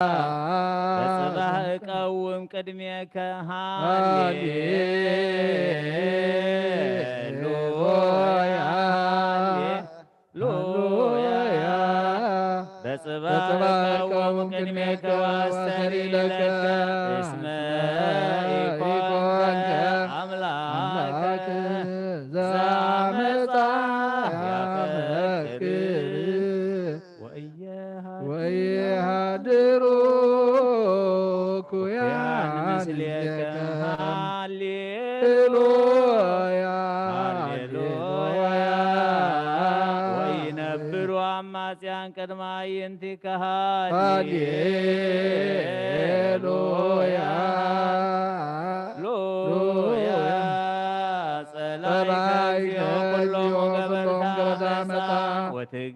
በጽባሕ እቀውም ቅድሜከ። ሃሌሉያ፣ ሃሌሉያ። በጽባሕ እቀውም ቅድሜከ ወአስተሪ ለከ እስመ ኢኮንከ አምላከ ዘአመፃ ያፈቅር ወኢየሃድሩ ኩያን ምስሌከ። ሃሌሉያ፣ ሃሌሉያ። ወይነብሩ አማጽያን ቅድመ አዕይንቲከ። ሃሌሉያ፣ ሃሌሉያ። ጸላኢከ እግዚኦ ኩሎሙ ገበርታ አመፃ ወትገድፎሙ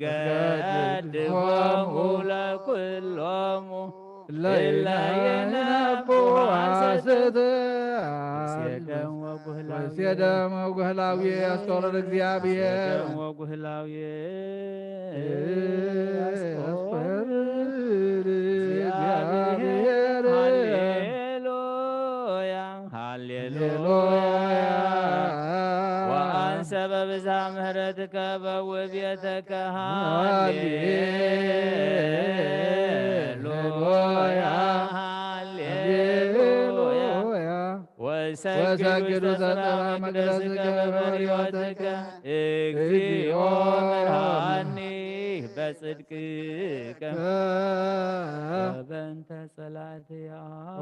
ለኩሎሙ እለ ይነብሑ ሐሰት። ወሴደም ወጉህላዊ። ወሴደም ወጉህላዊ። አስተውረድ እግዚአብሔር። ወሴደም ወጉህላዊ። አስተውረድ እግዚአብሔር። ሃሌሉያ፣ ሃሌሉያ። ወአንሰ በብዝሃ ምሕረትከ በውእ ቤተከ። ሃሌሉያ፣ ሃሌሉያ። ወሰግዱ ውስተ ጽርሐ መቅደስከ በመሪወትከ። እግዚኦ መርሃኒ በጽድቅከ ወበእንተ ጸላእትያ።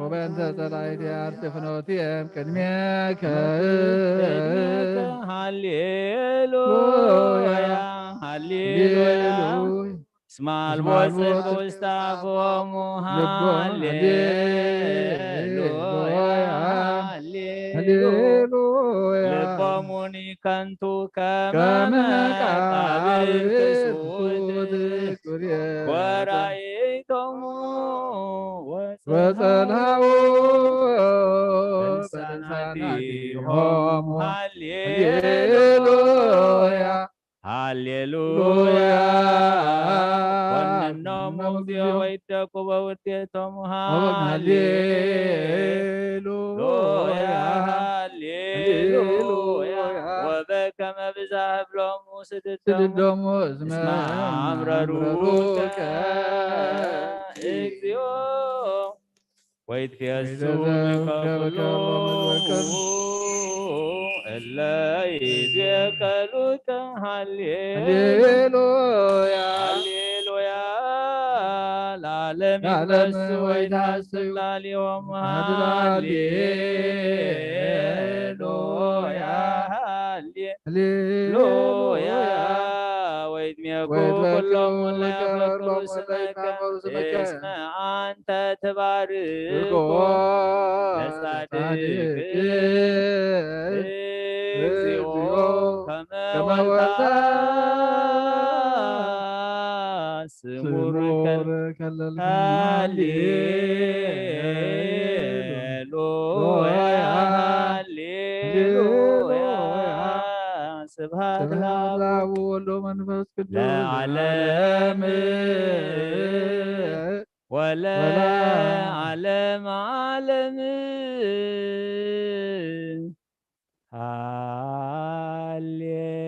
ወበእንተ ጸላእትያ አርት ፍኖትየ ቅድሜከ። ቅድሜከ። ሃሌሉያ፣ ሃሌሉያ። እስመ አልቦ ጽድቅ ውስተ አፍሆሙ። ሃሌሉያ፣ ሃሌሉያ። ልቦሙኒ ከንቱ ከመ መቃብር ክሱት። ወራይቶሙ ወጸልሃው በልሳናቲሆሙ። ሃሌሉያ፣ ሃሌሉያ። ኮንኖሙ እግዚኦ ወይደቁ በውዴቶሙ። ሃሌሉያ፣ ሃሌሉያ። ወበከመ ብዝሃ ህብሎሙ ስድዶሙ። ስድዶሙ እስመ እስመ አምረሩከ አምረሩከ እግዚኦ። ወይትፌሱ ወይትፌሱ ከኩሎሙ ከኩሎሙ እለ ይቤከሉከ። ሃሌ ሃሌሉያ። ሃሌሉያ። ለዓለም ለዓለም ይትፈሱ ወይትሐስዩ ወይትሐስዩ ላዕሌሆሙ። አድላሌ ሃሌሉያ። ሃሌ ሃሌሉያ። ወይትሜኩ ወይትሜኩ ኩሎሙ እለ ኩሎሙ ያፈቅሩ እለ ስመከ ያፈቅሩ ስመከ እስመ አንተ ትባርኮ እኮ ለጻድቅ ለጻድቅ እግዚኦ እግዚኦ ከመ ከመ ወልታ ወልታ ስሙር ስሙር ከል ከለልከ። ሃሌሉያ፣ ሃሌሉያ። ስብሐት ስብሐት ለአብ ለአብ ወወልድ ወመንፈስ ቅዱስ ለዓለም ወለዓለመ ዓለም።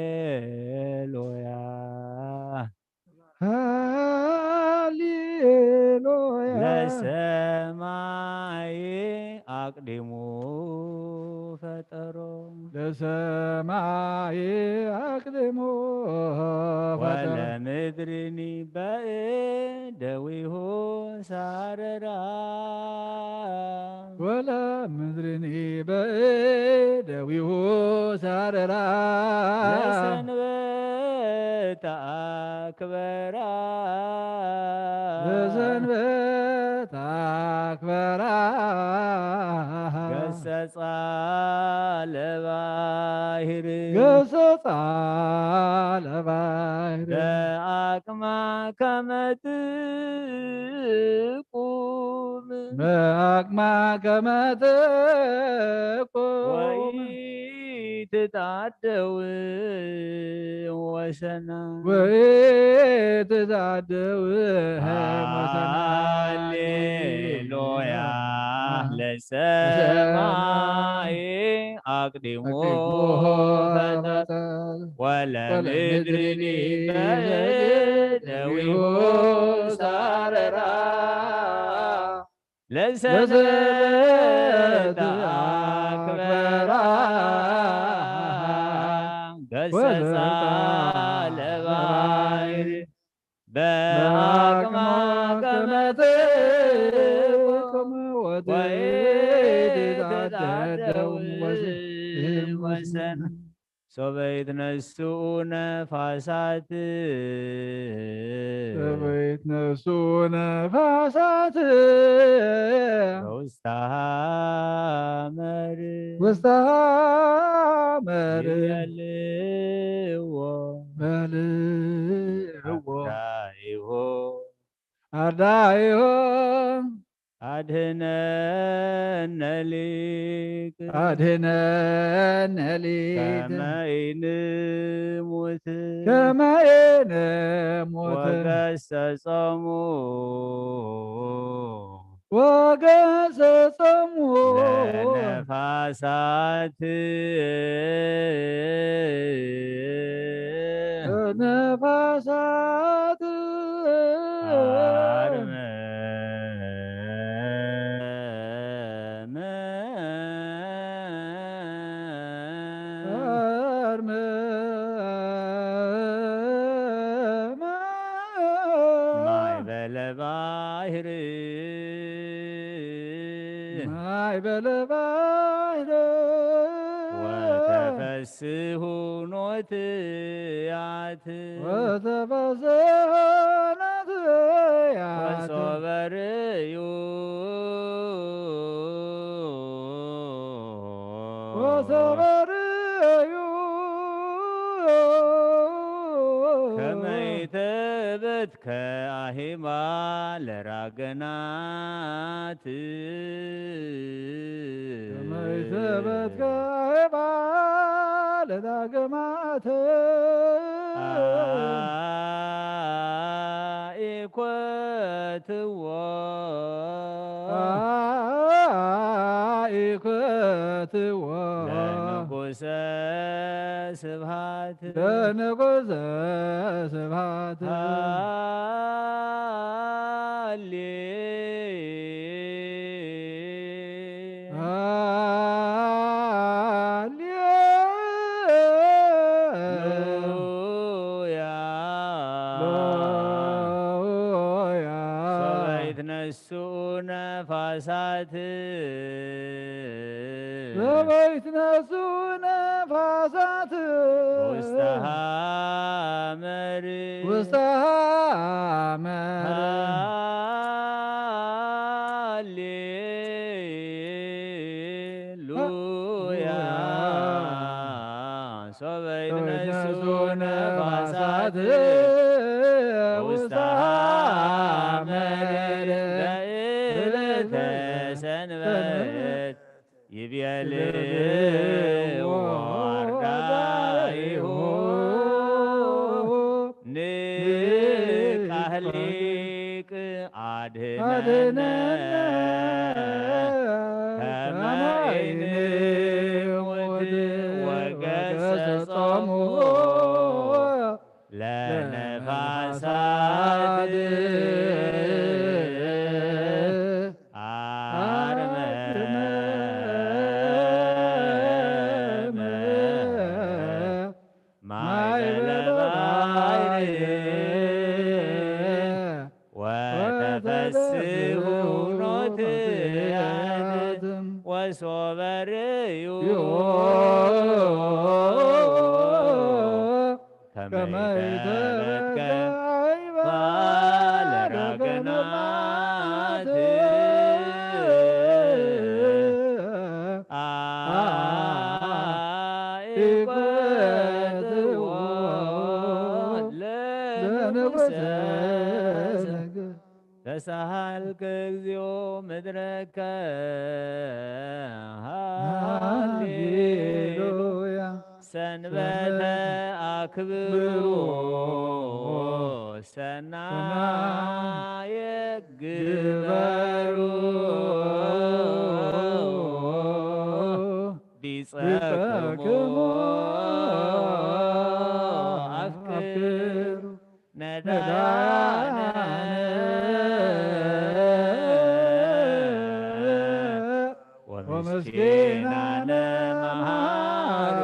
ሃሌሉያ። ሃሌሉያ። ለሰማይ አቅዲሙ ፈጠሮ። ለሰማይ አቅዲሙ ፈጠሮ። ወለምድርኒ በእደዊሁ ሳረራ። ወለምድርኒ በእደዊሁ ሳረራ። ለሰንበት አክበራ። ለሰንበት አክበራ። ገሰጻ ለባህር። ገሰጻ ለባህር። በአቅማ ከመ ትቁም። በአቅማ ከመ ትቁም። ወኢት ወይትታደው ወሰና። ወይትታደው ወሰና። ሃሌሉያ ለሰማይ አቅዲሙ ፈጠረ ወለምድርኒ በእደዊሁ ሳረራ። ለሰንበት አክበራ ገሰጻ ለባሕር በአቅማ ከመ ትፈውስ ወይትታደው ወሰን። ሶበ ይትነስኡ ነፋሳት ሶበ ይትነስኡ ነፋሳት በውስተ ሐመር ውስተ ሐመር ይቤልዎ በልዎ አርዳኢሁ አርዳኢሁ አድህነነ ሊቅ አድህነነ ሊቅ ከመ ኢንሙት ከመ ኢንሙት ወገሰጾሙ ወገሰጾሙ ለነፋሳት ነፋሳት አርመ ማዕበለ ባሕር ማዕበለ ባሕር ወተፈስሑ ኖትያት ወተፈስሑ ኖትያት ወሶበ ርእዩ ወሶበ ርእዩ ከመ ኢትብትከ አሂባ ለራገናት ከመ ኢትብትከ አሂባ ለራገናት ኢኮትዎ ኢኮትዎ ለንጉሰ ስብሐት ለንጉሰ ስብሐት ሃሌ ሃሌሉያ ሉያ ሶበ ይትነስኡ ነፋሳት ሶበ ይትነስኡ ነፋሳት ውስተ ሐመር ውስተ ሐመር ሃሌ ሉያ ሶበ ይትነስኡ ነፋሳት ውስተ ሐመር በዕለተ ሰንበት ይቤልዎ አርዳኢሁ ንቃህ ሊቅ አድህነነ ከመ ኢንሙት ወገሰጾሙ ለነፋሳት አርመመ ማዕበለ ባሕር ወተፈስሑ ኖትያት ወሶበ ርእዩ ከመ ኢተበከ ባለ ራገናት ኢኮትዎ ለንጉሰ ተሳሃልከ እግዚኦ ምድረከ ሃሌሉያ ሰንበተ ኣክብሩ ሰናየ ግበሩ ቢጸክሙ ኣፍቅሩ ነዳያነ ወምስኪናነ መሃሩ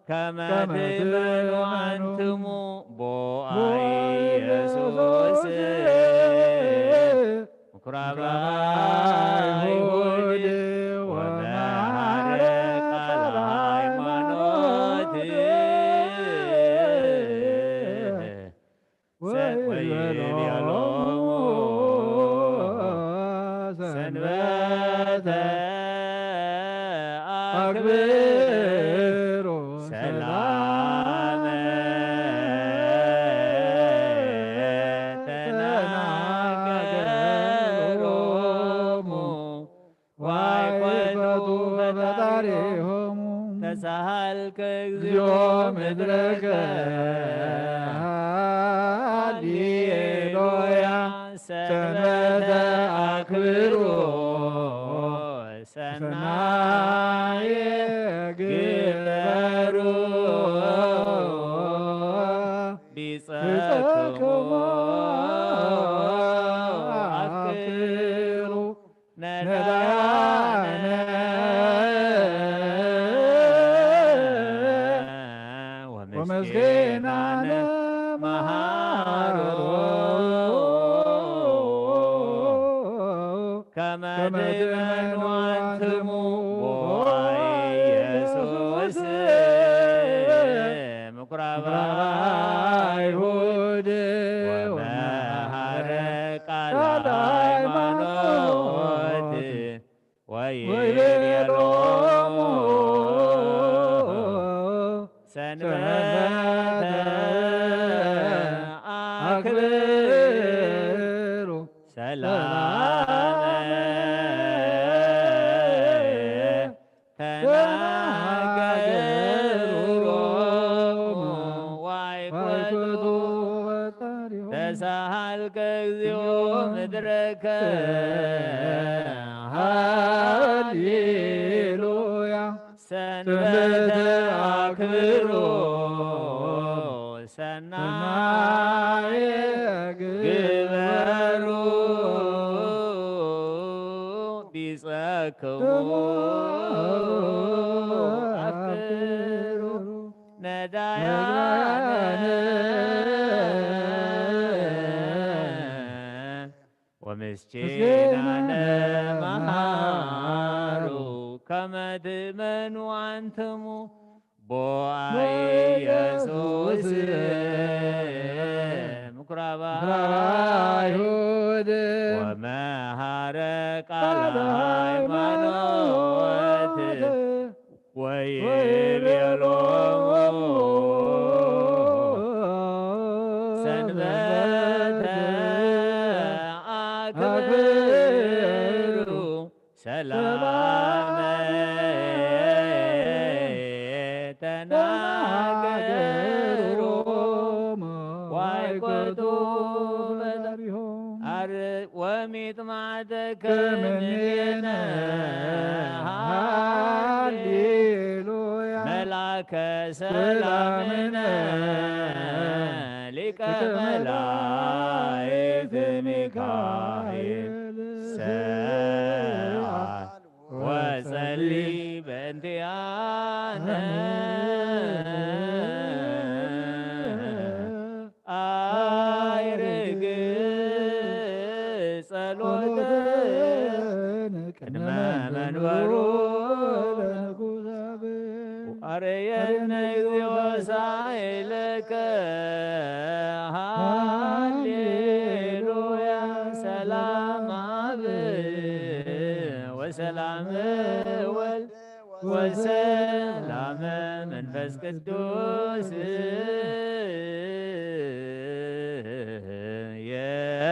ከመ ትመኑ ኣንትሙ ቦአ ኢየሱስ ምኩራብ ኣይሁድ ወመሃረ ቃል ሃይማኖት ወይቤሎሙ ሰንበተ አክብሩ ሰላመ ተናገሮሙ ዋይኮቱ ፈጣሪሆሙ ተሳሃልከ እግዚኦ ምድረከ ሃሌሉያ ሰንበተ አክብሩ ሰናየ ግበሩ ቢጸክሙ አፍቅሩ ነዳያነ ወምስኪናነ መሃሩ ከመ ትመኑ አንትሙ ቦአ ኢየሱስ ምኩራብ አይሁድ ወመሃረ ቃል ሃይማኖት ወይቤሎሙ ሰንበተ አክብሩ ሰላመ ተናገሮሙ ዋይኮቱ ተሳሃልከ እግዚኦ ምድረከ ሃሌሉያ ሰንበተ አክብሩ ሰናየ ግበሩ ቢጸክሙ አፍቅሩ ነዳያነ ወምስኪናነ መሃሩ ከመ ትመኑ አንትሙ ቦአ ኢየሱስ ምኩራብ አይሁድ ወመሃረ ቃል ሃይማኖት ወይቤሎሙ ሰንበተ አክብሩ ሰላመ ተናገሮሙ ዋይኮቱ ፈጣሪሆሙ አር ወሚጥማዕተከ እምኔነ ሃሌሉያ መልአከ ሰላምነ ሊቀ መላእክት ሚካኤል ሰአል ወጸሊ በእንቲአነ አይርግ ጸሎተነ ቅድመ መንበሩ ለንጉሳብ አረየነ እግዚኦ ሳይለከ ሃሌሉያ ሰላም አብ ወሰላም ወልድ ወሰላም መንፈስ ቅዱስ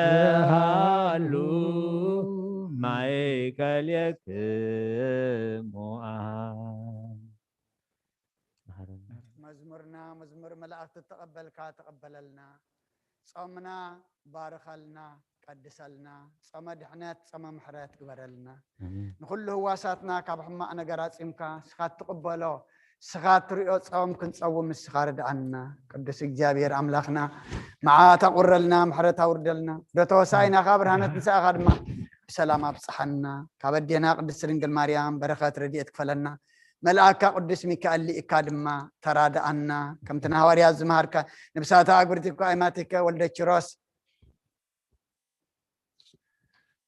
የሃሉ ማእከሌክሙ እተቐበልካ ተቐበለልና። ጾምና ባርኸልና፣ ቀድሰልና። ጾመ ድሕነት፣ ጾመ ምሕረት ግበረልና። ኣሜን። ንኹሉ ህዋሳትና ካብ ሕማቕ ነገር ኣጺምካ፣ ንስኻ እትቕበሎ፣ ንስኻ እትሪኦ ጾም ክንጸውም ንስኻ ርድኣና። ቅዱስ እግዚኣብሔር ኣምላኽና፣ መዓት ኣቑረልና፣ ምሕረት ኣውርደልና። ዶ ተወሳኢናኻ ብርሃነት ምሳኻ ድማ ብሰላም ኣብጽሓና። ካብ ኣዴና ቅድስት ድንግል ማርያም በረኸት ረድኤት ክፈለና። መልኣካ ቅዱስ ሚካኤል ልኢካ ድማ ተራድኣና። ከምቲ ንሃዋርያት ዝመሃርካ፣ ነብሳታ ኣጉርቲ እኳ ኣይማቲከ ወልደ ኪሮስ።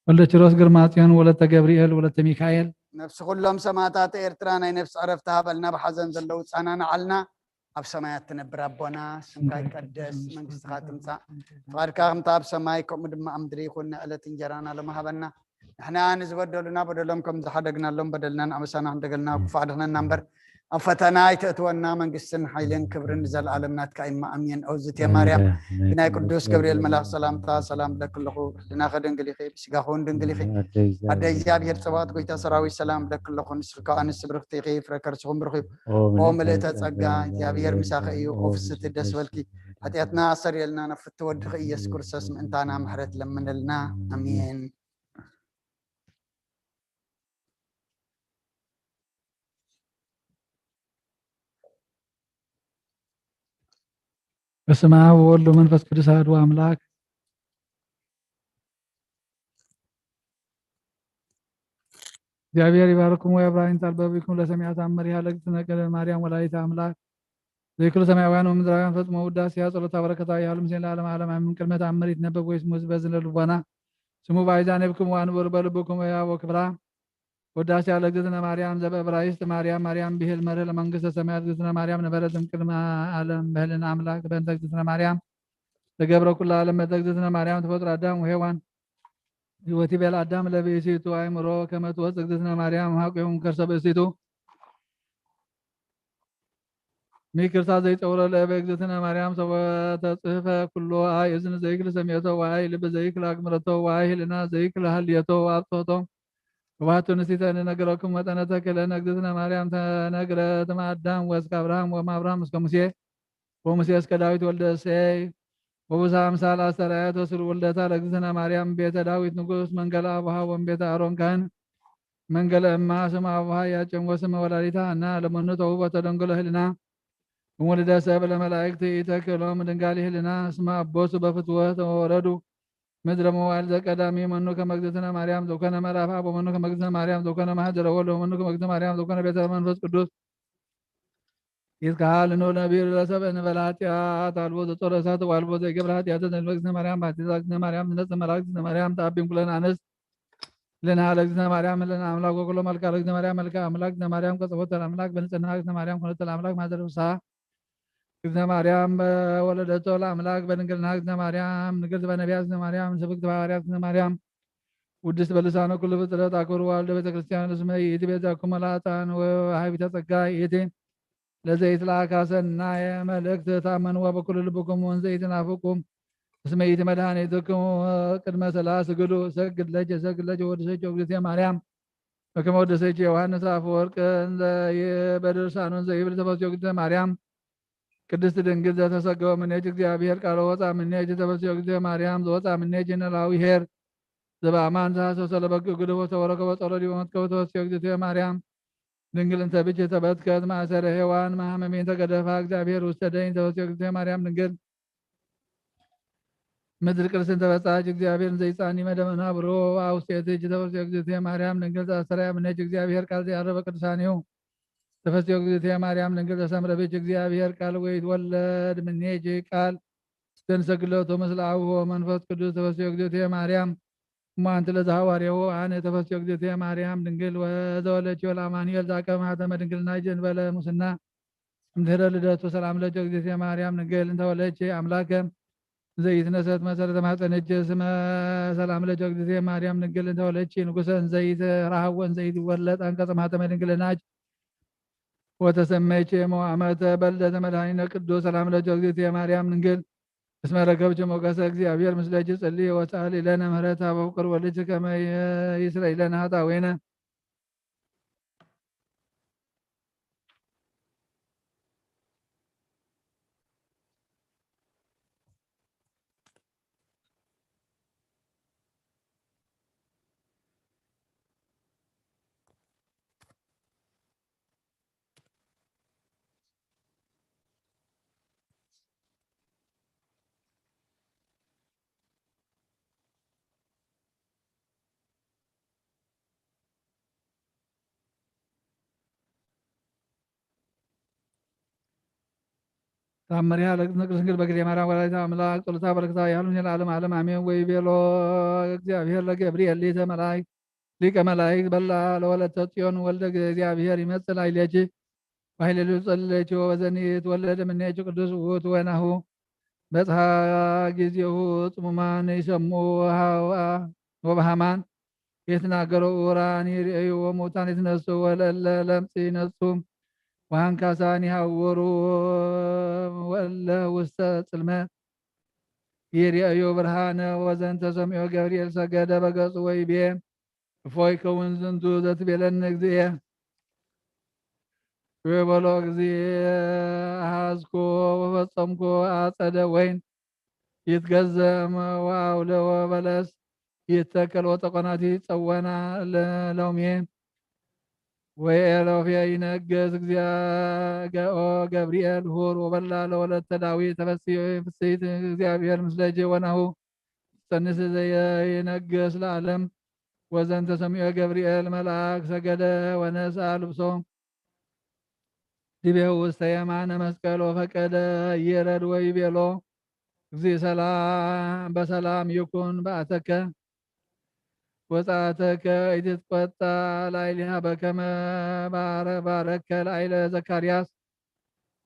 ወልደ ኪሮስ፣ ግርማ ጽዮን፣ ወለተ ገብርኤል፣ ወለተ ሚካኤል። ነፍሲ ኩሎም ሰማዕታት ኤርትራ ናይ ነፍሲ ዕረፍቲ ሃበልና፣ ብሓዘን ዘለዉ ጻናናዓልና። ኣብ ሰማያት ትነብር ኣቦና፣ ስምካ ይቀደስ፣ መንግስትኻ ትምጻእ፣ ፍቓድካ ከምታ ኣብ ሰማይ ከምኡ ድማ ኣብ ምድሪ ይኹን። ንዕለት እንጀራና ሎሚ ሃበና። ንሕና ንዝበደሉና በደሎም ከም ዝሓደግናሎም በደልና ንኣበሳና ክንደገልና፣ ክፉእ ኣድሕነና እምበር ኣብ ፈተና ኣይተእትወና። መንግስትን ሓይልን ክብርን ንዘለኣለም ናትካ እዩ። ኣሜን። ኦዝቴ ማርያም፣ ብናይ ቅዱስ ገብርኤል መልኣኽ ሰላምታ ሰላም ብለኪ ኣለኹ። ህልናኺ ድንግል ኢኺ፣ ብስጋኺ እውን ድንግል ኢኺ። ኣደ እግዚኣብሔር ጽባኦት፣ ጎይታ ሰራዊት፣ ሰላም ብለኪ ኣለኹ። ንስኺ ከኣ ኣንስቲ ብርኽቲ ኢኺ፣ ፍረ ከርስኹም ብሩኽ እዩ። ኦ ምልእተ ጸጋ፣ እግዚኣብሔር ምሳኺ እዩ። ኦ ፍስቲ ደስ በልኪ፣ ሓጢኣትና ኣሰርየልና፣ ናብ ፍትወ ወድኺ ኢየሱስ ክርስቶስ ምእንታና ምሕረት ለምንልና። ኣሜን። በስመ አብ ወወልድ ወመንፈስ ቅዱስ አሐዱ አምላክ። እግዚኣብሔር ይባርኩም ወየብርሃን ጻል በብይኩም ለሰሚዐ ተአምር ያለ እግዝእትነ ቅድስት ማርያም ወላዲተ አምላክ ዘይክሉ ሰማያውያን ወምድራውያን ፈጽሞ ውዳሴያ ጸሎታ በረከታ ይሃሉ ምስሌነ ለዓለመ ዓለም አሜን። ቅድመ ተአምር ይትነበብ ወይስ ሙዝ በዝነ ልቦና ስሙ ባይዛ ነብክም ወአንብሩ በልብኩም ወያቦ ክብራ። ውዳሴ ለእግዝእትነ ማርያም ዘበእብራይስጥ ማርያም ማርያም ብሂል መርህ ለመንግስተ ሰማያት። እግዝእትነ ማርያም ነበረት እምቅድመ ዓለም በህልን አምላክ። በእንተ እግዝእትነ ማርያም ተገብረ ኩሉ ዓለም። በእንተ እግዝእትነ ማርያም ተፈጥሮ አዳም ወሔዋን። ወቲቤል አዳም ለብእሲቱ አእምሮ ከመ ትወፅእ እግዝእትነ ማርያም እምሃቁ ከርሰ ብእሲቱ። ሚክርሳ ዘይጸውረ ለእበ እግዝእትነ ማርያም ሰበ ተጽህፈ ኩሎ አይ እዝን ዘይክል ሰሚዕቶ ወአይ ልብ ዘይክል አግምረቶ ወአይ ህልና ዘይክል ሀልየቶ ወአብጽሖቶ። ወባሕቱ ንሲተ ንነግረኩም መጠነ ተክእለነ እግዝእትነ ማርያም ተነግረ ትመ አዳም ወእስከ አብርሃም ወእም አብርሃም እስከ ሙሴ ወሙሴ እስከ ዳዊት ወልደ እሴይ። ወብዝሃ አምሳል አስተርአየት ወስሉ ውልደታ ለእግዝእትነ ማርያም ቤተ ዳዊት ንጉስ መንገለ አቡሃ ወም ቤተ አሮን ካህን መንገለ እማ ስም አቡሃ ያቄም ወስመ ወላዲታ ሐና ለመኑ ተውህቦ ተደንግሎ ህልና እም ውልደ ሰብ ለመላእክት ኢተክእሎም ድንጋሊ ህልና እስመ አቦቱ በፍትወት ወረዱ ምድረ መዋዕል ዘቀዳሚ መኑ ከመ እግዝእትነ ማርያም ዘኮነ መልአፍ አብ ወመኑ ከመ እግዝእትነ ማርያም ዘኮነ ማህደረ ወልድ ወመኑ ከመ እግዝእትነ ማርያም ዘኮነ ቤተ መንፈስ ቅዱስ ይትከሃል ንብል ነቢር ለሰብ እንበለ ኃጢአት አልቦ ዘጾረ እሳት ወአልቦ ዘይገብረ ኃጢአት ዘንበለ እግዝእትነ ማርያም ባሕቲታ እግዝእትነ ማርያም ዝነጽእ መልአክ እግዝእትነ ማርያም ተአቢን ኩለን አንስት ልንሃ ለእግዝእትነ ማርያም ህልና አምላክ ወኩሎ መልክዓ ለእግዝእትነ ማርያም መልክዓ አምላክ እግዝእትነ ማርያም ቀጸቦተ ለአምላክ በንጽህና እግዝእትነ ማርያም ኮነተ ለአምላክ ማህደረ ፍስሐ እግዝእትነ ማርያም በወለደቶ ለአምላክ በድንግልና እግዝእትነ ማርያም ንግልት በነቢያት እግዝእትነ ማርያም ስብክት በሐዋርያት እግዝእትነ ማርያም ውድስት በልሳነ ኩሉ ፍጥረት አክብሩ ዋልደ ቤተ ክርስቲያን እስመ ይእቲ ቤዛኩም ለኃጥአን ወሃቢተ ጸጋ ይእቲ ለዘይትለአካ ሰናየ መልእክት ታመንዋ በኩሉ ልብኩም ወንዘ ይትናፍቁ እስመ ይእቲ መድኃኒትክሙ ቅድመ ሥላ ስግዱ እሰግድ ለኪ እሰግድ ለኪ ወድሰኪ እግዝእትየ ማርያም በከመ ወደሰኪ ዮሐንስ አፈወርቅ እንዘ ይ- በድርሳኑ እንዘ ይብል ተፈስዮ እግዝእትየ ማርያም ቅድስት ድንግል ዘተሰገወ ምኔኪ እግዚአብሔር ቃሎ ወፃ ምኔኪ ተፈስዮ እግዝእትየ ማርያም ዘወፃ ምኔኪ ኖላዊ ኄር ዘበአማን ዘሐሰሶ ለበግ ግዱፍ ወተወረከ ወጸሎ ዲበ መትከቡ ተፈስዮ እግዝእትየ ማርያም ድንግል እንተ ብኪ ተበትከት ማእሰረ ሔዋን መሐመሚን ተገደፋ እግዚአብሔር ውስተ ደይን ተፈስዮ እግዝእትየ ማርያም ድንግል ምድር ቅድስት ተበጻች እግዚአብሔር ዘይጻኒ መደመና ብሮ አውስቴት እጅ ተፈስዮ እግዝእትየ ማርያም ድንግል ዘአስተርያ ምኔኪ እግዚአብሔር ቃል ዘያረበ ቅዱሳኒሁ ተፈስዮ እግዝእትየ ማርያም ድንግል ዘሰምረ ብኪ እግዚአብሔር ቃል ወይትወለድ ምኔኪ ቃል ዘንሰግለቱ ምስለ አቡሁ ወመንፈስ ቅዱስ ተፈስዮ እግዝእትየ ማርያም እሞ አንቲ ለዘሐዋርያሁ አነ ተፈስዮ እግዝእትየ ማርያም ድንግል ወዘወለድኪ ለአማኑኤል ዘአቀመ ማኅተመ ድንግልና እጅ እንበለ ሙስና እምድህረ ልደቱ ሰላም ለኪ እግዝእትየ ማርያም ድንግል እንተ ወለድኪ አምላከ ዘይትነሰት መሰረተ ማኅፀንኪ ስመ ሰላም ለኪ እግዝእትየ ማርያም ድንግል እንተ ወለድኪ ንጉሰ እንዘይትረሃወ እንዘይትወለድ አንቀጸ ማኅተመ ድንግልናኪ ወተሰመይኪ እሞ አመተ በልደተ መድኃኒነ ቅዱስ ሰላም ለኪ እግዝእትየ ማርያም ድንግል እስመ ረከብኪ ሞገሰ እግዚአብሔር ምስለኪ ጽልዪ ወሰአሊ ለነ ምህረታ በፍቅር ወልድኪ ከመ ይስረይ ለነ ኃጣውኢነ። ተኣምሪሃ ለእግዝእትነ ቅድስት ድንግል በክልኤ ማርያም ወላዲተ ኣምላክ ጸሎታ በረከታ ይሃሉ ምስለ ዓለም ዓለም ኣሜን። ወይቤሎ እግዚኣብሔር ለገብርኤል ሊተ መላእክት ሊቀ መላእክት በላ ለወለተ ጽዮን ወልደ እግዚኣብሔር ይመጽእ ላዕሌኪ ወኃይለ ልዑል ጸልለኪ ወበዘኒ ትወለድ እምኔኪ ቅዱስ ውእቱ ወናሁ በጽሐ ጊዜሁ ጽሙማን ይሰሙ ወበሃማን ይትናገሩ ዕውራን ይርእዩ ወሙታን ይትነሱ ወለእለ ለምጽ ይነጹ ወአንካሳን ይሃውሩ ወእለ ውስተ ጽልመት ይርእዩ ብርሃነ። ወዘንተ ሰሚዑ ገብርኤል ሰገደ በገጹ ወይቤ እፎይ ከውን ዝንቱ ዘትቤለኒ እግዚኤ። ወበሎ እግዚኤ አሃዝኩ ወፈጸምኩ አጸደ ወይን ይትገዘም ወአውለወ በለስ ይተከል ወጠቆናቲ ጸወና ለሎሜ ወኤሎፌ ይነግስ እግዚኦ ገብርኤል ሁር ወበላ ለወለተ ዳዊት ተፈስሒ ፍስሕት እግዚአብሔር ምስለኪ ወናሁ ጸንስ ዘይነግስ ለዓለም። ወዘንተ ሰሚዖ ገብርኤል መልአክ ሰገደ ወነስአ ልብሶ ዲቤሁ ውስተ የማነ መስቀል ወፈቀደ ይረድ ወይቤሎ እግዚእ ሰላም በሰላም ይኩን በአተከ ወጸአተከ ኢትትቆጣ ላዕሌሃ በከመ ባረ- ባረከ ላዕለ ዘካርያስ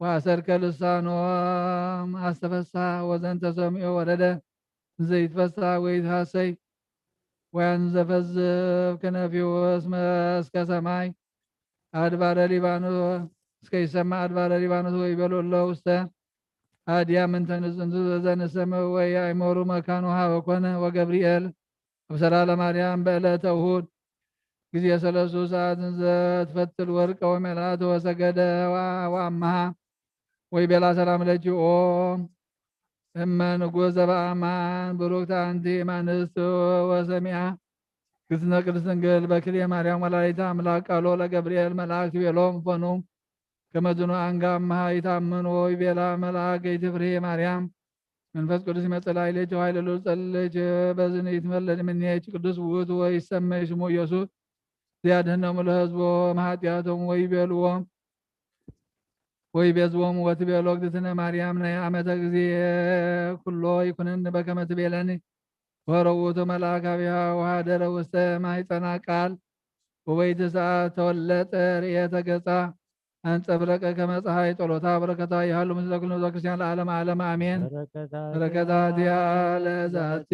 ወአሰርከ ልሳኖም አስተፈስሐ ወዘንተ ሰሚዖ ወረደ እንዘ ይትፈስሐ ወይትሐሰይ ወእንዘ ፈዝብ ክነፊሁ እስመ እስከ ሰማይ አድባረ ሊባኖስ እስከ ይሰማ አድባረ ሊባኖስ ወይቤሉ እለ ውስተ አድያም እንተ ንጽንቱ ዘንሰምዕ ወየአእምሩ መካኑ ሀበ ኮነ ወገብርኤል አብሰራ ለማርያም በዕለተ እሁድ ጊዜ ሰለስቱ ሰዓት እንዘ ትፈትል ወርቀ ወመልአተ ወሰገደ ወአምሃ ወይቤላ ሰላም ለኪ ኦ እመ ንጉሥ ዘበአማን ብሩክት አንቲ እማንስት ወሰሚያ ግዝነ ቅድስት ድንግል በክልኤ ማርያም ወላዲተ አምላክ ቃሎ ለገብርኤል መልአክ ትቤሎም ፈኑ ከመዝኑ አንጋ እምሃ ይታምን ወይቤላ መልአክ ይትፍርሂ ማርያም መንፈስ ቅዱስ ይመጽእ ላዕሌኪ ኃይለ ልዑል ጸልለኪ በዝን ይትመለድ እምኔኪ ቅዱስ ውእቱ ወይሰመይ ስሙ ኢየሱስ ዚያድህኖሙ ለህዝቦ እምኃጢአቶም ወይቤልዎም ወይቤዝዎም ወትቤሎ እግዝእትነ ማርያም ናይ አመተ ጊዜ ኩሎ ይኩነኒ በከመ ትቤለኒ ወሮ ውእቱ መልአክ አቢሃ ወሃደረ ውስተ ማይጸና ቃል ወበይቲ ሰዓት ተወለጠ ርእየተ ገጻ አንጸብረቀ ከመ ፀሐይ ጸሎታ በረከታ ይሃሉ ምስለ ኩሉ ህዝበ ክርስቲያን ለዓለም ዓለም አሜን። በረከታቲሃ ለዛቲ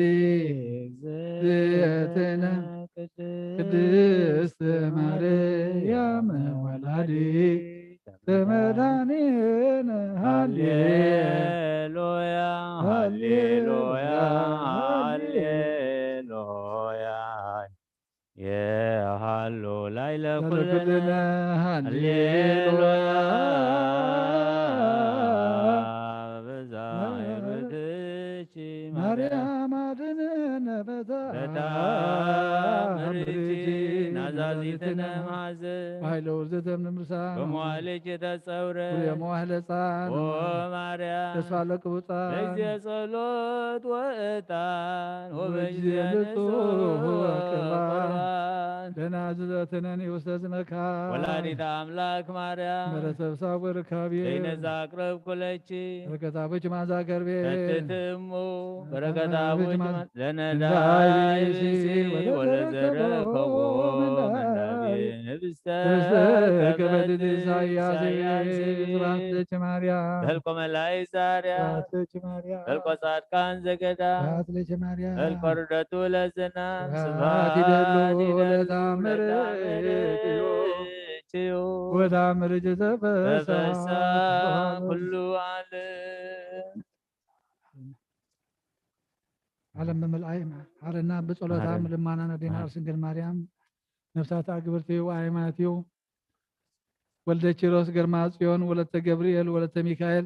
እግዝእትነ ቅድስት ማርያም ወላዲተ መድኃኒነ ሃሌሉያ ሃሌሉያ ሃሌሉያ የሃሉ ላዕለ ኩልነ ሃሌሉያ በዛ ርትች ማርያም አድነነ በታ በታ ምርች ናዛዚትነ ማዘ ኃይለ ውርዘተም ንምርሳ በመዋልች ተጸውረ ኩልየ መዋህለ ጻን ኦ ማርያም ተስፋ ለቅቡጻን በጊዜ ጸሎት ወእጣን ወበጊዜ ንጹሕ ቅባት ደናዝዘትነኒ ውስተ ዝነካ ወላዲተ አምላክ ማርያም ምሕረተ ፍሳ ወርካቤ ዘይነዛ አቅረብኩለኪ በረከታብች ማዛ ከርቤ ተትትሙ በረከታብች ለነዳይ ብሲ ወለዘረከቦ መንዳቤ ህብስተ ከበድት ኢሳያስ ስብሐት ለኪ ማርያም በልቆ መላእክት ዛርያ ስብሐት ለኪ ማርያም በልቆ ጻድቃን ዘገዳም ስብሐት ለኪ ማርያም በልቆ ርደቱ ለዝናም ስብሐት ይደሉ ለታምር ወታምር ጅዘፈሳ ኩሉ ዓለም ዓለም ብምልኣይ መሓረና ብጸሎታ ምልማና ነዴና ቅድስት ድንግል ማርያም ነፍሳት ኣግብርቲ እዩ ኣየማት እዩ ወልደ ኪሮስ ግርማ ጽዮን ወለተ ገብርኤል ወለተ ሚካኤል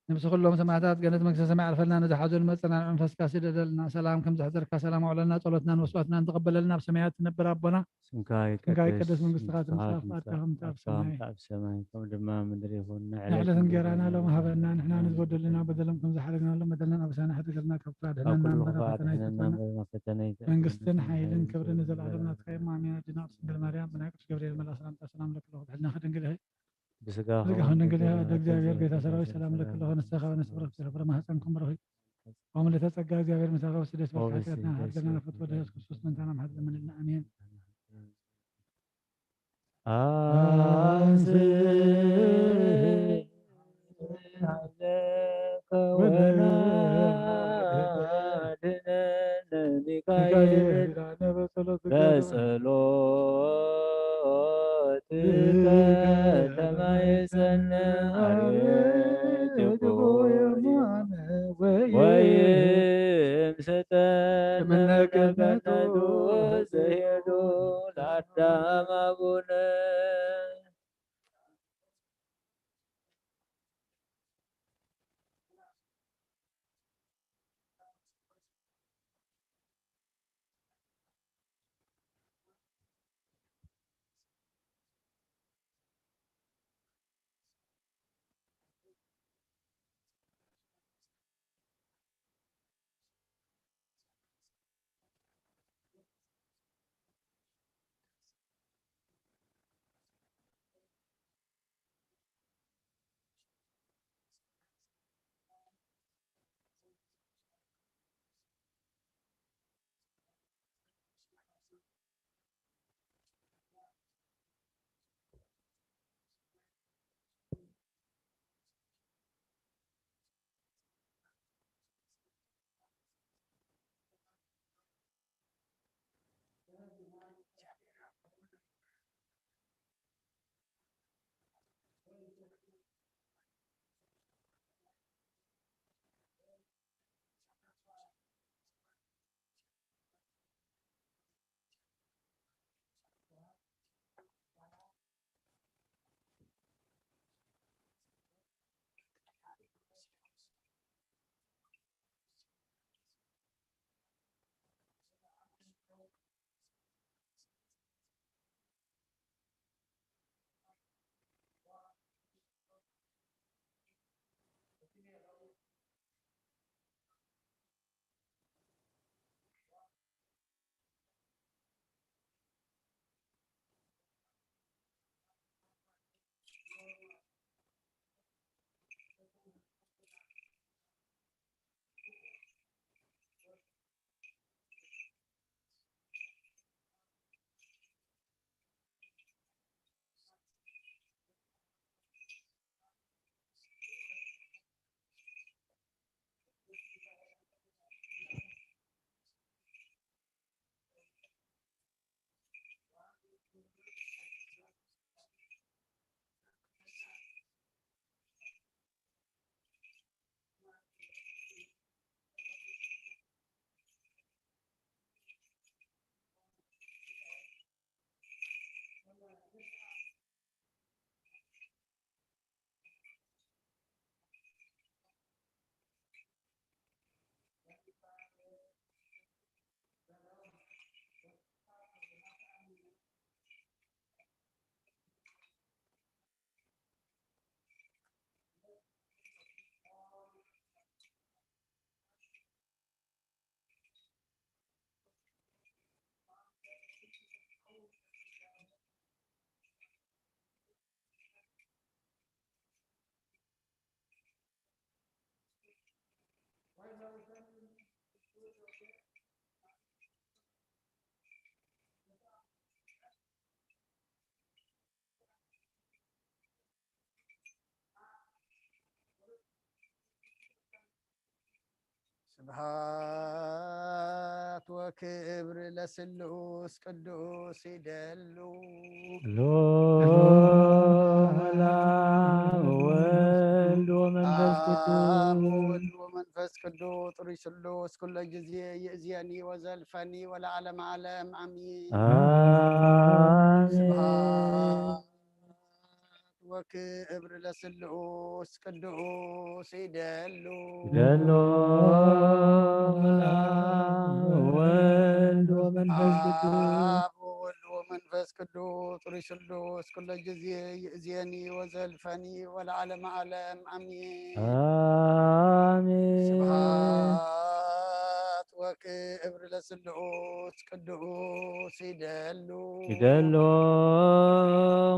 ነብሲ ኩሎም ሰማዕታት ገነት መንግስተ ሰማይ ኣልፈልና ነዚ ሓዘን መጸናንዑ መንፈስካ ስደደልና ሰላም ከም ዘሕዘርካ ሰላም ኣውዕለልና ጸሎትናን መስዋዕትናን ተቐበለልና ኣብ ሰማያት ትነብር ኣቦና ስምካ ይቀደስ፣ መንግስትኻ ትምጻእ፣ ፍቓድካ ከምቲ ኣብ ሰማይ። ኣብ ሰማይ፣ ከምኡ ድማ ምድሪ ይኹን። ንዕለት እንጀራና ሎሚ ሃበና፣ ንሕና ንዝበደሉና በደሎም ከም ዝሓረግናሎም በደልናን ኣበሳና ሕድገልና፣ ካብ ክፉእ ኣድሕነና፣ ካብ ኩሉ እምበር ክፉእ ፈተና ኣድሕነና፣ ኣይተትና። እምበር ፈተና ኣይተእትወና። መንግስትን ሓይልን ክብርን ንዘለኣለም ናትካ እዩ። ኣሜን። ኣዴና ቅድስት ድንግል ማርያም፣ ብናይ ቅዱስ ገብርኤል መልኣኽ ሰላምታ ሰላም ለኪ ኣለኹ፣ ብሕልናኺ ድንግል ኢኺ፣ ብስጋ ብስጋ ኹን ድንግል ድንግል ኢኻ፣ ድንግል እግዚኣብሔር ጌታ ሰራዊት ሰላም ለኪ ለሆነ ሰኻ ወነስብረክ ፍረ ማህፀንኩም ብሩኽ እዩ። ወምልእተ ጸጋ እግዚኣብሔር ምሳኻ ወስደት በቃ ኃጢአትና ኃጢአትና ፍትወ ኢየሱስ ክርስቶስ መንታና መሐዘ ምንልና አሜን። አንስ ኃይለከ ወናድነነ ሚካኤል በጸሎትከ ተማይጸነ አቤቱ ወይም ስጠን እምነ ገነቱ ዘሄዱ ለአዳም አቡነ። ስብሐት ወክብር ለስሉስ ቅዱስ ይደሉ። ሎ ወላ ወወልድ ወመንፈስ ቅዱስ። አብ ወወልድ ወመንፈስ ቅዱስ ጥሩይ ስሉስ ኩሎ ጊዜ ይእዜኒ ወዘልፈኒ ወለዓለመ ዓለም አሚን። አሜን። ስብሐት ወክብር ለስሉስ ቅዱስ ይደሉ። ይደሉ። ወልድ ወመንፈስ ቅዱስ። አብ ወወልድ ወመንፈስ ቅዱስ ጥሩይ ስሉስ ኩሎ ጊዜ ይእዜኒ ወዘልፈኒ ወለዓለመ ዓለም አሚን። አሜን። ስብሐት ክብር ለስሉስ ቅዱስ ይደሉ ይደሎ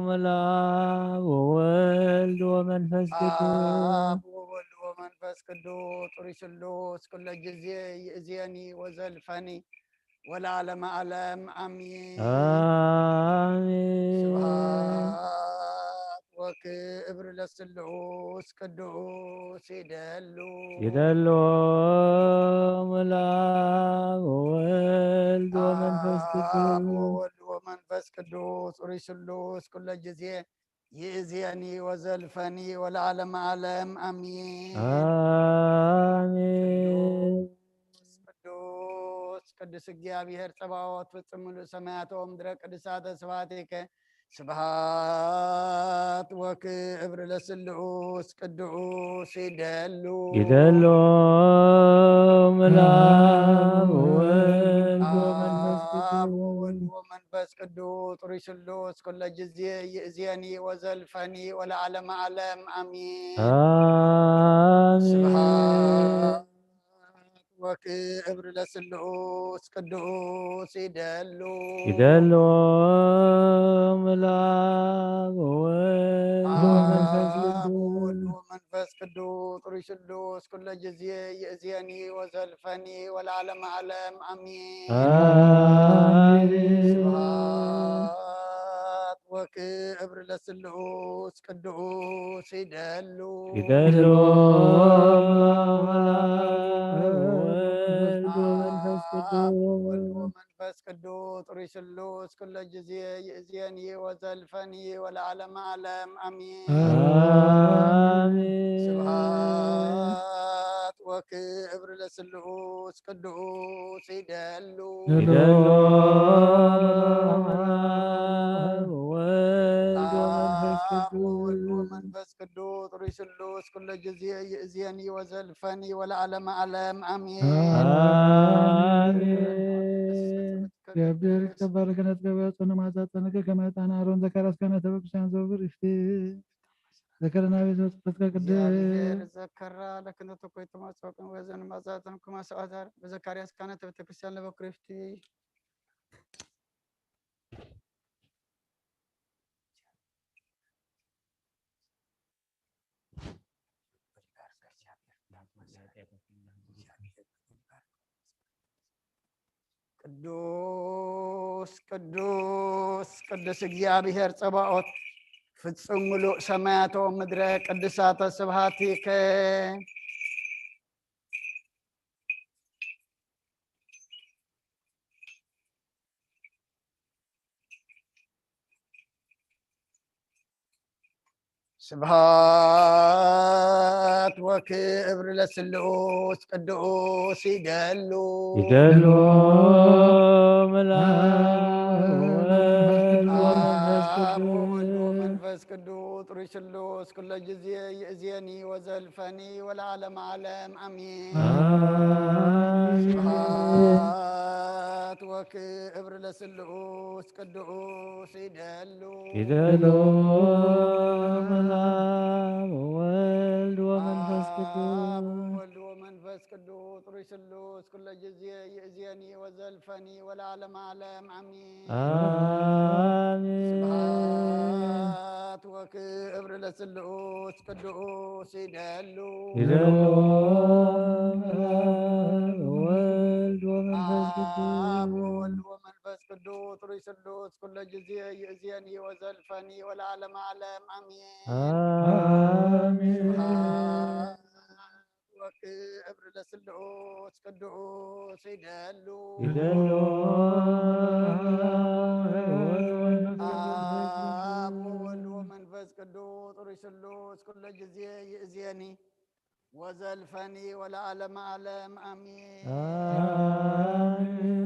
መልአብ ወወልድ ወመንፈስ ቅዱስ አብ ወወልድ ወመንፈስ ቅዱስ ጥሪ ስሉስ ኩለ ጊዜ ይእዝየኒ ወዘልፈኒ ወለዓለመ ዓለም አሚን። አሜን። ስብሐት ወክብር ለስሉስ ቅዱስ ይደሉ ይደሎ መልአብ ወወልድ ወመንፈስ አብ ቅዱስ ወወልድ ወመንፈስ ቅዱስ ጥሪ ስሉስ ኩለ ጊዜ ይእዝየኒ ወዘልፈኒ ወለዓለመ ዓለም አሚን። አሜን። ቅዱስ ቅዱስ እግዚአብሔር ጸባኦት ፍጹም ምሉእ ሰማያት ወምድረ ቅዱሳተ ስብሐቲከ ስብሐት ወክብር ለስሉስ ቅዱስ ይደሉ ይደሎ መልአብ ወወልድ ወመንፈስ አብ ቅዱስ ወወልድ ወመንፈስ ቅዱስ ጥሪ ስሉስ ኩለ ጊዜ ይእዝየኒ ወዘልፈኒ ወለዓለመ ዓለም አሚን። አሜን። ስብሐት ወክብር ለስሉስ ቅዱስ ይደሉ ይደሎ መልአብ ወወልድ ወመንፈስ አብ ወወልድ ቅዱስ ወመንፈስ ቅዱስ ጥሪ ስሉስ ኩለ ጊዜ ይእዝየኒ ወዘልፈኒ ወለዓለመ ዓለም አሚን። አሜን። ስብሐት ወክብር ለስሉስ ቅዱስ ይደሉ ይደሎ መልአብ ወወልድ ወመንፈስ አብ ወወልድ ቅዱስ ወመንፈስ ቅዱስ ጥሪ ስሉስ ኩለ ጊዜ ይእዝየኒ ወዘልፈኒ ወለዓለመ ዓለም አሚን። አሜን። ስብሐት ወክብር ለስሉስ ቅዱስ ይደሉ ይደሎ መልአብ ወወልድ ወመንፈስ አብ ወወልድ ቅዱስ ወመንፈስ ቅዱስ ጥሪ ስሉስ ኩለ ጊዜ ይእዝየኒ ወዘልፈኒ ወለዓለመ ዓለም አሚን። አሜን። እግዚአብሔር ይባርከነ ጥበበ ጽኑ ማጻጸንከ ከመ ዕጣን አሮን ዘካርያስ ካህናተ ቤተክርስቲያን ዘውብር ይፍቴ ዘከረና ቤት ወጽፈትከ ቅድስ እግዚአብሔር ዘከራ ለክነተ ኮይተማ ጾቅን ወዘን ማጻተን ኩማ ሰዓታር በዘካርያስ ካህናተ ቤተክርስቲያን ለበኩር ይፍቴ። ቅዱስ ቅዱስ ቅዱስ እግዚአብሔር ጸባኦት ፍጹም ምሉእ ሰማያተ ወምድረ ቅዱሳተ ስብሐቲከ። ስብሐት ወክብር ለስሉስ ቅዱስ ይደሉ ይደሎ መልአብ ወወልድ ወመንፈስ አብ ወወልድ ቅዱስ ወመንፈስ ቅዱስ ጥሩይ ስሉስ ኩለ ጊዜ ይእዜኒ ወዘልፈኒ ወለዓለመ ዓለም አሜን። አሜን። ስብሐት ወክብር ለስሉስ ቅዱስ ይደሉ ይደሎ መልአብ ወወልድ ወመንፈስ አብ ቅዱስ ወወልድ ወመንፈስ ቅዱስ ጥሩይ ስሉስ ኩለ ጊዜ ይእዜኒ ወዘልፈኒ ወለዓለመ ዓለም አሜን። አሜን። ስብሐት ወክብር ለስሉስ ቅዱስ ይደሉ ይደሎ መልአብ ወወልድ ወመንፈስ አብ ቅዱስ ወወልድ ወመንፈስ ቅዱስ ጥሩይ ስሉስ ኩለ ጊዜ ይእዜኒ ወዘልፈኒ ወለዓለመ ዓለም አሜን። አሜን። ስብሐት ወክብር ለስሉስ ቅዱስ ይደሉ ይደሎ አብ ወወልድ ወመንፈስ ቅዱስ ጥሩይ ስሉስ ኩለ ጊዜ ይእዜኒ ወዘልፈኒ ወለዓለመ ዓለም አሜን። አሜን።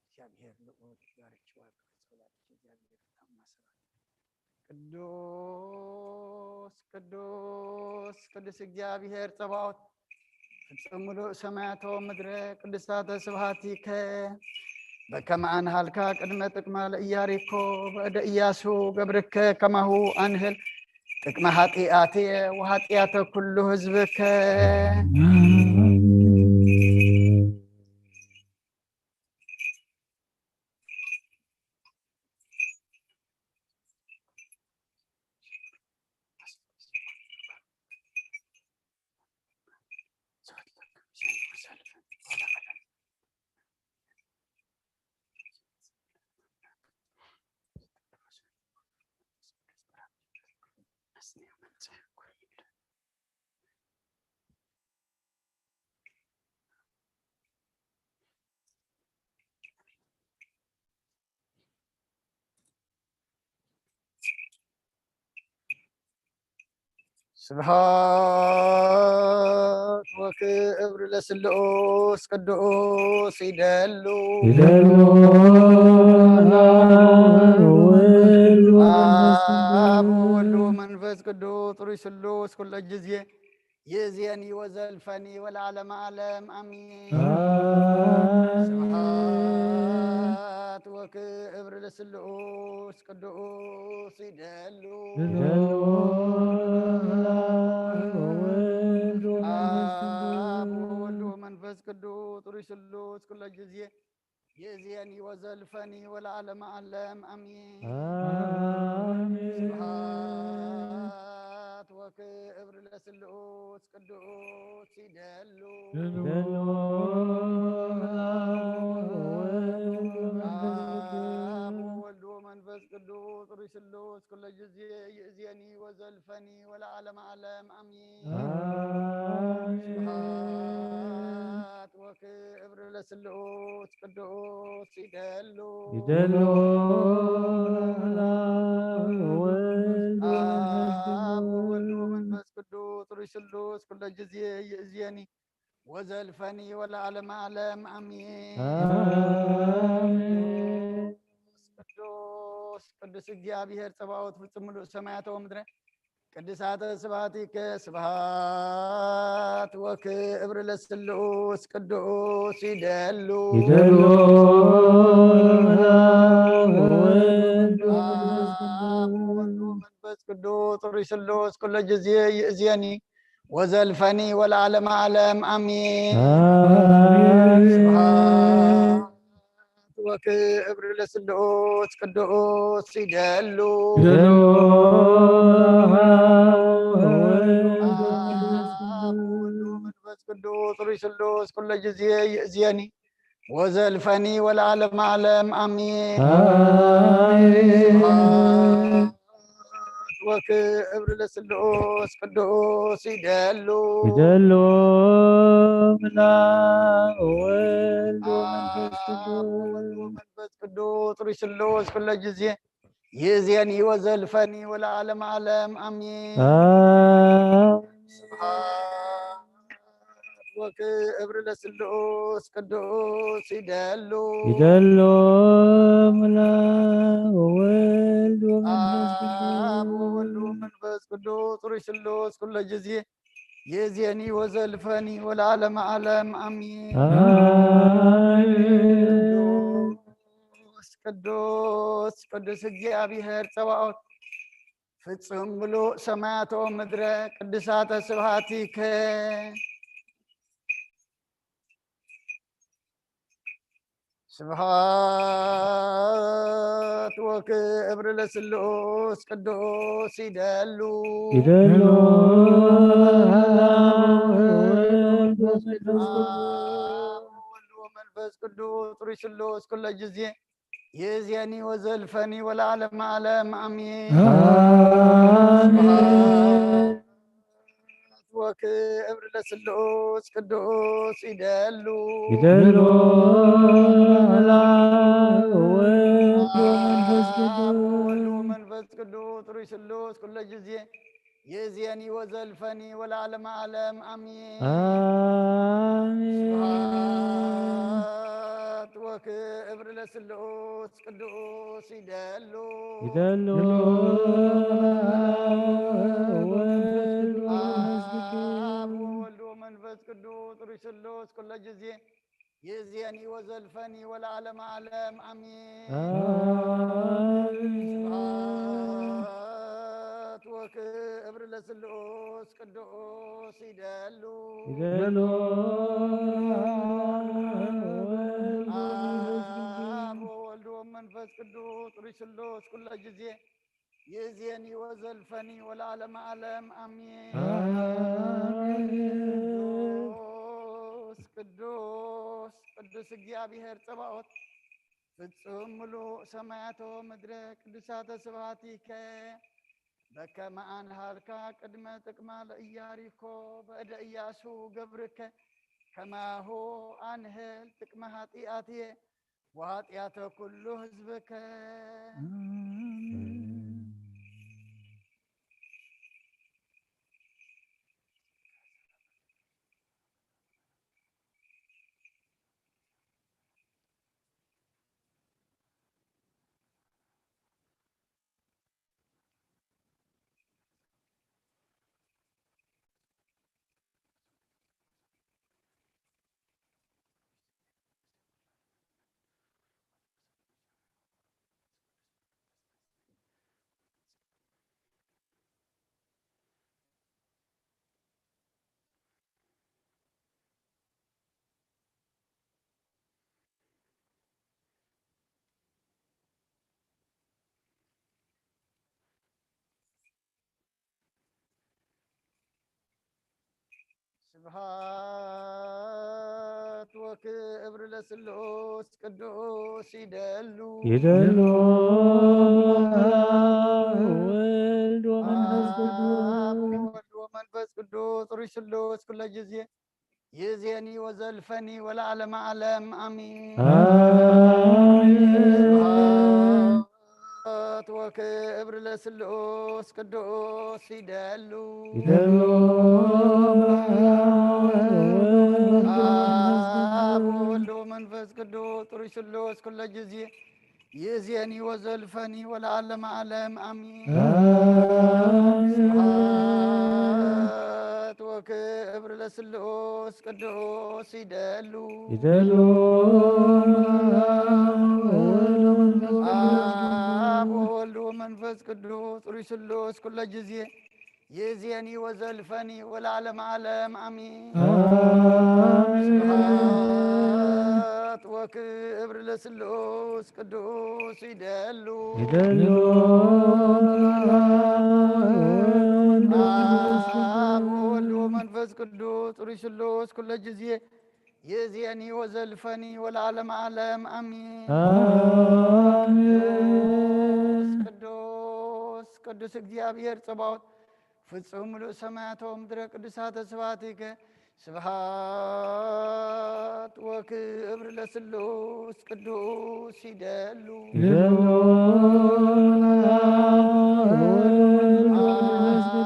እግዚአብሔር ልዑል ይባርክ። እግዚአብሔር ልዑል ይባርክ። እግዚአብሔር ታማስራ ቅዱስ ቅዱስ ቅዱስ እግዚኣብሔር ጸባኦት፣ ፍጹም ምሉእ ሰማያት ወምድረ ቅድሳተ ስብሐቲከ። በከመ ኣንሃልካ ቅድመ ጥቅማ ለኢያሪኮ፣ በእደ ኢያሱ ገብርከ ከማሁ ኣንህል ጥቅመ ኃጢአትየ ወኃጢአተ ኩሉ ሕዝብከ። ስብሐት ወክብር ለስሉስ ቅዱስ ይደሉ። ይደሉ። አብ ወወልድ ወመንፈስ ቅዱስ። አብ ወወልድ ወመንፈስ ቅዱስ ጥሩይ ስሉስ ኩለ ጊዜ ይእዜኒ ወዘልፈኒ ወለዓለመ ዓለም አሜን። አሜን። ስብሐት ወክብር ለስሉስ ቅዱስ ይደሉ። ይደሉ። አብ ወወልድ ወመንፈስ ቅዱስ። አብ ወወልድ ወመንፈስ ቅዱስ ጥሩይ ስሉስ ኩለ ጊዜ ይእዜኒ ወዘልፈኒ ወለዓለመ ዓለም አሜን። አሜን። ስብሐት ወክብር ለስሉስ ቅዱስ ይደሉ። ይደሉ። አብ ወወልድ ወመንፈስ ቅዱስ ጥሩይ ስሉስ ኩለ ጊዜ ይእዜኒ ወዘልፈኒ ወለዓለመ ዓለም አሜን። አሜን። ስብሐት ወክብር ለስሉስ ቅዱስ ይደሉ። ይደሉ። አብ ወወልድ ወመንፈስ ቅዱስ ጥሩይ ስሉስ ኩለ ጊዜ ይእዜኒ ወዘልፈኒ ወለዓለመ ዓለም አሜን። አሜን። ቅዱስ ቅዱስ እግዚኣብሔር ጸባኦት ፍጹም ምሉእ ሰማያት ወምድረ ቅድሳተ ስብሐቲከ። ስብሐት ወክብር ለስሉስ ቅዱስ ይደሉ። ይደሉ። አብ ወወልድ ወመንፈስ ቅዱስ ጥሩይ ስሉስ ኩለ ጊዜ ይእዜኒ ወዘልፈኒ ወለዓለመ ዓለም አሜን። አሜን። ስብሐት ወክብር ለስሉስ ቅዱስ ይደሉ። ይደሉ። አብ ወወልድ ወመንፈስ ቅዱስ ጥሩይ ስሉስ ኩለ ጊዜ ይእዜኒ ወዘልፈኒ ወለዓለመ ዓለም አሜን። አሜን። ስብሐት ወክብር ለስሉስ ቅዱስ ይደሉ። ይደሉ። ምላ ወወልድ ወመንፈስ ቅዱስ። ወወልድ ወመንፈስ ቅዱስ ጥሩይ ስሉስ ኩለ ጊዜ ይእዜኒ ወዘልፈኒ ወለዓለመ ዓለም አሜን። አሜን። ስብሐት ወክብር ለስሉስ ቅዱስ ይደሉ። ይደሉ። ምላ ወወልድ ወመንፈስ ቅዱስ። አብ ወወልድ ወመንፈስ ቅዱስ ጥሩይ ስሉስ ኩለ ጊዜ ይእዜኒ ወዘልፈኒ ወለዓለመ ዓለም አሜን። አሜን። ቅዱስ ቅዱስ ቅዱስ እግዚኣብሔር ጸባኦት ፍጹም ምሉእ ሰማያት ወምድረ ቅድሳተ ስብሐቲከ። ስብሐት ወክብር ለስሉስ ቅዱስ ይደሉ። ይደሉ። ወወልድ ወመንፈስ ቅዱስ። አብ ወወልድ ወመንፈስ ቅዱስ ጥሩይ ስሉስ ኩለ ጊዜ ይእዜኒ ወዘልፈኒ ወለዓለመ ዓለም አሜን። አሜን። ስብሐት ወክብር ለስሉስ ቅዱስ ይደሉ። ይደሉ። ወወልድ ወመንፈስ ቅዱስ። ወወልድ ወመንፈስ ቅዱስ ጥሩይ ስሉስ ኩለ ጊዜ ይእዜኒ ወዘልፈኒ ወለዓለመ ዓለም አሜን። አሜን። ስብሐት ወክብር ክብር ለስሉስ ቅዱስ ይደሉ። ይደሉ። አብ ወወልድ ወመንፈስ ቅዱስ ሩይ ስሉስ ኩለ ጊዜ ይእዜኒ ወዘልፈኒ ወለዓለመ ዓለም አሜን። አሜን። ስብሐት ወክብር ለስሉስ ቅዱስ ይደሉ። ይደሉ። አብ ወወልድ ወመንፈስ ቅዱስ ሩይ ስሉስ ኩለ ጊዜ ይእዜኒ ወዘልፈኒ ወለዓለመ ዓለም አሜን። አሜን። ቅዱስ ቅዱስ ቅዱስ እግዚኣብሔር ጸባኦት ፍጹም ምሉእ ሰማያቶ ምድረ ቅዱሳተ ስብሐቲከ በከመ አንሃልካ ቅድመ ጥቅማ ለኢያሪኮ በእደ ኢያሱ ገብርከ ከማሁ አንህል ጥቅመ ኃጢአትየ ወኃጢአተ ኩሉ ህዝብከ። ስብሐት ወክብር ለስሉስ ቅዱስ ይደሉ። ይደሉ። ወልድ ወመንፈስ ቅዱስ። አብ ወወልድ ወመንፈስ ቅዱስ ሩይ ስሉስ ኩለ ጊዜ ይእዜኒ ወዘልፈኒ ወለዓለመ ዓለም አሜን። አሜን። ስብሐት ወክብር ለስሉስ ቅዱስ ይደሉ። ይደሉ። አብ ወወልድ ወመንፈስ ቅዱስ ሩይ ስሉስ ኩለ ጊዜ ይእዜኒ ወዘልፈኒ ወለዓለመ ዓለም አሜን። አሜን። ስብሐት ወክብር ለስሉስ ቅዱስ ይደሉ። ይደሉ። አብ ወወልድ ወመንፈስ ቅዱስ ሩይ ስሉስ ኩለ ጊዜ ይእዜኒ ወዘልፈኒ ወለዓለመ ዓለም አሜን። አሜን። ስብሐት ወክብር ለስሉስ ቅዱስ ይደሉ። ይደሉ። አብ ወወልድ ወመንፈስ ቅዱስ ሩይ ስሉስ ኩለ ጊዜ ይእዜኒ ወዘልፈኒ ወለዓለመ ዓለም አሜን። አሜን። ቅዱስ ቅዱስ እግዚኣብሔር ጸባኦት ፍጹም ምሉእ ሰማያት ወምድረ ቅዱሳተ ስብሐቲከ ስብሐት ወክብር ለስሉስ ቅዱስ ይደሉ። ይደሉ።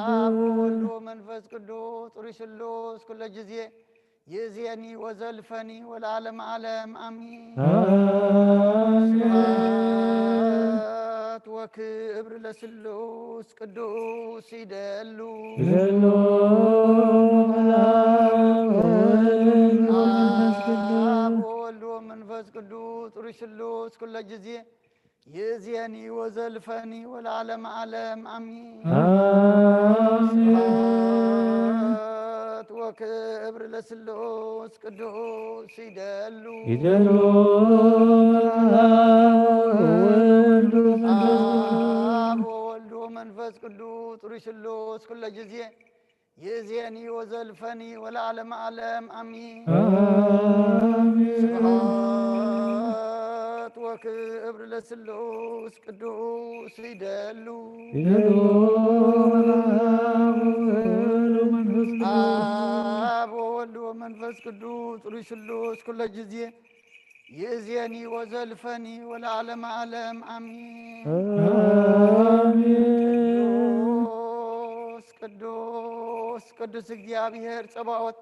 አብ ወወልድ ወመንፈስ ቅዱስ ሩይ ስሉስ ኩለ ጊዜ ይእዜኒ ወዘልፈኒ ወለዓለመ ዓለም አሜን። አሜን። ስብሐት ወክብር ለስሉስ ቅዱስ ይደሉ። ይደሉ። አብ ወወልድ ወመንፈስ ቅዱስ። አብ ወወልድ ወመንፈስ ቅዱስ ሩይ ስሉስ ኩለ ጊዜ ይእዜኒ ወዘልፈኒ ወለዓለመ ዓለም አሜን። አሜን። ስብሐት ወክብር ለስሉስ ቅዱስ ይደሉ። ይደሉ። አብ ወወልድ ወመንፈስ ቅዱስ። አብ ወወልድ ወመንፈስ ቅዱስ ሩይ ስሉስ ኩለ ጊዜ ይእዜኒ ወዘልፈኒ ወለዓለመ ዓለም አሜን። አሜን። ስብሐት ወክብር ለስሉስ ቅዱስ ይደሉ። ይደሉ። አብ ወወልድ ወመንፈስ ቅዱስ። አብ ወወልድ ወመንፈስ ቅዱስ ሩይ ስሉስ ኩለ ጊዜ ይእዜኒ ወዘልፈኒ ወለዓለመ ዓለም አሜን። አሜን። ቅዱስ ቅዱስ ቅዱስ እግዚኣብሔር ጸባኦት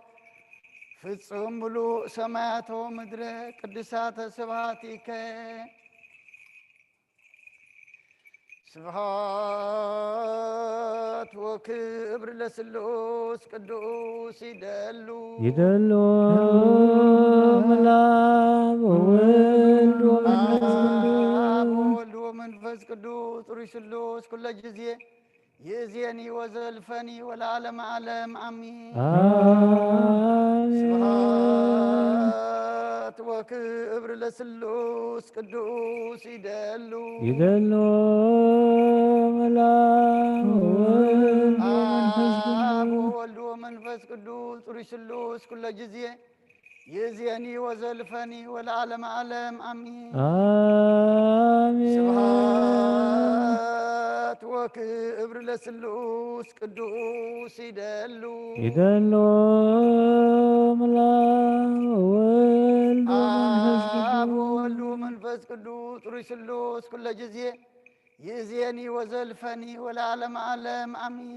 ፍጹም ምሉእ ሰማያቶ ምድረ ቅዱሳተ ስብሐቲከ። ስብሐት ወክብር ለስሉስ ቅዱስ ይደሉ። ይደሉ ምላብ ወወልድ ወመንፈስ አብ ቅዱስ ወወልድ ወመንፈስ ቅዱስ ጥሩይ ስሉስ ኩለ ጊዜ ይእዜኒ ወዘልፈኒ ወለዓለመ ዓለም አሚን። አሜን። ስብሐት ወክብር ለስሉስ ቅዱስ ይደሉ። ይደሉ ምላብ ወወልድ ወመንፈስ አብ ቅዱስ ወወልድ ወመንፈስ ቅዱስ ጥሩይ ስሉስ ኩለ ጊዜ ይእዜኒ ወዘልፈኒ ወለዓለመ ዓለም አሚን። አሜን። ስብሐት ወክብር ለስሉስ ቅዱስ ይደሉ። ይደሉ ምላብ ወወልድ ወመንፈስ አብ ቅዱስ ወወልድ ወመንፈስ ቅዱስ ጥሩይ ስሉስ ኩለ ጊዜ ይእዜኒ ወዘልፈኒ ወለዓለመ ዓለም አሚን።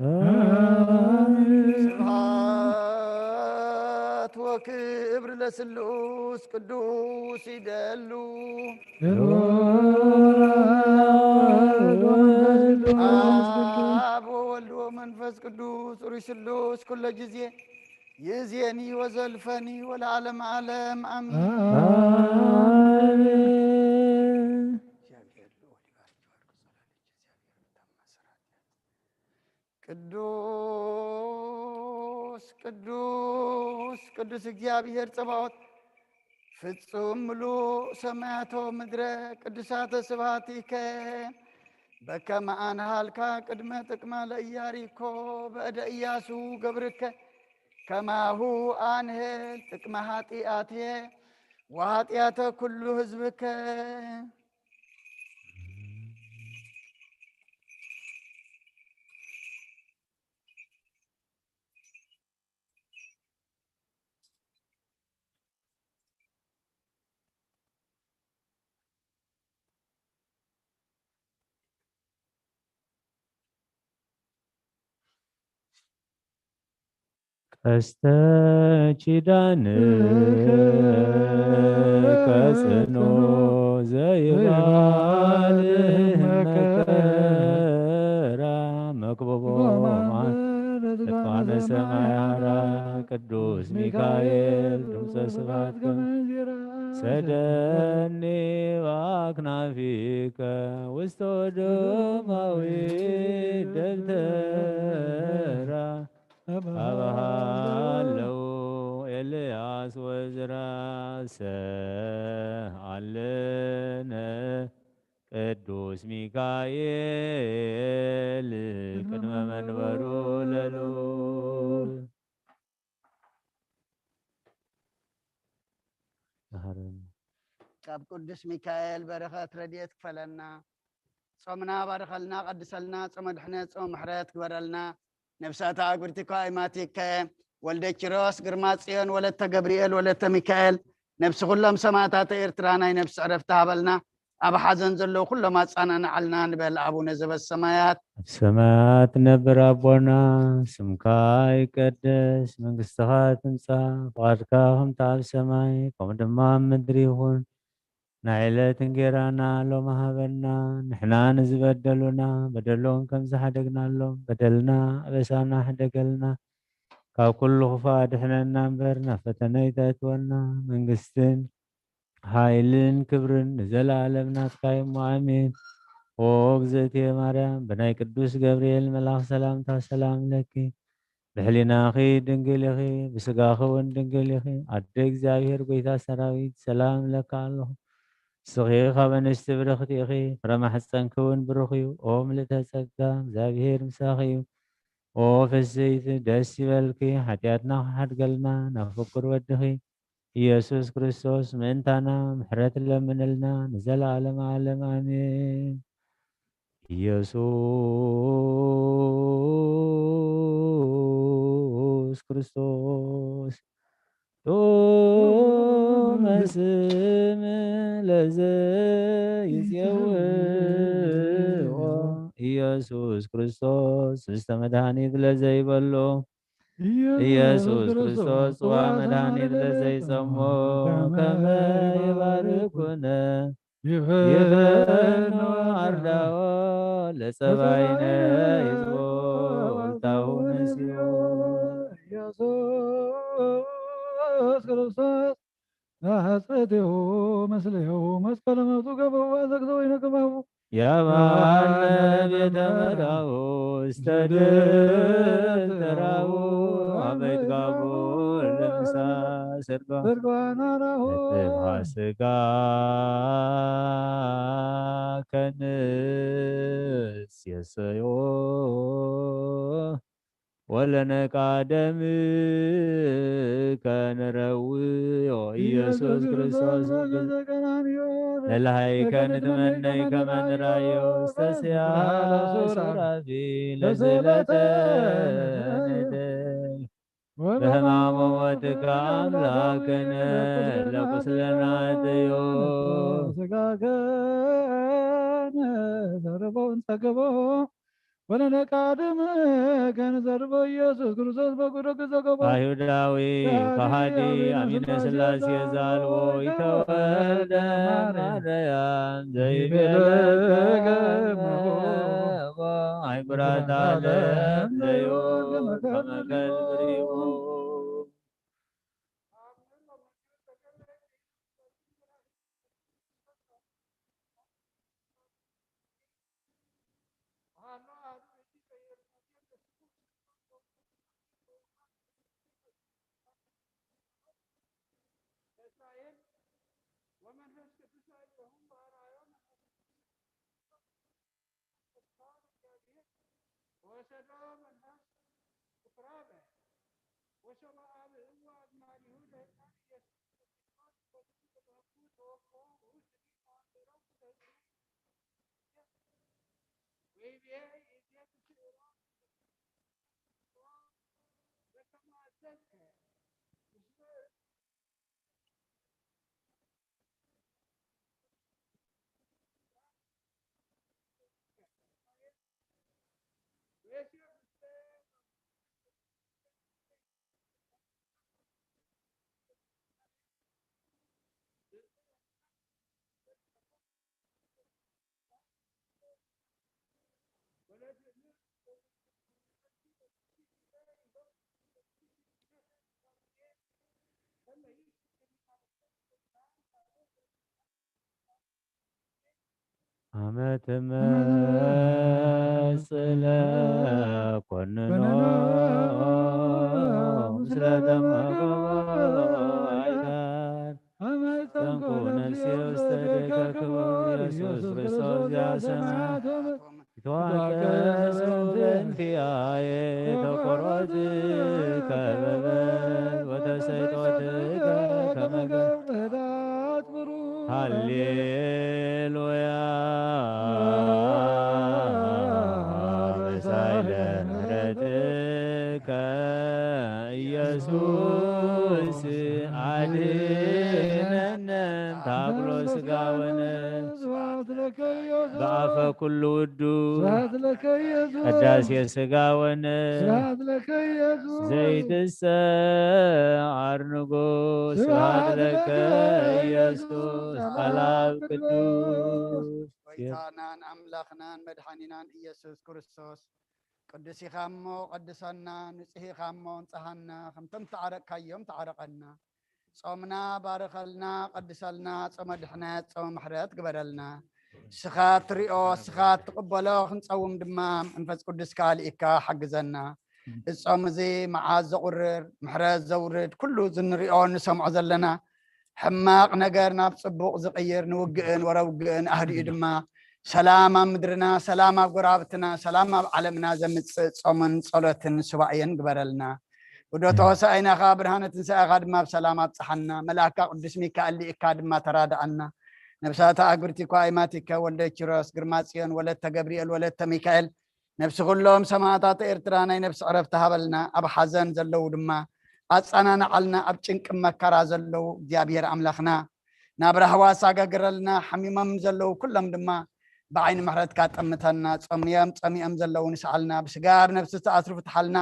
አሜን። ስብሐት ወክብር ለስሉስ ቅዱስ ይደሉ። አብ ወወልድ ወመንፈስ ቅዱስ ጥሩይ ስሉስ ኩለ ጊዜ ይእዜኒ ወዘልፈኒ ወለዓለመ ዓለም አሚን። አሜን። ቅዱስ ቅዱስ ቅዱስ እግዚኣብሔር ጸባኦት ፍጹም ምሉእ ሰማያቶ ምድረ ቅዱሳተ ስብሐቲከ። በከመ አንሃልካ ቅድመ ጥቅማ ለኢያሪኮ በእደ ኢያሱ ገብርከ ከማሁ አንህል ጥቅመ ኃጢአትየ ወኃጢአተ ኩሉ ህዝብከ። ቀስተ ኪዳንከ ጽኑ ዘይባል መከራ መክበቦ ማን እጥፋነ ሰማይ ሐራ ቅዱስ ሚካኤል ድምፀ ስብሐት ከመ ሰደኒ በአክናፊከ ውስተ ደማዊ ደብተራ አበሃለው ኤልያስ ወዝራ ሰአልነ ቅዱስ ሚካኤል ቅድመ መንበሩ ለልዑል። ካብ ቅዱስ ሚካኤል በረኸት ረድኤት ክፈለና። ጾምና ባርኸልና፣ ቀድሰልና፣ ጾመ ድሕነት፣ ጾመ ምሕረት ግበረልና። ነፍሳት ኣእጉርቲ ከዋይማቲከ ወልደ ኪሮስ፣ ግርማ ጽዮን፣ ወለተ ገብርኤል፣ ወለተ ሚካኤል፣ ነፍሲ ኩሎም ሰማዕታተ ኤርትራ ናይ ነፍሲ ዕረፍቲ ሃበልና። ኣብ ሓዘን ዘለዉ ኩሎም ኣጻናንዓልና ንበል። ኣቡነ ዘበሰማያት ኣብ ሰማያት ነብር ኣቦና፣ ስምካ ይቀደስ፣ መንግስትኻ ትምጻእ፣ ፍቓድካ ከምቲ ኣብ ሰማይ ከምኡ ድማ ኣብ ምድሪ ይኹን። ናይ ዕለት እንጌራና ሎሚ ሃበና፣ ንሕና ንዝበደሉና በደሎም ከም ዝሓደግናሎም በደልና ኣበሳና ሕደገልና፣ ካብ ኩሉ ክፉእ ኣድሕነና እምበር ናብ ፈተነ ኣይተእትወና፣ መንግስትን ሓይልን ክብርን ንዘለኣለም ናትካ እዩ እሞ ኣሜን። ኦ እግዝእትየ ማርያም፣ ብናይ ቅዱስ ገብርኤል መልኣኽ ሰላምታ ሰላም ለኪ፣ ብሕሊናኺ ድንግል ኢኺ፣ ብስጋኺ እውን ድንግል ኢኺ። ኣደ እግዚኣብሔር፣ ጎይታ ሰራዊት፣ ሰላም እብለኪ ኣለኹ። ንስኺ ካብ ኣንስቲ ብርኽቲ ኢኺ፣ ፍረ ማሕፀንኪ እውን ብሩኽ እዩ። ኦ ምልእተ ጸጋ፣ እግዚኣብሔር ምሳኺ እዩ። ኦ ፍስይቲ፣ ደስ ይበልኪ፣ ሓጢኣትና ክሓድገልና፣ ናብ ፍቁር ወድኺ ኢየሱስ ክርስቶስ ምእንታና ምሕረት ለምንልና፣ ንዘለዓለም ዓለም ኣሜን። ኢየሱስ ክርስቶስ ጥዑመ ስም ለዘይጼውኦ፣ ኢየሱስ ክርስቶስ ዝስተ መድኃኒት ለዘይበሎ፣ ኢየሱስ ክርስቶስ ጽዋ መድኃኒት ለዘይጸሞ ከመ ይባርኩነ ይፈኑ አርዳኦ ለጸባይነ ይዝቦ ወልታሁ ነሲኦ። ኢየሱስ ክርስቶስ ናሐጸቴሁ ምስሌሁ መስቀለ መቱ ገበው አዘግዘው ይነቅባሁ ያባነ ቤተ መራሁ ውስተ ድል ተራሁ አመት ጋቡ ለምሳ ሰርጓ ሰርጓና ናሁ ስጋ ከንስ የሰዮ ወለነቃደም ከነረውዮ ኢየሱስ ክርስቶስ ለለሃይከ ንትመነይ ከመ ንራዮ ውስተ ስያ ሱራፊ ለስእለተ ንደይ በሕማሙ ሞትከ አምላክነ ለቁስለና እጥዮ ስጋከነ ዘረበውን ጸገቦ ወለነቃድም ከንዘርቦ ኢየሱስ ክርስቶስ በጉዶ ግዘገቦ አይሁዳዊ ከሃዲ አሚነ ስላሴ ዛልዎ ይተወልደ ማርያም ዘይቤለገ አይጉራት ዓለም ዘዩ ከመከል ብሪቡ ወሰዶ መንፈስ ትኩራበ ወሶበ አብህዎ አዝማዲሁ ለህፃን ኢየሱስ ክርስቶስ ወትቱ ተወክፎ ውእቱ ሊቀ ወንጌሎስ ዘዝነ ወይቤ ይእዜቱ ስእሎ በከመ አዘዝከ ምስለ አመ ትመጽእ ለኮንኖ ምስለ ተመገቦ አይታን። ጸንኩ ነፍሴ ውስተ እዴከ ክቡር ኢየሱስ ክርስቶስ ዘሰማያት። ይትዋቀስ በእንቲአየ ተቆሮት ከበበት ወተሰይጦት ከመገብ ሃሌሉያ በሳይለ ምሕረትከ ኢየሱስ አድነነ። ታብሎ ስጋ ወነ በአፈ ኩሉ ውዱ ቅዳሴ ስጋ ወነ ዘይትሰዓር ንጉስ ስብሐት ለከ ኢየሱስ ቃል አብ ቅዱስ ጎይታናን ኣምላኽናን መድሓኒናን ኢየሱስ ክርስቶስ ቅዱስ ኢኻ እሞ ቀድሰና፣ ንጹህ ኢኻ እሞ እንጽሃና፣ ከምቶም ተዓረቅካዮም ተዓረቀና። ጾምና ባርኸልና፣ ቀድሰልና፣ ጾመ ድሕነት፣ ጾመ ምሕረት ግበረልና። ንስኻ ትሪኦ፣ ንስኻ ትቕበሎ ክንጸውም ድማ መንፈስ ቅዱስካ ልኢካ ሓግዘና። እዚ ጾም እዚ መዓዝ ዘቑርር፣ ምሕረት ዘውርድ፣ ኩሉ እዚ ንሪኦ ንሰምዖ ዘለና ሕማቕ ነገር ናብ ጽቡቕ ዝቕይር፣ ንውግእን ወረ ውግእን ኣህዲኡ ድማ ሰላም ኣብ ምድርና፣ ሰላም ኣብ ጎረባብትና፣ ሰላም ኣብ ዓለምና ዘምጽእ ጾምን ጸሎትን ሱባኤን ግበረልና። ውደቶ ሆሳዕናኻ ብርሃነ ትንሳኤኻ ድማ ብሰላም ኣብጽሓና። መልኣካ ቅዱስ ሚካኤል ልኢካ ድማ ተራድኣና። ነብሳታ ኣግብርቲኳ ኣይማቲከ ወልደ ኪሮስ፣ ግርማ ጽዮን፣ ወለተ ገብርኤል፣ ወለተ ሚካኤል፣ ነብሲ ኩሎም ሰማዕታት ኤርትራ ናይ ነብሲ ዕረፍቲ ሃበልና። ኣብ ሓዘን ዘለዉ ድማ ኣጸናንዓልና። ኣብ ጭንቂ መከራ ዘለዉ እግዚኣብሔር ኣምላኽና ናብ ራህዋ ኣሳጋግረልና። ሓሚሞም ዘለዉ ኩሎም ድማ ብዓይኒ ምሕረትካ ጠምተና። ጸሚዮም ጸሚኦም ዘለዉ ንስዓልና። ብስጋ ብነብሲ ዝተኣስሩ ፍትሓልና።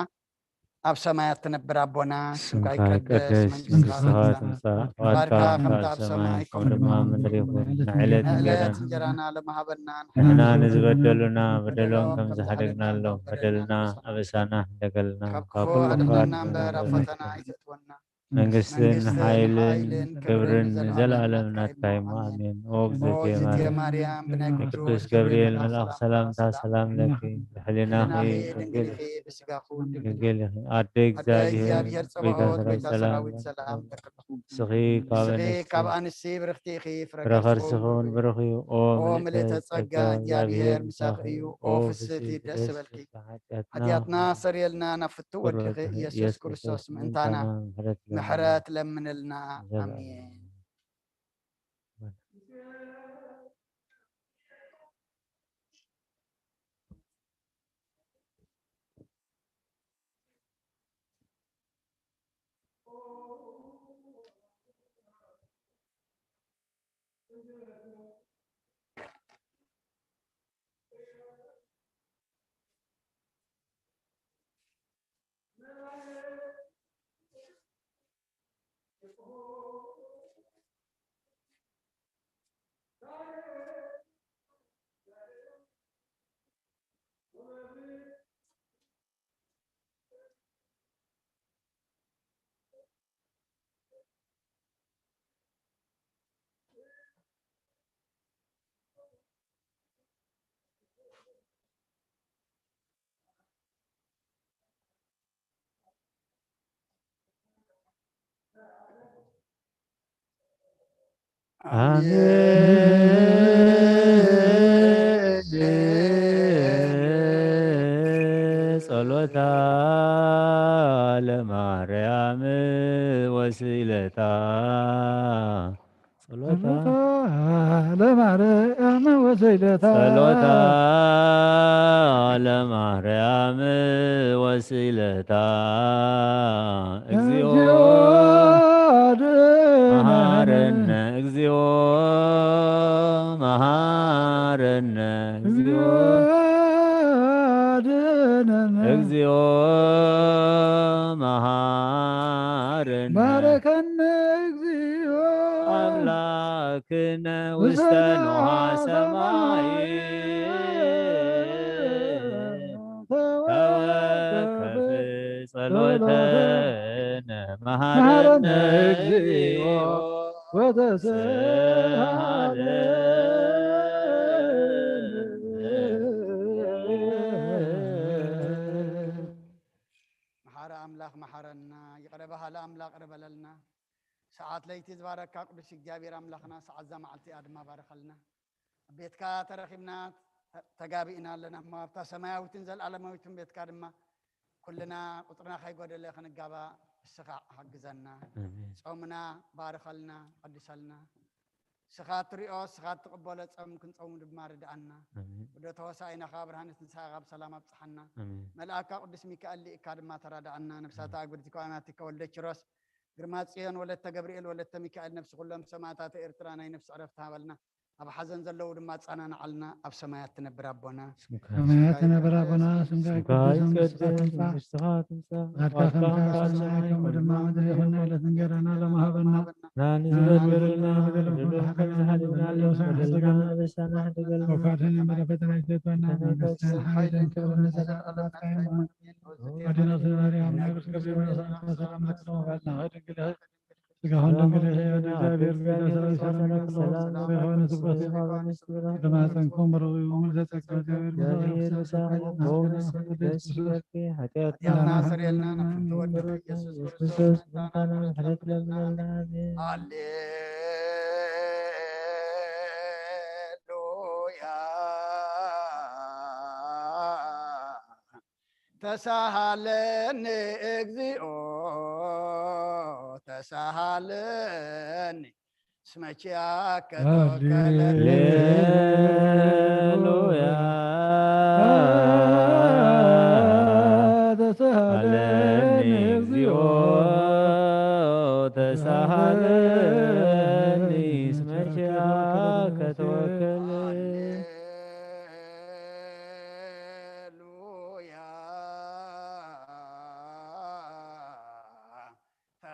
ኣብ ሰማያት ትነብር ኣቦና፣ ስምካ ይቀደስ፣ መንግስትኻ ትምጻእ፣ ፍቓድካ ከምቲ ኣብ ሰማይ ከምኡ ድማ ኣብ ምድሪ ይኹን። ንዕለት እንጀራና ለመሃበና፣ ንሕና ንዝበደሉና በደሎም ከም ዝሓደግናሎም በደልና ኣበሳና ሕደገልና፣ ካብ ክፉ ኣድሕነና እምበር ኣብ ፈተና ኣይተእትወና። መንግስትን ሓይልን ክብርን ንዘለኣለም ናትካ እዩ። ኣሜን። ኦ እግዝእትየ ማርያም፣ ብናይ ቅዱስ ገብርኤል መልኣኽ ሰላምታ ሰላም ለኪ፣ ብሕሊናኺ ድንግል ኢኺ፣ ብስጋኹ ድንግል ኢኺ። ኣደ እግዚኣብሔር፣ ጸባኦት፣ ጎይታ ሰራዊት ሰላም፣ ንስኺ ካብ ኣንስቲ ብርኽቲ ኢኺ፣ ፍረ ከርስኺ እውን ብሩኽ እዩ። ኦ ምልእተ ጸጋ፣ እግዚኣብሔር ምሳኺ እዩ። ኦ ፍስህቲ፣ ደስ ይበልኪ። ሓጢኣትና ሰርየልና፣ ናብ ፍትው ወድኺ ኢየሱስ ክርስቶስ ምእንታና ምሕረት ለምንልና። ኣሜን። ኣሜን። ጸሎታ ለማርያም ወስኢለታ። ጸሎታ ለማርያም ወስኢለታ። ጸሎታ ለማርያም ወስኢለታ። እግዚኦ መሃረነ፣ እግዚኦ መሃረነ፣ እግዚኦ እግዚኦ መሃረነ። ባረከነ እግዚኦ። ኣምላክነ ውስተ ንውሃ ሰማይ። ተወከፍ ጸሎተነ መሃረነ እግዚኦ ወተሰሃለ። መሓሪ ኣምላኽ መሓረና፣ ይቕረ በሃሊ ኣምላኽ ይቕረ በለልና። ሰዓት ለይቲ ዝባረካ ቅዱስ እግዚኣብሔር ኣምላኽና፣ ሰዓት እዛ መዓልቲ እያ ድማ ባረኸልና። ኣብ ቤትካ ተረኺብና፣ ተ-፣ ተጋቢእና ኣለና እሞ፣ ኣብታ ሰማያዊትን ዘለኣለማዊትን ቤትካ ድማ ኩልና ቁጽርና ከይጎደለ ክንጋባእ እስኻ ሓግዘና። ኣሜን። ጾምና ባርኸልና፣ ቀድሰልና። እስኻ ትሪኦ፣ እስኻ ትቕበሎ ጾም ክንጾም ድማ ርድኣና። ኣሜን። ወደ ተወሳኢና ካብ ብርሃነ ትንሳኤኻ ብሰላም ኣብጽሓና። ኣሜን። መልኣካ ቅዱስ ሚካኤል ልኢካ ድማ ተራድኣና። ነብሳታ ኣጉድቲ ከዋናቲካ ወልደ ኪሮስ፣ ግርማ ጽዮን፣ ወለተ ገብርኤል፣ ወለተ ሚካኤል፣ ነፍሲ ኩሎም ሰማዕታተ ኤርትራ ናይ ነፍሲ ዕረፍቲ ሃበልና። ኣብ ሓዘን ዘለዉ ድማ ኣጸናንዓልና። ኣብ ሰማያት ትነብር ኣቦና። ሰማያት ትነብር ኣቦና፣ ስምካ ይትቀደስ፣ መንግስትኻ ትምጻእ፣ መንግስትኻ ትምጻእ፣ ፍቓድካ ከምቲ ኣብ ሰማይ ከምኡ ድማ ኣብ ምድሪ ይኹን። ዕለት እንጀራና ሎሚ ሃበና። ናኒ ዝበደሉና በደሎም ከም ዝሓደግናሎም በደልና ኣበሳና ሕደገልና። ወካድሕነና እምበረ ፈተና ኣይተእትወና፣ መንግስትን ሓይልን ክብርን ንዘለኣለም ናትካ እዩ። ኣዴና ማርያም ናይ ቅዱስ ገብርኤል ሰላምታ ሰላም ለኪ፣ ሰላም ለኪ፣ ድንግል ኢኺ፣ ስጋኹን ድንግል ኢኺ፣ ወደ እግዚኣብሔር ቤተ ሰላም ሰላም ለኪ፣ ሰላም ለኪ፣ ሰላም ለኪ፣ ብሩክ የሆነ ስብከት ብሩክ የሆነ ስብከት ብማፀንኩም ብሩክ እዩ፣ ሙሉ ዘጸጋ እግዚኣብሔር ምሳኺ፣ ሰላም ለኪ፣ ደስ ይበልኪ፣ ኃጢአትና ኃጢአትና ሰርየልና፣ ናብ ፍትወ ወልድኪ ኢየሱስ ክርስቶስ ምሕረትና ምሕረት ለምነልና። ኣሜን። ሃሌሉያ። ተሳሃለኒ እግዚኦ ተሳሃለኒ፣ እስመ ኪያከ ተወከለኒ። ሃሌሉያ። ተሳሃለኒ እግዚኦ ተሳሃለኒ፣ እስመ ኪያከ ተወከለኒ። ሃሌሉያ።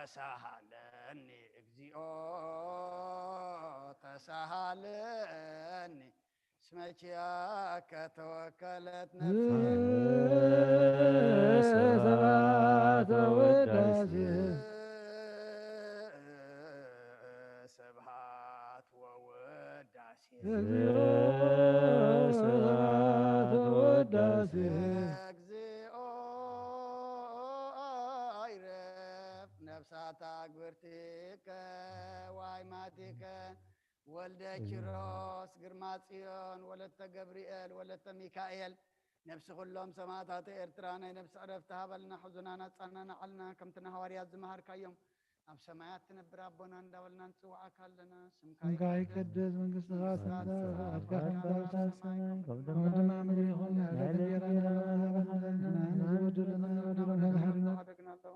ተሳሃለኒ እግዚኦ ተሳሃለኒ፣ እስመ ኪያከ ተወከለት ነፍስየ። ስብሐት ወውዳሴ። ስብሐት ወውዳሴ። ስብሐት ወውዳሴ። እግዚኦ ይረፍ ነፍሳት ኣግብርቲከ ዋይማቲከ ወልደ ኪሮስ ግርማ ጽዮን ወለተ ገብርኤል ወለተ ሚካኤል ነፍሲ ኩሎም ሰማዕታተ ኤርትራ ናይ ነፍሲ ዕረፍቲ ሃበልና፣ ሕዙናን ኣጻናንዓልና፣ ከምቲ ንሃዋርያት ዝመሃርካዮም ኣብ ሰማያት ትነብር ኣቦና እንዳበልና ንጽውዓካ ኣለና። ስምካ ስምካ ይቀደስ። ይቀደስ፣ መንግስትኻ ትምጻእ፣ ፍቃድካ ከም ኣብ ሰማይ ከም ኣብ ሰማይ ከም ከምኡ ድማ ኣብ ምድሪ ይኹን። የዕለተ እንጀራና ሃበና፣ ንሕና ንዝበደሉና በደሎም ከይሓድጉና፣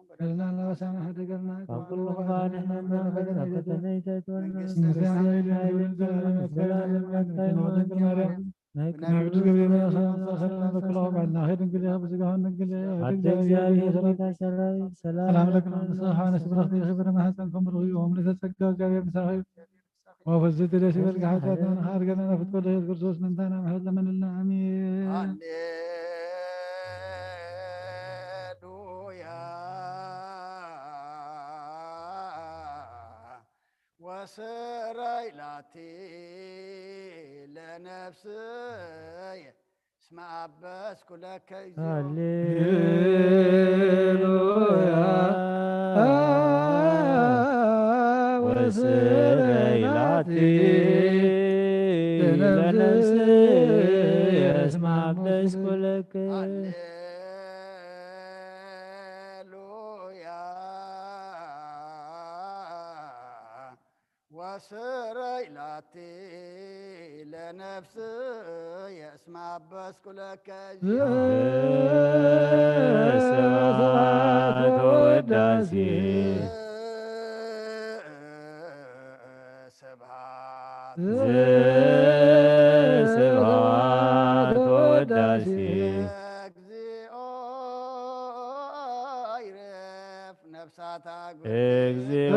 በደልና እናበሳና ሓደገልና፣ ካብ ኩሉ ክፉእ ኣድሕነና፣ ፈተነ ኣይተእትወና። መንግስቲ መንግስቲ ሓይሊ ሓይሊ ክብሪ ዘለዓለመ። ሰላም ለኪ ድንግል ማርያም፣ ናይ ናይ ቅዱስ ገብርኤል መልኣክ ሰላምታ ሰላም ለኪ፣ በልናኺ ድንግል ኢኺ፣ በስጋኺ ድንግል ኢኺ፣ ኣደ ኣደ እግዚአብሔር እግዚአብሔር ሰላም ጌታ ሰራዊት፣ ሰላም ሰላም ለኪ፣ ለኪ፣ ንስኻ ንስብረኽቲ ኢኺ፣ ፍሬ ማህፀንኪ ብሩክ እዩ። እምሊ ተጸጋ፣ እግዚአብሔር ምሳኺ እዩ። ወፍስቲ ደስ ይበልኪ፣ ሓጢኣትና ንኻሕር ገለና፣ ፍትወ ለኢየሱስ ክርስቶስ ምንታና ምሕረት ለመንልና። ኣሜን። ሃሌሉያ ወስረይ ላቲ ለነፍስየ እስመ አበስኩ ለከ እግዚኦ። ሃሌሉያ ወስረይ ላቲ ለነፍስየ እስመ አበስኩ ለከ። ሃሌሉያ ወስረይ ላቲ ለነፍስየ እስመ አበስኩ ለከ። ስብሐት ወውዳሴ። ስብሐት ስብሐት ወውዳሴ። እግዚኦ ይረፍ ነፍሳታ እግዚኦ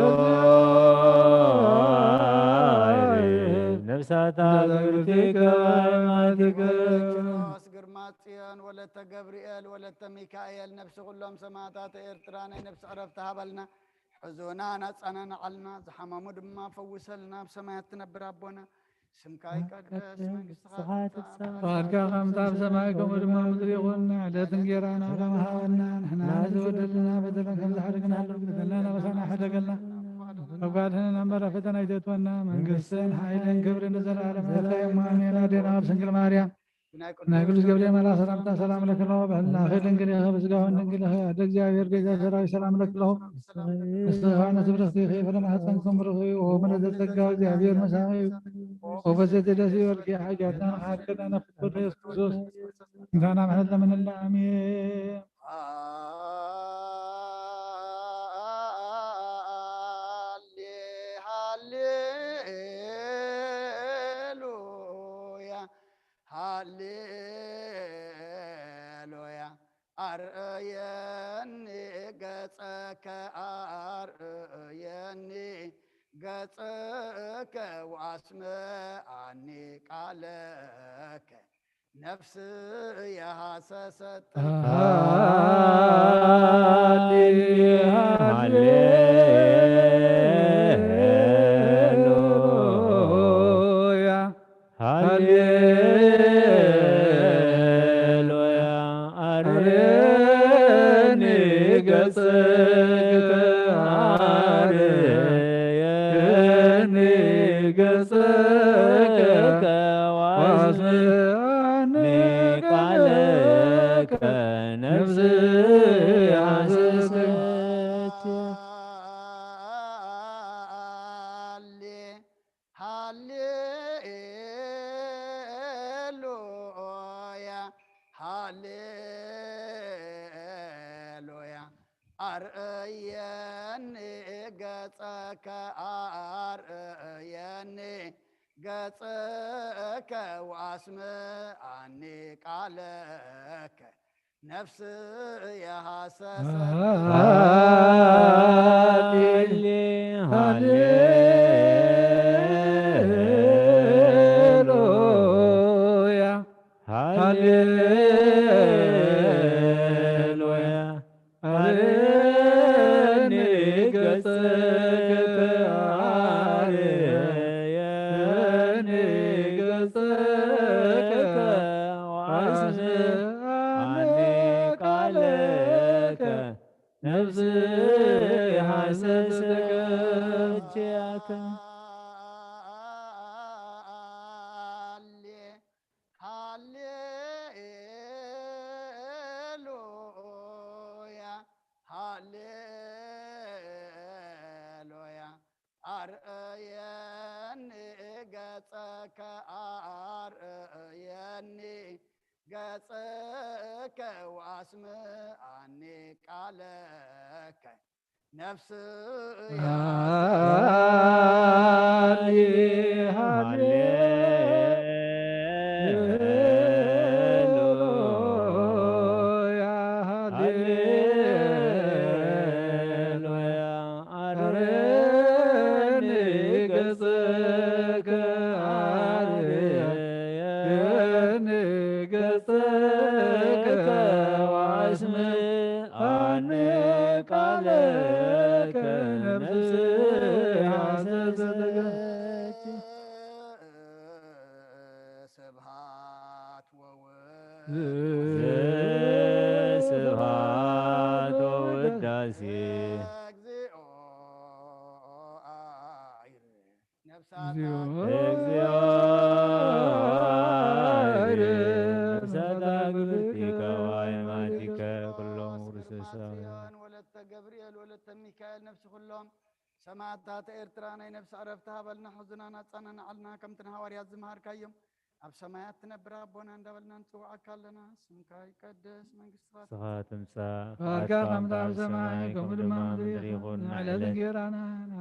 ነፍሳታ ግብርቲከ ወአይማቲከ። ኪሮስ ግርማ ጽዮን ወለተ ገብርኤል ወለተ ሚካኤል ነፍሲ ኩሎም ሰማዕታት ኤርትራ ናይ ነፍሲ ዕረፍቲ ሃበልና። ሕዙናን ኣጸናንዓልና፣ ዝሓመሙ ድማ ፈውሰልና። ኣብ ሰማያት ትነብር ኣቦና ስምካ ይቀደስ፣ መንግስትኻ ትምጻእ፣ ፍቓድካ ከምቲ ኣብ ሰማይ ከምኡ ድማ ኣብ ምድሪ ይኹን። ዕለት እንጌራና ሎሚ ሃበና፣ ንሕና ንዝበደሉና በደልና ከም ዝሓደግናሎም፣ በደልና ናበሳና ሓደገልና፣ ካብ ጓድህን እምበር ፈተና ኣይተእትወና። መንግስትን ሓይልን ክብርን ንዘለዓለም ናትካ እዮም። ኣሜን። ኣዴና ኣብ ድንግል ማርያም ናይ ቅዱስ ገብርኤል መልኣክ ሰላምታ ሰላም ለክሎ በህልናኺ ድንግል ኢኺ፣ በስጋኺ ድንግል ኢኺ። ኣደ እግዚኣብሔር ጌታ ሰራዊት ሰላም ለክሎ። ንስኻ ንስብርኽቲ ኢኺ፣ ፍረ ማሕፀንኩም ብሩኽ እዩ። ወመነ ዘጸጋ እግዚኣብሔር ምሳኺ እዩ። ወበዘቲ ደስ ይበልኪ፣ ሓጢኣትና ንኽሓድገና ነፍቅዶ ኢየሱስ ክርስቶስ እንታና ምሕረት ለምንላ። ኣሜን። ሃሌ ሃሌሉያ ሃሌሉያ። ኣርእየኒ ገጸከ ኣርእየኒ ገጸከ ወኣስምዓኒ ቃለከ ነፍስየ ሃሰሰት። ሃሌ ሃሌሉያ ሃሌሉያ። ኣርየኒ ገጽከ፣ ኣርየኒ ገጽከ፣ ወአስምዓኒ ቃለከ፣ ነፍስየ ሃሰሰት። ሃሌ ሃሌሉያ ሃሌሉያ። ኣርእየኒ ገጸከ ኣርእየኒ ገጸከ ወኣስምዓኒ ቃለከ ነፍስየ ሃሰሰት። ነፍሲ ሓሰሰተገችያተ። ሃሌሉያ፣ ሃሌሉያ። ኣርእየኒ ገጸከ፣ ኣርእየኒ ገጸከ፣ ወኣስምዓኒ ቃለከ። ነፍስየ ሃሌ፣ ሃሌሉያ፣ ሃሌሉያ። ኣርእየኒ ገጸከ፣ ኣርእየኒ ገጸከ፣ ወኣስምዓኒ ቃለከ። ነፍስየ ሓሰሰተገች። ስብሐት ወውዳሴ ስብሐት ወውዳሴ ለእግዚኦ። ነፍሳት እግዚኦ። እግዚኦ። ነፍሳት አግብርቲከ ወአይማቲከ ኩሎም ውርሰ ሰማያት። ወለተ ገብርኤል ወለተ ሚካኤል ነፍሲ ኩሎም ሰማዕታት ኤርትራ ናይ ነፍሲ ዕረፍቲ ሃበልና፣ ሕዙናን ኣጻናንዓልና፣ ከምቲ ንሃዋርያት ዝመሃርካዮም፣ ኣብ ሰማያት ትነብር ኣቦና እንዳበልና ንጽውዓካ ኣለና። ስምካ ይቀደስ፣ መንግስትኻ ንስኻ ትምጻእ፣ ፍቓድካ ፍቓድካ ከምቲ ኣብ ከምቲ ኣብ ሰማይ ሰማይ ከምኡ ከምኡ ድማ ድማ ኣብ ኣብ ምድሪ ምድሪ ይኹን። ይኹን። ንዕለት ንዕለት እንጌራና ንሕና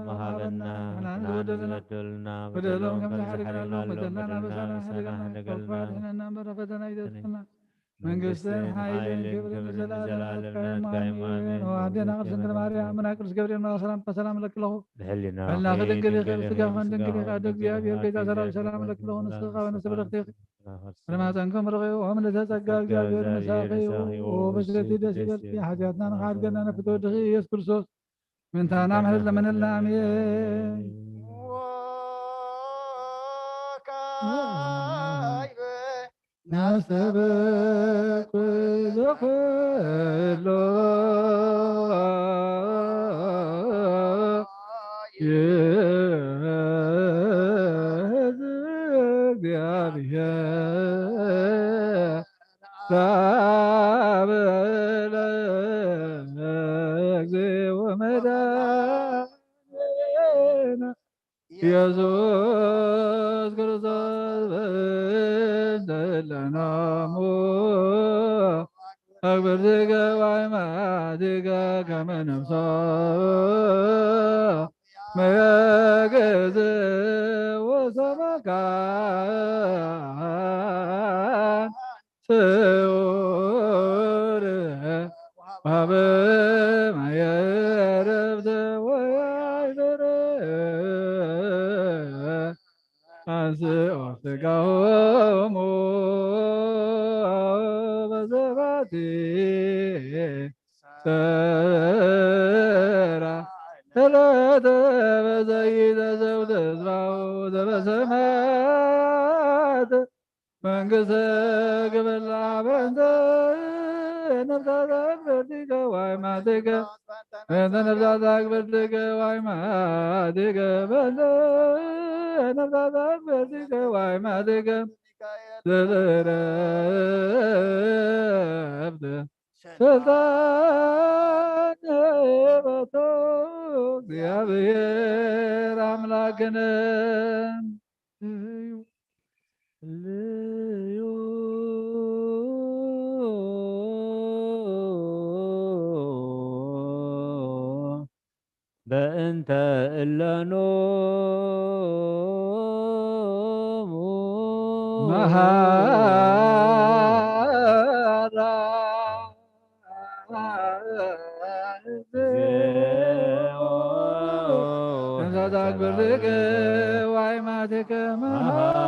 ንህበና፣ ንህበና፣ ንሕና ንሕና ንዝበደሉና፣ ንዝበደሉና፣ በደሎም በደሎም ከም ከም ዝሓደግናሎም፣ ዝሓደግናሎም፣ በደልና በደልና በሳና በሳና ሕደገልና። ሕደገልና፣ ሕደገልና፣ እምበር ፈተና ኣይተእትወና። መንግስትን መንግስትን ሓይልን ሓይልን ክብርን ክብርን ንዘለኣለም ንዘለኣለም ናትካ እዩ። ኣሜን። ኣሜን። ወኣዴና ቅድስት ድንግል ማርያም፣ ኣሜን። መልኣክ ቅዱስ ገብርኤል መልኣክ ሰላምታ ሰላም እለኪ ኣለኹ። ብሕሊናኺ በላኺ ድንግል ድንግል ኢኺ፣ ኢኺ፣ ስጋኺ ስጋኺ ድንግል ድንግል ኢኺ፣ ኢኺ። ኣደ ኣደ እግዚኣብሔር ጌታ ሰራዊት ሰላም እለኪ ኣለኹ። ንስኺ ካብ ኣንስቲ ብርኽቲ ኢኺ። ፍሬ ማፀንኩም ርቑ ኦም ልዕልተ ጸጋ እግዚኣብሔር ምሳኺ እዩ። ብስቲ ደስ ይበልኪ፣ ሓጢኣትና ንኽሓድገና ነፍቶ ወድኺ ኢየሱስ ክርስቶስ ምንታና ምሕረት ለመነልና። ኣሜን። ወካይበ ናስተብቅ ኩሉ እግዚአብሔር ሳብለ እግዚኦ መድኃኒነ ኢየሱስ ክርስቶስ በእንተ ለናሙ። አክብርቲከ ወአይማቲከ ከመ ነፍሶ መየገዝ ወሰማካን ስዑር ወሀበ ማየ ዕረፍት ወያይብር አንስኦ ስጋሆሙ በሰባቲ ሰራ ዕለተ በዘይተ ዘውተ ዝራው ዘበሰማያት መንግስተ ግብላ በእንተ ነፍሳት አክብርቲከ ወአይማቲከ በእንተ ነፍሳት አክብርቲከ ወአይማቲከ በእንተ ነፍሳት አክብርቲከ ወአይማቲከ ዘልረፍት ስልጣን በቶ እግዚአብሔር አምላክነ እዩ። ልዩ በእንተ እለኑ መሃራ እንዘ ታግብርክ ዋይማትከ መሃራ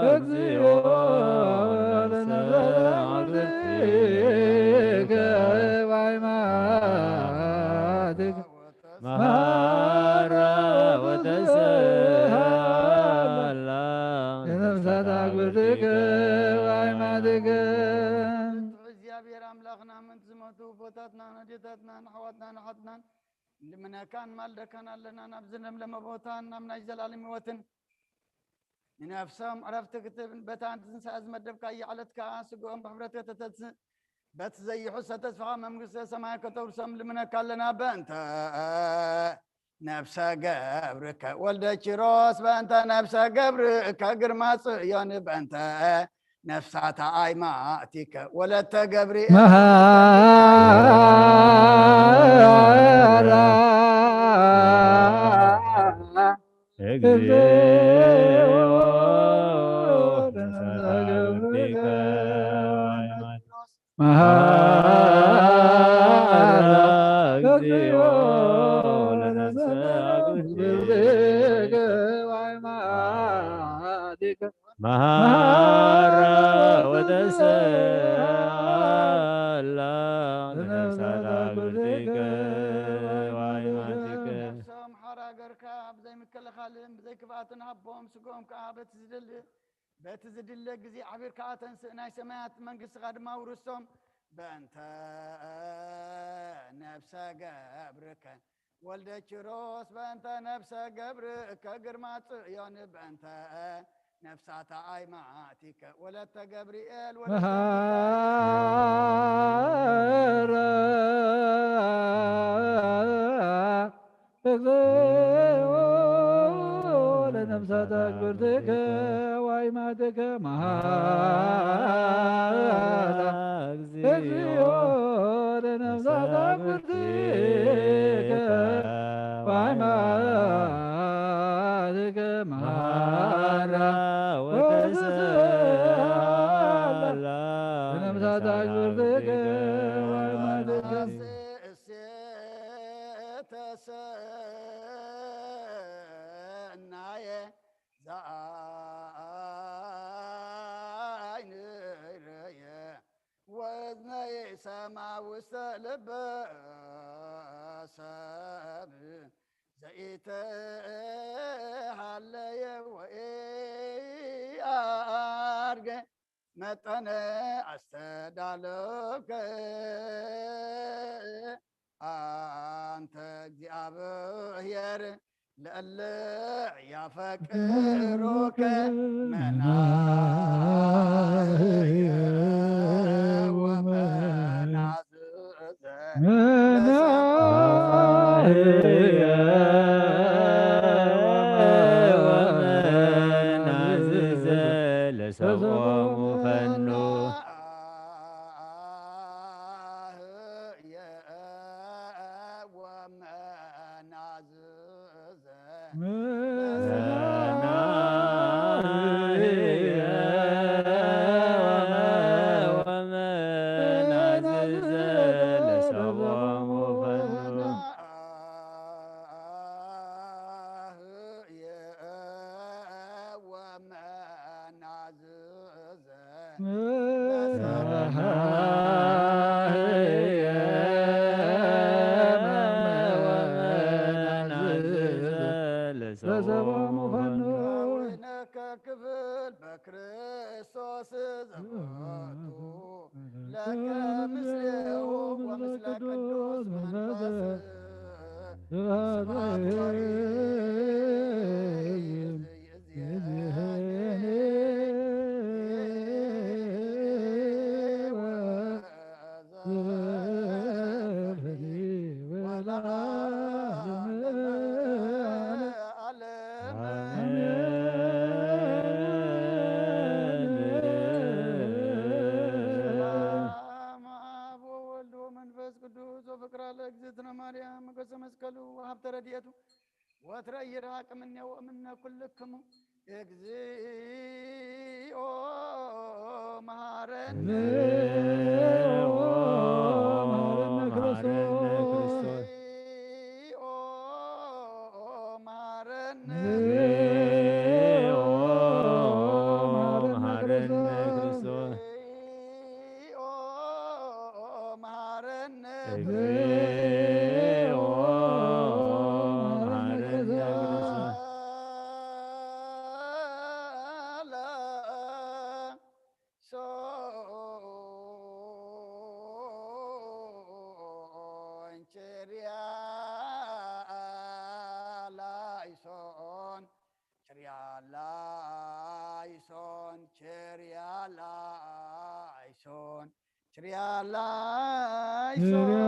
እግዚኦ ለነብረትከ ዋይማትከ መሃራ ወተሰሃላ ለነብሳት አግብርትከ ዋይማትከ። ኣምላኽና፣ ምእንቲ ዝሞቱ ኣቦታትናን ኣዴታትናን ኣሕዋትናን ኣሓትናን ንልምነካን ማልደካን ኣለና፣ ናብ ዝለምለመ ቦታን ናብ ናይ ዘላለም ህይወትን። ንነፍሶም ዕረፍቲ ክትህብ፣ በታ ትንሳኤ ዝመደብካያ ዕለት ከኣ ስግኦም ብሕብረት ከተተንስእ፣ በቲ ዘይሕሰ ተስፋኻ መንግስተ ሰማይ ከተውርሶም ልምነካ ኣለና። በእንተ ነፍሰ ገብርከ ወልደ ኪሮስ፣ በእንተ ነፍሰ ገብርከ ግርማ ጽዮን፣ በእንተ ነፍሳታ ኣይማቲከ ወለተ ገብርኤል። መሃራ እግዚኦ ለነፍሳታ ገብርከ። መሃራ እግዚኦ ለነፍሳታ ገብርከ። መሃራ ወተሰላ ለነፍሳታ ገብርከ። ነፍሶም ሓራ ገርካ ብዘይ ምክልኻልን ብዘይ ክፍኣትን ሃቦም፣ ስግኦም ከኣ በቲ ዝድሊ በቲ ዝድለ ግዜ ዓቢርካ ኣተንስእ፣ ናይ ሰማያት መንግስትኻ ድማ ውርሶም። በእንተ ነፍሰ ገብርከ ወልደ ኪሮስ፣ በእንተ ነፍሰ ገብርከ ግርማ ጽዮን፣ በእንተ ነፍሳታ ኣይማቲከ ወለተ ገብርኤል ወለተ መሃራ። እግዚኦ ለነፍሳታ ክብርትከ ዋይማትከ መሃራ። እግዚኦ ለነፍሳታ ክብርትከ ዋይማትከ መሃራ። ወተሰላ ለነፍሳታ ክብርትከ ዋይማትከ። እሴተ ሰናየ ዘአይንየ ወእዝነየ ሰማ ውስተ ልበ ሰብ ዘኢተሃለየ ወኢአርገ መጠነ ኣስተዳለውከ። አንተ እግዚአብሔር ለእለ ያፈቅሩከ መናህየ ወመናዝዘ መናህየ ወመናዝዘ ለሰብኦሙ ፈኑ። ለከ ክፍል በክርስቶስ ዘወቱ ለከ ምስሌሁ ወምስለ ቅዱስ መንፈስ ስብሐት ወይእዜኒ ወዘልፈኒ ወለዓለመ ዓለም። ሰላም አብ ወወልድ ወመንፈስ ቅዱስ ወፍቅራ ለእግዝእትነ ማርያም ሞገሰ መስቀሉ ወሀብተ ረድኤቱ ወትረ ይርሃቅ እምኔሁ እምነ ኩልክሙ። እግዚኦ መሐረነ። መሐረነ ክርስቶስ። እግዚኦ መሐረነ። እግዚኦ መሐረነ ክርስቶስ። እግዚኦ መሐረነ። እግዚኦ መሐረነ ክርስቶስ። ቸርያላይሶን፣ ቸርያላይሶን፣ ቸርያላይሶን፣ ቸርያላይሶን።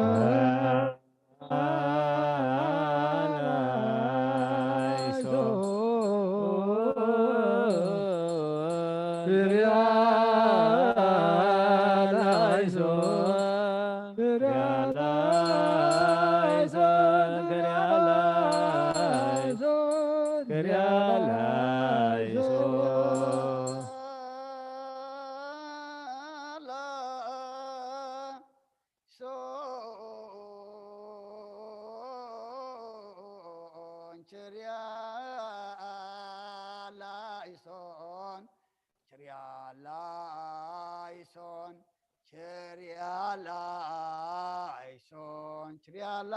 ሶን፣ ቸርያላይሶን፣ ቸርያላይሶን፣ ቸርያላይሶን፣ ቸርያላ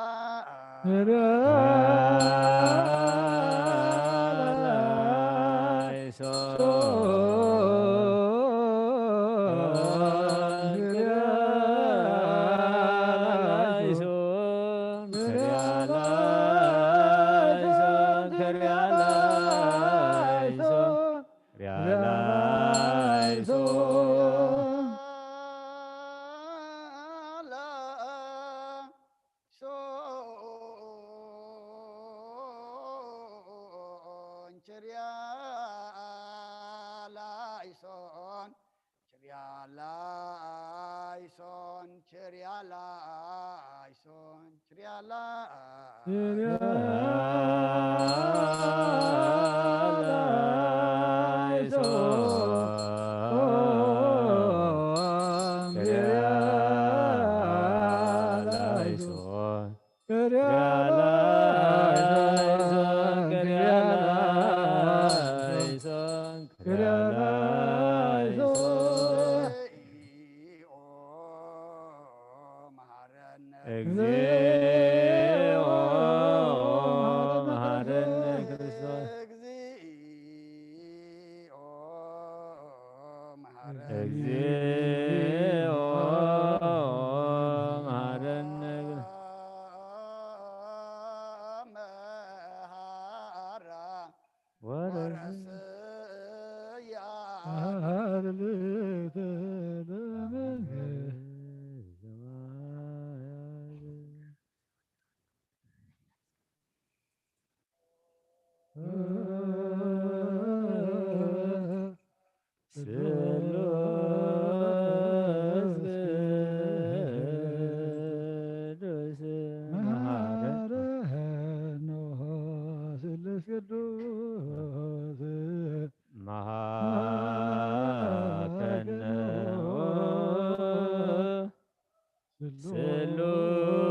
ሶን፣ ቸርያላይሶን፣ ቸርያላይሶን፣ ቸርያላይሶን፣ ቸርያላ እግዚኦ መሐረነ ክርስቶስ። እግዚኦ መሐረነ ወረስያ ስሉስ ቅዱስ መሐረነ። ስሉስ ቅዱስ መሐረነ።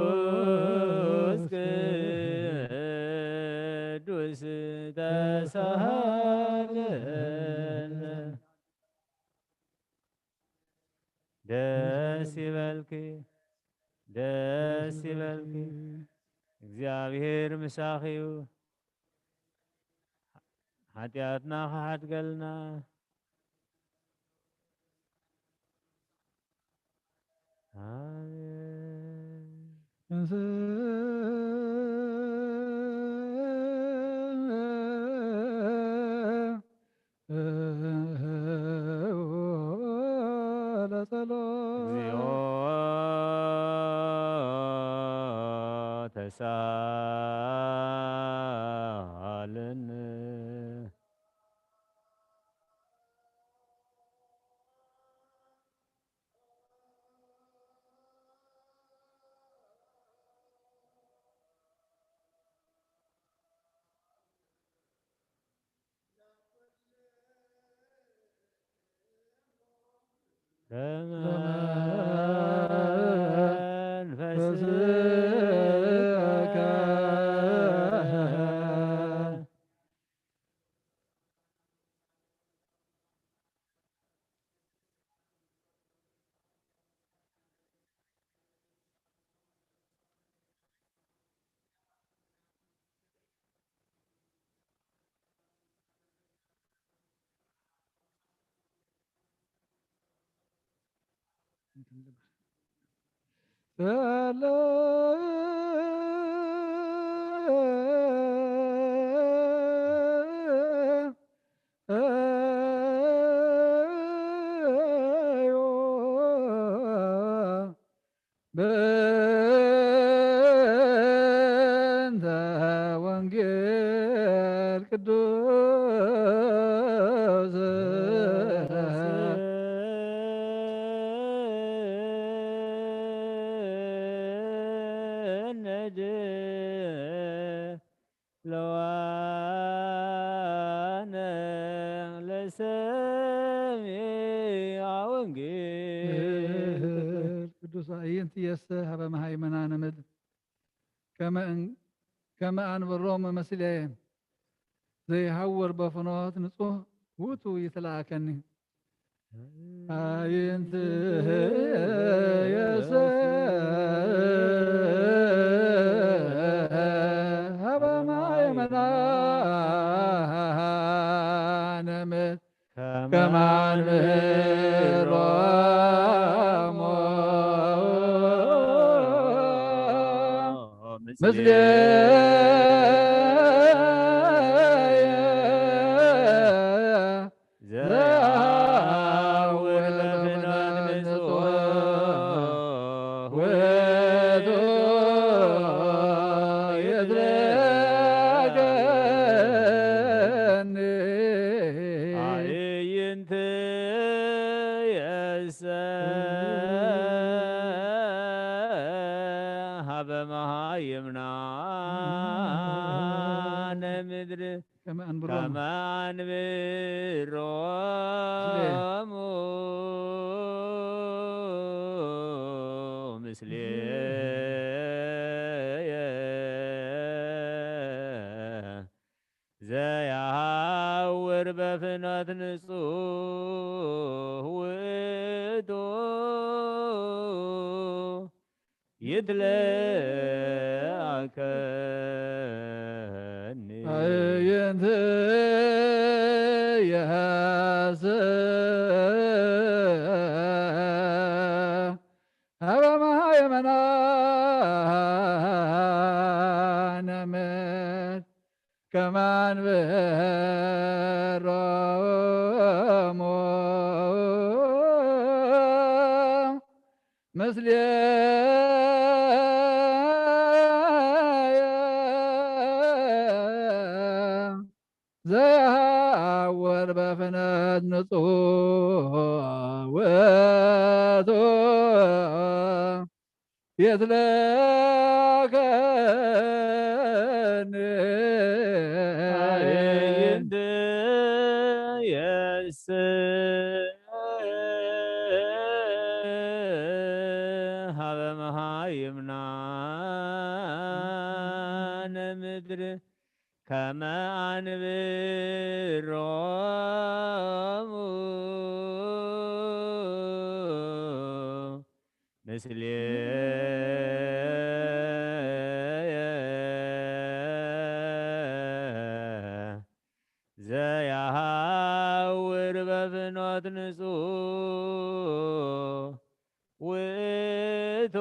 ስሉስ ቅዱስ ተሳሃለነ። ደስ ይበልኪ፣ ደስ ይበልኪ፣ እግዚኣብሔር ምሳኺ እዩ። ሓጢኣትና ክሓድገልና። ኣሜን። ለጸሎት። እግዚኦ ተሳሃለነ። ለመንፈስከ። በእንተ ወንጌል ቅዱስ ነድ ለዋነ ለሰሚዐ ወንጌል ቅዱስ ኣይንትየሰ ሀበ መሃይመናነ ምድር ከመ እን-፣ ከመ አንብሮም ምስሌ ዘይሃውር በፍኖት ንጹሕ ውእቱ ይትለአከኒ። አይንትየሰ ሀበ ማእመናነ ምድር ከመ አንብሮሙ ምስሌየ ዘአውር በፍኖት ንጹሕ ውእቱ ይትለአከኒ። አይንትየሰ ሀበ መሃይምናነ ምድር ከመ አንብሮም ከመ አንብሮም ምስሌ ዘያውር በፍኖት ንጹሕ ውእቱ ይትለአከኒ። አይንትየሰ ሀበ ማእመናነ ምድር ከመ አንብሮሙ ምስሌየ ዘያውር በፍኖት ንጹሕ ውእቱ ይትለአከኒ። አይንትየሰ ሀበ መሃይምናነ ምድር ከመ አንብሮሙ ምስሌየ ዘያሃውር በፍኖት ንጹሕ ውእቱ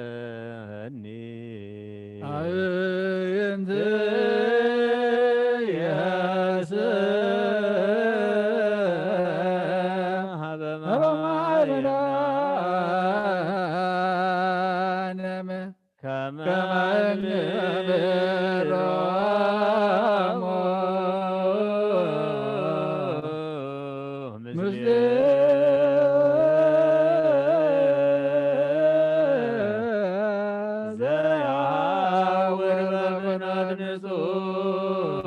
ይትለአከኒ። አይንትየሰ ሀበ ማእመናነ ከመ እንብሮሙ ምስሌየ ዘያሃውር በፍኖት ንጹሕ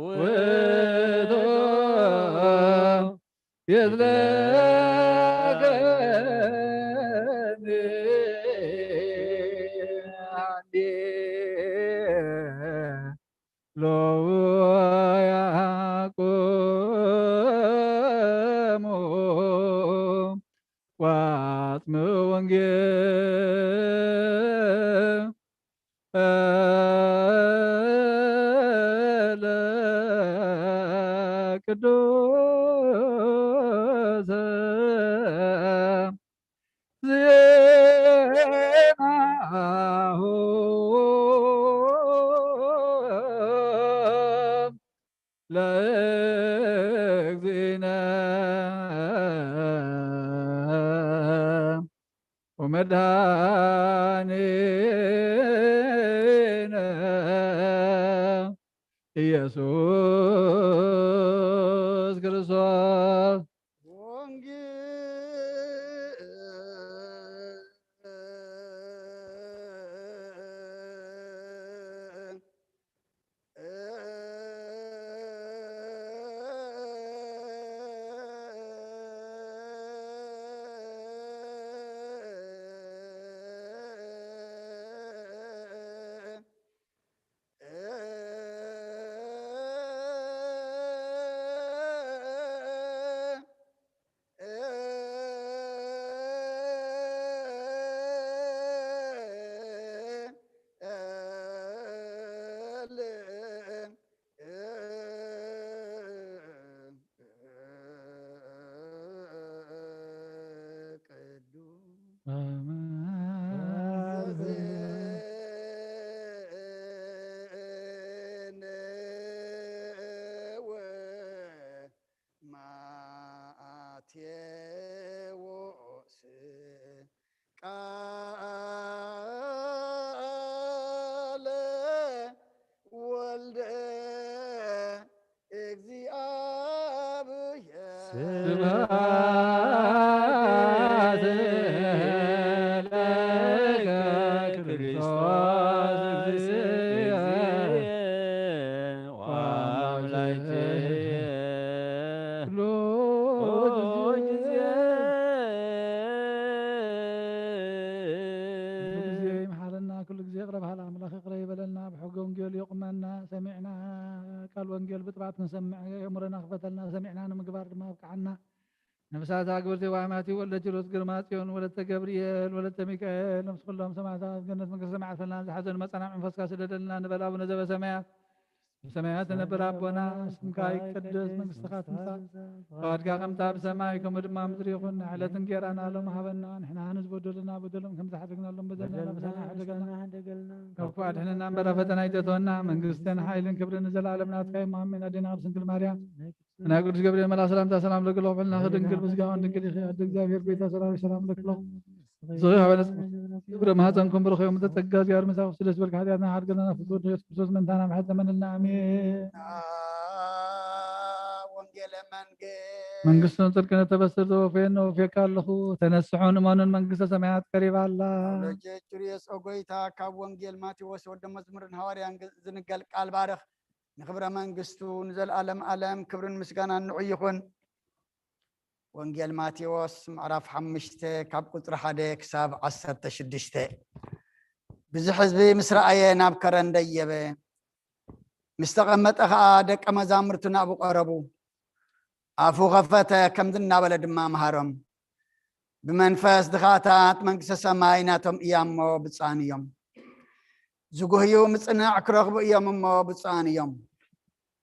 ውእቱ ይትለአከኒ። ሎያቁሙ ወአጽምዑ ወንጌለ ቅዱስ ዜናሁ ለእግዚእነ መድኃኒነ ኢየሱስ ክርስቶስ። ማቴዎስ ቃለ ወልደ እግዚአብሔር። ስብሐት ለከ ክርስቶስ እግዚእ ወአምላክየ። ኩሉ ጊዜ ይምሓረና፣ ኩሉ ጊዜ ይቕረ በሃል ኣምላኽ ይቕረ ይበለልና። ብሕገ ወንጌል ይቑመና። ሰሚዕና ቃል ወንጌል ብጥባት ክንሰምዕ የእምሮና ክፈተልና፣ ሰሚዕና ንምግባር ድማ ኣብቅዓና። ነፍሳት ኣግብርቲ ዋማቲ ወልደ ኪሮስ ግርማ ጽዮን ወለተ ገብርኤል ወለተ ሚካኤል ነፍስ ኩሎም ሰማዕታት ገነት መንግስተ ሰማያት ፈልና ዝሓዘን መጻና መንፈስካ ስደደልና ንበል። ኣቡነ ዘበሰማያት ብሰማያት ትነብር ኣቦና፣ ስምካ ይቀደስ፣ መንግስትኻ ትምጻእ፣ ፈቃድካ ከምታ ብሰማይ ከምኡ ድማ ምድሪ ይኹን። ዕለት እንጌራና ሎም ሃበና፣ ንሕና ንዝበደሉና በደሎም ከም ዝሓደግናሎም በደልና በደልና ንሕና ንሕደገልና፣ ሕደገልና፣ ካብ ክፉእ ኣድሕነና እምበር ኣብ ፈተና ኣይተእትወና። መንግስትን ሓይልን ክብርን ንዘለኣለም ናትካ እዩ። ኣሜን። ኣዴና ቅድስት ድንግል ማርያም ናይ ቅዱስ ገብርኤል መልኣክ ሰላምታ ሰላም ለኪ እብለኪ፣ በልናኺ ድንግል ብስጋውን ድንግል ኢኺ። ኣደ እግዚአብሔር ቤታ ሰላም ሰላም ለኪ እብለኪ። ዝኽሪ ሀበነ ግብረ ማህፀንኩም ብሩኽ እዮም። ተጸጋ እግዚኣብሔር ምሳኹም። ስለ ዝበልካ ሓጢኣትና ሓድገና ፍቅር ኢየሱስ ክርስቶስ መንታና ምሕረት ለመንልና። ኣሜን። ወንጌለ መንግስት መንግስቱን ጽድቅን እተበስር ዘወፈየን ወፍየካ ኣለኹ። ተነስሑን እመኑን መንግስተ ሰማያት ቀሪባ ኣላ። ሎጀ ጁልዮስ ኦ ጎይታ ካብ ወንጌል ማቴዎስ ወደ መዝሙርን ሃዋርያን ግ- ዝንገል ቃል ባርኽ። ንኽብረ መንግስቱ ንዘለዓለም ዓለም ክብርን ምስጋናን ንዑ ይኹን። ወንጌል ማቴዎስ ምዕራፍ ሓሙሽተ ካብ ቁጽሪ ሓደ ክሳብ ዓሰርተ ሽዱሽተ። ብዙሕ ህዝቢ ምስ ረኣየ ናብ ከረን ደየበ። ምስ ተቐመጠ ኸኣ ደቀ መዛሙርቱ ናብኡ ቀረቡ። ኣፉ ኸፈተ፣ ከምዚ እናበለ ድማ መሃሮም። ብመንፈስ ድኻታት መንግስተ ሰማይ ናቶም እያ እሞ ብፁዓን እዮም። ዝጉህዩ ምጽንናዕ ክረኽቡ እዮም እሞ ብፁዓን እዮም።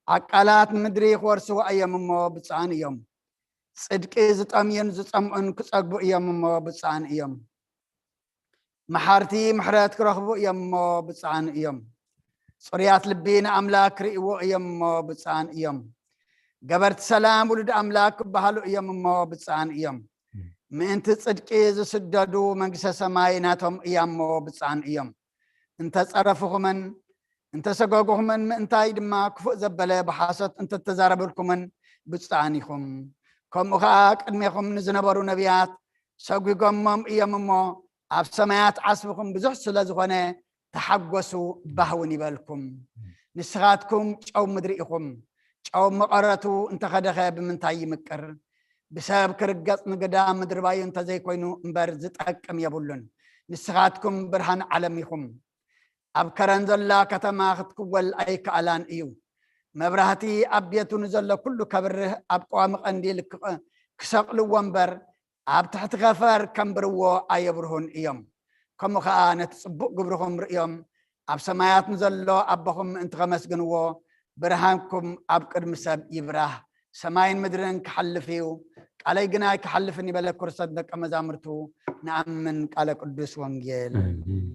ዓቃላት ምድሪ ክወርስዋ እዮም እሞ ብፁዓን እዮም። ጽድቂ ዝጠምዩን ዝጸምኡን ክጸግቡ እዮም እሞ ብፁዓን እዮም። መሓርቲ ምሕረት ክረኽቡ እዮም እሞ ብፁዓን እዮም። ጽሩያት ልቢ ንኣምላኽ ክርእይዎ እዮም እሞ ብፁዓን እዮም። ገበርቲ ሰላም ውሉድ ኣምላኽ ክበሃሉ እዮም እሞ ብፁዓን እዮም። ምእንቲ ጽድቂ ዝስደዱ መንግስተ ሰማይ ናቶም እያ እሞ ብፁዓን እዮም። እንተጸረፉኹምን እንተሰጎጉኹምን ምእንታይ ድማ ክፉእ ዘበለ ብሓሶት እንተተዛረብልኩምን ብፁዓን ኢኹም። ከምኡ ኸኣ ቅድሜኹም ንዝነበሩ ነቢያት ሰጒጎሞም እዮም እሞ ኣብ ሰማያት ዓስብኹም ብዙሕ ስለ ዝኾነ ተሓጎሱ፣ ባህ እውን ይበልኩም። ንስኻትኩም ጨው ምድሪ ኢኹም። ጨው መቐረቱ እንተኸደኸ ብምንታይ ይምቅር? ብሰብ ክርገጽ ንግዳ ምድሪ ባዩ እንተዘይኮይኑ እምበር ዝጠቅም የብሉን። ንስኻትኩም ብርሃን ዓለም ኢኹም። ኣብ ከረን ዘላ ከተማ ክትክወል ኣይከኣላን እዩ። መብራህቲ ኣብ ቤቱ ንዘሎ ኩሉ ከብርህ ኣብ ቀዋሚ ቀንዲል ክቕ- ክሰቕልዎ እምበር ኣብ ትሕቲ ከፈር ከንብርዎ ኣየብርሁን እዮም። ከምኡ ኸኣ ነቲ ጽቡቕ ግብርኹም ርእዮም ኣብ ሰማያት ንዘሎ ኣቦኹም ምእንቲ ኸመስግንዎ ብርሃንኩም ኣብ ቅድሚ ሰብ ይብራህ። ሰማይን ምድርን ክሓልፍ እዩ፣ ቃለይ ግና ኣይክሓልፍን ይበለ ክርስቶስ ደቀ መዛሙርቱ። ንኣምን ቃለ ቅዱስ ወንጌል። ኣሜን።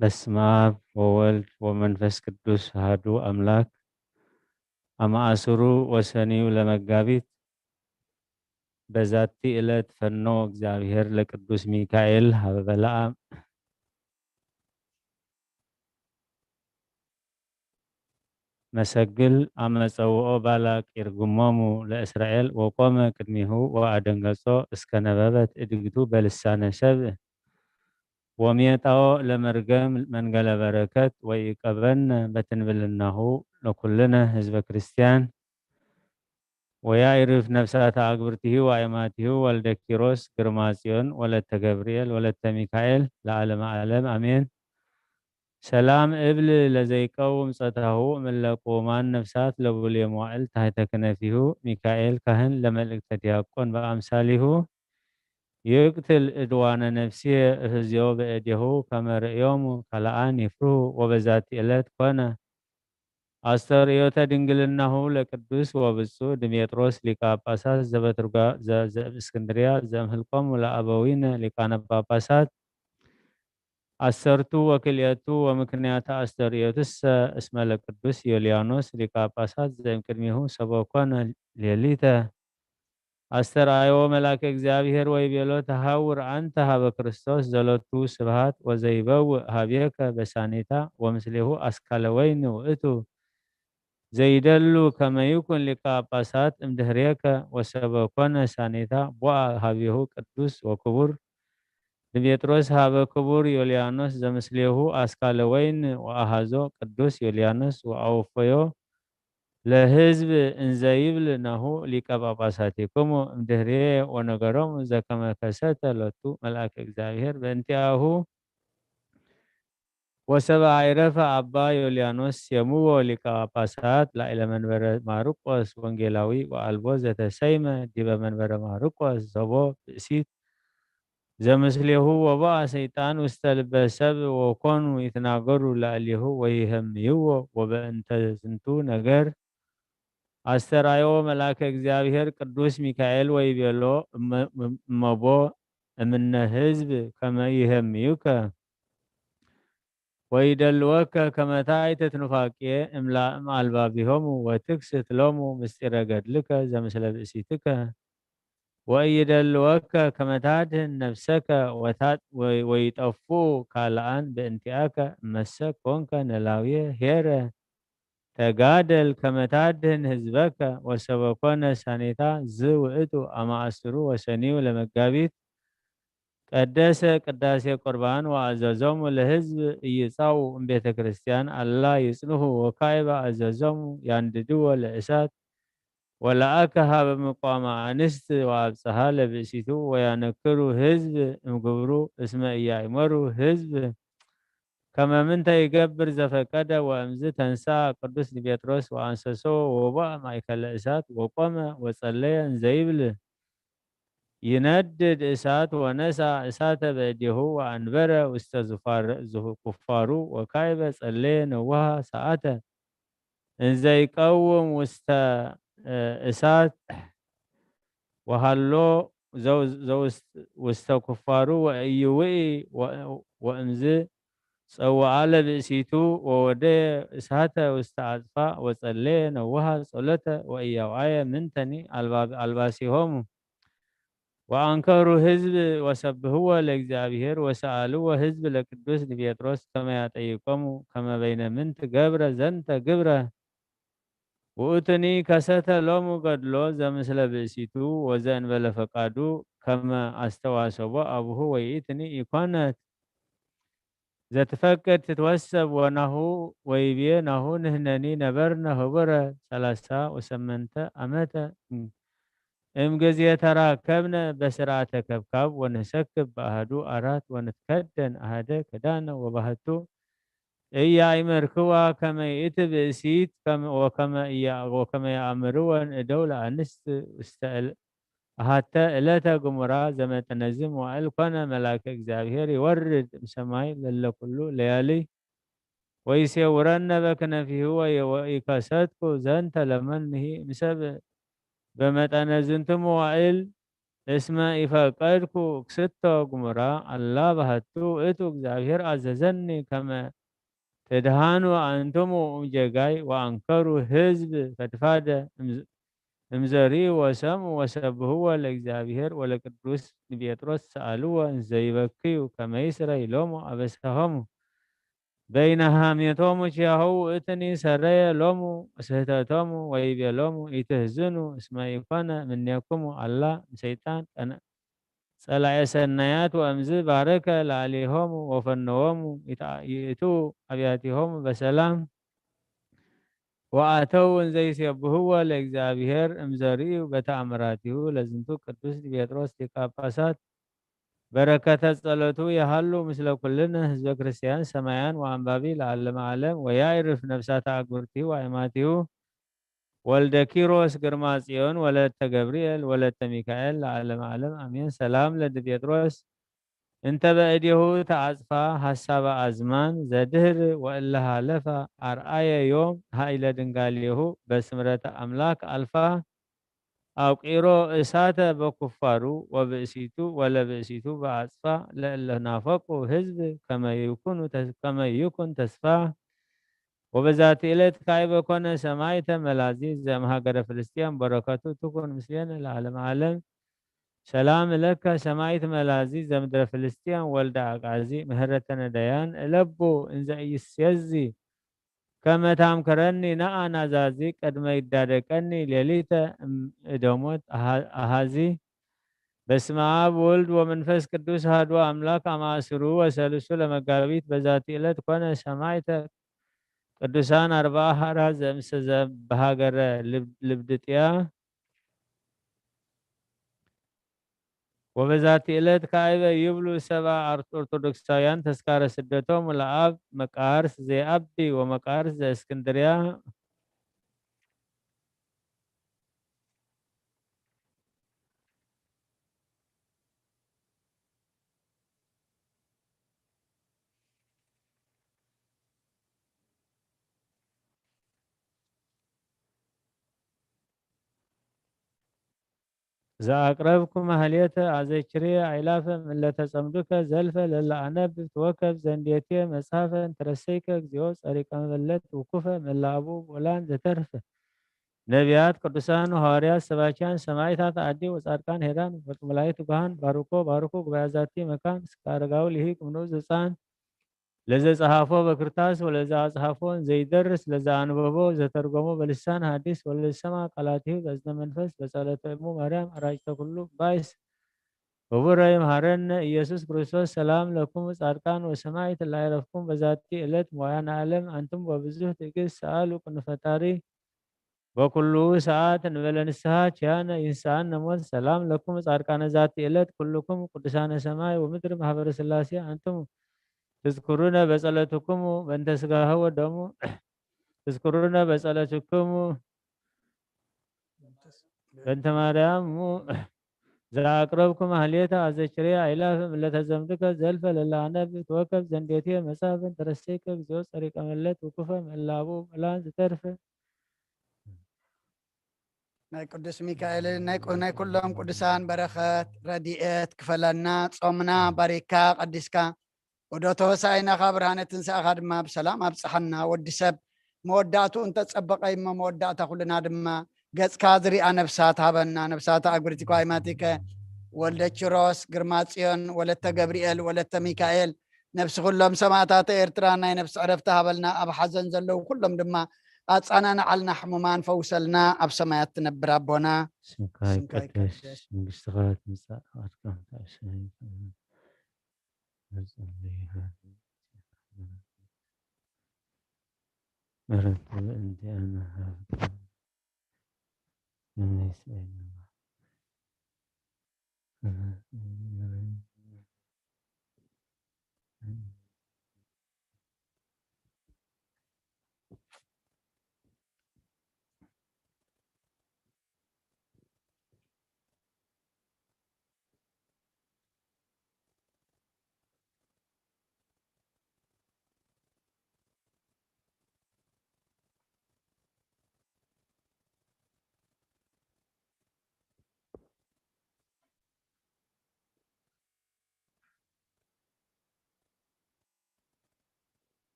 በስመ አብ ወወልድ ወመንፈስ ቅዱስ አሐዱ አምላክ። አመ አስሩ ወሰንዩ ለመጋቢት፣ በዛቲ ዕለት ፈኖ እግዚአብሔር ለቅዱስ ሚካኤል ሀበ በለዓም መሰግል አመ ጸውኦ ባላቅ ይርግሞሙ ለእስራኤል ወቆመ ቅድሚሁ ወአደንገጾ እስከ ነበበት እድግቱ በልሳነ ሰብእ ወሜጣኦ ለመርገም መንገለ በረከት ወኢቀበነ በትንብልናሁ ለኩልነ ህዝበ ክርስቲያን። ወያኢርፍ ነፍሳተ አግብርቲሁ ወአይማቲሁ ወልደ ኪሮስ ግርማ ጽዮን ወለተ ገብርኤል ወለተ ሚካኤል ለዓለመ ዓለም አሜን። ሰላም እብል ለዘይቀውም ጸታሁ እምለ ቅውማን ነፍሳት ለቡሌ መዋዕል ታሕተ ክነፊሁ ሚካኤል ካህን ለመልእክተ ዲያቆን በአምሳሊሁ ይቅትል እድዋነ ነፍስየ እህዝዮ በእዴሁ ከመ ርእዮሙ ካልኣን ይፍርሁ። ወበዛቲ ዕለት ኮነ አስተርእዮተ ድንግልናሁ ለቅዱስ ወብፁዕ ድሜጥሮስ ሊቀ ጳጳሳት ዘበትርጓ-፣ ዘ-፣ ዘእስክንድርያ ዘእምህልቆሙ ለአበዊነ ሊቃነ ጳጳሳት አሰርቱ ወክልኤቱ። ወምክንያተ አስተርእዮትሰ እስመ ለቅዱስ ዮልያኖስ ሊቀ ጳጳሳት ዘእምቅድሜሁ ሰበኮነ ሌሊተ አስተርአዮ መልአከ እግዚአብሔር ወይቤሎ ተሐውር አንተ ሀበ ክርስቶስ ዘሎቱ ስብሐት ወዘይበውእ ሀቤከ በሳኔታ ወምስሌሁ አስካለ ወይን ውእቱ ዘይደሉ ከመ ይኩን ሊቀ ጳጳሳት እምድህሬከ። ወሰበኮነ ሳኔታ ቦአ ሀቤሁ ቅዱስ ወክቡር ድሜጥሮስ ሀበ ክቡር ዮልያኖስ ዘምስሌሁ አስካለ ወይን ወአሃዞ ቅዱስ ዮልያኖስ ወአወፈዮ ለሕዝብ እንዘ ይብል ናሁ ሊቀ ጳጳሳቲክሙ እምድህሬ ወነገሮሙ ዘከመ ከሰተ ሎቱ መልአከ እግዚአብሔር በእንቲአሁ። ወሰበ አይረፈ አባ ዮልያኖስ የምዎ ሊቀ ጳጳሳት ላዕለ መንበረ ማርቆስ ወንጌላዊ ወአልቦ ዘተሰይመ ዲበ መንበረ ማርቆስ ዘቦ ብእሲት ዘምስሌሁ ወበአ ሰይጣን ውስተ ልበ ሰብ ወኮኑ ይትናገሩ ላዕሌሁ ወይሄምይዎ። ወበእንተ ዝንቱ ነገር አስተርአዮ መልአከ እግዚአብሔር ቅዱስ ሚካኤል ወይቤሎ እመ-፣ እመቦ እምነ ሕዝብ ከመ ይሄምዩከ ወይደልወከ ከመ ታይትት ኑፋቄ እምላእም አልባቢሆሙ ወትክስት ሎሙ ምስጢረ ገድልከ ዘምስለ ብእሲትከ ወኢይደልወከ ከመ ታድህን ነፍሰከ ወይጠፍኡ ካልኣን በእንቲአከ እመሰ ኮንከ ነላውየ ኄረ ተጋደል ከመ ታድህን ህዝበከ። ወሰበ ኮነ ሳኔታ ዝውእቱ አመ አስሩ ወሰኒዩ ለመጋቢት ቀደሰ ቅዳሴ ቁርባን ወአዘዞሙ ለህዝብ ኢይጻኡ እምቤተ ክርስቲያን አላ ይጽንሑ ወካዕበ አዘዞሙ ያንድድዎ ለእሳት ወለአከ ሀበ ምቋመ አንስት ወአብጽሐ ለብእሲቱ ወያነክሩ ህዝብ እምግብሩ እስመ ኢያእመሩ ህዝብ ከመ ምንተ ይገብር ዘፈቀደ። ወእምዝ ተንሳ ቅዱስ ዲሜጥሮስ ወአንሰሶ ወቦአ ማእከለ እሳት ወቆመ ወጸለየ እንዘይብል ይነድድ እሳት ወነሳ እሳተ በእዴሁ ወአንበረ ውስተ ዙፋር-፣ ዙ-፣ ኩፋሩ ወካይበ ጸለየ ነውሃ ሰዓተ እንዘይቀውም ውስተ፣ እ፣ እሳት ወሃሎ ዘው-፣ ዘውስ-፣ ውስተ ኩፋሩ ወእይውኢ ወ-፣ ወእምዝ ጸውዓ ለብእሲቱ ወወደየ እሳተ ውስተ አጽፋ ወጸለየ ነውሃ ጸሎተ ወኢያውአየ ምንተኒ አልባሲሆሙ ወአንከሩ ህዝብ ወሰብህዎ ለእግዚአብሔር ወሰአልዎ ህዝብ ለቅዱስ ዲሜጥሮስ ከመ ያጠይቆሙ ከመ በይነ ምንት ገብረ ዘንተ ግብረ ውእቱኒ ከሰተ ሎሙ ገድሎ ዘምስለ ብእሲቱ ወዘእንበለ ፈቃዱ ከመ አስተዋሰቦ አቡሁ ወይእትኒ ኢኮነት ዘትፈቅድ ትትወሰብ ወናሁ ወይቤ ናሁ ንህነኒ ነበርነ ህቡረ ሰላሳ ወሰመንተ ዓመተ እምግዜ ተራከብነ በስርዓተ ከብካብ ወንሰክብ በአህዱ አራት ወንትከደን አህደ ክዳነ ወባህቱ እያእመርክዋ ከመ ይእቲ ብእሲት ወከመ የአምርወን እደው ለአንስት ውስተ አሃተ እለተ ግሙራ ዘመጠነዚ መዋእል ኮነ መልአከ እግዚኣብሔር ይወርድ እምሰማይ ለለ ኩሉ ለያሊ ወይሴውረነ በክነፊሁ ወይከሰትኩ ዘንተ ለመንሂ እምሰብ በመጠነ ዝንቱ መዋእል እስመ ኢፈቀድኩ ክስቶ ግሙራ አላ ባህቱ ውእቱ እግዚኣብሔር አዘዘኒ ከመ ትድሃኑ አንትሙ እምጌጋይ ወአንከሩ ህዝብ ፈድፋደ እምዘሪኡ ወሰምኡ ወሰብህዎ ለእግዚአብሔር ወለቅዱስ ዲሜጥሮስ ሰአልዎ እንዘይበክዩ ከመይስረ ኢሎሙ አበሳሆሙ በይነ ሃሜቶሙ ኪያሁ ውእትኒ ሰረየ ሎሙ ስህተቶሙ ወይቤሎሙ ኢትህዝኑ እስመ ኢኮነ ምኔኩሙ አላ እምሰይጣን ጸላኤ ሰናያት ወእምዝ ባረከ ለአሌሆሙ ወፈነዎሙ ይእትዉ አብያቲሆሙ በሰላም ወአተው እንዘይሴብህዎ ለእግዚአብሔር እምዘርእዩ በተአምራቲሁ ለዝንቱ ቅዱስ ዲሜጥሮስ ሊቀ ጳጳሳት በረከተ ጸሎቱ የሃሉ ምስለ ኩልነ ህዝበ ክርስቲያን ሰማያን ወአንባቢ ለዓለመ ዓለም ወያዕርፍ ነፍሳተ አግብርቲሁ ወአይማቲሁ ወልደ ኪሮስ ግርማ ጽዮን ወለተ ገብርኤል ወለተ ሚካኤል ለዓለመ ዓለም አሜን። ሰላም ለድቤጥሮስ እንተ በእዴሁ ተአጽፋ ሐሳበ አዝማን ዘድህር ወእለ ሀለፈ አርአየ ዮም ኃይለ ድንጋሌሁ በስምረተ አምላክ አልፋ አውቂሮ እሳተ በኩፋሩ ወብእሲቱ ወለብእሲቱ በአጽፋ ለእለ ናፈቁ ህዝብ ከመ ይኩኑ ተስ-፣ ከመ ይኩን ተስፋ ወበዛቲ ዕለት ካዕበ ኮነ ሰማዕተ መላዚ ዘእምሃገረ ፍልስጥኤም በረከቱ ትኩን ምስሌነ ለዓለመ ዓለም። ሰላም ለከ ሰማዕት መላዚ ዘምድረ ፍልስጥኤም ወልደ አቃዚ ምህረተ ነዳያን እለቡ እንዘ ኢይሴዚ ከመ ታምክረኒ ነአ ናዛዚ ቅድመ ይዳደቀኒ ሌሊተ እም እደሞት አሃ-፣ አሃዚ። በስመ አብ ወልድ ወመንፈስ ቅዱስ አሐዱ አምላክ አመ አስሩ ወሰሉሱ ለመጋቢት በዛቲ ዕለት ኮነ ሰማዕተ ቅዱሳን አርብዓ ሐራ ዘእምሰ ዘ-፣ በሃገረ ልብ-፣ ልብድጥያ። ወበዛቲ ዕለት ካዕበ ይብሉ ሰብአ አር-፣ ኦርቶዶክሳውያን ተስካረ ስደቶም ለአብ መቃርስ ዘይአቢ ወመቃርስ ዘእስክንድርያ። ዘአቅረብኩ ማህሌተ አዘኪሬ አእላፈ እምእለ ተጸምዱከ ዘልፈ ለለ አነብብ ተወከፍ ዘንዴቴ መጽሐፈ እንተረሰይከ እግዚኦ ጸሪቀ መበለት ውኩፈ መላቡ ወላን ዘተርፈ ነቢያት ቅዱሳን ሐዋርያት ሰባኪያን ሰማዕታት አዲ ወጻድቃን ሄራን ወመላእክት ትጉሃን ባርኮ ባርኮ ጉባኤ ዛቲ መካን እስከ አረጋዊ ልሂቅ ምንዑዝ ሕፃን ለዘ ጸሐፎ በክርታስ ወለዘ አጽሐፎ ዘይደርስ ለዘ አንበቦ ዘተርጎሞ በልሳን ሐዲስ ወለዘ ሰማ ቃላቲሁ በእዝነ መንፈስ በጸሎተ እሙ ማርያም አራጭተ ኩሉ ባይስ ህቡረ ይምሃረነ ኢየሱስ ክርስቶስ። ሰላም ለኩም ጻድቃን ወሰማዕት ላይረፍኩም በዛቲ ዕለት ሞያነ ዓለም አንትም ወብዙህ ትዕግስት ሰአሉ ቅኑ ፈጣሪ በኩሉ ሰዓት እንበለ ንስሐ ኪያነ ይንስአነ ሞት። ሰላም ለኩም ጻድቃነ ዛቲ ዕለት ኩልኩም ቅዱሳነ ሰማይ ወምድር ማህበረ ሥላሴ አንትሙ ትዝክሩነ በጸሎትኩሙ በእንተ ሥጋሁ ወደሙ ትዝክሩነ በጸሎትኩሙ በእንተ ማርያሙ ዘአቅረብኩ ማህሌተ አዘኪሬ አእላፈ እምእለ ተጸምዱከ ዘልፈ ለለ አነብብ ተወከፍ ዘንዴቴ መጽሐፈ እንተረሰይከ እግዚኦ ጸሪቀ መለት ውኩፈ መላቡ መላን ዝተርፈ ናይ ቅዱስ ሚካኤልን ናይ ቁ-፣ ናይ ኩሎም ቅዱሳን በረኸት ረድኤት ክፈለና። ጾምና ባሪካ ቀዲስካ ዑደተ ሆሳዕናኻ ብርሃነ ትንሳኤኻ ድማ ብሰላም ኣብጽሓና። ወዲ ሰብ መወዳእትኡ እንተጸበቐ እሞ መወዳእታ ኩልና ድማ ገጽካ ዝሪኣ ነፍሳት ሃበና። ነፍሳት ኣጉሪቲኳ ይማቲከ፣ ወልደ ኪሮስ፣ ግርማ ጽዮን፣ ወለተ ገብርኤል፣ ወለተ ሚካኤል፣ ነፍሲ ኩሎም ሰማእታተ ኤርትራ ናይ ነፍሲ ዕረፍቲ ሃበልና። ኣብ ሓዘን ዘለዉ ኩሎም ድማ ኣጻናንዓልና፣ ሕሙማን ፈውሰልና። ኣብ ሰማያት ትነብር ኣቦና፣ ስምካ ስምካ ይቀደስ፣ ይቀደስ። መንግስትኻ ትምጻእ፣ ፍቓድካ ትምጻእ፣ ሰማይ ከምቲ ንጽሊ። ምሕረት እንቲኣና ሃብካ።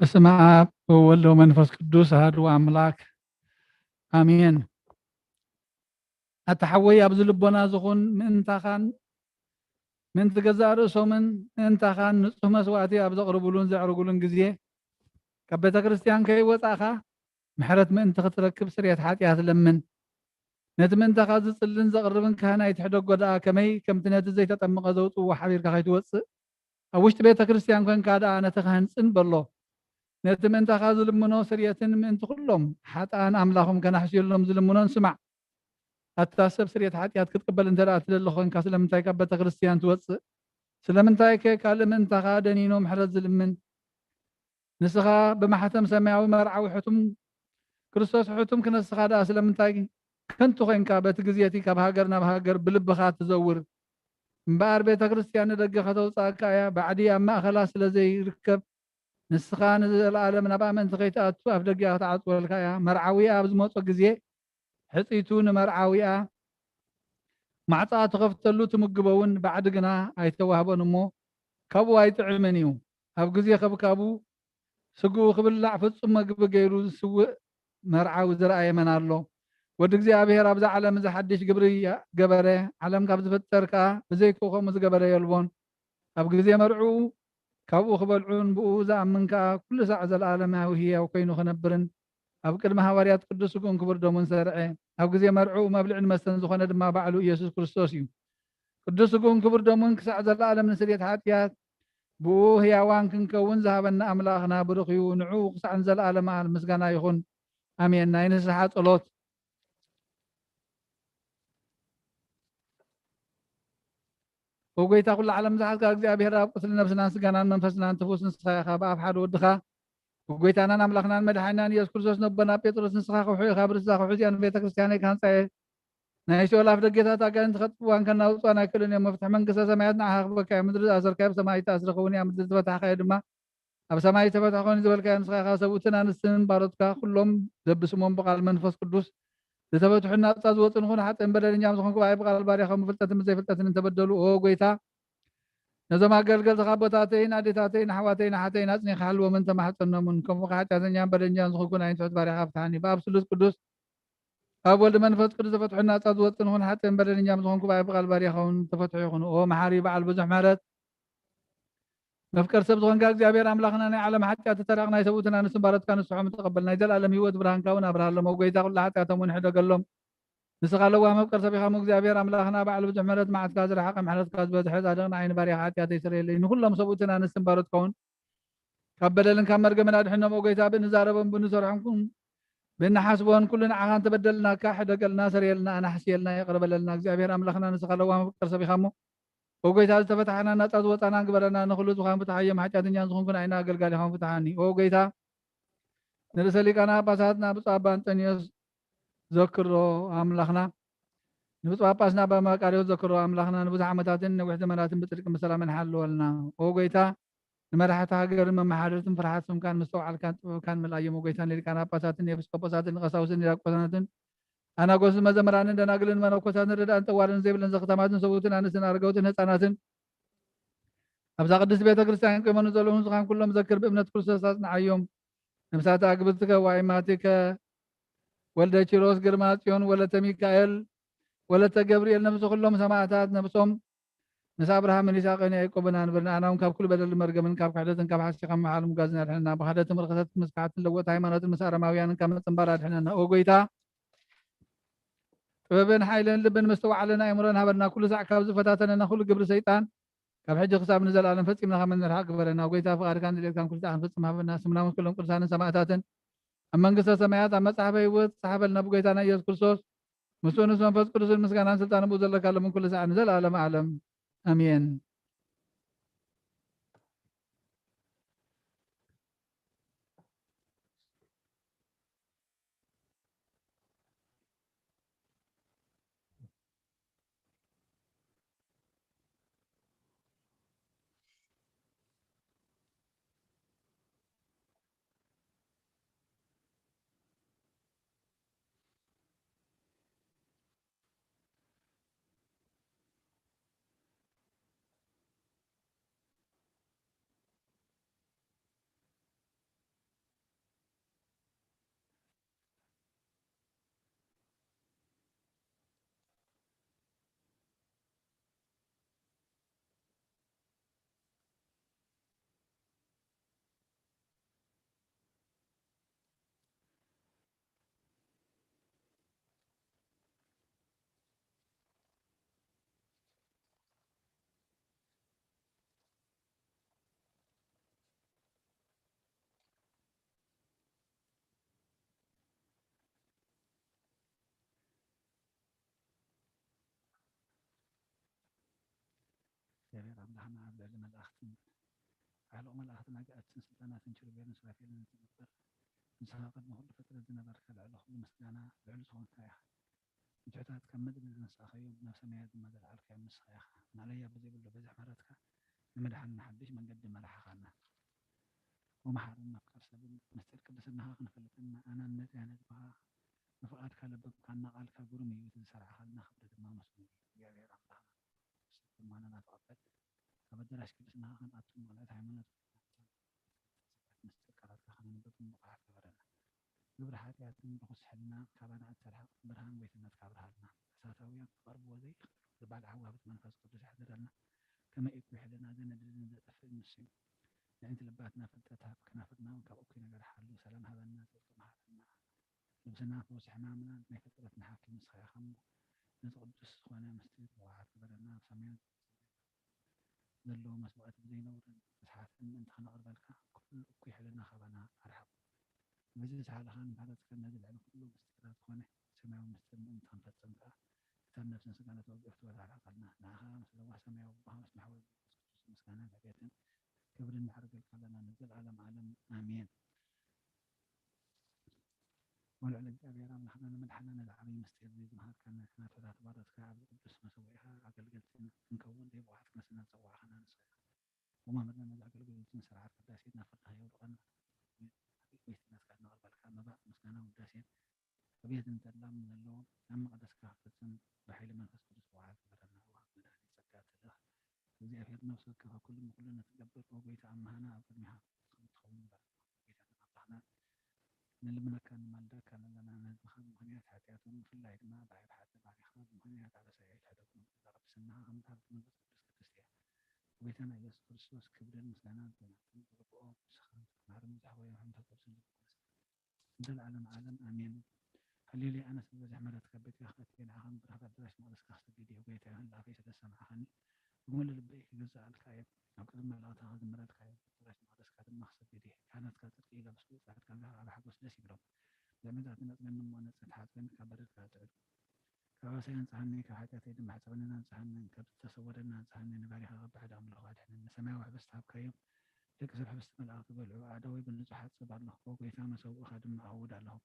በስመ አብ ወወልድ ወመንፈስ ቅዱስ አሐዱ አምላክ አሜን። ኣታ ሓወይ፣ ኣብዚ ልቦና ዝኹን ምእንታኻን ምእንቲ ገዛእ ርእሶምን ምእንታኻን ንጹህ መስዋእቲ ኣብ ዘቕርቡሉን ዘዕርጉሉን ግዜ፣ ካብ ቤተ ክርስቲያን ከይወጻእኻ ምሕረት ምእንቲ ክትረክብ ስርየት ሓጢኣት ለምን። ነቲ ምእንታኻ ዝጽልን ዘቕርብን ካህን ኣይትሕደጎ ደኣ፣ ከመይ ከምቲ ነቲ ዘይተጠምቐ ዘውጽእዎ ሓቢርካ ከይትወጽእ፣ ኣብ ውሽጢ ቤተ ክርስቲያን ኮንካ ደኣ ነቲ ካህን ጽን በሎ። ነቲ ምእንታኻ ዝልምኖ ስርየትን ምእንቲ ኩሎም ሓጥኣን ኣምላኾም ከናሕስየሎም ዝልምኖን ስማዕ። ኣታ ሰብ ስርየት ሓጢኣት ክትቅበል እንተ ደኣ ትደሊ ኮንካ፣ ስለምንታይ ካብ ቤተ ክርስቲያን ትወጽእ? ስለምንታይከ ካልእ ምእንታኻ ደኒኖ ምሕረት ዝልምን? ንስኻ ብማሕተም ሰማያዊ መርዓዊ ሕቱም፣ ክርስቶስ ሕቱም ክነስኻ ደኣ ስለምንታይ ከንቱ ኾይንካ በቲ ግዜ እቲ ካብ ሃገር ናብ ሃገር ብልብኻ ትዘውር? እምበኣር ቤተ ክርስቲያን ንደገ ከተውጽኣካ እያ፣ ባዕዲ ኣብ ማእከላ ስለ ዘይርከብ፣ ንስኻ ንዘለኣለም ናብ ኣመንቲ ከይትኣቱ ኣፍ ደጊኣ ክትዓጽወልካ እያ። መርዓዊኣ ኣብ ዝመጾ ግዜ፣ ሕጽይቱ ንመርዓዊኣ ማዕጾኣ ትኸፍተሉ ትምግቦ እውን ባዕዲ ግና ኣይተዋህቦን እሞ ካብኡ ኣይጥዕምን እዩ። ኣብ ግዜ ከብካቡ ስግኡ ክብላዕ ፍጹም መግቢ ገይሩ ዝስውእ መርዓዊ ዝረኣየ መን ኣሎ? ወዲ እግዚኣብሔር ኣብዛ ዓለም እዚ ሓድሽ ግብሪ ገበረ፣ ዓለም ካብ ዝፍጠር ከኣ ብዘይክኡ ከምኡ ዝገበረ የልቦን። ኣብ ግዜ መርዕኡ ካብኡ ክበልዑን ብኡ ዝኣምን ከኣ ኩሉ ሳዕ ዘለኣለማዊ ህያው ኮይኑ ክነብርን ኣብ ቅድሚ ሃዋርያት ቅዱስ ስግኡን ክቡር ደሙን ሰርዐ። ኣብ ግዜ መርዕኡ መብልዕን መስተን ዝኾነ ድማ ባዕሉ ኢየሱስ ክርስቶስ እዩ። ቅዱስ ስግኡን ክቡር ደሙን ክሳዕ ዘለኣለም ንስርየት ሓጢኣት ብኡ ህያዋን ክንከውን ዝሃበና ኣምላኽና ብሩኽ እዩ። ንዕኡ ክሳዕ ንዘለኣለም ምስጋና ይኹን። ኣሜን። ናይ ንስሓ ጸሎት። ኦ ጎይታ ኩሉ ዓለም ዝሓዝካ እግዚኣብሔር ኣብ ቁስሊ ነብስናን ስጋናን መንፈስናን ትፉስ ንስኻ ኢኻ። ብኣፍ ሓደ ወድኻ ብጎይታናን ኣምላኽናን መድሓኒናን ኢየሱስ ክርስቶስ ነቦና ጴጥሮስ ንስኻ ከውሒ ኢኻ፣ ብርእስኻ ከውሒ እዚኣ ንቤተ ክርስቲያነይ ክሃንጻ እየ። ናይ ሲኦል ኣፍ ደጌታት ኣጋንንቲ ከጥፍዋን ከናውጽዋን ኣይክእሉን እዮም። መፍትሒ መንግስተ ሰማያት ንዓኻ ክበካ እዩ። ምድሪ ዝኣሰርካዮ ብሰማይ ይተኣስረ ክኸውን እያ፣ ምድሪ ዝፈታሕካዮ ድማ ኣብ ሰማይ ዝተፈትሐ ኮይኑ ዝበልካዮ ንስኻ ኢኻ። ሰብኡትን ኣንስትን ባሮትካ ኩሎም ዘብስሞም ብቓል መንፈስ ቅዱስ ዝተፈትሑ ናጻ ዝወጹ ንኹን ሓጥእን በደለኛም ዝኾንኩ ብኣይ ብቓል ባርያኻ ብፍልጠትን ብዘይፍልጠትን እንተበደሉ፣ ኦ ጎይታ፣ ነዞም ኣገልገልትኻ ኣቦታተይን ኣዴታተይን ኣሕዋተይን ኣሓተይን ኣጽኒኻ ሓልዎምን ተማሕጸኖምን። ከምኡ ከኣ ሓጢኣተኛን በደለኛን ዝኾንኩ ናይ ትሑት ባርያኻ ፍትሓኒ። ብኣብ ስሉስ ቅዱስ ኣብ ወልድ መንፈስ ቅዱስ ተፈትሑ ናጻ ዝወጽእ ንኹን ሓጥእን በደለኛም ዝኾንኩ ብኣይ ብቓል ባርያኻ እውን ተፈትሑ ይኹኑ። ኦ መሓሪ በዓል ብዙሕ ምሕረት፣ መፍቀር ሰብ ዝኾንካ እግዚኣብሔር ኣምላኽና፣ ናይ ዓለም ሓጢኣት ተሰሪቕና፣ ናይ ሰብኡትን ኣንስትን ባሮትካ ንስሖም ተቐበል። ናይ ዘለኣለም ህይወት ብርሃንካ እውን ኣብርሃሎም። ኦ ጎይታ፣ ኩሉ ሓጢኣቶም እውን ሕደገሎም። ንስኻ ለዋህ መፍቀር ሰብ ኢኻ እሞ፣ እግዚኣብሔር ኣምላኽና፣ ባዕሉ ብዙሕ ምሕረት፣ መዓትካ ዝረሓቐ፣ ምሕረትካ ዝበዝሐ፣ ጻድቕ ንዓይ ንባርያኻ ሓጢኣተይ ስረየለይ። ንኹሎም ሰብኡትን ኣንስትን ባሮትካ እውን ካብ በደልን ካብ መርገምን ኣድሕኖም። ኦ ጎይታ፣ ብንዛረቦም ብንሰርሖም ኩን ብንሓስቦን ኩሉ ንዓኻ እንተበደልናካ፣ ሕደገልና፣ ሰረየልና፣ ኣናሕስየልና፣ ይቕረ በለልና። እግዚኣብሔር ኣምላኽና፣ ንስኻ ለዋህ መፍቀር ሰብ ኢኻ እሞ፣ ኦ ጎይታ፣ ዝተፈታሕና፣ ናጻ ዝወጻና ግበረና። ንኹሉ ዝኻን ፍትሓዮም፣ ሓጢኣተኛን ዝኾንኩ ንዓይና ኣገልጋሊኻን ፍትሓኒ። ኦ ጎይታ፣ ንርእሰ ሊቃነ ጳጳሳትና ብፁዕ ኣባ እንጠንዮስ ዘክሮ ኣምላኽና፣ ንብፁዕ ጳጳስና ኣባ መቃርዮስ ዘክሮ ኣምላኽና፣ ንብዙሕ ዓመታትን ነዊሕ ዘመናትን ብጽድቂ ብሰላምን ሓልወልና። ኦ ጎይታ፣ ንመራሕቲ ሃገርን መመሓደርትን ፍርሃት ስምካን ምስትውዓልካን ጥበብካን ምልኣዮም። ኦ ጎይታ፣ ንሊቃነ ጳጳሳትን ንኤጲስቆጶሳትን ንቀሳውስትን ንዲያቆናትን ኣናጎስን መዘምራንን ደናግልን መነኮሳትን ርዳእን ጠዋርን ዘይብለን ዘኽታማትን ሰብኡትን ኣንስትን ኣረጋውትን ህፃናትን ኣብዛ ቅድስት ቤተ ክርስቲያን ቆይሞም ንዘለዉ ንስኻን ኩሎም ዘክር፣ ብእምነት ክርስቶስ ኣጽንዓዮም። ነፍሳት ኣግብርትከ ዋይማቲከ ወልደ ኪሮስ፣ ግርማ ጽዮን፣ ወለተ ሚካኤል፣ ወለተ ገብርኤል፣ ነፍሲ ኩሎም ሰማዕታት ነፍሶም ምስ ኣብርሃምን ይስሐቅን ያዕቆብን ኣንብር። ንኣና እውን ካብ ኩሉ በደልን መርገምን ካብ ክሕደትን ካብ ሓሲኻ ምሓል ምጓዝን ኣድሕነና። ብኽሕደትን ርኽሰትን ምስካሕትን ለወጥ ሃይማኖትን ምስ ኣረማውያንን ካብ ምጽንባር ኣድሕነና። ኦ ጎይታ፣ ጥበብን ሓይልን ልብን ምስትውዓልን ኣእምሮን ሃበና። ኩሉ ሳዕ ካብ ዝፈታተነና ኩሉ ግብሪ ሰይጣን ካብ ሕጂ ክሳብ ንዘለኣለም ፈጺምና ከም እንርሓቕ ግበረና። ጎይታ፣ ፍቓድካን ድሌትካን ኩሉ ሳዕ ክንፍጽም ሃበና። ስምና ምስ ኩሎም ቅዱሳንን ሰማእታትን ኣብ መንግስተ ሰማያት ኣብ መጽሓፈ ህይወት ጸሓፈልና። ብጎይታና ኢየሱስ ክርስቶስ፣ ምስኡ ምስ መንፈስ ቅዱስን ምስጋናን ስልጣንን ብኡ ዘለካ፣ ሎምን ኩሉ ሳዕ ንዘለኣለም ዓለም። ኣሜን። እግዚኣብሔር ኣምላኽና ኣብ ልዕሊ መላእኽትን ዓለቑ መላእኽትን ኣጋእዝትን ስልጣናትን ኪሩቤልን ሱራፌልን እትነብር፣ ንስኻ ቅድሚ ኩሉ ፍጥረት ዝነበርካ፣ ልዕሊ ኩሉ ምስጋና ልዑል ዝኾንካ ኢኻ። ንትሑታት ካብ ምድሪ ዘንሳእካዮም፣ ናብ ሰማያት ድማ ዘልዓልካዮም ንስኻ ኢኻ። ማለያ ብዘይብሉ በዝሒ ምሕረትካ ንምድሓንና ሓድሽ መንገዲ መራሕኻና። ወመሓረና ኣፍቃር ሰብን ምስጢር ቅድስናኻ ክንፈልጥን ኣናን መጺኣን ህዝብኻ ንፍቓድካ ለበምካና። ቃልካ ግሩም እዩ፣ እቲ ዝሰራዕኻልና ክብሪ ድማ መስጉን እዩ። እግዚኣብሔር ኣምላኽና፣ ንሱ ጥሞናና ተቐበል። ካብ ኣዳራሽ ቅድስናኻ ክንኣቱ ምቕለት ሃይማኖት ምስጢር ቃላትካ ከነንብብ ንቑሓት ግበረና። ግብሪ ሓጢኣትን ርኹስ ሕልና ካባና እተርሕቕ ብርሃን ጎይትነትካ ኣብርሃልና። እሳታውያን ክቐርብዎ ዘይኽእሉ ባል ዓዋብት መንፈስ ቅዱስ ያሕድረልና። ከመይ እኩይ ሕልና ዘነድድን ዘጥፍእን ንሱ እዩ። ንዕንቲ ልባትና ፍልጠት ሃብ፣ ከናፍርና እውን ካብ እኩይ ነገር ሓሉ። ሰላም ሃበና፣ ጽድቂ መሓረና። ነብስና ፈውሲ ሕማምና ናይ ፍጥረትና ሓኪም ንስኻ ኢኻ እሞ፣ ነቲ ቅዱስ ዝኾነ ምስጢር ንቑሓት ግበረልና። ኣብ ሰማያት ዘለዉ መስዋእቲ ብዘይነውርን ብስሓትን ምእንቲ ከነቕርበልካ፣ ኩሉ እኩይ ሕልና ካባና ኣርሕቕ። በዚ ዝሰሓልኻን ምሕረትካን ነዚ ልዕሊ ኩሉ ምስጢራት ዝኾነ ሰማያዊ ምስጢር ምእንቲ ክንፈጽም ከኣ፣ እተን ነፍስን ስጋን ነተወግፍ ትበል ኣርሕቐልና። ንዓኻ ምስ ለዋህ ሰማያዊ ኣቦኻ ምስ መሓወይ መንፈስ ቅዱስ ምስጋናን ዕቤትን ክብርን ነዕርገልካ ኣለና ንዘለዓለም ዓለም። ኣሜን። ወልዑል እግዚኣብሔር ኣምላኽና ንምድሓና ነዚ ዓብዪ ምስጢር እዚ ዝመሃርካና፣ ክናፍራ ተባረኽካ ኣብዚ ቅዱስ መሰውኢኻ ኣገልገልቲ ክንከውን ዘይብቑዓት ክነስና ዝጸዋዕኻና ንስኻ ኢኻ። ወመምህርና ነዚ ኣገልግሎትን ስርዓት ቅዳሴ ናብ ፍርድኻ የውድቐና። ቤትነትካ ነቕርበልካ መባእ ምስጋና ውዳሴን ዕቤትን ተድላን ዘለዎ ኣብ መቕደስካ ክፍጽም ብሓይሊ መንፈስ ቅዱስ ብውዓል ግበረና። ወሃብ መድኃኒት ጸጋ ተድላ እግዚኣብሔር ነፍሲ ወከፍ ኩሉ ምኩሉ ንትገብር፣ ኦ ጎይታ፣ ኣምሃና ኣብ ቅድሚኻ ትኸውን ንበረና። ጎይታና ኣምላኽና፣ ንልምነካ ንማልደካ ኣለና። ንህዝብኻ ብምኽንያት ሓጢኣቶም፣ ብፍላይ ድማ ብሓይሊ ሓጢ ባሪኻ ብምኽንያት ኣበሳ የሕድጎም። እዛ ቅድስናኻ ከም እታ ብመንፈስ ቅዱስ ቅድስቲ እያ። ጎይታና ኢየሱስ ክርስቶስ ክብርን ምስጋናን ዝግብኦ ንስኻ ኣንተ መሓሪ ምብዛሕ ጎይታና ሓንቲ ቁዱስ ንጉስ ንዘለዓለም ዓለም ኣሜን። ሃሌሉያ። ኣነስ ብብዝሒ ምሕረትካ ኣቢልካ ክኣቱ እየ፣ ንዓኻ ምብራኽ ኣዳራሽ መቕደስካ ክሰግድ እየ። ጎይታ ይኹን ለኣፈይ ስለ ዝሰማዕኻኒ ብምሉእ ልበይ ክግዛኣልካ እየ። ኣብ ቅድሚ መላእኽትኻ ክዝምረልካ እየ። ኣዳራሽ መቕደስካ ድማ ክሰግድ እየ። ካህናትካ ጽድቂ ይለብሱ፣ ጻድቃንካ ከዓ ብሓጎስ ደስ ይብሎም። ልዕመታተይ ኣጽንኒ እሞ ነጽሪ፣ ተሓጽበኒ ካብ በደልካ ኣጽዕድ። ካብ ኣበሳይ ኣንጽሃኒ፣ ካብ ሓጢኣተይ ድማ ሕጸበንን ኣንጽሃኒ፣ ካብ ዝተሰወረኒ ኣንጽሃኒ፣ ንባሪኻ ካብ ባዕዲ ኣምልኾ ኣድሕነኒ። ሰማያዊ ሕብስቲ ሃብካዮም፣ ደቂ ሰብ ሕብስቲ መላእኽቲ በልዑ። ኣእዳወይ ብንጹሕ እሓጽብ ኣለኹ፣ ጎይታ መሰውእኻ ድማ እኸውድ ኣለኹ።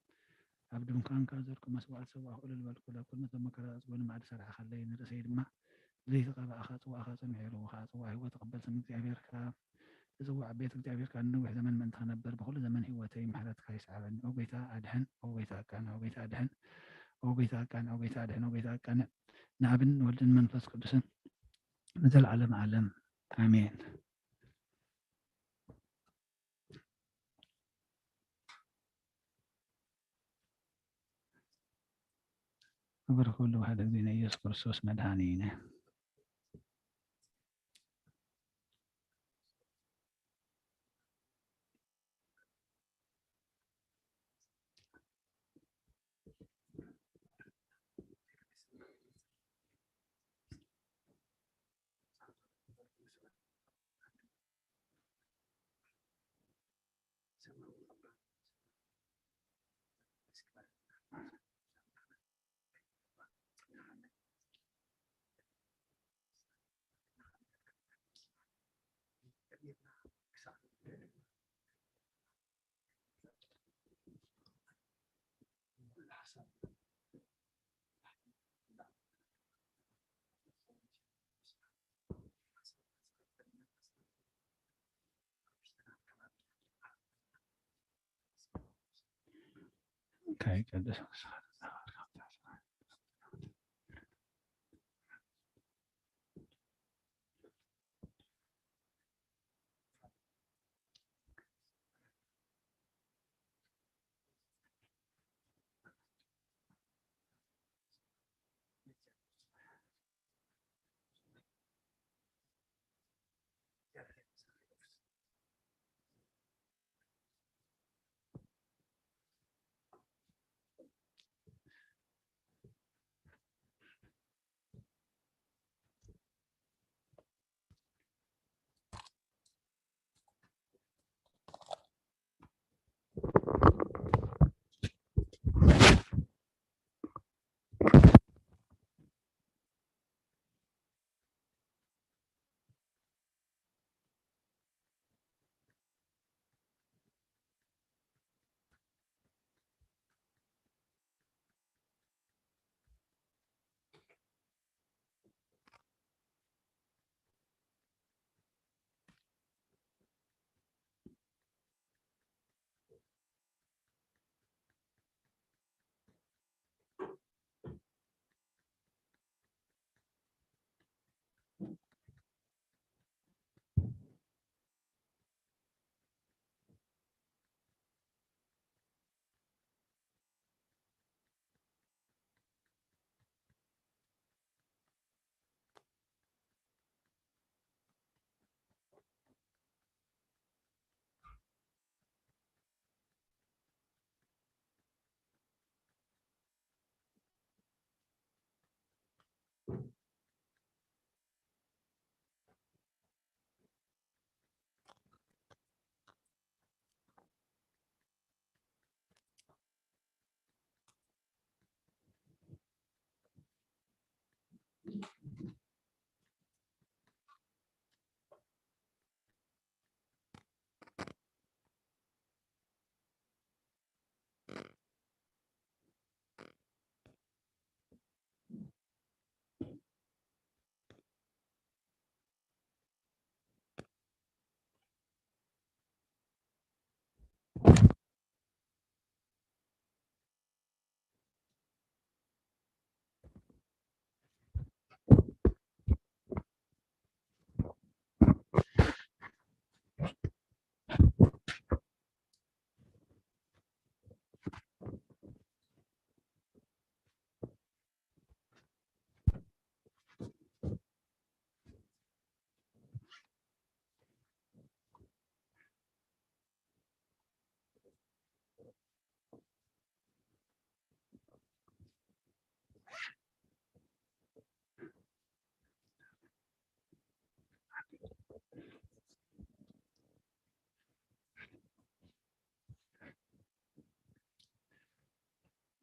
ኣብ ድንኳንካ ዘርኩ መስዋእቲ ሰዋእኹ እልል በልኩ፣ ለኩሉ ነቶም መከራ ዘጽገኑ ማዕዲ ሰራዕኻለይ፣ ንርእሰይ ድማ ዘይተቐባእኻ ጽዋእኻ ጽኑዕ እዩ፣ ርቡኻ ጽዋእ ህይወት እቕበል። ስም እግዚኣብሔር ከኣ ዝጽዋዕ ቤት እግዚኣብሔር ከኣ ንነዊሕ ዘመን ምእንቲ ክነብር፣ ብኹሉ ዘመን ህይወተይ ምሕረትካ ይስዓበኒ። ኦ ጎይታ ኣድሕን፣ ኦ ጎይታ ኣቃንዕ፣ ኦ ጎይታ ኣድሕን፣ ኦ ጎይታ ኣቃንዕ፣ ኦ ጎይታ ኣድሕን፣ ኦ ጎይታ ኣቃንዕ። ንኣብን ንወልድን መንፈስ ቅዱስን ንዘለዓለም ዓለም ኣሜን። ክብሪ ኩሉ ሓደ ጊዜ ንኢየሱስ ክርስቶስ መድኃኒነ።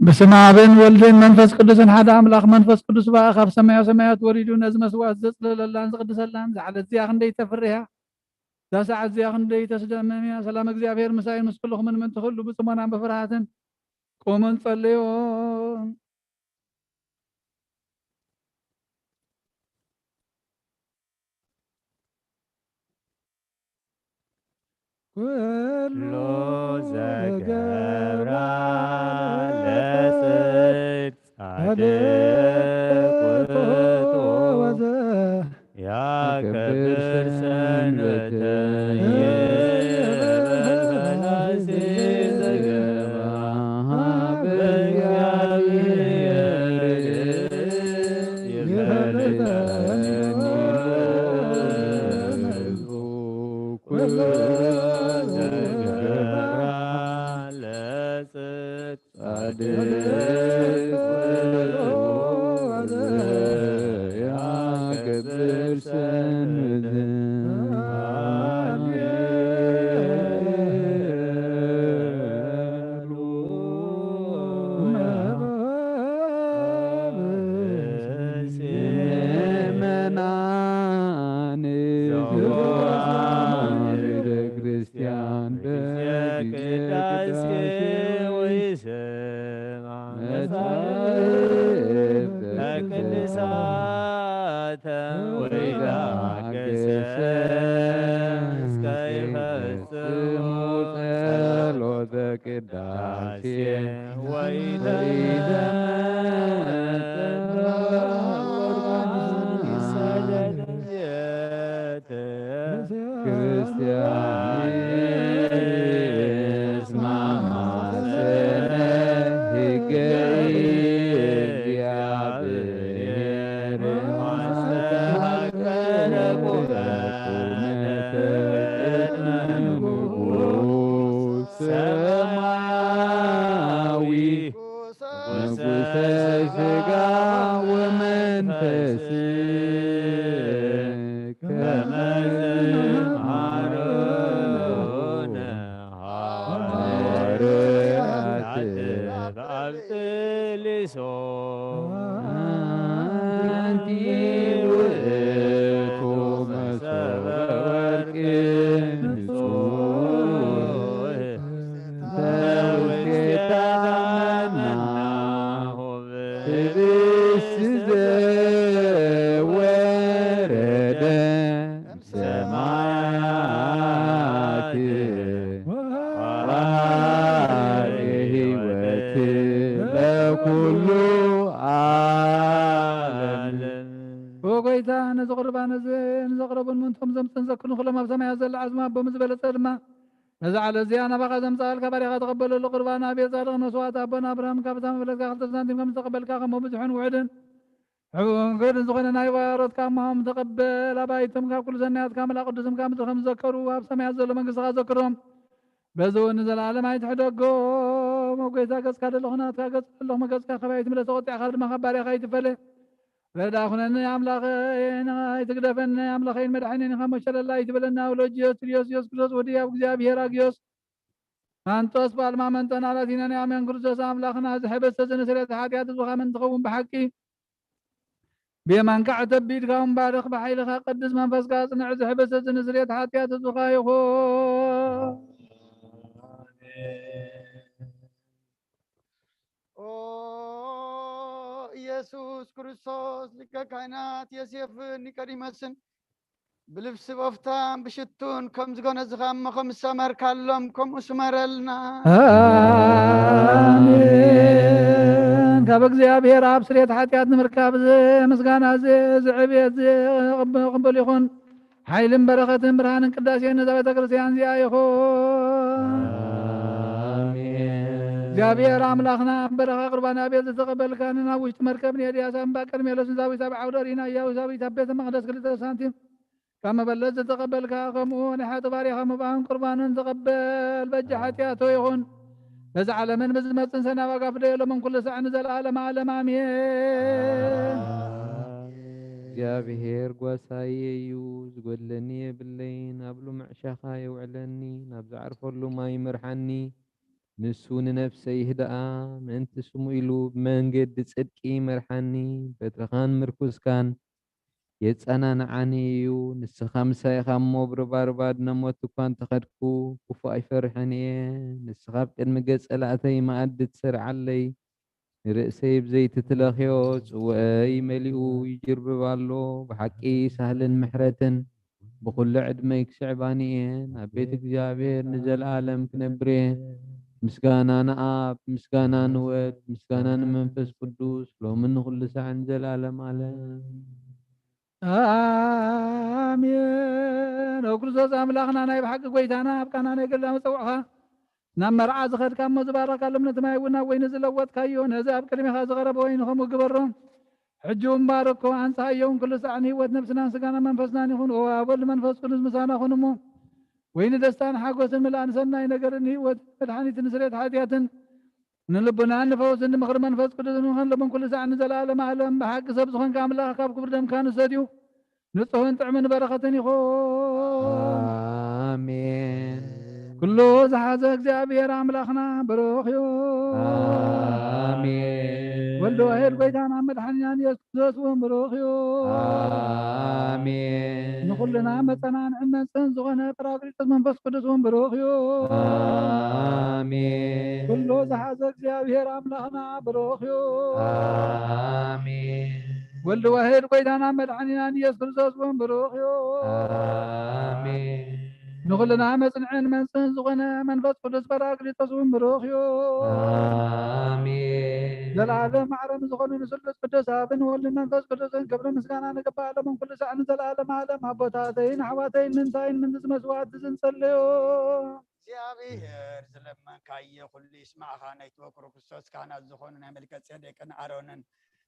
በስመ ኣብን ወልድን መንፈስ ቅዱስን ሓደ ኣምላኽ። መንፈስ ቅዱስ በኣ ካብ ሰማያዊ ሰማያት ወሪዱ ነዚ መስዋዕት ዘጽለለላን ዝቕድሰላን፣ እዛ ዕለት እዚኣ ክንደይ ተፍርህ እያ! እዛ ሰዓት እዚኣ ክንደይ ተስደምም እያ! ሰላም እግዚኣብሔር ምሳይን ምስ ኩልኹምን ምእንቲ ኩሉ ብጽሞናን ብፍርሃትን ቁሙን ጸልዩን። ኩሉ ዘገብራ ለጽድቅ ጻድቅ ውእቱ ወዘ ያከብር ሰንበተ ይበል ፈላሲ ዘገባ በእግዚአብሔር ይፈልጠኒ ኩሉ ዘገብራ ለጽድቅ ጻድቅ ወዘያከብር ሰንበተ። ምእመናን ዘዋሕድ ክርስቲያን በጊዜ ቅዳሴ ወይሰምዕ መጻሕፍተ ቅዱሳተ ወይታገሰ እስከ ይፈጽሙ ጸሎተ ቅዳሴ ወይተመጠ ክርስቲያን ይስማማ ስለ ሕገ እግዚአብሔር ማስተካከለ ቁመተ ቅድመ ንጉሥ ሰማያዊ ንጉሠ ሥጋ ወመንፈስ ከመ መሃረነ ሐዋርያት አብጥሊሶ። አንቲ ውእቱ መሶበ ወርቅ ንጹሕ እንተ ውስቴታ መና ህብስት ዘወረደ እምሰማያት ወአርዌ ሕይወት ለኩሉ ዓለም። ኦ ጎይታ፣ ነዚ ቁርባን እዚ ንዘቕረቡን ምእንቶም ዘምጽኡን ዘክሩን ኩሎም ኣብ ሰማያት ዘሎ ዓጽሚ ኣቦ ምስ ዝበለጸ ድማ ነዛ ዕለት እዚኣ ናባኻ ዘምጽኣልካ ባሪኻ ተቐበለሉ። ቁርባን ኣቤል ጻድቕ መስዋዕቲ ኣቦና ኣብርሃም ካብታ መበለትካ ክልተ ሳንቲም ከም ዝተቐበልካ፣ ከምኡ ብዙሕን ውሑድን ሕቡን ግድን ዝኾነ ናይ ባሮትካ እሞም ተቐበል። ኣባይቶም ካብ ኩሉ ሰናያትካ መልኣክ ቅዱስም ካብ ምድሪ ከም ዝዘከሩ ኣብ ሰማያት ዘሎ መንግስትኻ ዘክሮም። በዚ እውን ንዘለዓለም ኣይትሕደጎም። ኣብ ጎይታ ገጽካ ደለኹ ናትካ ገጽ ኣለኹ፣ መገጽካ ካባይ ኣይትምለስ፣ ተቖጢዕካ ድማ ካብ ባርያኻ ኣይትፈለ። ረዳ ኩነኒ ኣምላኸይ፣ ንዓይ ኣይትግደፈኒ፣ ኣምላኸይን መድሓኒን ኢኻ እሞ ሸለል ኣይትበለኒ። ኣውሎጅዮስ ቱልዮስ ኢየሱስ ክርስቶስ ወዲ ኣብ እግዚኣብሔር ኣግዮስ ማንጦስ ጳልማ መንጦን ኣላቲናን ኣሜን። ክርስቶስ ኣምላኽና፣ እዚ ሕብስቲ እዚ ንስርየት ሓጢኣት ህዝብኻ ምእንቲ ኸውን ብሓቂ ብየማንካ ዕተብ፣ ብኢድካ እውን ባርኽ፣ ብሓይልኻ ቀድስ፣ መንፈስካ ኣጽንዕ። እዚ ሕብስቲ እዚ ንስርየት ሓጢኣት ህዝብኻ ይኹን። ኦ ኢየሱስ ክርስቶስ፣ ሊቀ ካህናት ዮሴፍን ኒቆዲሞስን ብልብሲ በፍታን ብሽቱን ከም ዝጎነዝኻ እሞ ከም ዝሰመርካሎም፣ ከምኡ ስመረልና። ኣሜን። ካብ እግዚኣብሔር ኣብ ስርየት ሓጢኣት ንምርካብ እዚ ምስጋና እዚ፣ እዚ ዕብየት እዚ ቅብ-፣ ቅቡል ይኹን። ሓይልን በረኸትን ብርሃንን ቅዳሴን ነዛ ቤተ ክርስቲያን እዚኣ ይኹን። ኣሜን። እግዚኣብሔር ኣምላኽና ኣብ በረኻ ቁርባን ኣቤል ዝተቐበልካንን ኣብ ውሽጢ መርከብ ንኤልያስ ኣብ እምባ ቀርሜሎስ ንዛዊት ኣብ ዓውደ ሪና ኢያቡሳዊት ኣብ ቤተ መቕደስ ክልተ ሳንቲም ካብ መበለት ዝተቐበልካ፣ ከምኡ ናይ ሓጥእ ባርያኻ መባእን ቁርባንን ተቐበል። በጃ ሓጢኣቶ ይኹን። በዚ ዓለምን ብዝመጽእን ሰናይ ዋጋ ፍደየሎምን ኩሉ ሳዕ ንዘለዓለመ ዓለም ኣሜን። እግዚኣብሔር ጓሳየ እዩ፣ ዝጎድለኒ የብለይን። ኣብ ልሙዕ ሻኻ የውዕለኒ፣ ናብ ዝዓርፈሉ ማይ ይመርሓኒ። ንሱ ንነፍሰይ ይህድኣ፣ ምእንቲ ስሙ ኢሉ ብመንገዲ ጽድቂ ይመርሓኒ፣ በትርኻን ምርኩስካን የጸናንዓኒ እዩ። ንስኻ ምሳይ ኢኻ እሞ፣ ብርባርብ ኣድነ ሞት እኳ እንተኸድኩ፣ ክፉእ ኣይፈርሕን እየ። ንስኻ ኣብ ቅድሚ ገጽ ጸላእተይ መኣዲ ትሰርዓለይ። ንርእሰይ ብዘይቲ ትለኽዮ፣ ጽዋኣይ መሊኡ ይጅርብብ ኣሎ። ብሓቂ ሳህልን ምሕረትን ብኹሉ ዕድመይ ክስዕባኒ እየን። ኣብ ቤት እግዚኣብሔር ንዘለኣለም ክነብር እየ። ምስጋና ንኣብ፣ ምስጋና ንወድ፣ ምስጋና ንመንፈስ ቅዱስ፣ ሎምን ንኹሉ ሳዕን ዘላለም ኣለም። ኣሜን። ኦ ክርስቶስ ኣምላኽና፣ ናይ ብሓቂ ጎይታና፣ ኣብ ቃና ናይ ገድላ መጸውዕኻ ናብ መርዓ ዝኸድካ እሞ ዝባረኽካሎም ነቲ ማይ እውን ናብ ወይኒ ዝለወጥካዮ፣ ነዚ ኣብ ቅድሜኻ ዝቐረበ ወይኒ ከምኡ ግበሮ። ሕጂ እውን ባርኮ፣ ኣንጽሃዮ እውን ኩሉ ሳዕ ንህይወት ነፍስናን ስጋና መንፈስናን ይኹን። ኦ ኣብ ወልድ መንፈስ ቅዱስ ምሳና ኩን እሞ፣ ወይኒ ደስታን ሓጎስን ምልኣን ሰናይ ነገርን ህይወት መድሓኒትን ስርየት ሓጢኣትን ንልቡናን ንፈውስን ንምኽሪ መንፈስ ቅዱስ ንኹን ሎምን ኩሉ ሳዕ ንዘለኣለም ኣለም። ብሓቂ ሰብ ዝኾንካ ኣምላኽ ካብ ክቡር ደምካ ንሰትዩ። ንጹህን ጥዑምን በረኸትን ይኹን። ኣሜን። ኩሉ ዝሓዘ እግዚኣብሔር ኣምላኽና ብሩኽ እዩ። ኣሜን። ወልድ ዋሕድ ጎይታና መድሓኒናን ኢየሱስ ክርስቶስ እውን ብሩኽ እዩ። ኣሜን። ንኹልና መጸናንዕን መንጽህን ዝኾነ ጳራቅሊጦስ መንፈስ ቅዱስ እውን ብሩኽ እዩ። ኣሜን። ኩሉ ዝሓዘ እግዚኣብሔር ኣምላኽና ብሩኽ እዩ። ኣሜን። ወልድ ዋሕድ ጎይታና መድሓኒናን ኢየሱስ ክርስቶስ እውን ብሩኽ እዩ። ኣሜን። ንኹልና መጽንዕን መንጽህን ዝኾነ መንፈስ ቅዱስ ጳራቅሊጦስ እውን ብሩኽ እዩ። ኣሜን። ዘለዓለም ማዕረ ንዝኾኑ ንስሉስ ቅዱስ ኣብን ወልድን መንፈስ ቅዱስን ክብሪ ምስጋና ንግባእ ሎምን ኩሉ ሳዕ ንዘለዓለም ዓለም። ኣቦታተይን ኣሕዋተይን ምንታይን ምንዚ መስዋዕት ዝንጸለዮ እግዚኣብሔር ዝለመንካዮ ኩሉ ይስማዕኻ። ናይ ተወክሮ ክርስቶስ ካህናት ዝኾኑ ናይ መልከ ጼዴቅን ኣሮንን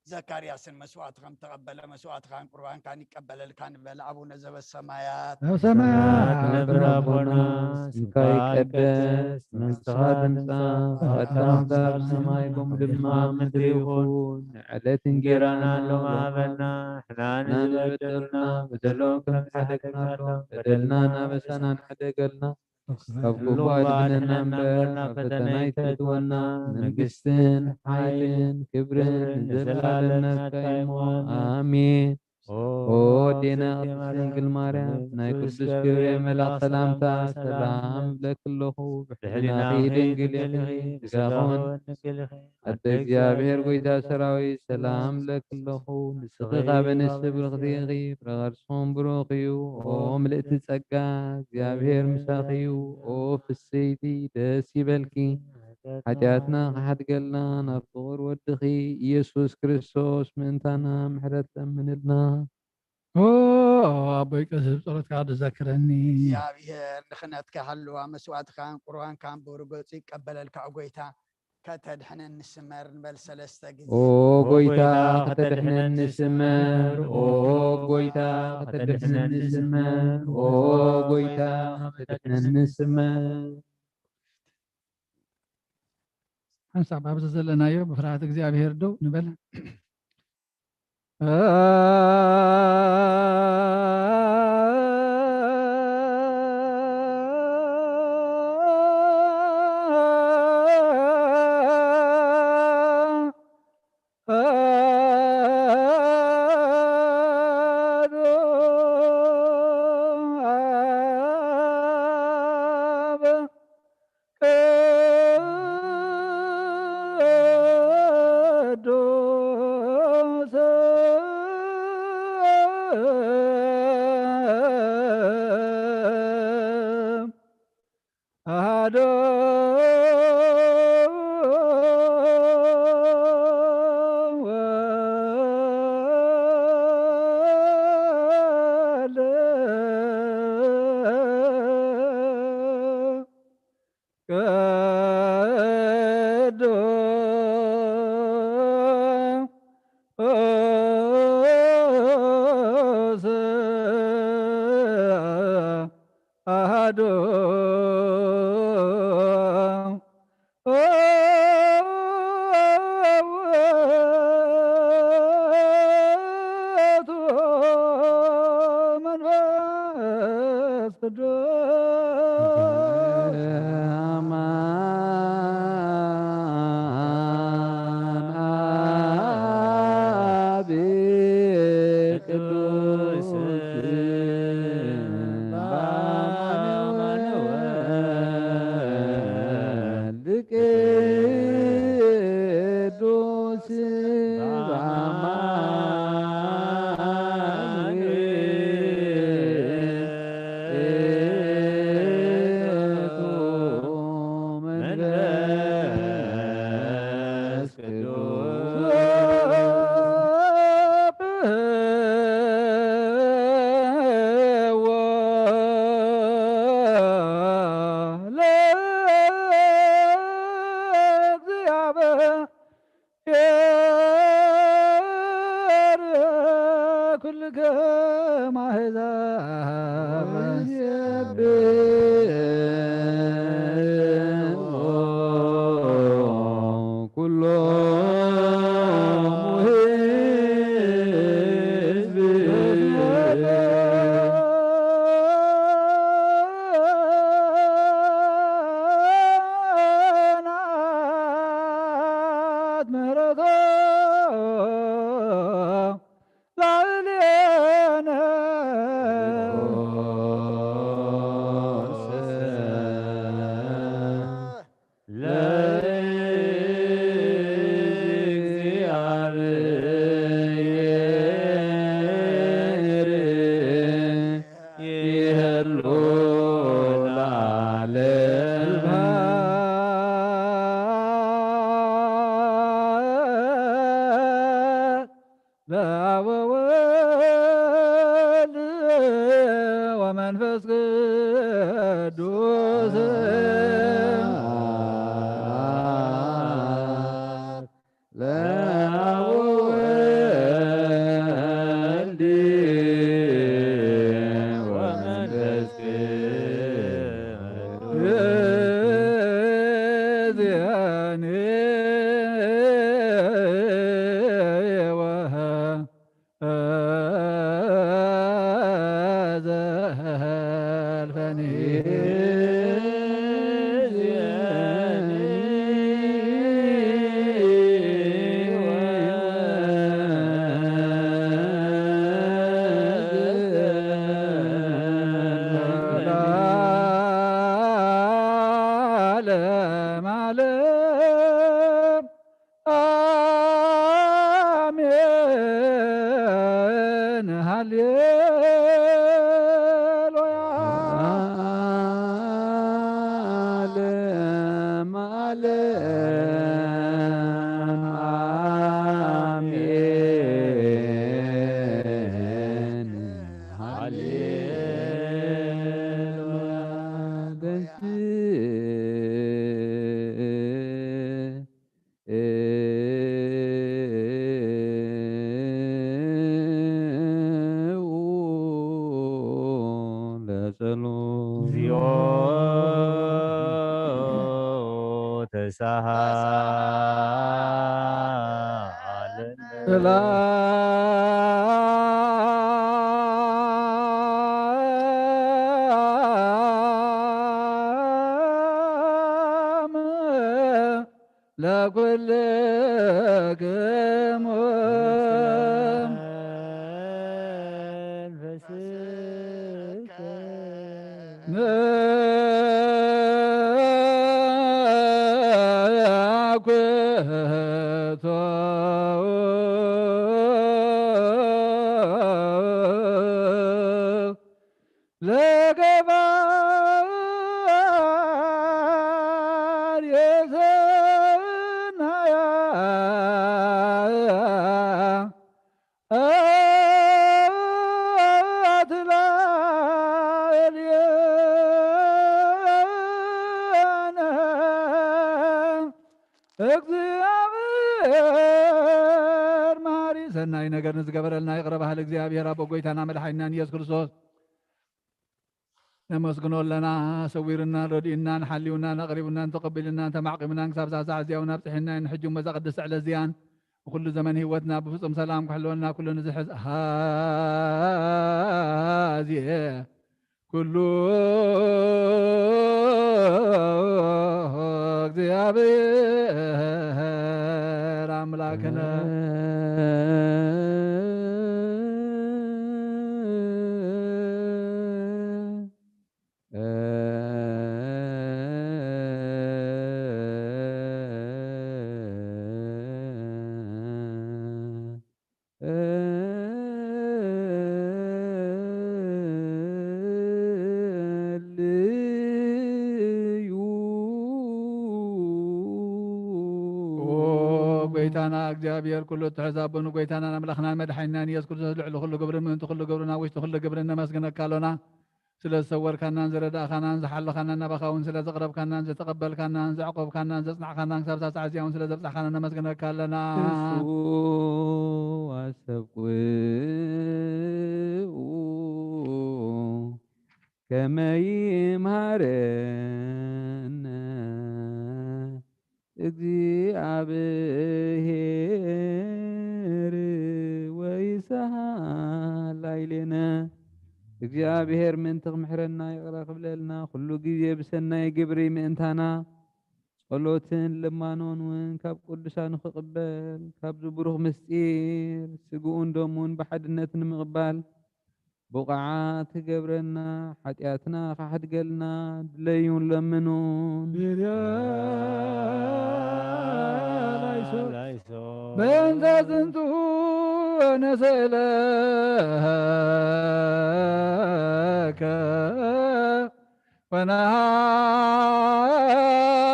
ዘካርያስን መስዋዕቲ ከም ተቐበለ መስዋዕትኻን ቁርባንካን ይቀበለልካ ንበል። ኣቡነ ዘበሰማያት ኣብ ሰማያት ዝነብር ኣቦና፣ ስምካ ይቀደስ፣ መንግስትኻ ትምጻእ፣ ፈቃድካ ከምቲ ኣብ ሰማይ ከምኡ ድማ ኣብ ምድሪ ይኹን። ንዕለት እንጌራና ሎሚ ሃበና፣ ንሕና ንዝበደሉና በደሎም ከም ዝሓደግናሎም በደልናን ኣበሳናን ሓደገልና፣ ካብ ክፉእ ኣድሕነና እምበር፣ ናብ ፈተና ኣይተእትወና። መንግስትን ሓይልን ክብርን ንዘለኣለም ናትካ እዩ እሞ፣ ኣሜን። ኦ ኣዴና ቅድስት ድንግል ማርያም፣ ናይ ቅዱስ ገብርኤል መልኣኽ ሰላምታ ሰላም እብለኪ ኣለኹ። ብሕሊናኺ ድንግል ኢኺ፣ ብስጋኺ እውን ድንግል ኢኺ። ኣደ እግዚኣብሔር ጎይታ ሰራዊት፣ ሰላም እብለኪ ኣለኹ። ንስኺ ካብ ኣንስቲ ብርኽቲ ኢኺ፣ ፍረ ከርስኺ እውን ብሩኽ እዩ። ኦ ምልእቲ ጸጋ፣ እግዚኣብሔር ምሳኺ እዩ። ኦ ፍስይቲ፣ ደስ ይበልኪ፣ ሓጢኣትና ክሓድገልና ናብ ፍቑር ወድኺ ኢየሱስ ክርስቶስ ምእንታና ምሕረት ለምንልና። ኦ ኣቦይ ቀሲስ፣ ጸሎትካ ድዘክረኒ። እግዚኣብሔር ንኽነትካ ሃልዋ መስዋዕትኻን ቁርባንካን ብርገጹ ይቀበለልካ። ኦ ጎይታ፣ ከተድሕነኒ ስመር ንበል ሰለስተ ግዜ። ኦ ጎይታ፣ ከተድሕነኒ ስመር። ኦ ጎይታ፣ ከተድሕነኒ ስመር። ኦ ጎይታ፣ ከተድሕነኒ ስመር። ሓንሳብ ኣብዚ ዘለናዮ ብፍርሃት እግዚኣብሔር ደው ንበል። ቅዱስ ከማህዛብ ኩሎሙ ህዝብ ናት ምህረቶ ላዕሌነ ለእግዚአብሔር ይህሉ ለዓለመ ዓለም። በአብ ወወልድ ወመንፈስ ቅዱስ ለአብ ወወልድ ወመንፈስ ቅዱስ ዓለም ዓለም። አሜን ሃሌሉያ። ዓለም ዓለም። አሜን ሃሌሉያ። ለጸሎት። እግዚኦ ተሳሃለነ። ሰላም ለኩልክሙ። መኩቶ ለገባር የሰናያ እግዚአብሔር መሐሪ ሰናይ ነገር ንዝገበረልና ይቕረ በሃሊ እግዚኣብሔር ኣቦ ጎይታና መድሓኒናን ኢየሱስ ክርስቶስ ነመስግኖ ኣለና። ሰዊርናን ረዲኡናን ሓልዩናን ኣቕሪቡናን ተቐቢሉናን ተማዕቂሙናን ክሳብ ሳዕ እዚኣ እውን ኣብፅሒና እዩ። ንሕጂ እሞ እዛ ቅድስቲ ዕለት እዚኣን ንኩሉ ዘመን ህይወትና ብፍጹም ሰላም ክሕልወልና ኩሉ ንዝሕዝ ኣሃዜ ኩሉ እግዚኣብሔር ኣምላክነ። ኦ ጎይታና እግዚኣብሔር ኩሉ እትሕዝ ኣቦን ጎይታናን ኣምላኽናን መድሓኒናን ኢየሱስ ክርስቶስ ልዕሊ ኩሉ ግብርን ምእንቲ ኩሉ ግብርን ኣብ ውሽጢ ኩሉ ግብርን ነመስግነካ ኣሎና። ስለ ዝሰወርካናን ዝረዳእካናን ዝሓለኻናን ናባኻ እውን ስለ ዘቕረብካናን ዝተቐበልካናን ዘዕቆብካናን ዘጽናዕካናን ክሳብ እዛ ሰዓት እዚኣ እውን ስለ ዘብጻሕካና ነመስግነካ ኣለና። እሱ ሰብ ቁኡ ከመ ይምሃረነ እግዚኣብሔር ወይስሃል ላዕሌነ። እግዚኣብሔር ምእንቲ ክምሕረና ይቕረ ክብለልና፣ ኩሉ ግዜ ብሰናይ ግብሪ ምእንታና ጸሎትን ልማኖን እውን ካብ ቅዱሳኑ ክቕበል፣ ካብዚ ብሩኽ ምስጢር ስግኡን ደሙን ብሓድነት ንምቕባል ብቑዓት ክገብረና፣ ሓጢኣትና ክሓድገልና ድለዩን ለምኑን። በእንተ ዝንቱ ንስእለከ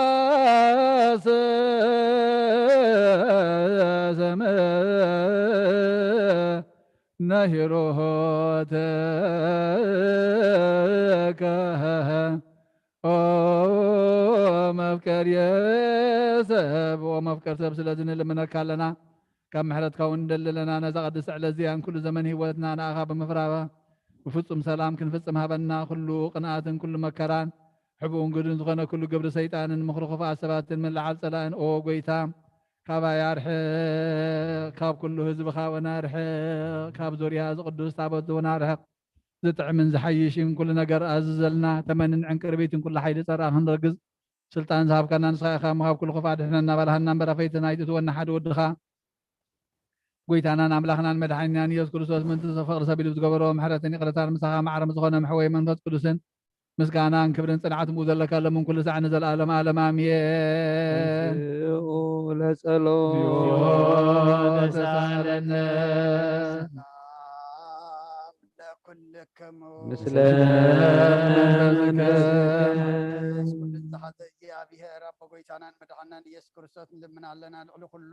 ወነሃስስ ነሂሮተከ ኦ መፍቀሪ ሰብ፣ ኦ መፍቀር ሰብ፣ ስለዚ ንልምነካ ኣለና። ካብ ምሕረትካ እውን ንደሊ ኣለና። ነዛ ቅድስቲ ዕለት እዚኣን ኩሉ ዘመን ህይወትና ንኣኻ ብምፍራባ ብፍጹም ሰላም ክንፍጽም ሃበና። ኩሉ ቅንኣትን ኩሉ መከራን ሕቡእን ግዱን ዝኾነ ኩሉ ግብሪ ሰይጣንን ምኽሪ ክፉኣት ሰባትን ምልዓል ጸላእን ኦ ጎይታ ካባይ ኣርሕቕ፣ ካብ ኩሉ ህዝብኻ እውን ኣርሕቕ፣ ካብ ዙርያ እዚ ቅዱስ ታቦት እውን ኣርሕቕ። ዝጥዕምን ዝሓይሽን ኩሉ ነገር ኣዝዘልና። ተመንን ዕንቅርቢትን ኩሉ ሓይሊ ጸራ ክንረግጽ ስልጣን ዝሃብካና ንስኻ ኢኻ እሞ፣ ካብ ኩሉ ክፉእ ኣድሕነና። ባልሃና እምበር ኣፈይትና ኣይትእትወና። ሓደ ወድኻ ጎይታናን ኣምላኽናን መድሓኒናን ኢየሱስ ክርስቶስ ምእንቲ ፍቕሪ ሰብ ኢሉ ዝገበሮ ምሕረትን ይቕረታን ምሳኻ ማዕረ ምስ ዝኾነ መሕወይ መንፈስ ቅዱስን ምስጋናን ክብርን ጽንዓትን ብኡ ዘለካ ሎምን ኩሉ ሳዕ ንዘለኣለም ዓለም ኣሜን። ተንሥኡ ለጸሎት። ተሳለነ። ሰላም ለኩልክሙ። ምስለ መንፈስከ። መንፈስ ቅዱስ ዝሓዘ እግዚኣብሔር ኣቦ ጎይታናን መድሓናን ኢየሱስ ክርስቶስ ንልምን ኣለና። ልዕሊ ኩሉ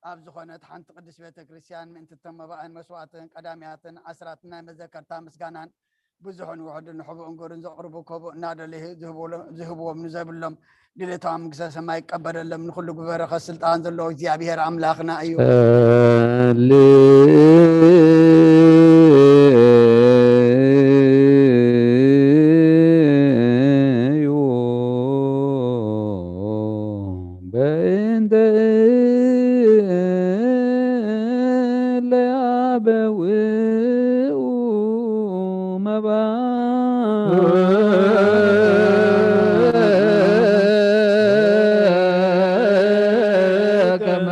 ኣብ ዝኾነት ሓንቲ ቅድስት ቤተ ክርስቲያን ምእንቲ እቶም መባእን መስዋዕትን ቀዳሚያትን ዓስራትን ናይ መዘከርታ ምስጋናን ብዙሕን ውሑድን ሕቡእን ግብርን ዘቕርቡ ከብኡ እናደለዩ ዝህብዎ-፣ ዝህብዎም ንዘይብሎም ድሌቶም ኣብ መንግስተ ሰማይ ይቀበለሎም። ንኹሉ ብበረኸት ስልጣን ዘለዎ እግዚኣብሔር ኣምላኽና እዩ። ሃሌሉያ። በእንተ እለ ያበውኡ መባ ከመ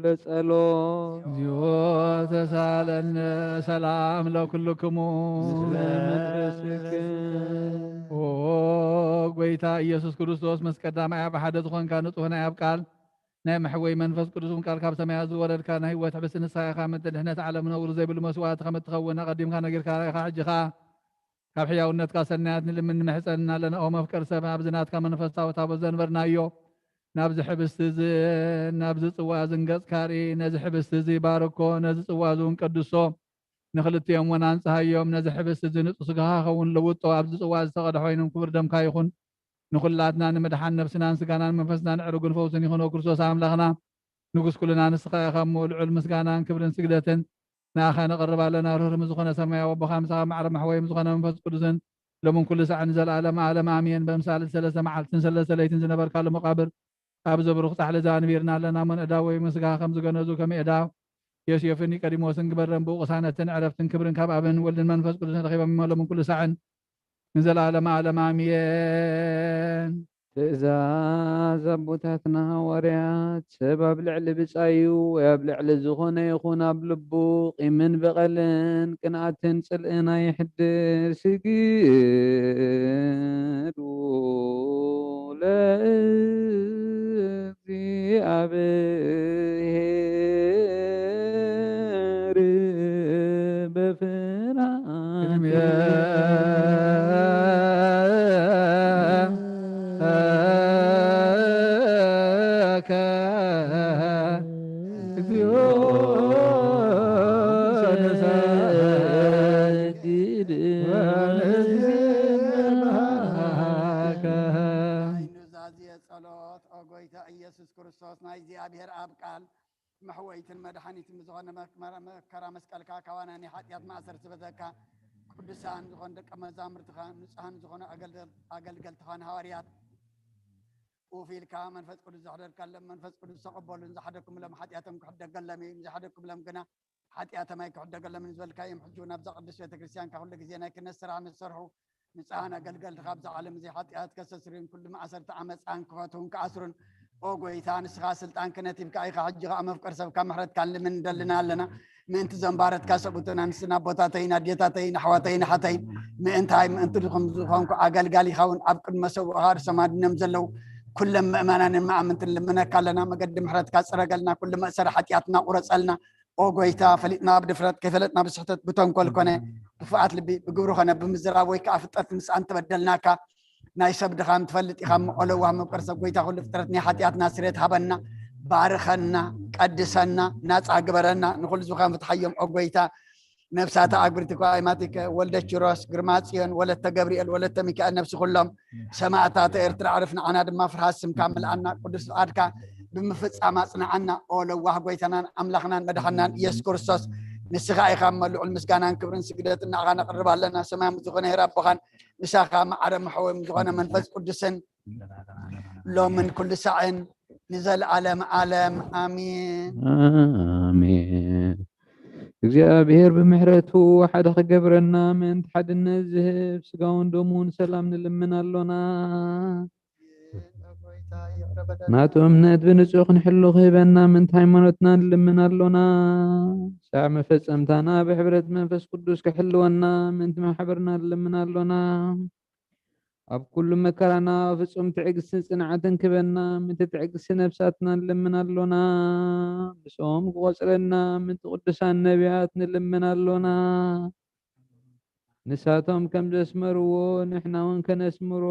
ለጸሎት። እግዚኦ ተሳለነ ሰላም ለኩልክሙ። ኦ ጎይታ ኢየሱስ ክርስቶስ፣ ምስ ቀዳማይ ኣብ ሓደ ዝኾንካ ንጹህ ናይ ኣብ ቃል ናይ መሕወይ መንፈስ ቅዱስ እውን ቃል ካብ ሰማያት ዝወረድካ ናይ ህይወት ሕብስቲ ንስኻ ኢኻ። ምእንቲ ድሕነት ዓለም ነውሪ ዘይብሉ መስዋዕቲ ከም እትኸውን ኣቐዲምካ ነጊርካ ኢኻ። ሕጂ ኸኣ ካብ ሕያውነትካ ሰናያት ንልምን ንምሕጸን ኣለና። ኦ መፍቀር ሰብ፣ ኣብዚ ናትካ መንፈሳዊ ታቦት ዘንበርናዮ፣ ናብዚ ሕብስቲ እዚ ናብዚ ጽዋ እዚ ንገጽካ ርኢ። ነዚ ሕብስቲ እዚ ባርኮ፣ ነዚ ጽዋ እዚ እውን ቀድሶ። ንኽልቲኦም እውን ኣንጽሃዮም። ነዚ ሕብስቲ እዚ ንጹህ ስጋኻ ኸውን ለውጦ። ኣብዚ ጽዋ እዚ ዝተቐድሐ ኮይኑ ክቡር ደምካ ይኹን። ንኹላትና ንምድሓን ነፍስናን ስጋናን መንፈስናን ዕሩግን ፈውስን ይኹኖ። ክርስቶስ ኣምላኽና ንጉስ ኩልና ንስኻ ኢኻ እሞ፣ ልዑል ምስጋናን ክብርን ስግደትን ንኣኻ ነቕርብ ኣለና። ርህሩህ ምስ ዝኾነ ሰማያዊ ኣቦኻ፣ ምሳኻ ማዕረ መሕወይ ምስ ዝኾነ መንፈስ ቅዱስን ሎምን ኩሉ ሳዕን ንዘለኣለም ዓለም ኣሜን። በምሳሌ ሰለስተ መዓልትን ሰለስተ ለይትን ዝነበርካሉ መቓብር ኣብዚ ብሩኽ ጻሕሊ እዚ ኣንቢርና ኣለና። እሞ ንእዳው ወይ ምስጋኻ ከም ዝገነዙ ከም የእዳው ዮሴፍን ኒቆዲሞስን ግበረን። ብኡ ቅሳነትን ዕረፍትን ክብርን ካብ ኣብን ወልድን መንፈስ ቅዱስን ረኺቦም እሞ ሎምን ኩሉ ሳዕን ንዘለኣለም ዓለም ኣሜን። ትእዛዝ ኣቦታትና ሃዋርያት፣ ሰብ ኣብ ልዕሊ ብጻዩ ወይ ኣብ ልዕሊ ዝኾነ ይኹን ኣብ ልቡ ቂምን በቐልን ቅንኣትን ጽልእን ኣይሕድር። ስግዱ ለ እግዚአብሔር በፍርሃት ቅድሜከ እግዚኦ ንሰግድ ወንስብሐከ። ኑዛዜ ጸሎት። ኦ ጎይታ ኢየሱስ ክርስቶስ፣ ናይ እግዚኣብሔር ኣብ ቃል መሕወይትን መድሓኒትን ብዝኾነ መከራ መስቀልካ ካባና ናይ ሓጢኣት ማእሰር ስበተካ። ቅዱሳን ዝኾኑ ደቀ መዛሙርትኻ፣ ንጹሃን ዝኾኑ ኣገልገልትኻን ሃዋርያት፣ ኡፍ ኢልካ መንፈስ ቅዱስ ዘሕደርካሎም፣ መንፈስ ቅዱስ ተቐበሉን ዝሓደግኩምሎም ሓጢኣቶም ክሕደገሎም እዩ፣ ዘይሓደግኩምሎም ግና ሓጢኣቶም ኣይክሕደገሎምን ዝበልካዮም፣ ሕጂ እውን ኣብዛ ቅድስት ቤተ ክርስቲያንካ ኩሉ ግዜ ናይ ክህነት ስራሕ ንሰርሑ ንጹሃን ኣገልገልትኻ ኣብዛ ዓለም እዚ ሓጢኣት ከስተስርዩን ኩሉ ማእሰርቲ ዓመፃን ክፈትዉን ክኣስሩን፣ ኦ ጎይታ፣ ንስኻ ስልጣን ክህነት ሂብካ ኢኻ። ሕጂ ኸዓ መፍቀር ሰብካ ምሕረትካ ንልምን እንደልና ኣለና። ምእንቲ ዘንባረትካ ሰብኡትን ኣንስትን ኣቦታተይን ኣዴታተይን ኣሕዋተይን ኣሓተይን፣ ምእንታይ ምእንቲ ድኹም ዝኾንኩ ኣገልጋሊኻ እውን ኣብ ቅድመ ሰብኡኻ ርእሶም ኣድኖም ዘለዉ ኩሎም ምእመናንን መኣምንትን ልምነካ ኣለና። መገዲ ምሕረትካ ጽረገልና፣ ኩሉ መእሰሪ ሓጢኣትና ቁረጸልና። ኦ ጎይታ፣ ፈሊጥና ብድፍረት፣ ከይፈለጥና ብስሕተት፣ ብተንኮል ኮነ፣ ክፉኣት ልቢ፣ ብግብሪ ኮነ ብምዝራብ ወይ ከኣ ፍልጠት ምስኣን ተበደልናካ። ናይ ሰብ ድኻም ትፈልጥ ኢኻ እሞ፣ ኦ ለዋህ መፍቀር ሰብ፣ ጎይታ ኩሉ ፍጥረት ናይ ሓጢኣትና ስርየት ሃበና፣ ባርኸና፣ ቀድሰና፣ ናጻ ግበረና፣ ንኹሉ ዝኻን ፍትሓዮም ኦ ጎይታ። ነብሳተ ኣግብርቲ ኳይማቲከ፣ ወልደ ኪሮስ፣ ግርማ ጽዮን፣ ወለተ ገብርኤል፣ ወለተ ሚካኤል፣ ነብሲ ኩሎም ሰማእታተ ኤርትራ ዕርፍ፣ ንዓና ድማ ፍርሃት ስምካ ምልኣና፣ ቅዱስ ፍቓድካ ብምፍጻም ኣጽንዓና። ኦ ለዋህ ጎይታናን ኣምላኽናን መድሓናን ኢየሱስ ክርስቶስ፣ ንስኻ ኢኻ እሞ ልዑል ምስጋናን ክብርን ስግደትን ንዓኻ ነቕርብ ኣለና። ሰማያዊ ዝኾነ ሄር ኣቦኻን ምሳኻ ማዕረ መሕወይም ዝኾነ መንፈስ ቅዱስን ሎምን ኩሉ ሳዕን ንዘለዓለም ዓለም ኣሜን። ኣሜን። እግዚኣብሔር ብምሕረቱ ሓደ ክገብረና ምእንቲ ሓድነት ዝህብ ስጋውን ደሙን ሰላም ንልምን ኣሎና። ናቱ እምነት ብንጹህ ክንሕሉ ክህበና ምእንቲ ሃይማኖትና ንልምን ኣሎና። ሳዕ መፈጸምታና ብሕብረት መንፈስ ቅዱስ ክሕልወና ምእንቲ ማሕበርና ንልምን ኣሎና። ኣብ ኩሉ መከራና ፍጹም ትዕግስትን ጽንዓትን ክበና ምእንቲ ትዕግስቲ ነብሳትና ንልምን ኣሎና። ምስኦም ክቆጽረና ምእንቲ ቅዱሳን ነቢያት ንልምን ኣሎና። ንሳቶም ከም ዘስመርዎ ንሕና እውን ከነስምሮ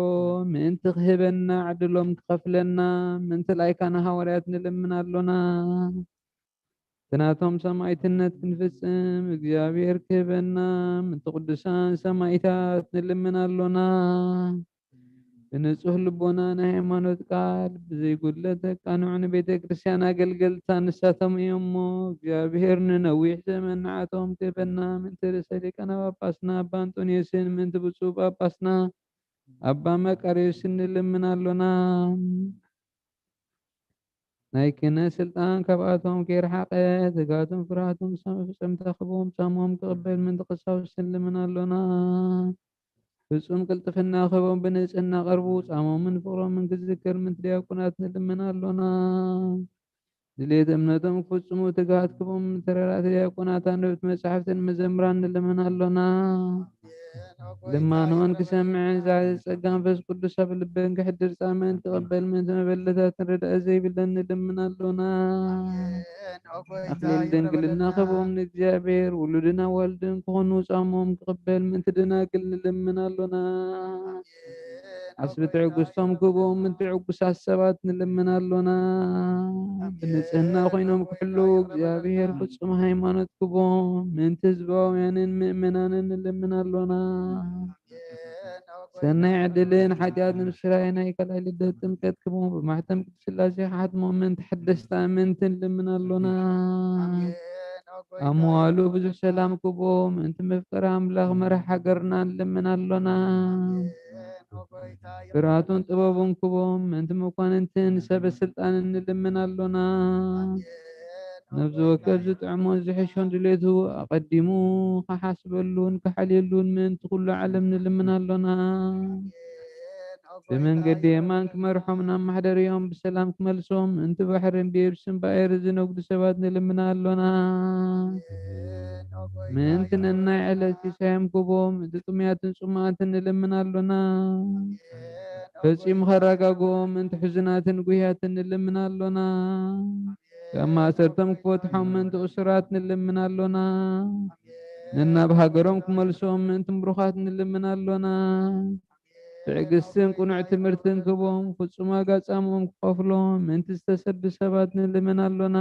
ምእንቲ ክህበና ዕድሎም ክኸፍለና ምእንቲ ላይካና ሃዋርያት ንልምን ኣሎና። እቲ ናቶም ሰማዕትነት ክንፍጽም እግዚኣብሔር ክህበና ምእንቲ ቅዱሳን ሰማዕታት ንልምን ኣሎና። ብንጹህ ልቦና ናይ ሃይማኖት ቃል ብዘይጉድለት ተቃንዑ ንቤተ ክርስቲያን ኣገልገልታ ንሳቶም እዮም እሞ፣ እግዚኣብሔር ንነዊሕ ዘመን ንዓቶም ክህበና ምእንቲ ርእሰ ሊቃነ ጳጳስና ኣባ እንጦንዮስን ምእንቲ ብፁዕ ጳጳስና ኣባ መቃርዮስን ንልምን ኣሎና። ናይ ክህነት ስልጣን ካብኣቶም ከይረሓቐ፣ ትግሃቶም ፍርሃቶም ክሳብ መፈጸምታ ክህቦም ጻሞም ክቕበል ምእንቲ ቀሳውስቲ ንልምን ኣሎና። ፍጹም ቅልጥፍና ክህቦም ብንጽህና ቀርቡ ጻሞምን ፍቕሮምን ክዝክር ምእንቲ ዲያቆናት ንልምን ኣሎና። ድሌት እምነቶም ክፍጽሙ ትግሃት ክህቦም ምእንቲ ረዳእቲ ዲያቆናት ኣንበብቲ መጻሕፍትን መዘምራን ንልምን ኣሎና። ልማኖን ክሰምዕን ዝሓዘ ጸጋ መንፈስ ቅዱስ ኣብ ልበን ክሕድር ጻመን ክቕበል ምእንቲ መበለታትን ረዳኢ ዘይብለን ንልምን ኣሎና። ኣሜን። ኦ ጎይታ፣ ኣክሊል ይቕረ ድንግልና በለልና። ክህቦም ንእግዚኣብሔር ውሉድን ኣዋልድን ክኾኑ ጻሞም ክቕበል ምእንቲ ደናግል ንልምን ኣሎና። ኣሜን። ኦ ዓስቢ ጎይታ፣ ትዕግስቶም ይቕረ ክህቦም በለልና። ምእንቲ ዕጉሳት ሰባት ንልምን ኣሎና። ኣሜን። ብንጽህና ኮይኖም ኦ ጎይታ፣ ክሕልዉ ይቕረ እግዚኣብሔር በለልና። ፍጹም ሃይማኖት ክህቦም ምእንቲ ህዝባውያንን ምእመናንን ንልምን ኣሎና። ሰናይ ዕድልን ሓጢኣት ንምስራይ ናይ ካልኣይ ልደት ጥምቀት ክህቦም ብማሕተም ቅድስት ሥላሴ ክሓትሞም ምእንቲ ሓደስቲ ኣመንቲ ንልምን ኣሎና። ኣብ መዋሉ ብዙሕ ሰላም ክህቦም ምእንቲ መፍቀሪ ኣምላኽ መራሕ ሃገርና ንልምን ኣሎና። ፍርሃቱን ጥበቡን ክህቦም ምእንቲ መኳንንትን ሰበ ስልጣንን ንልምን ኣሎና። ነብዚ ወከፍ ዝጥዕሞን ዝሕሾን ድሌቱ ኣቐዲሙ ክሓስበሉን ክሓልየሉን ምእንቲ ኩሉ ዓለም ንልምን ኣሎና። ብመንገዲ የማን ክመርሖም ናብ ማሕደሪኦም ብሰላም ክመልሶም ምእንቲ ባሕርን ብየብስን ብኣየር ዝነግዱ ሰባት ንልምን ኣሎና። ምእንቲ ነናይ ዕለት ሲሳዮም ክህቦም ምእንቲ ጥሙያትን ጽሙኣትን ንልምን ኣሎና። ፈጺሙ ኸረጋግኦም ምእንቲ ሕዙናትን ጉህያትን ንልምን ኣሎና። ካብ ማእሰርቶም ክፈትሖም ምእንቲ እሱራት ንልምን ኣሎና። ነናብ ሃገሮም ክመልሶም ምእንቲ ምሩኻት ንልምን ኣሎና። ትዕግስትን ቅኑዕ ትምህርትን ክቦም፣ ፍጹም ዋጋ ጻምኦም ክኸፍሎም ምእንቲ ዝተሰዱ ሰባት ንልምን ኣሎና።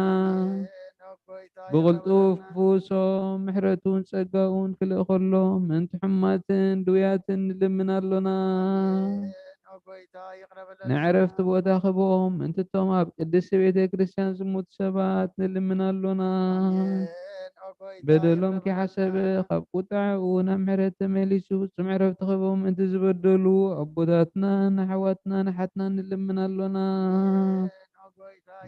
ብቕልጡፍ ክፍውሶም ምሕረቱን ጸጋኡን ክልእኸሎም ምእንቲ ሕማትን ድውያትን ንልምን ኣሎና። ንዕረፍቲ ቦታ ክቦም ምእንቲ እቶም ኣብ ቅድስቲ ቤተ ክርስቲያን ዝሞቱ ሰባት ንልምን ኣሎና። በደሎም ከይሓሰበ ካብ ቁጣዕኡ ናብ ምሕረት ተመሊሱ ፍጹም ዕረፍቲ ክህቦም ምእንቲ ዝበደሉ ኣቦታትናን ኣሕዋትናን ኣሓትናን ንልምን ኣሎና።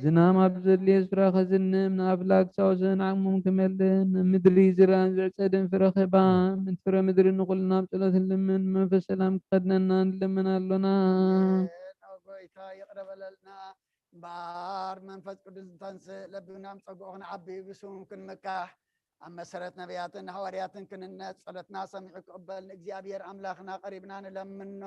ዝናም ኣብ ዘድልዮ ስፍራ ከዝንም ንኣፍላግ ሳውዘን ዓቕሞም ክመልን ምድሪ ዝራን ዝዕጸድን ፍረ ክህባ ምእንቲ ፍረ ምድሪ ንኹልና ኣብ ጸሎት ንልምን መንፈስ ሰላም ክኸድነና ንልምን ኣሎና። ጎይታ ይቕረ በለልና። እምበኣር መንፈስ ቅዱስ እንተንስእ ለብናም ጸግኡ ክንዓቢ ብስሙም ክንምካሕ ኣብ መሰረት ነቢያትን ሃዋርያትን ክንነጽ ጸሎትና ሰሚዑ ክቕበል ንእግዚኣብሔር ኣምላኽና ቀሪብና ንለምኖ።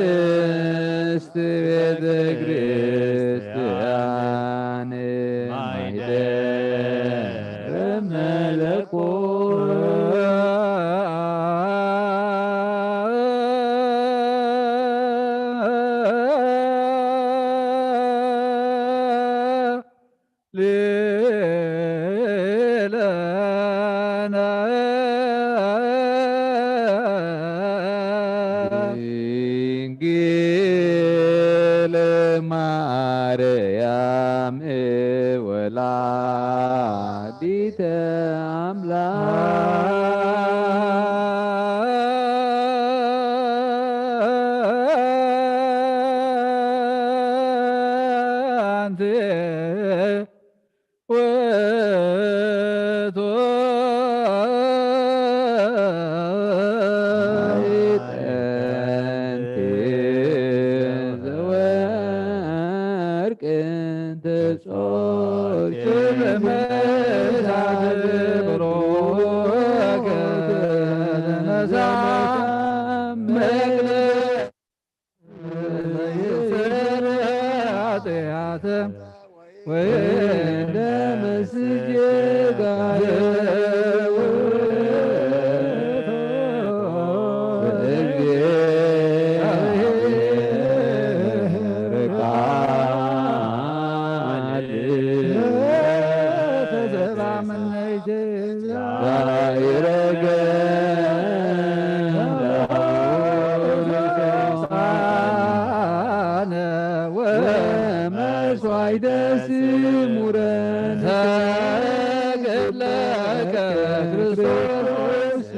ቅድስት ቤተ ክርስቲያን ማይደረ መለኮት ሌለነ መግለ ዘይስር ኃጢአት ወይለ መስጅ ጋር ተዘባምነይት ዛይረገ ወመስዋዕተ ስሙረን ተገድለከ ክርስቶስ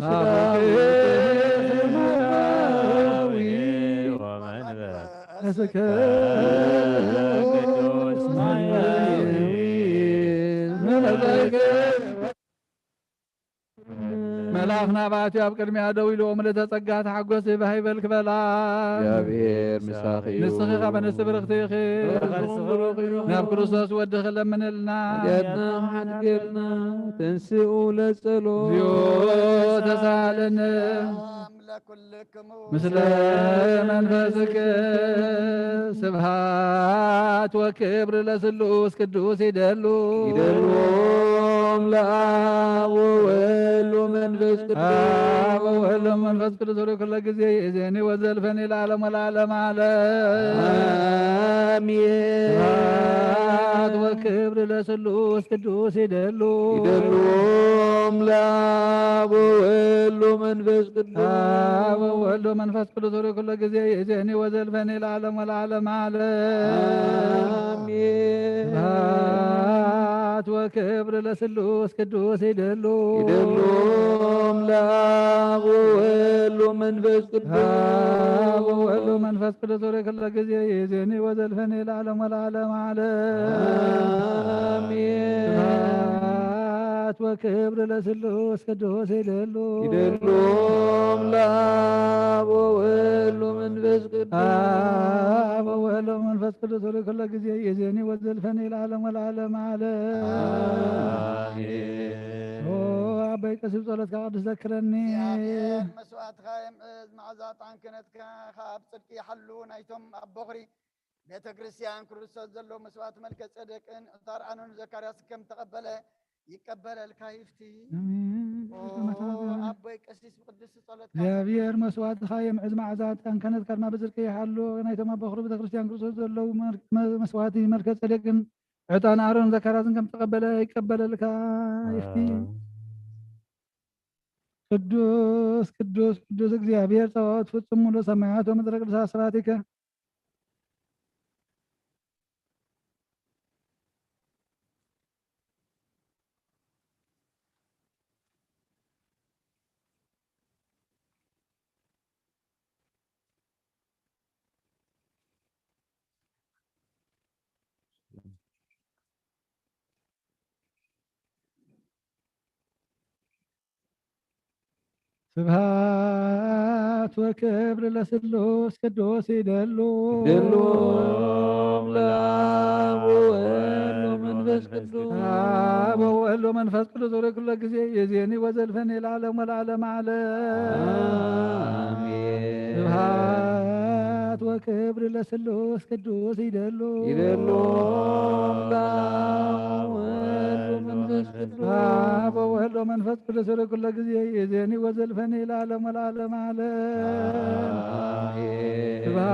ሰማያዊ እስከ ቅዱስ ማያዊ መልኣኽ ናባቲ ኣብ ቅድሚያ ደው ኢሉ ምልእተ ጸጋ ተሓጎሲ ብሃይ በል ክበላ። እግዚኣብሔር ምሳኺ እዩ። ንስኺ ኸኣ በንስቲ ብርኽቲ ኢኺ። ብርኽቲ ብሩኽ እዩ። ናብ ክርስቶስ ወድኺ ለምንልና። ኃጢኣትና ሓድገልና። ተንስኡ ለጸሎት። እግዚኦ ተሳለነ። ለኩልክሙ ምስለ መንፈስክ ስብሃት ወክብር ለስሉስ ቅዱስ ይደሉ። ይደልዎም ለአብ ወወልድ ወመንፈስ ቅዱስ። አብ ወወልድ ወመንፈስ ቅዱስ ወደ ኩለ ጊዜ ይእዜኒ ወዘልፈኒ ለዓለም ወለዓለም ዓለም። አሜን። ስብሃት ወክብር ለስሉስ ቅዱስ ይደሉ። ይደልዎም ለአብ ወወልድ ወመንፈስ ቅዱስ። አብ ወወልድ ወመንፈስ ቅዱስ ወደ ኩለ ጊዜ ይእዜኒ ወዘልፈኒ ለዓለም ወለዓለም ዓለም። አሜን። ስብሃት ወክብር ለስሉስ ቅዱስ ይደሉ። ይደልዎም ለአብ ወወልድ ወመንፈስ ቅዱስ። አብ ወወልድ ወመንፈስ ቅዱስ ወደ ኩለ ጊዜ ይእዜኒ ወዘልፈኒ ለዓለም ወለዓለም ዓለም። አሜን። ስብሐት ወክብር ለስሉስ ቅዱስ ይደሉ። ይደልዎም ለአብ ወወልድ ወመንፈስ ቅዱስ። አብ ወወልድ ወመንፈስ ቅዱስ ወደ ኩለ ጊዜ ይእዜኒ ወዘልፈኒ ለዓለም ወለዓለም ዓለም። አሜን። ኦ አበይ ቀሲስ ጸሎትካ ቅዱስ ዘክረኒ። እግዚኣብሔር መስዋዕትኻ የምዕዝ፣ መዓዛ ዕጣን ክህነትካ ካብ ጽድቂ ይሓሉ። ናይቶም ኣብ ቦኽሪ ቤተ ክርስቲያን ክርስቶስ ዘለዉ መስዋዕት መልከ ጼዴቅን ዕጣን ኣሮን ዘካርያስ ከም ተቐበለ ይቀበለልካ ይፍቲ። ኣሜን። ኦ ኣቦይ ቀሲስ ብቅዱስ ጸሎትካ እግዚኣብሔር መስዋዕትኻ የምዕዝ፣ መዓዛ ዕጣን ክህነትካ ድማ ብጽድቂ ይሓሉ። ናይቶም ኣብ ቦኽሪ ቤተ ክርስቲያን ክርስቶስ ዘለዉ መር-፣ መ-፣ መስዋዕቲ መልከ ጼዴቅን ዕጣን ኣሮን ዘካርያስን ከም ተቐበለ ይቀበለልካ ይፍቲ። ቅዱስ ቅዱስ ቅዱስ እግዚኣብሔር ጸባኦት ፍጹም ሙሉ ሰማያት ወምድረ ቅዱሳት ስብሐቲከ። ስብሐት ወክብር ለስሉስ ቅዱስ ይደሉ። ይደልዎም ለአብ ወወልድ ወመንፈስ ቅዱስ። አብ ወወልድ ወመንፈስ ቅዱስ ወደ ኩለ ጊዜ ይእዜኒ ወዘልፈኒ ለዓለም ወለዓለም ዓለም። አሜን። ስብሐት ወክብር ለስሉስ ቅዱስ ይደሉ። ይደልዎም ለአብ ወወልድ ወመንፈስ ቅዱስ። አብ ወወልድ ወመንፈስ ቅዱስ ወደ ኩለ ጊዜ ይእዜኒ ወዘልፈኒ ለዓለም ወለዓለም ዓለም። አሜን። ስብሐት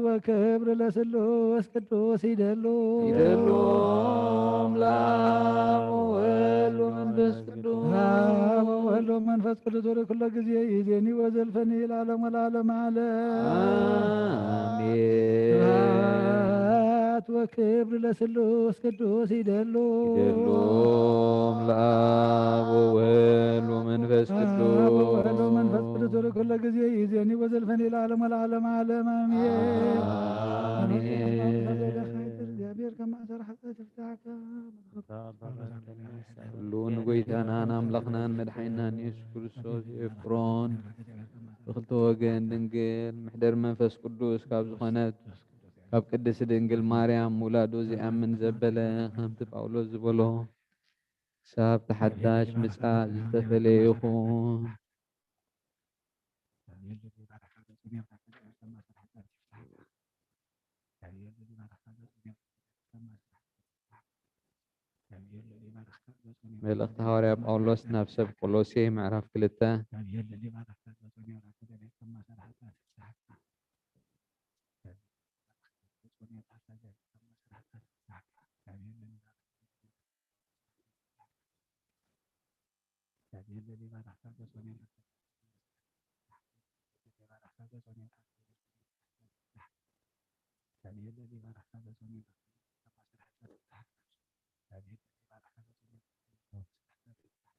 ወክብር ለስሉስ ቅዱስ ይደሉ። ይደልዎም ለአብ ወወልድ ወመንፈስ ቅዱስ። አብ ወወልድ ወመንፈስ ቅዱስ ወደ ኩለ ጊዜ ይእዜኒ ወዘልፈኒ ለዓለም ወለዓለም ዓለም። አሜን። ስብሐት ወክብር ለስሉስ ቅዱስ ይደሉ። ይደልዎም ለአብ ወወልድ ወመንፈስ አብ ቅዱስ። ወወልድ ወመንፈስ ቅዱስ ወደ ኩለ ጊዜ ይእዜኒ ወዘልፈኒ ለዓለም ወለዓለም ዓለም። አሜን። አሜን። እግዚአብሔር ከመ አሰረ ኃጢአት ይፍታሕከ። ኩሉ ንጎይታናን ኣምላኽናን መድሓኒናን የሱስ ክርስቶስ የፍቅሮን ብኽልተ ወገን ድንግል ምሕደር መንፈስ ቅዱስ ካብ ዝኾነት ካብ ቅድስት ድንግል ማርያም ውላዱ ዚኣምን ዘበለ ከምቲ ጳውሎስ ዝበሎ ክሳብ ተሓዳሽ ምጻእ ዝተፈለየኹም። መልእኽቲ ሃዋርያ ጳውሎስ ናብ ሰብ ቆሎሴ ምዕራፍ ክልተ።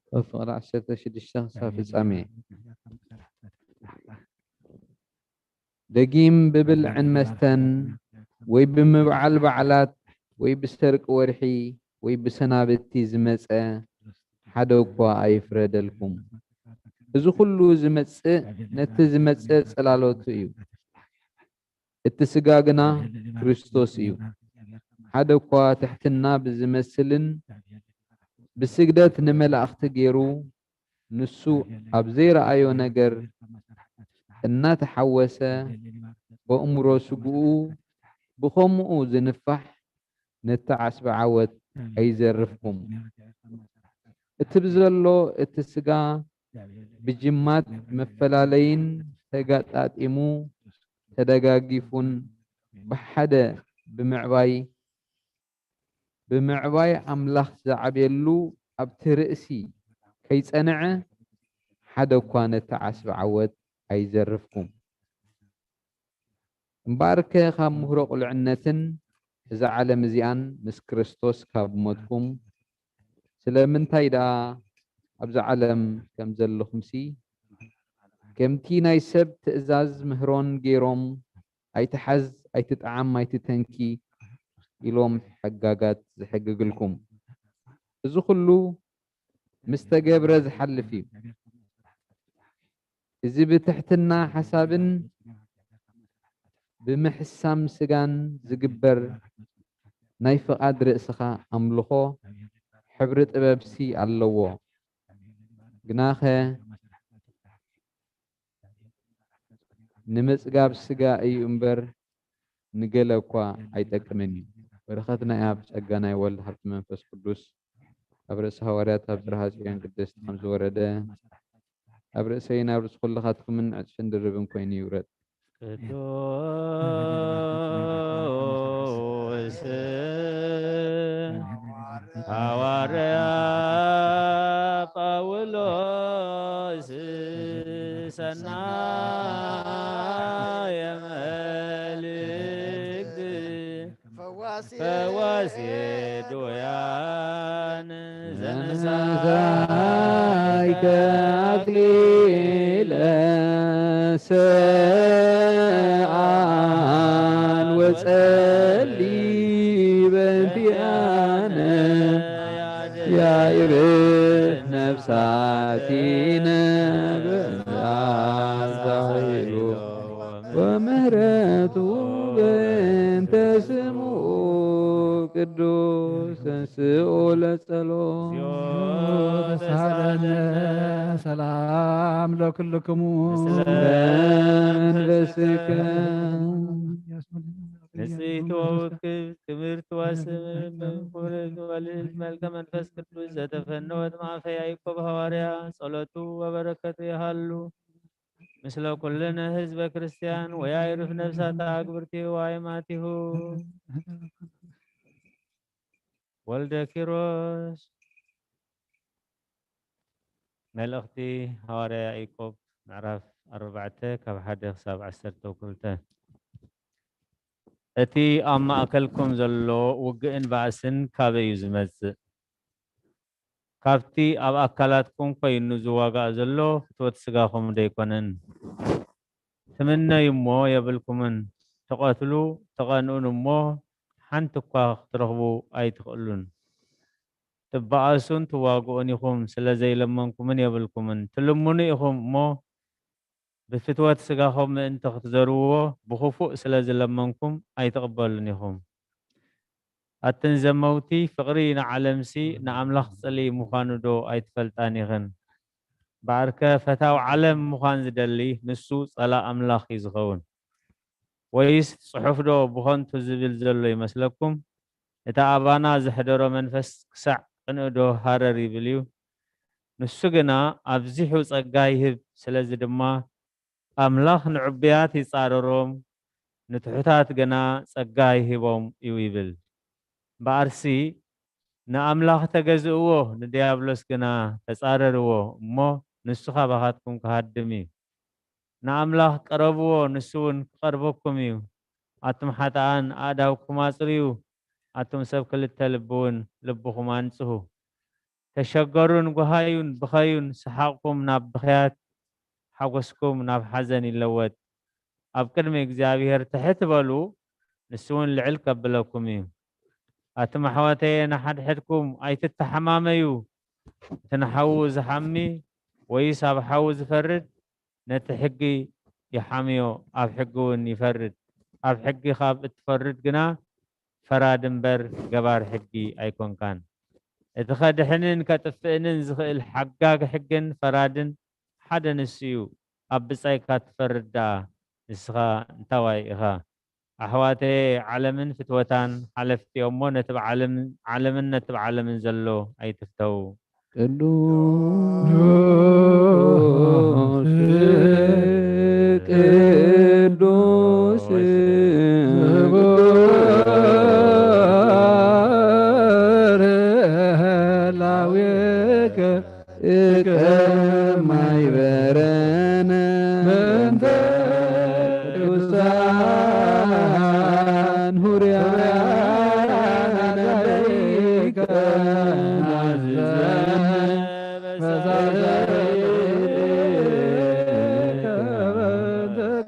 ካብ ፍቕሪ ዓሰርተ ሽዱሽተ ክሳብ ፍጻሜ። ደጊም ብብልዕን መስተን ወይ ብምብዓል በዓላት ወይ ብሰርቂ ወርሒ ወይ ብሰናብቲ ዝመጸ ሓደ እኳ ኣይፍረደልኩም። እዚ ኩሉ ዝመጽእ ነቲ ዝመጽእ ጽላሎቱ እዩ። እቲ ስጋ ግና ክርስቶስ እዩ። ሓደ እኳ ትሕትና ብዝመስልን ብስግደት ንመላእኽቲ ገይሩ ንሱ ኣብ ዘይረኣዮ ነገር እናተሓወሰ በእምሮ ስግኡ ብኸምኡ ዝንፋሕ ነቲ ዓስቢ ዓወት ኣይዘርፍኩም። እቲ ብዘሎ እቲ ስጋ ብጅማት መፈላለይን ተጋጣጢሙ ተደጋጊፉን ብሓደ ብምዕባይ ብምዕባይ ኣምላኽ ዝዓብየሉ ኣብቲ ርእሲ ከይጸንዐ ሓደ እኳ ነቲ ዓስቢ ዓወት ኣይዘርፍኩም። እምበኣርከ ካብ ምህሮ ቁልዕነትን እዛ ዓለም እዚኣን ምስ ክርስቶስ ካብ ሞትኩም፣ ስለምንታይ ደኣ ኣብዛ ዓለም ከም ዘለኹምሲ፣ ከምቲ ናይ ሰብ ትእዛዝ ምህሮን ገይሮም፣ "ኣይትሓዝ፣ ኣይትጥዓም፣ ኣይትተንኪ" ኢሎም ሕጋጋት ዝሕግግልኩም? እዚ ኩሉ ምስ ተገብረ ዝሓልፍ እዩ። እዚ ብትሕትና ሓሳብን ብምሕሳም ስጋን ዝግበር ናይ ፍቓድ ርእስኻ ኣምልኾ ሕብሪ ጥበብሲ ኣለዎ። ግናኸ ንምጽጋብ ስጋ እዩ እምበር ንገለ እኳ ኣይጠቅምን እዩ። በረኸት ናይ ኣብ ጸጋ ናይ ወልድ ሃብቲ መንፈስ ቅዱስ ኣብ ርእሲ ሃዋርያት ኣብ ጽርሃ ጽዮን ቅድስት ከም ዝወረደ ኣብ ርእሰይን ኣብ ርእሲ ኩልኻትኩምን ዕጽፍን ድርብን ኮይኑ ይውረድ። ቅዱስ ሃዋርያ ጳውሎስ ሰናየ መልእክት ፈዋሴ ድውያን ዘነሳይከ ኣክሊለ ሰኣን ወጸሊ በእንቲኣነ ያኢርፍ ነፍሳቲነ በዛዛሒሉ ወምህረቱ በእንተ ስሙ ቅዱስ ተንስኡ ለጸሎት። ተሳለነ ሰላም ለክልክሙ መንፈስከ ንጽሕቲ ወውክብቲ ክብርቲ ወስምም ክብርቲ ወልድ መልከ መንፈስ ቅዱስ ዘተፈነወት ማእፈ ያዕቆብ ሃዋርያ ጸሎቱ ወበረከቱ ይሃሉ። ምስለ ኩልነ ህዝበ ክርስቲያን ወያዕርፍ ነፍሳተ ኣግብርቲሁ ወኣይማቲሁ። ወልደ ኪሮስ። መልእኽቲ ሃዋርያ ያዕቆብ ምዕራፍ ኣርባዕተ ካብ ሓደ ክሳብ ዓሰርተ ክልተ። እቲ ኣብ ማእከልኩም ዘሎ ውግእን ባእስን ካበይ እዩ ዝመጽእ? ካብቲ ኣብ ኣካላትኩም ኮይኑ ዝዋጋእ ዘሎ ፍትወት ስጋኹም ደይኮነን? ትምነዩ እሞ የብልኩምን፣ ትቐትሉ ትቐንኡን እሞ ሓንቲ እኳ ክትረኽቡ ኣይትኽእሉን። ትበኣሱን ትዋግኡን ኢኹም፣ ስለ ዘይለመንኩምን የብልኩምን። ትልምኑ ኢኹም እሞ ብፍትወት ስጋኹም ምእንቲ ክትዘርውዎ ብኽፉእ ስለ ዝለመንኩም ኣይትቕበሉን ኢኹም። ኣትን ዘመውቲ፣ ፍቕሪ ንዓለምሲ ንኣምላኽ ጽልኢ ምዃኑ ዶ ኣይትፈልጣን ኢኽን? እምበኣርከ ፈታው ዓለም ምዃን ዝደሊ ንሱ ጸላእ ኣምላኽ እዩ ዝኸውን። ወይስ ጽሑፍ ዶ ብኸንቱ ዝብል ዘሎ ይመስለኩም? እቲ ኣባና ዘሕደሮ መንፈስ ክሳዕ ቅንእ ዶ ሃረር ይብል እዩ? ንሱ ግና ኣብዚሑ ጸጋ ይህብ፣ ስለዚ ድማ ኣምላኽ ንዕቡያት ይጻረሮም፣ ንትሑታት ግና ጸጋ ይህቦም እዩ ይብል። እምበኣርሲ ንኣምላኽ ተገዝእዎ፣ ንድያብሎስ ግና ተጻረርዎ እሞ ንሱ ካባኻትኩም ክሃድም እዩ። ንኣምላኽ ቅረብዎ፣ ንሱ እውን ክቐርበኩም እዩ። ኣቱም ሓጥኣን ኣእዳውኩም ኣጽርዩ፣ ኣቱም ሰብ ክልተ ልቢ እውን ልብኹም ኣንጽሁ። ተሸገሩን ጓሃዩን ብኸዩን፣ ሰሓቕኩም ናብ ብኽያት፣ ሓጎስኩም ናብ ሓዘን ይለወጥ። ኣብ ቅድሚ እግዚኣብሔር ትሕት በሉ፣ ንሱ እውን ልዕል ከብለኩም እዩ። ኣቱም ኣሕዋተየ ንሓድሕድኩም ኣይትተሓማመዩ። እቲ ንሓዉ ዝሓሚ ወይስ ኣብ ሓዉ ዝፈርድ ነቲ ሕጊ ይሓምዮ፣ ኣብ ሕጊ እውን ይፈርድ። ኣብ ሕጊ ካብ እትፈርድ ግና ፈራዲ እምበር ገባር ሕጊ ኣይኮንካን። እቲ ከድሕንን ከጥፍእንን ዝኽእል ሓጋጊ ሕግን ፈራድን ሓደ ንሱ እዩ። ኣብ ብጻይካ ትፈርድ ደኣ ንስኻ እንታዋይ ኢኻ? ኣሕዋተየ ዓለምን ፍትወታን ሓለፍቲ እሞ ነቲ ብዓለም ዓለምን ነቲ ብዓለምን ዘሎ ኣይትፍተዉ። ቅዱስ ቅዱስ ከማይበረነ በእንተ ቅዱሳን ሁርያነ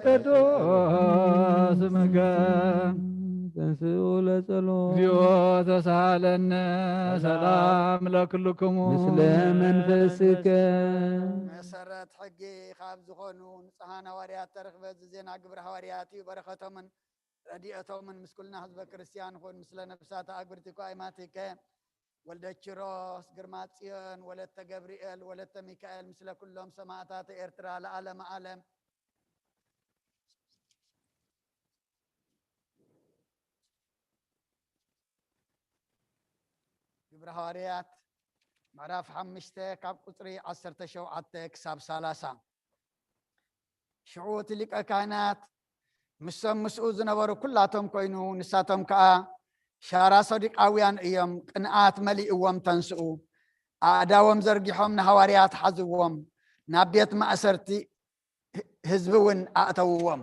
ቅዱስ ስምከ። ተንስኡ ለጸሎት። እግዚኦ ተሳሃለነ። ሰላም ለክልክሙ። ምስለ መንፈስከ። መሰረት ሕጊ ካብ ዝኾኑ ንጹሓን ሃዋርያት ተረኽበ። እዚ ዜና ግብረ ሃዋርያት እዩ። በረኸቶምን ረድኤቶምን ምስ ኩልና ህዝበ ክርስቲያን ይኹን። ምስለ ነብሳት ኣግብርቲ እኳ ኣይማቲከ ወልደ ኪሮስ፣ ግርማ ጽዮን፣ ወለተ ገብርኤል፣ ወለተ ሚካኤል፣ ምስለ ኩሎም ሰማዕታት ኤርትራ ለዓለመ ዓለም። ግብረ ሃዋርያት ምዕራፍ ሓሙሽተ ካብ ቁጽሪ ዓሰርተ ሸውዓተ ክሳብ ሰላሳ። ሽዑ እቲ ሊቀ ካህናት ምስቶም ምስኡ ዝነበሩ ኩላቶም ኮይኑ፣ ንሳቶም ከኣ ሻራ ሰዱቃውያን እዮም፣ ቅንኣት መሊእዎም ተንስኡ፣ ኣእዳዎም ዘርጊሖም ንሃዋርያት ሓዝዎም፣ ናብ ቤት ማእሰርቲ ህዝቢ እውን ኣእተውዎም።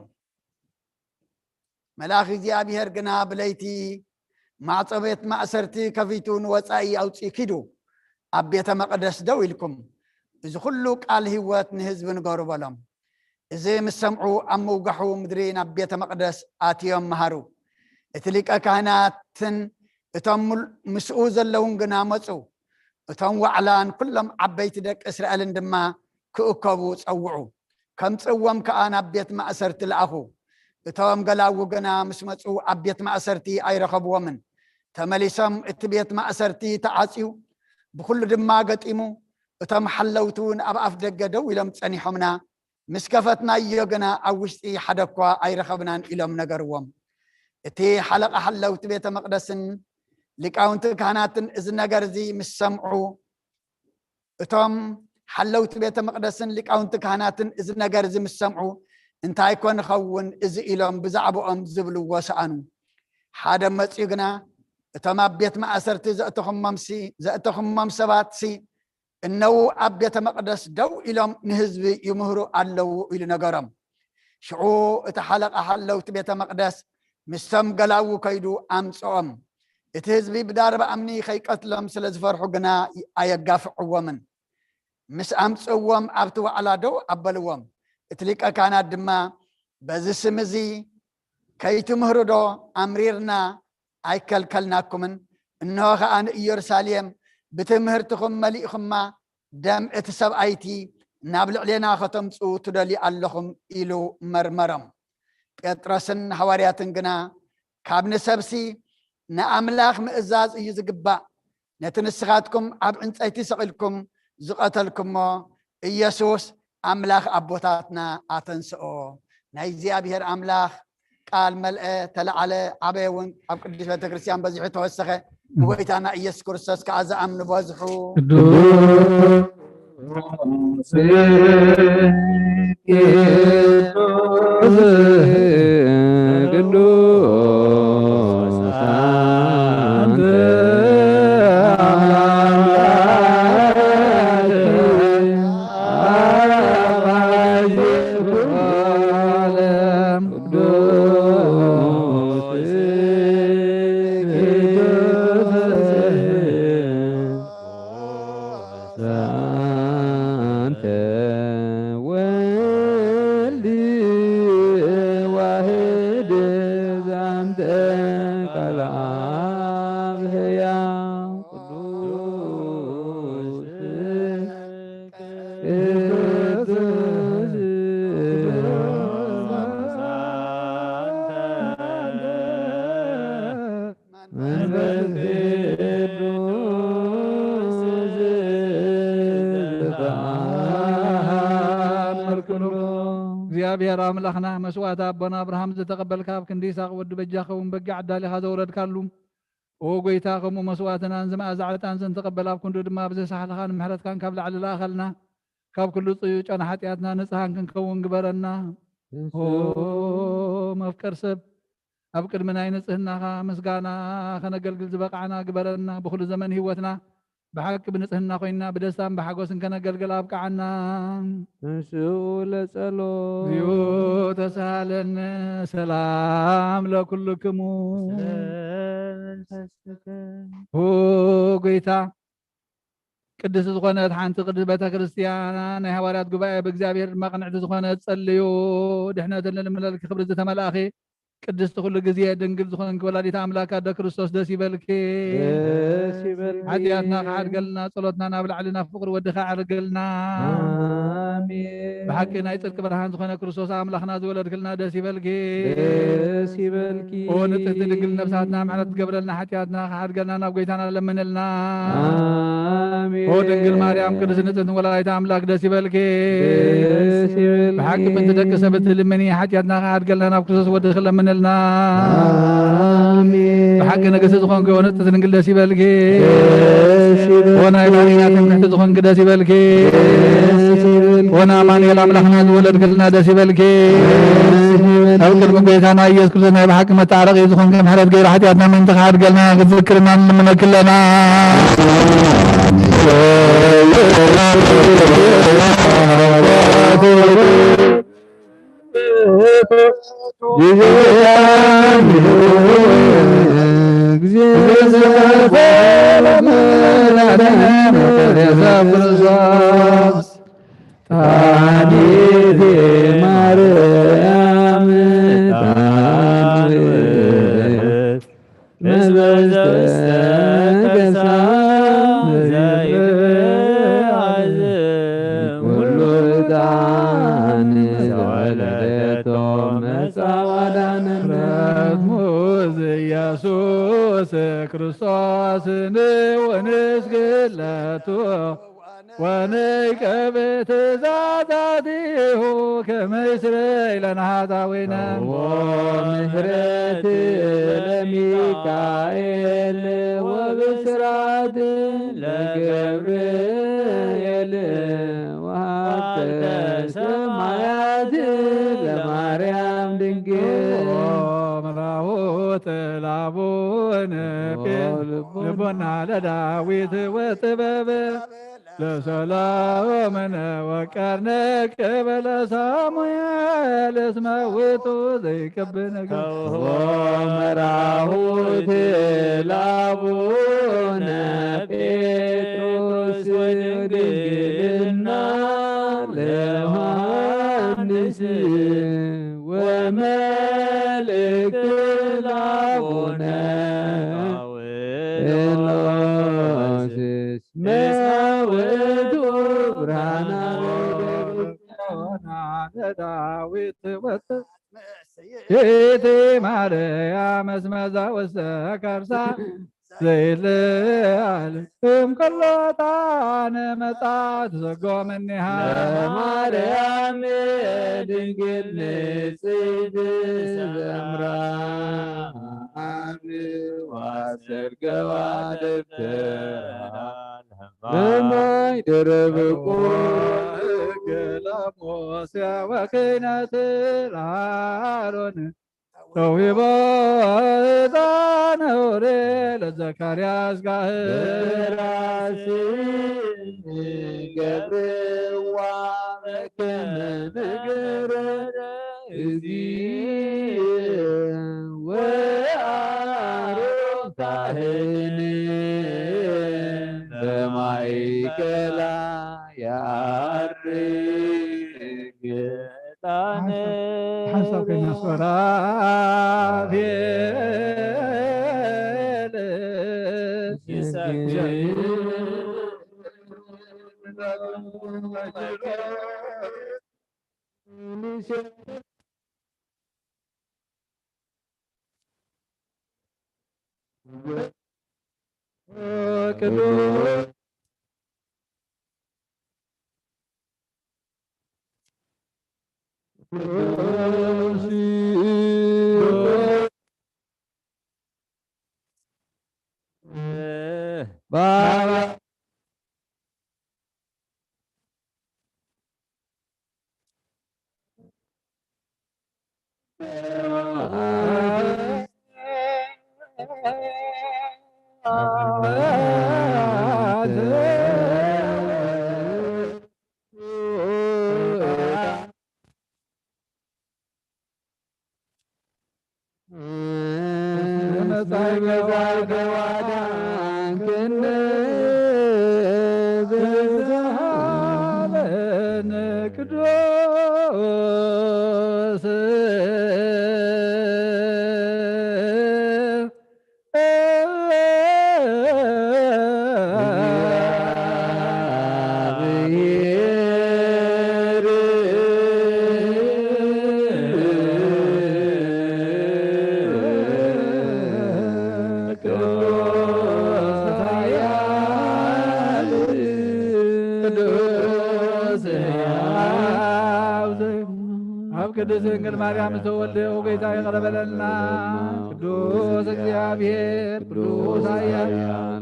መልኣኽ እግዚኣብሔር ግና ብለይቲ ማዕጾ ቤት ማእሰርቲ ከፊቱ ንወጻኢ ኣውጺኡ ኪዱ፣ ኣብ ቤተ መቕደስ ደው ኢልኩም እዚ ኩሉ ቃል ህይወት ንህዝቢ ንገሩ በሎም። እዚ ምስ ሰምዑ ኣብ ምውጋሑ ምድሪ ናብ ቤተ መቕደስ ኣትዮም መሃሩ። እቲ ሊቀ ካህናትን እቶም ምል-፣ ምስኡ ዘለውን ግና መጹ። እቶም ዋዕላን ኩሎም ዓበይቲ ደቂ እስራኤልን ድማ ክእከቡ ጸውዑ። ከምጽእዎም ከኣ ናብ ቤት ማእሰርቲ ለኣኹ። እቶም ገላዉ ግና ምስ መጹ ኣብ ቤት ማእሰርቲ ኣይረኸብዎምን። ተመሊሶም እቲ ቤት ማእሰርቲ ተዓጽዩ፣ ብኹሉ ድማ ገጢሙ። እቶም ሓለውቲ እውን ኣብ ኣፍ ደገ ደው ኢሎም ጸኒሖምና፣ ምስ ከፈትናዮ ግና ኣብ ውሽጢ ሓደ እኳ ኣይረኸብናን ኢሎም ነገርዎም። እቲ ሓለቓ ሓለውቲ ቤተ መቕደስን ሊቃውንቲ ካህናትን እዚ ነገር እዚ ምስ ሰምዑ፣ እቶም ሓለውቲ ቤተ መቕደስን ሊቃውንቲ ካህናትን እዚ ነገር እዚ ምስ ሰምዑ፣ "እንታይ ኮ ንኸውን እዚ?" ኢሎም ብዛዕባኦም ዝብልዎ ሰኣኑ። ሓደ መጺኡ ግና፣ "እቶም ኣብ ቤት ማእሰርቲ ዘእተኹሞምሲ-፣ ዘእተኹሞም ሰባትሲ፣ እነዉ ኣብ ቤተ መቕደስ ደው ኢሎም ንህዝቢ ይምህሩ ኣለዉ" ኢሉ ነገሮም። ሽዑ እቲ ሓለቓ ሓለውቲ ቤተ መቕደስ ምስቶም ገላዉ ከይዱ ኣምጽኦም። እቲ ህዝቢ ብዳርባ እምኒ ከይቀትሎም ስለ ዝፈርሑ ግና ኣየጋፍዕዎምን። ምስ ኣምጽእዎም ኣብቲ ዋዕላ ደው ኣበልዎም። እቲ ሊቀ ካህናት ድማ፣ "በዚ ስም እዚ ከይትምህሩ ዶ ኣምሪርና ኣይከልከልናኩምን? እንሆ ኸኣ ንኢየሩሳሌም ብትምህርትኹም መሊእኹማ፣ ደም እቲ ሰብኣይቲ ናብ ልዕሌና ከተምጽኡ ትደልዩ ኣለኹም" ኢሉ መርመሮም። ጴጥሮስን ሃዋርያትን ግና፣ "ካብ ንሰብሲ ንኣምላኽ ምእዛዝ እዩ ዝግባእ። ነቲ ንስኻትኩም ኣብ ዕንጸይቲ ሰቒልኩም ዝቐተልኩሞ ኢየሱስ ኣምላኽ ኣቦታትና ኣተንስኦ። ናይ እግዚኣብሔር ኣምላኽ ቃል መልአ፣ ተለዓለ፣ ዓበየ እውን ኣብ ቅዱስ ቤተክርስትያን በዚሑ ተወሰኸ። ንጎይታና ኢየሱስ ክርስቶስ ከኣ ዝኣምኑ በዝሑ። ቅዱስ፣ ቅዱስ አንተ አምላክ አባዜ ኩሉ ዓለም። ቅዱስ፣ ቅዱስ አንተ ወልድ ዋህድ ዛንተ ቃል አብ ሕያው ቅዱስ፣ ቅዱስ መንፈስ ቅዱስ ተአምር ኩሉ። እግዚኣብሔር ኣምላኽና፣ መስዋዕቲ ኣቦና ኣብርሃም ዝተቐበልካ፣ ኣብ ክንዲ ይስሐቅ ወዲ በጃ ኸውን በጊዕ ኣዳሊኻ ዘውረድካሉ፣ ኦ ጎይታ፣ ከምኡ መስዋዕትናን ዝመኣዛ ዕጣን ዝንተቐበል፣ ኣብ ክንዱ ድማ ብዘይ ሳሕልኻን ምሕረትካን ካብ ላዕሊ ለኣኸልና። ካብ ኩሉ ጽዩይ ጨና ሓጢኣትና ንጽሃን ክንከውን ግበረና። ኦ መፍቀር ሰብ፣ ኣብ ቅድሚ ናይ ንጽህናኻ ምስጋና ከነገልግል ዝበቃዕና ግበረና። ብኹሉ ዘመን ህይወትና ብሓቂ ብንጽህና ኮይንና ብደስታን ብሓጎስን ከነገልግል ኣብቅዓና። እንስኡ ለጸሎት። እግዚኦ ተሳሃለነ። ሰላም ለኩልክሙ። ኦ ጎይታ፣ ቅድስቲ ዝኾነት ሓንቲ ቅድስት ቤተ ክርስቲያን ናይ ሃዋርያት ጉባኤ፣ ብእግዚኣብሔር ድማ ቅንዕቲ ዝኾነት ጸልዩ፣ ድሕነትን ልምለልኪ ክብሪ ዝተመልኣኺ ቅድስቲ ኩሉ ግዜ ድንግል ዝኾንኪ ወላዲት ኣምላክ ኣደ ክርስቶስ ደስ ይበልኪ። ደስ ይበልኪ። ሓጢኣትና ክሓድገልና ጸሎትና ናብ ላዕሊ ናብ ፍቕሪ ወድኻ ኣዕርገልና። ኣሜን። ብሓቂ ናይ ጽድቂ ብርሃን ዝኾነ ክርስቶስ ኣምላኽና ዝወለድክልና ደስ ይበልኪ። ደስ ይበልኪ። ኦ ንጽህቲ ድንግል ነብሳትና ምሕረት ትገብረልና ሓጢኣትና ክሓድገልና ናብ ጎይታና ለምንልና። ኣሜን። ኦ ድንግል ማርያም ቅድስት ንጽህቲ ወላዲት ኣምላክ ደስ ይበልኪ። ደስ ይበልኪ። ብሓቂ ምእንቲ ደቂ ሰብ እትልምኒ ሓጢኣትና ክሓድገልና ናብ ክርስቶስ ወዲ ክለምንልና። ኣሜን። ብሓቂ ንግስቲ ዝኾንኪ ኦ ንጽህቲ ድንግል ደስ ይበልኪ። ደስ ይበልኪ። ኦ ናይ ባህርና ትምክሕቲ ዝኾንኪ ደስ ይበልኪ። ደስ ይበልኪ። ኦ ንኣማኑኤል ኣምላኽና ዝወለድክልና ደስ ይበልኪ። ደስ ይበልኪ። ኣብ ቅድሚ ጎይታና ኢየሱስ ክርስቶስ ናይ ብሓቂ መታረቂ ዝኾንኪ ምሕረት ገይሩ ሓጢኣትና ምእንቲ ክሓድገልና ክትዝክርና ንልምነኪ ኣለና። ጣኒት ማርያም ጣን ውእት መዝበዝተ ከርሳ ዘይበዝሕ ኩሉ ዕጣን ዘወለደቶ መጻ ዋዳነነ። ረስሙ ዘኢየሱስ ክርስቶስ ንወንስግለቱ ወንቀብእ ትእዛዛቲሁ ከመ ይስረይ ለነ ኃጣውኢነ። ኦ ምሕረት ለሚካኤል ወብስራት ለገብርኤል ወሃብተ ሰማያት ለማርያም ድንግል። ኦ መራሁት ለአቡነ ኦ ልቦና ልቦና ለዳዊት ወጥበብ ለሰሎሞን ወቀርነ ቅበለ ሳሙኤል እስመ ውእቱ ዘይቀብእ ነገር። ኦ መራሁት ለአቡነ ጴጥሮስ ወድንግልና ለዮሐንስ ወመልእክት ለአቡነ ጳውሎስ እስመ ውእቱ ብርሃነ ለዳዊት ወጥ ይእቲ ማርያም እስመ ዘውስተ ከርሳ ዘይለዓል እምከሎ ዕጣን መጻ ትሰጎ እምኔሃ። ለማርያም ድንግል ንጽሕት ዘምራ ኣንዋስር ገዋደብተ እምባይ ድርብ ቁር ገላሞስያ ወክህነት ለአሮን ተውሂቦ ዕጣነ ኦሪት ለዘካርያስ ካህን። በራስን ገብርዋ በከመ ነገረ እግዚእ ወአሮን ካህን በማእከላ ያርግ። ዕጣነ ሓንሳብ ኮይና ሱራፌል ይሰግድ። ቅዱስ መጻይ ገዛይ ገዋዳን ክንደ ዘዝሃበን ቅዱስ ቅዱስ ሕያው ዘይ-፣ ኣብ ቅድስት ድንግል ማርያም ዝተወልደ ጌታ ይቕረ በለልና። ቅዱስ እግዚኣብሔር፣ ቅዱስ ኃያል፣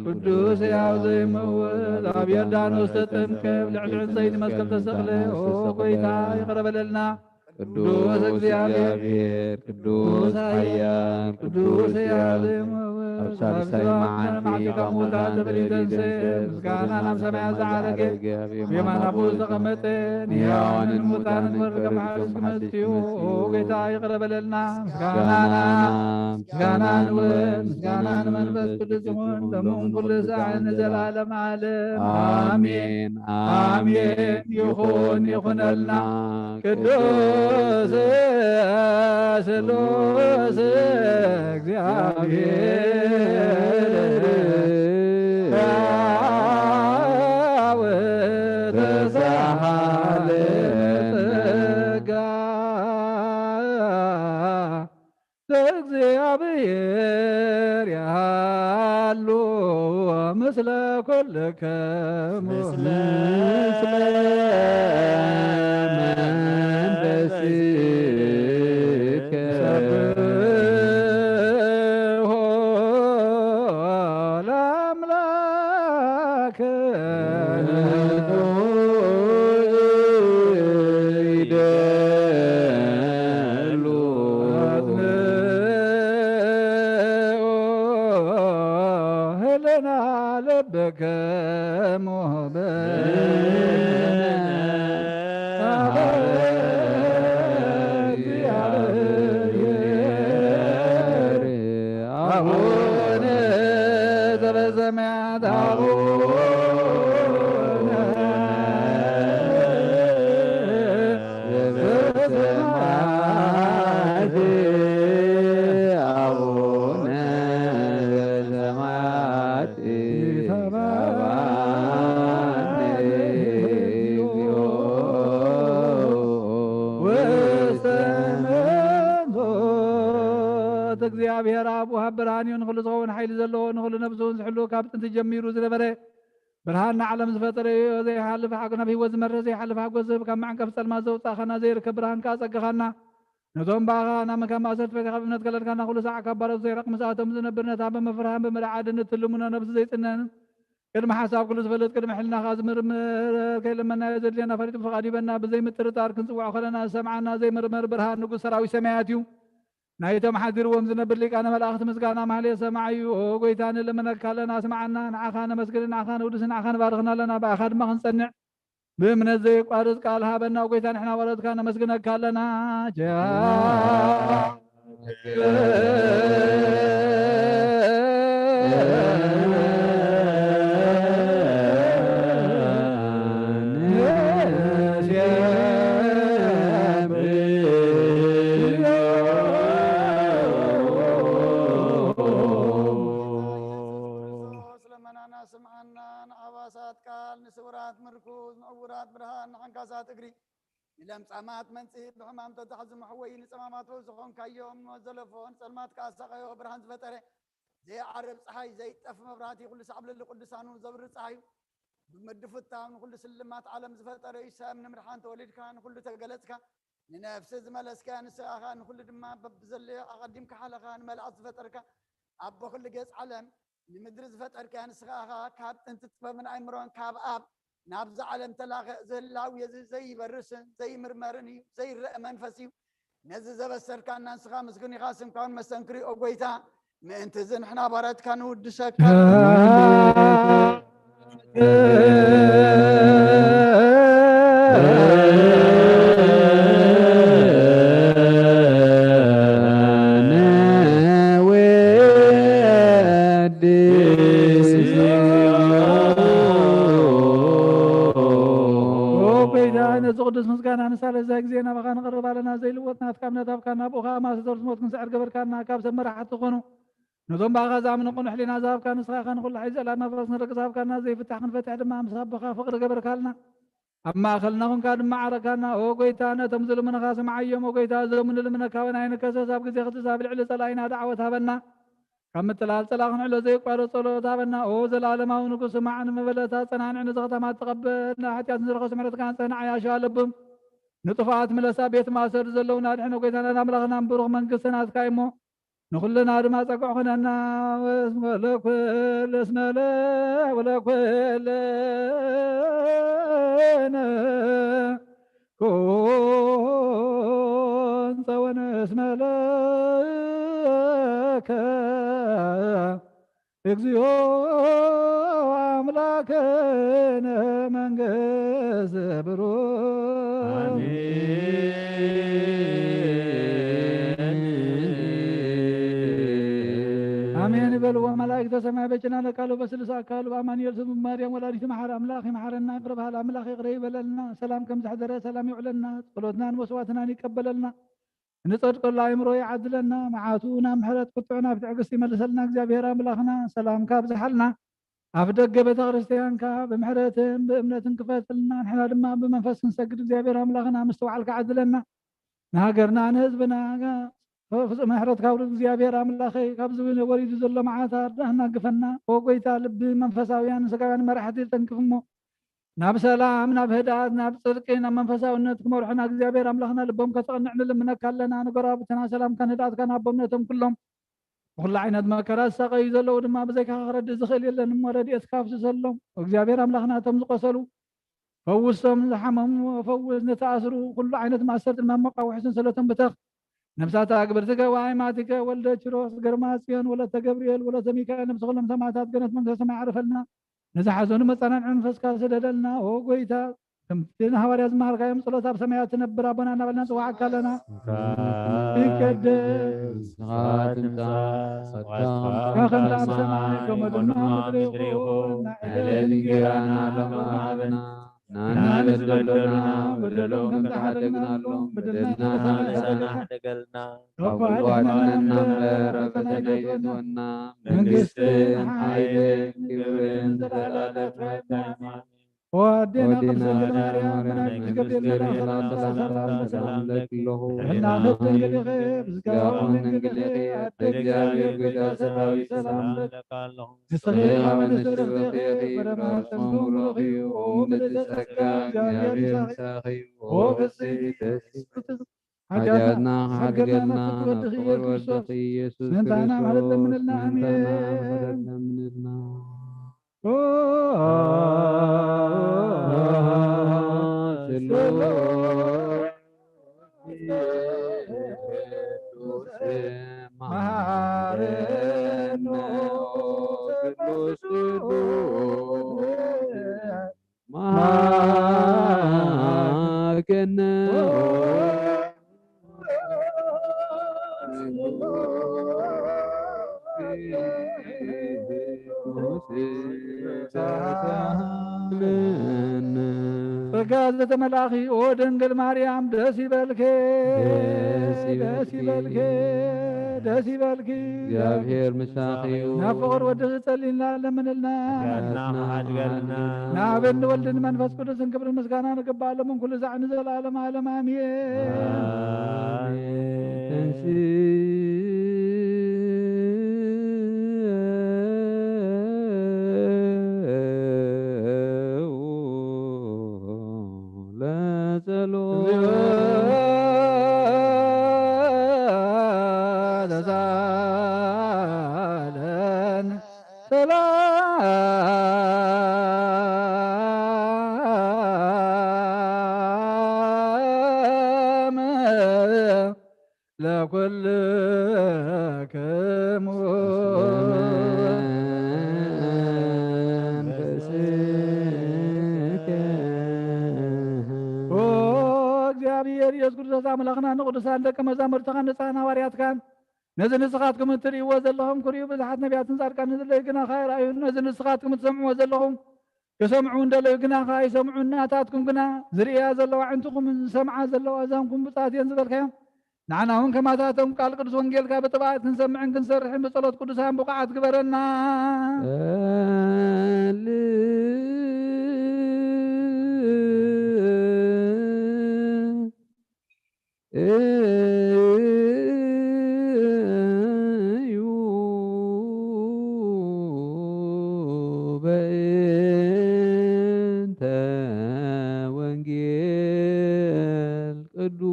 ቅዱስ ሕያው ዘይመውት፣ ኣብ ዮርዳኖስ ተጠምቀ፣ ኣብ ልዕሊ ዕንጸይቲ መስቀል ተሰቕለ። ኦ ጌታ ይቕረ በለልና። ቅዱስ እግዚኣብሔር፣ ቅዱስ ኃያል፣ ቅዱስ ሕያው ዘይመውት፣ ኣብ ሳልሳይ መዓልቲ ካብ ሙታን ተፈልዩ ተንሥአ፣ ምስጋና ናብ ሰማያት ዝዓረገ፣ ኣብ የማን ኣቦኡ ዝተቐመጠ፣ ንሕያዋንን ሙታንን ክፈርድ ከም ሓዲስ ክመጽእ እዩ። ኦ ጌታ ይቕረ በለልና። ምስጋና፣ ምስጋና ንወልድ፣ ምስጋና ንመንፈስ ቅዱስ ይኹን፣ ሎምን ኩሉ ሰዓትን ንዘለዓለመ ዓለም። ኣሜን። ኣሜን። ይኹን፣ ይኹነልና። ቅዱስ ስሉስ እግዚኣብሔር ሕያው ተሳሃለ ጸጋ ለእግዚኣብሔር ያሉ ምስለ ኩልክሙ ምስለ መንፈስከ ሰብሖ ለአምላክ ይደሉ። ህልና ልብክሙ እግዚኣብሔር ኣብ ወሃብ ብርሃን እዩ። ንኹሉ ዝኸውን ሓይሊ ዘለዎ፣ ንኹሉ ነብሱ እውን ዝሕሉ፣ ካብ ጥንቲ ጀሚሩ ዝነበረ፣ ብርሃን ንዓለም ዝፈጠረ እዩ። ዘይሓልፍ ሓጎ፣ ናብ ህይወት ዝመርሕ ዘይሓልፍ ሓጎስ ዝህብ፣ ካብ መዕንቀፍ ጸልማት ዘውጻእኻና፣ ዘይርከብ ብርሃን ከኣ ጸግኻና። ነቶም ብኣኻ ናብ ምካን ማእሰርቲ ፈቲኻ ብእምነት ከለልካና፣ ኩሉ ሳዕ ካብ ባሮት ዘይረቕ ምስኣቶም ዝነብር፣ ነታ ብምፍርሃን ብምርዓድን እትልምኖ ነብሲ ዘይጽነን፣ ቅድሚ ሓሳብ ኩሉ ዝፈልጥ፣ ቅድሚ ሕልናኻ ዝምርምር፣ ከይለመናዮ ዘድልየና ፈሊጡ ብፍቓድ ይበና። ብዘይምጥርጣር ክንጽውዖ ከለና ዝሰምዓና ዘይምርመር ብርሃን ንጉስ ሰራዊት ሰማያት እዩ። ናይቶም ሓዲርዎም ዝነብር ሊቃነ መላእኽቲ ምስጋና ማህሌት ሰማዕ እዩ። ኦ ጎይታ፣ ንልምነካ ኣለና፣ ስምዓና። ንዓኻ ነመስግን፣ ንዓኻ ነውድስ፣ ንዓኻ ንባርኽን ኣለና። ብኣኻ ድማ ክንጸንዕ ብእምነት ዘየቋርጽ ቃል ሃበና። ኦ ጎይታ፣ ንሕና ባሮትካ ነመስግነካ ኣለና። ጃ ክርስቶስ ለመናና ስምዓና፣ ንዓባሳት ቃል፣ ንስውራት ምርኩዝ፣ ንዕውራት ብርሃን፣ ንዓንካሳት እግሪ፣ ንለምጻማት መንጽሂ፣ ብሕማም ተታሕዙ መሕወዪ፣ ንጸማማት ፈውሲ ኾንካዮም፣ ንዘለፎ ንጸልማት ከኣ ኣሳቐዮ ብርሃን ዝፈጠረ፣ ዘይዓርብ ጸሓይ፣ ዘይጠፍ መብራህቲ፣ ኩሉ ሳዕ ኣብ ልዕሊ ቅዱሳኑ ዘብሪ ጸሓዩ፣ ብምድፍታው ንኹሉ ስልማት ዓለም ዝፈጠረ እዩ። ሰብ ንምድሓን ተወሊድካ፣ ንኹሉ ተገለጽካ፣ ንነፍሲ ዝመለስካ ንስኻ ኸኣ ንኹሉ ድማ በብዘለዮ ኣቐዲምካ ሓለኻ፣ ንመላእኽቲ ዝፈጠርካ ኣቦ ኩሉ ገጽ ዓለም፣ ንምድሪ ዝፈጠርካ ንስኻ ኸኣ ካብ ጥንቲ ጥበብን ኣእምሮን ካብ ኣብ ናብዛ ዓለም ተላኸ፣ እዚ ህላዌ እዚ ዘይበርስን ዘይምርመርን እዩ፣ ዘይረአ መንፈስ እዩ። ነዚ ዘበሰርካና ንስኻ ምስጉን ኢኻ፣ ስምካ እውን መስተንክር እዩ። ኦ ጐይታ፣ ምእንቲ እዚ ንሕና ባርያትካ ንውድሰካ። ኦ ጐይታ፣ ነዚ ቅዱስ ምስጋና ንሳለ እዛ ግዜ ናባኻ ንቐርብ ኣለና። ዘይልወጥ ናትካ እምነት ሃብካና፣ ብኡ ኸኣ ማእሰርቲ ሞት ክንስዕር ገበርካና። ካብ ሰብ መራሕቲ ኾኑ ነቶም ብኣኻ ዝኣምኑ ቅኑዕ ሕሊና ዝሃብካ ንስኻ ኢኻ። ንኹሉ ሓይሊ ዘለኣለማዊ መንፈስ ንደቂ ዝሃብካና፣ ዘይፍታሕ ክንፈትሕ ድማ ምስ ኣቦኻ ፍቕሪ ገበርካልና። ኣብ ማእከልና ኹንካ ድማ ዓረካና። ኦ ጐይታ፣ ነቶም ዝልምኑኻ ስምዓዮም። ኦ ጐይታ፣ እዞም ንልምነካ እውን ኣይንከሰስ። ኣብ ግዜ ክትስ ኣብ ልዕሊ ጸላኢና ደዓወት ሃበና። ካብ ምትላል ጸላኢ ክንዕሎ ዘየቋርጽ ጸሎት ሃበና። ኦ ዘለኣለማዊ ንጉስ፣ ስማዕ፣ ንመበለታ ጸናንዕ፣ ነዚ ከተማ ተቐበል። ንሓጢኣት ንዝረኸሱ ምሕረትካ ኣንጽህ፣ ንዓያሹ ኣለብም። ንጥፉኣት ምለሳ፣ ቤት ማእሰርቲ ዘለዉና ኣድሕን። ኦ ጐይታናን ኣምላኽናን፣ ብሩኽ መንግስቲ ናትካ እዩ እሞ፣ ንኹልና ድማ ጸግዒ ኩነና። ወስመ ለኩል እስመ ለወለኩልነ ኩን ጸወነ እስመ ለከ እግዚኦ አምላክነ መንግስት ብሩክ። አሜን። አሜን ይበልዎ መላእክተ ሰማይ በችና ለቃሉ በስልስ አካሉ በአማኑኤል ስም ማርያም ወላዲት መሓር አምላክ ይመሓረና። ይቅረ በሃል አምላክ ይቅረ ይበለልና። ሰላም ከም ዘሕደረ ሰላም ይውዕለልና። ጸሎትናን መስዋዕትናን ይቀበለልና። እንጸድቀሉ ኣእምሮ ይዓድለና። መዓቱ ናብ ምሕረት፣ ቁጥዑ ናብ ትዕግስቲ ይመልሰልና። እግዚኣብሔር ኣምላኽና ሰላምካ ኣብዝሓልና። ኣፍ ደገ ቤተ ክርስቲያንካ ብምሕረትን ብእምነትን ክፈትልና። ንሕና ድማ ብመንፈስ ክንሰግድ እግዚኣብሔር ኣምላኽና ምስትውዓልካ ዓድለና። ንሃገርና ንህዝብና ፍጹም ምሕረትካ ኣውርድ እግዚኣብሔር ኣምላኸይ። ካብዚ ወሪዱ ዘሎ መዓት ኣርዳእና ግፈና። ኦ ጐይታ፣ ልቢ መንፈሳውያን ስጋውያን መራሕቲ ጠንክፍ እሞ ናብ ሰላም፣ ናብ ህድኣት፣ ናብ ጽድቂ፣ ናብ መንፈሳውነት ክመርሑና እግዚኣብሔር ኣምላኽና ልቦም ከተቕንዕ ንልምነካ ኣለና። ንጎረባብትና ሰላምካን ህድኣትካን ሃቦም ነቶም ኩሎም ብኹሉ ዓይነት መከራ ዝሳቐዩ ዘለዉ ድማ ብዘይካኻ ክረድእ ዝኽእል የለን እሞ ረድኤትካ ኣፍስሰሎም። እግዚኣብሔር ኣምላኽና እቶም ዝቖሰሉ ፈውሶም፣ ዝሓመሙ ፈውስ፣ ንተኣስሩ ኩሉ ዓይነት ማእሰርቲ ድማ መቃውሒ ሰንሰለቶም ብተኽ። ነፍሳት ኣግብርቲ ገባይ ማቲከ ወልደ ኪሮስ፣ ግርማ ጽዮን፣ ወለተ ገብርኤል፣ ወለተ ሚካኤል፣ ነፍሲ ኩሎም ሰማዕታት ገነት መንግስተ ሰማይ ዓርፈልና። ነዚ ሓዘኑ መጸናንዒ መንፈስካ ስደደልና። ኦ ጐይታ፣ ከምቲ ንሃዋርያ ዝመሃርካዮም ጸሎት ኣብ ሰማያት ትነብር ኣቦና እናበልና ንጽውዓካ ኣለና። ይቀደስ ስምካ ትምጻእ፣ ጸድቃ ከም ኣብ ሰማይ ከምኡ ድማ ኣብ ምድሪ ይኹን። ዕለት እንጌራና ሎሚ ሃበና። ንዓና ንበደልና በደሎም ከም ዝሓደግናሎም በደልና ንሓድገልና። ካብ ክፉእ ኣድሕነና እምበር ኣብ ፈተና ኣይተእትወና። መንግስትን ሓይልን ክብርን ዘለኣለም ናትካ እዩ። ወዴና ቅድስት ድንግል ማርያም፣ መላእክት ገብርኤል ሰላምታ ሰላም ሰላም ለኪ ኣለኹ። ሕና ድንግል ኢኺ፣ ብስጋውን ድንግል ኢኺ፣ ኣደ እግዚአብሔር፣ ጌታ ሰራዊት ሰላም ለኪ ኣለኹ። ንስኺ ካብ ኣንስቲ ተባረኽቲ ኢኺ፣ ፍረ ማህፀንኪ ብሩኽ እዩ። ኦ ምልዕተ ጸጋ፣ እግዚአብሔር ምሳኺ እዩ። ኦ ብፅዕቲ ሓጢኣትና ክሓድገልና ናብ ፍቁር ወድኺ ኢየሱስ ክርስቶስ ምእንታና ምሕረት ለምንልና። ኣሜን። ምሕረት ለምንልና። ስሉስ ቅዱስ መሐረነ ቅዱስ ቅዱስ መሐረነ። ጸጋ ዝተመላእኺ ኦ ድንግል ማርያም ደስ ይበልኪ፣ ደስ ደስ ይበልኪ፣ ይበልኪ፣ ደስ ይበልኪ። እግዚኣብሔር ምሳኺ እዩ። ናብ ፍቕር ወድኺ ጸልይልና ለምንልና። ጸጋና ሓድገልና። ናብን ወልድን መንፈስ ቅዱስን ክብርን ምስጋና ንግባእ ሎምን ኩሉ ዛዕ ንዘለዓለም ዓለም ኣሜን። ኣሜን። ተንሥእ ለጸሎት። ተሳለን ሰላም ለኩልክሙ። ኦ እግዚኣብሔር ኢየሱስ ክርስቶስ ኣምላኽና፣ ንቅዱሳን ደቀ መዛሙርትኻን ንጻን ሃዋርያትካን፣ ነዚ ንስኻትኩም እትርእይዎ ዘለኹም ክርእዩ ብዙሓት ነቢያትን ጻድቃንን ዝለዩ ግናኻ ኣይረኣዩን። ነዚ ንስኻትኩም እትሰምዕዎ ዘለኹም ክሰምዑ እንደለዩ ግናኻ ኣይሰምዑን። ናታትኩም ግና ዝርእያ ዘለዋ ኣዕንትኹምን ዝሰምዓ ዘለዋ እዛንኩም ብጻት እየን ዝበልካዮም፣ ንዓና እውን ከማታቶም ቃል ቅዱስ ወንጌልካ ብጥብዓት ክንሰምዕን ክንሰርሕን ብጸሎት ቅዱሳን ብቑዓት ግበረና። በእንተ ወንጌል ቅዱስ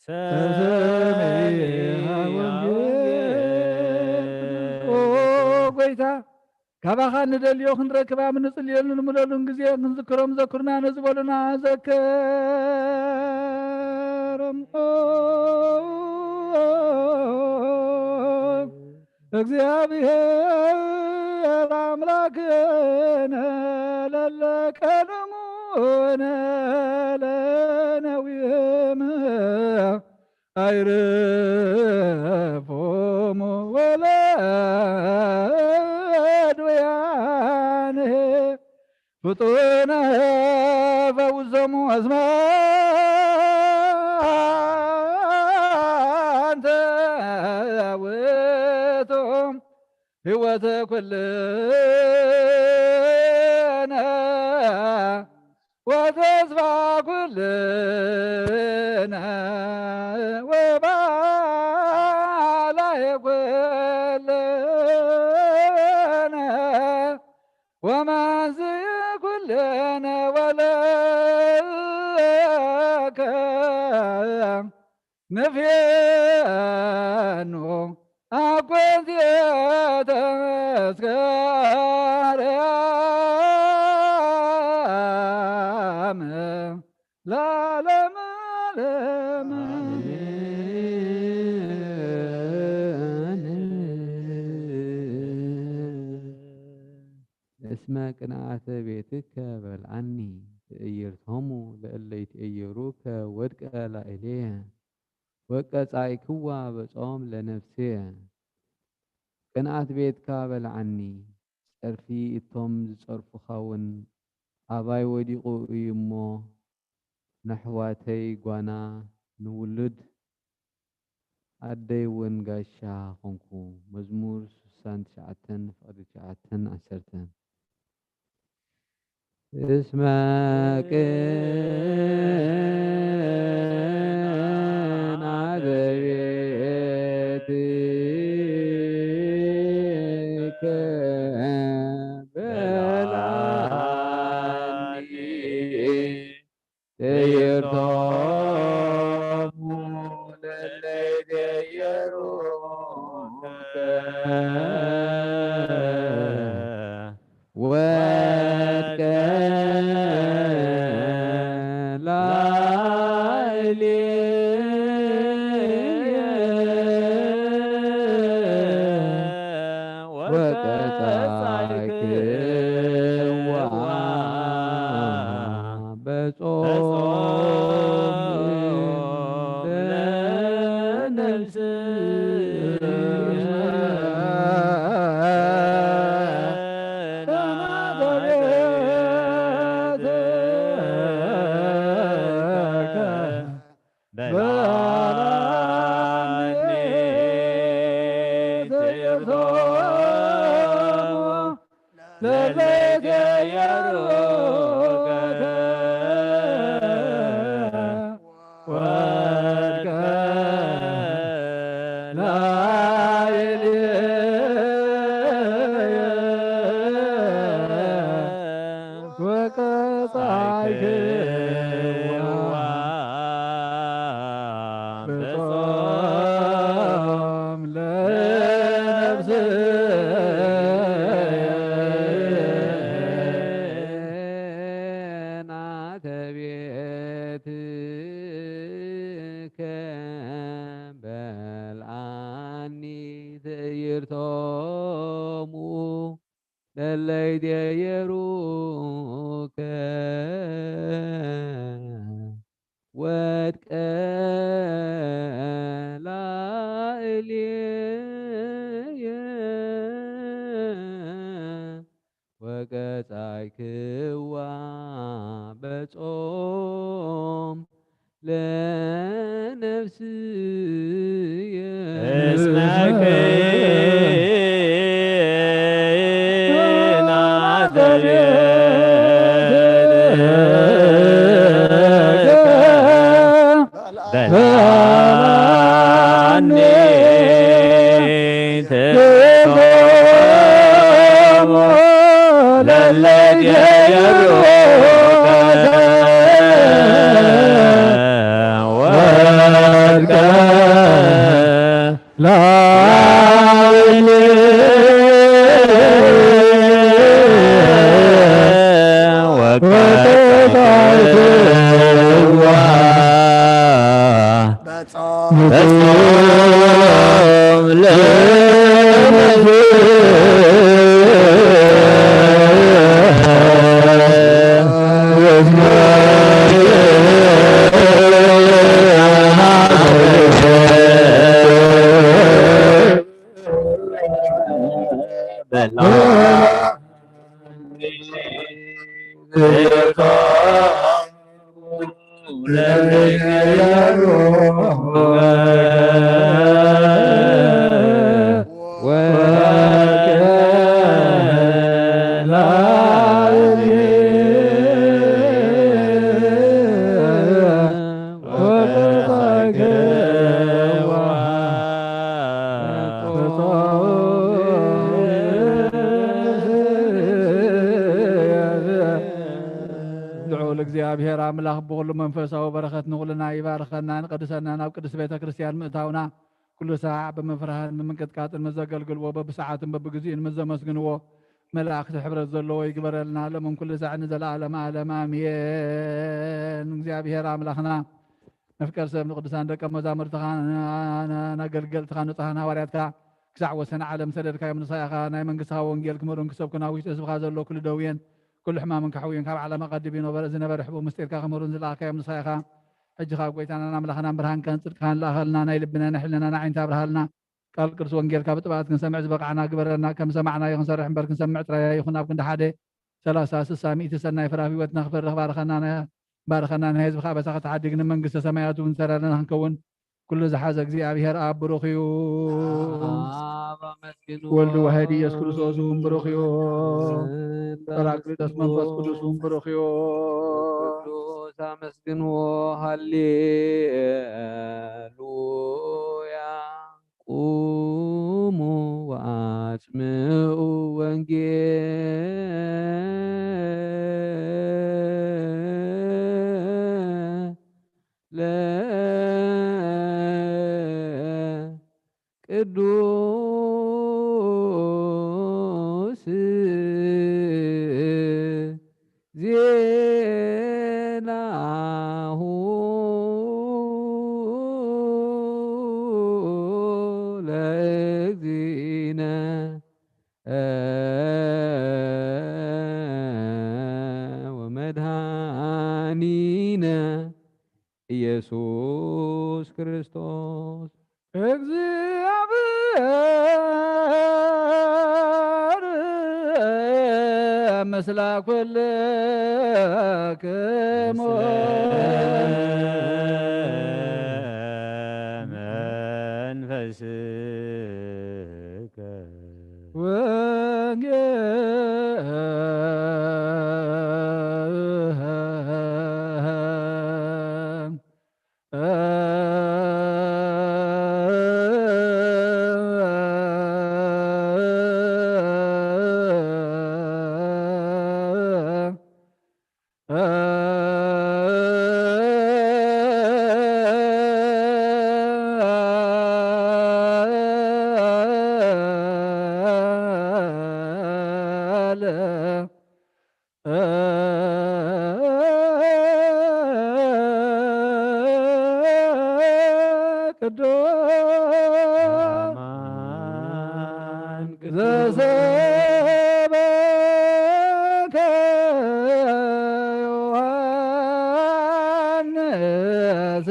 ሰሚዐ ወንጌል። ኦ ጎይታ፣ ካባኻ ንደልዮ ክንረክብ ኣብ ንጽልየሉን ንምለሉን ግዜ ክንዝክሮም ዘክሩና፣ ነዚ በሉና ዘከሮም። ኦ እግዚኣብሔር ኣምላክነ ለለቀንሙ ለነዊም ኣይረፎሙ ወለድውያንህ ፍጡነ ፈውሶሙ እስመ አንተ ውእቱ ህይወተ ኩልነ ወተስፋ ኩልነ ወባላይ ኩልነ ወመንስኢ ኩልነ ወለከ ንፌኑ ኣኮንትየ ተመስከርያም ለዓለመ ዓለም። እስመ ቅንኣተ ቤትከ በልዓኒ፣ ትእይርቶሙ ለእለ ይትእየሩከ ወድቀ ላዕሌየ። ወቀጻኢክዋ በጾም ለነፍስየ። ቅንኣት ቤትካ በልዓኒ፣ ጸርፊ እቶም ዝጸርፉኻውን ኣባይ ወዲቑ እዩ እሞ፣ ነሕዋተይ ጓና፣ ንውሉድ ኣደይ እውን ጋሻ ኾንኩ። መዝሙር ስሳን ትሽዓተን ፍቕዲ ትሽዓተን ዓሰርተን። እስመ ቅንዓተ ቤትከ በልዓኒ። ትዕይርቶሙ ለለይገየሩከ ወድቀ ላዕሌየ ወቀጻዕክዋ በጾም ለነፍስየ በልዓኒ። ትዕይርቶሙ ለለይገየሩከ ወድቀ ላዕሌየ ወቀጻዕክዋ በጾም ለነፍስየ። ቅንዓተ ቤትከ በልዓኒ። ትዕይርቶሙ ለለይገየሩከ ወድቀ ላዕሌየ ወቀጻዕክዋ በጾም ለነፍስየ። እስመ ቅንዓተ ቤትከ በልዓኒ። ትዕይርቶሙ ለለይገየሩከ ወድቀ ላዕሌየ ወቀጻዕክዋ በጾም ለነፍስየ። ልዑል እግዚኣብሔር ኣምላኽ ብኹሉ መንፈሳዊ በረኸት ንኹልና ይባርኸና፣ ንቅድሰና፣ ናብ ቅድስት ቤተ ክርስቲያን ምእታውና፣ ኩሉ ሳዕ ብምፍርሃን ብምንቅጥቃጥን ምስ ዘገልግልዎ፣ በብሰዓቱን በብግዚኡን ምስ ዘመስግንዎ፣ መላእኽቲ ሕብረት ዘለዎ ይግበረልና፣ ሎምን ኩሉ ሳዕ ንዘለዓለመ ዓለም ኣሜን። እግዚኣብሔር ኣምላኽና፣ መፍቀር ሰብ ንቅዱሳን ደቀ መዛሙርትኻ፣ ን-፣ ን-፣ ነገልገልትኻ፣ ንጹሓን ሃዋርያትካ፣ ክሳዕ ወሰን ዓለም ሰደድካዮም ንስኻ ኢኻ። ናይ መንግስትኻ ወንጌል ክምህሩን ክሰብኩን ኣብ ውሽጢ ህዝብኻ ዘሎ ኩሉ ደውየን ኩሉ ሕማምን ከሕውዩን፣ ካብ ዓለም ኣቐዲሙ ይነበረ-፣ ዝነበረ ሕቡእ ምስጢርካ ክምህሩን ዝለኣኽካዮም ንስኻ ኢኻ። ሕጂ ካብ ጎይታናን ኣምላኽናን ብርሃንካን ጽድቅኻን ልኣኸልና፣ ናይ ልብና ናይ ሕልናና ዓይንቲ ኣብርሃልና። ቃል ቅዱስ ወንጌልካ ብጥብዓት ክንሰምዕ ዝበቕዓና ግበረና። ከም ሰማዕናዮ ክንሰርሕ እምበር ክንሰምዕ ጥራይ ኣይኹን፣ ኣብ ክንዲ ሓደ ሰላሳ፣ ስሳ፣ ሚእቲ ሰናይ ፍረ ኣብ ህይወትና ክፈርኽ ባርኸና፣ ናይ-፣ ባርኸና፣ ንህዝብኻ በሳኻ ተሓዲግ ንመንግስተ ሰማያት እውን ሰረርና ክንከውን ኩሉ ዝሓዘ እግዚኣብሔር ኣብ ብሩኽ እዩ። ኣብ ኣመስግንዎ። ወልድ ዋሕድ ኢየሱስ ክርስቶስ እውን ብሩኽ እዩ። ጳራቅሊጦስ መንፈስ ቅዱስ እውን ብሩኽ እዩ። ቅዱስ ኣመስግንዎ። ሃሌሉያ። ቁሙ ወአስምዑ ወንጌለ ቅዱስ ዜናሁ ለእግዚእነ ወመድኃኒነ ኢየሱስ ክርስቶስ። እግዚኣብሔር ምስለ ኩልክሙ። ቅዱስ ዘሰበከ ዮሐንስ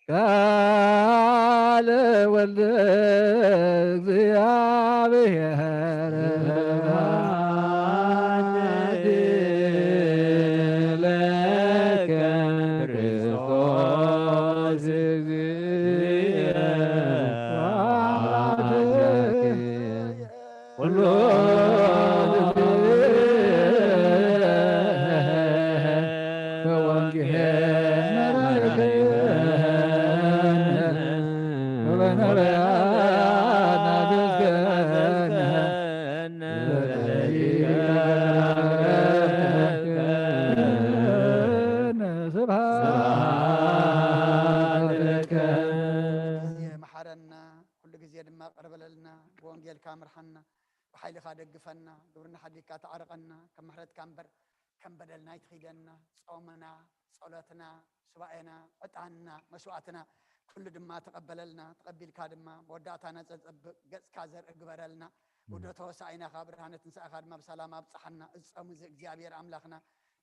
ቃለ ወልድ እግዚአብሔር ለከ ክርስቶስ እግዚእ ኩሉ ስብሐት ለከ። ኩሉ ግዜ ድማ ቅርብ በለልና፣ ብወንጌልካ ምርሓና፣ ብሓይልኻ ደግፈና፣ ግብርና ሓዲግካ ተዓርቐና፣ ከም ምሕረትካ እምበር ከም በደልና ኣይትኺደና። ጾምና፣ ጸሎትና፣ ሱባኤና፣ ዕጣንና፣ መስዋእትና ኩሉ ድማ ተቐበለልና። ተቐቢልካ ድማ መወዳእታና ዘጸብቕ ገጽካ ዘርኢ ግበረልና። ውደቶ ሆሳዕናኻ ብርሃነ ትንሳኤኻ ድማ ብሰላም ኣብጽሓና። እዚ ጾም እዚ እግዚኣብሔር ኣምላኽና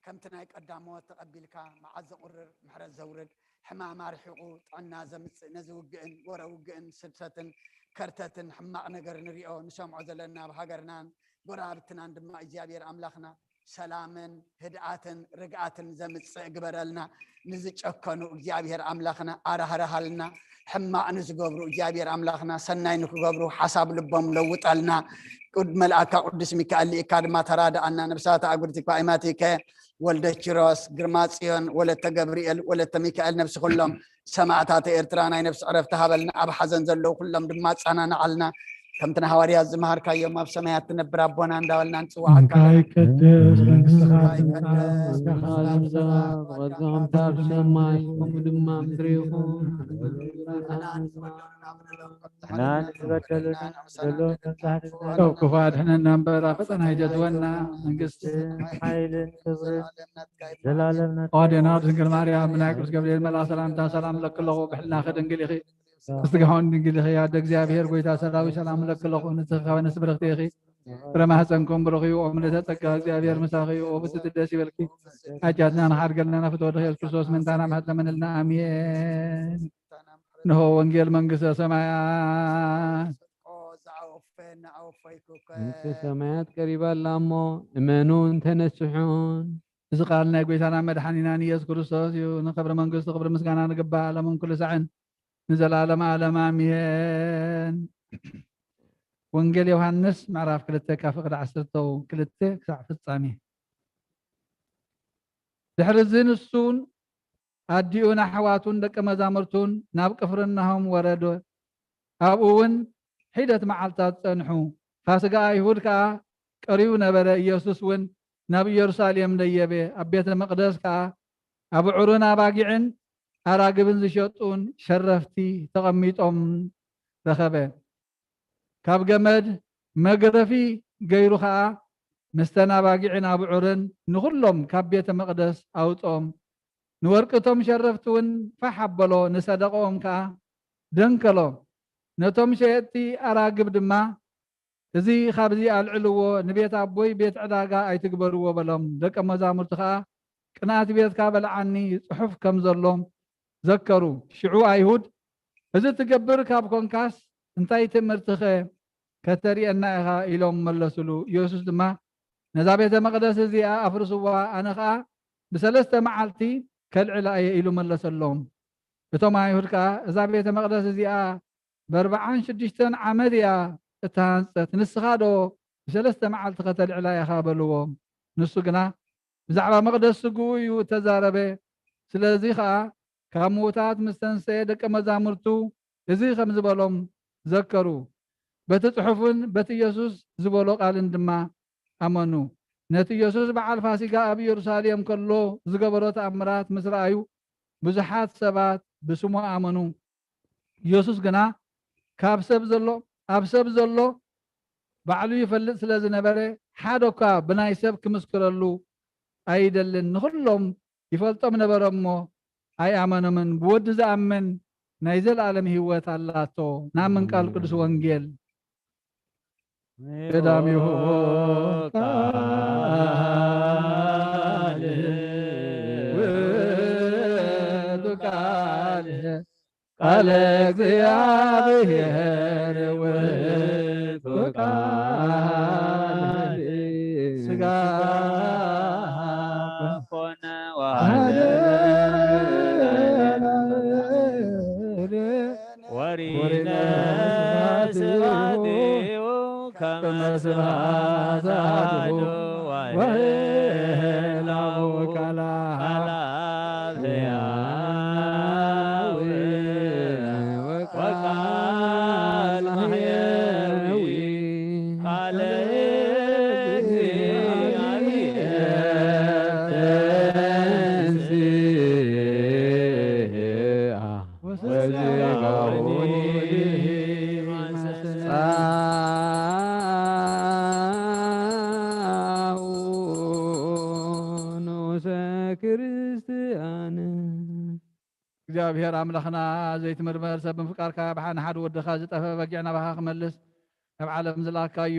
ከምቲ ናይ ቀዳሞት ተቐቢልካ መዓት ዘቑርር ምሕረት ዘውርድ ሕማም ኣርሒቑ ጥዕና ዘምጽእ ነዚ ውግእን ወረ ውግእን ስብሰትን ከርተትን ሕማቕ ነገር ንሪኦ ንሰምዖ ዘለና ኣብ ሃገርናን ጎረባብትናን ድማ እግዚኣብሔር ኣምላኽና ሰላምን ህድኣትን ርግኣትን ዘምጽእ ግበረልና። ንዝጨከኑ እግዚኣብሔር ኣምላኽና ኣራህርሃልና። ሕማቕ ንዝገብሩ እግዚኣብሔር ኣምላኽና ሰናይ ንክገብሩ ሓሳብ ልቦም ለውጠልና። ቅድ መልኣካ ቅዱስ ሚካኤል ልኢካ ድማ ተራድኣና። ነብሳት ኣጉርቲ ኳይማቲከ ወልደ ኪሮስ፣ ግርማ ጽዮን፣ ወለተ ገብርኤል፣ ወለተ ሚካኤል ነብሲ ኩሎም ሰማዕታት ኤርትራ ናይ ነብሲ ዕረፍቲ ሃበልና። ኣብ ሓዘን ዘለዉ ኩሎም ድማ ኣጸናንዓልና። ከምቲ ንሃዋርያት ዝመሃርካዮም ኣብ ሰማያት ትነብር ኣቦና እንዳበልና ንጽውዓካ። ስምካ ይቀደስ፣ መንግስትኻ ትምጻእ፣ ፍቃድካ ኣብ ሰማይ ከምታ ኣብ ሰማይ ከምኡ ድማ ምድሪ ይኹን። ንሕና ንበደልና ዘሎ መብዛሕትኡ ካብ ክፉእ ኣድሕነና እምበር፣ ኣብ ፈተና ኣይተእትወና። መንግስቲ ሓይልን ክብርን ዘላለምና። ኦ ኣዴና ድንግል ማርያም፣ ብናይ ቅዱስ ገብርኤል መልኣኽ ሰላምታ ሰላም እለኪ ኣለኹ። ብሕልናኺ ድንግል ኢኺ፣ ብስጋኺ እውን ድንግል ኢኺ። ኣደ እግዚኣብሔር፣ ጎይታ ሰራዊት፣ ሰላም እለኪ ኣለኹ። ንጽሕቲ ኸበነስ ብርኽቲ ኢኺ፣ ፍረ ማህፀንኩም ብሩኽ እዩ። ኦ ምልዕተ ጸጋ፣ እግዚኣብሔር ምሳኺ እዩ። ኦ ብፅዕቲ ደስ ይበልኪ፣ ሓጢኣትና ንሓድገልና፣ ናብ ፍትወ ወልድኺ ኢየሱስ ክርስቶስ ምእንታና ምሕረት ለምንልና። ኣሜን። እንሆ ወንጌል መንግስተ ሰማያት። መንግስተ ሰማያት ቀሪባ ኣላ እሞ እመኑን ተነስሑን። እዚ ቃል ናይ ጎይታና መድሓኒናን ኢየሱስ ክርስቶስ እዩ። ንኽብሪ መንግስቱ ክብሪ ምስጋና ንግባእ ዓለምን ኩሉ ሳዕን ንዘለዓለመ ዓለም ኣሜን። ወንጌል ዮሃንስ ምዕራፍ ክልተ ካብ ፍቕዲ ዓሰርተ ክልተ ክሳዕ ፍጻሜ። ድሕሪ እዚ ንሱን ኣዲኡን ኣሕዋቱን ደቀ መዛሙርቱን ናብ ቅፍርናሆም ወረደ። ኣብኡ እውን ሒደት መዓልታት ጸንሑ። ፋስጋ ኣይሁድ ከኣ ቀሪቡ ነበረ። ኢየሱስ እውን ናብ ኢየሩሳሌም ደየበ። ኣብ ቤተ መቕደስ ከኣ ኣብዑርን ኣባጊዕን ኣራግብን ዝሸጡን ሸረፍቲ ተቐሚጦም ረኸበ። ካብ ገመድ መግረፊ ገይሩ ኸኣ ምስተን ኣባጊዕን ኣብዑርን ንኹሎም ካብ ቤተ መቕደስ ኣውጽኦም። ንወርቂ እቶም ሸረፍቲ እውን ፋሕ ኣበሎ፣ ንሰደቓኦም ከኣ ደንከሎ። ነቶም ሸየጥቲ ኣራግብ ድማ፣ "እዚ ኻብዚ ኣልዕልዎ፣ ንቤት ኣቦይ ቤት ዕዳጋ ኣይትግበርዎ" በሎም። ደቀ መዛሙርቲ ኸኣ፣ "ቅንኣት ቤትካ በልዓኒ" ጽሑፍ ከም ዘሎ ዘከሩ። ሽዑ ኣይሁድ፣ "እዚ ትገብር ካብ ኰንካስ፣ እንታይ ትምህርትኸ ከተርእየና ኢኻ?" ኢሎም መለሱሉ። ኢየሱስ ድማ፣ "ነዛ ቤተ መቕደስ እዚኣ ኣፍርስዋ፣ ኣነ ኸኣ ብሰለስተ መዓልቲ ከልዕላ እየ" ኢሉ መለሰሎም። እቶም ኣይሁድ ከኣ፣ "እዛ ቤተ መቕደስ እዚኣ ብኣርብዓን ሽዱሽተን ዓመት እያ እተሃንጸት፣ ንስኻ ዶ ብሰለስተ መዓልቲ ከተልዕላ ኢኻ?" በልዎ። ንሱ ግና ብዛዕባ መቕደስ ስግኡ እዩ እተዛረበ። ስለዚ ኸኣ ካብ ምዉታት ምስ ተንሰየ ደቀ መዛሙርቱ እዚ ኸም ዝበሎም ዘከሩ። በቲ ጽሑፍን በቲ ኢየሱስ ዝበሎ ቃልን ድማ ኣመኑ። ነቲ ኢየሱስ በዓል ፋሲጋ ኣብ ኢየሩሳሌም ከሎ ዝገበሮ ተኣምራት ምስ ረኣዩ፣ ብዙሓት ሰባት ብስሙ ኣመኑ። ኢየሱስ ግና ካብ ሰብ ዘሎ፣ ኣብ ሰብ ዘሎ ባዕሉ ይፈልጥ ስለ ዝነበረ፣ ሓደ እኳ ብናይ ሰብ ክምስክረሉ ኣይደልን። ንኹሎም ይፈልጦም ነበረ እሞ ኣይኣመኖምን። ብወዲ ዝኣምን ናይ ዘለኣለም ህይወት ኣላቶ። ናምን ቃል ቅዱስ ወንጌል። ቀዳሚሁ ቃል ውእቱ ቃል፣ ቃለ እግዚአብሔር ውእቱ ቃል ሥጋ ኮነ ወአሐደ ወሪነ ስብሐቲሁ ከመ ስብሐት አሐዱ ወሕላው ቃል አብ ሕያው ወቃል ማሕየዊ ቃለ እግዚአብሔር ተንሥአ ወስጋሁ ጻኡ ንኡሰ ክርስቲያን። እግዚኣብሔር ኣምላኽና ዘይትምርመር ሰብ ምፍቃርካ ብሓ-፣ ንሓደ ወድኻ ዝጠፍአ በጊዕ ናባኻ ክመልስ ናብ ዓለም ዝለኣካዮ፣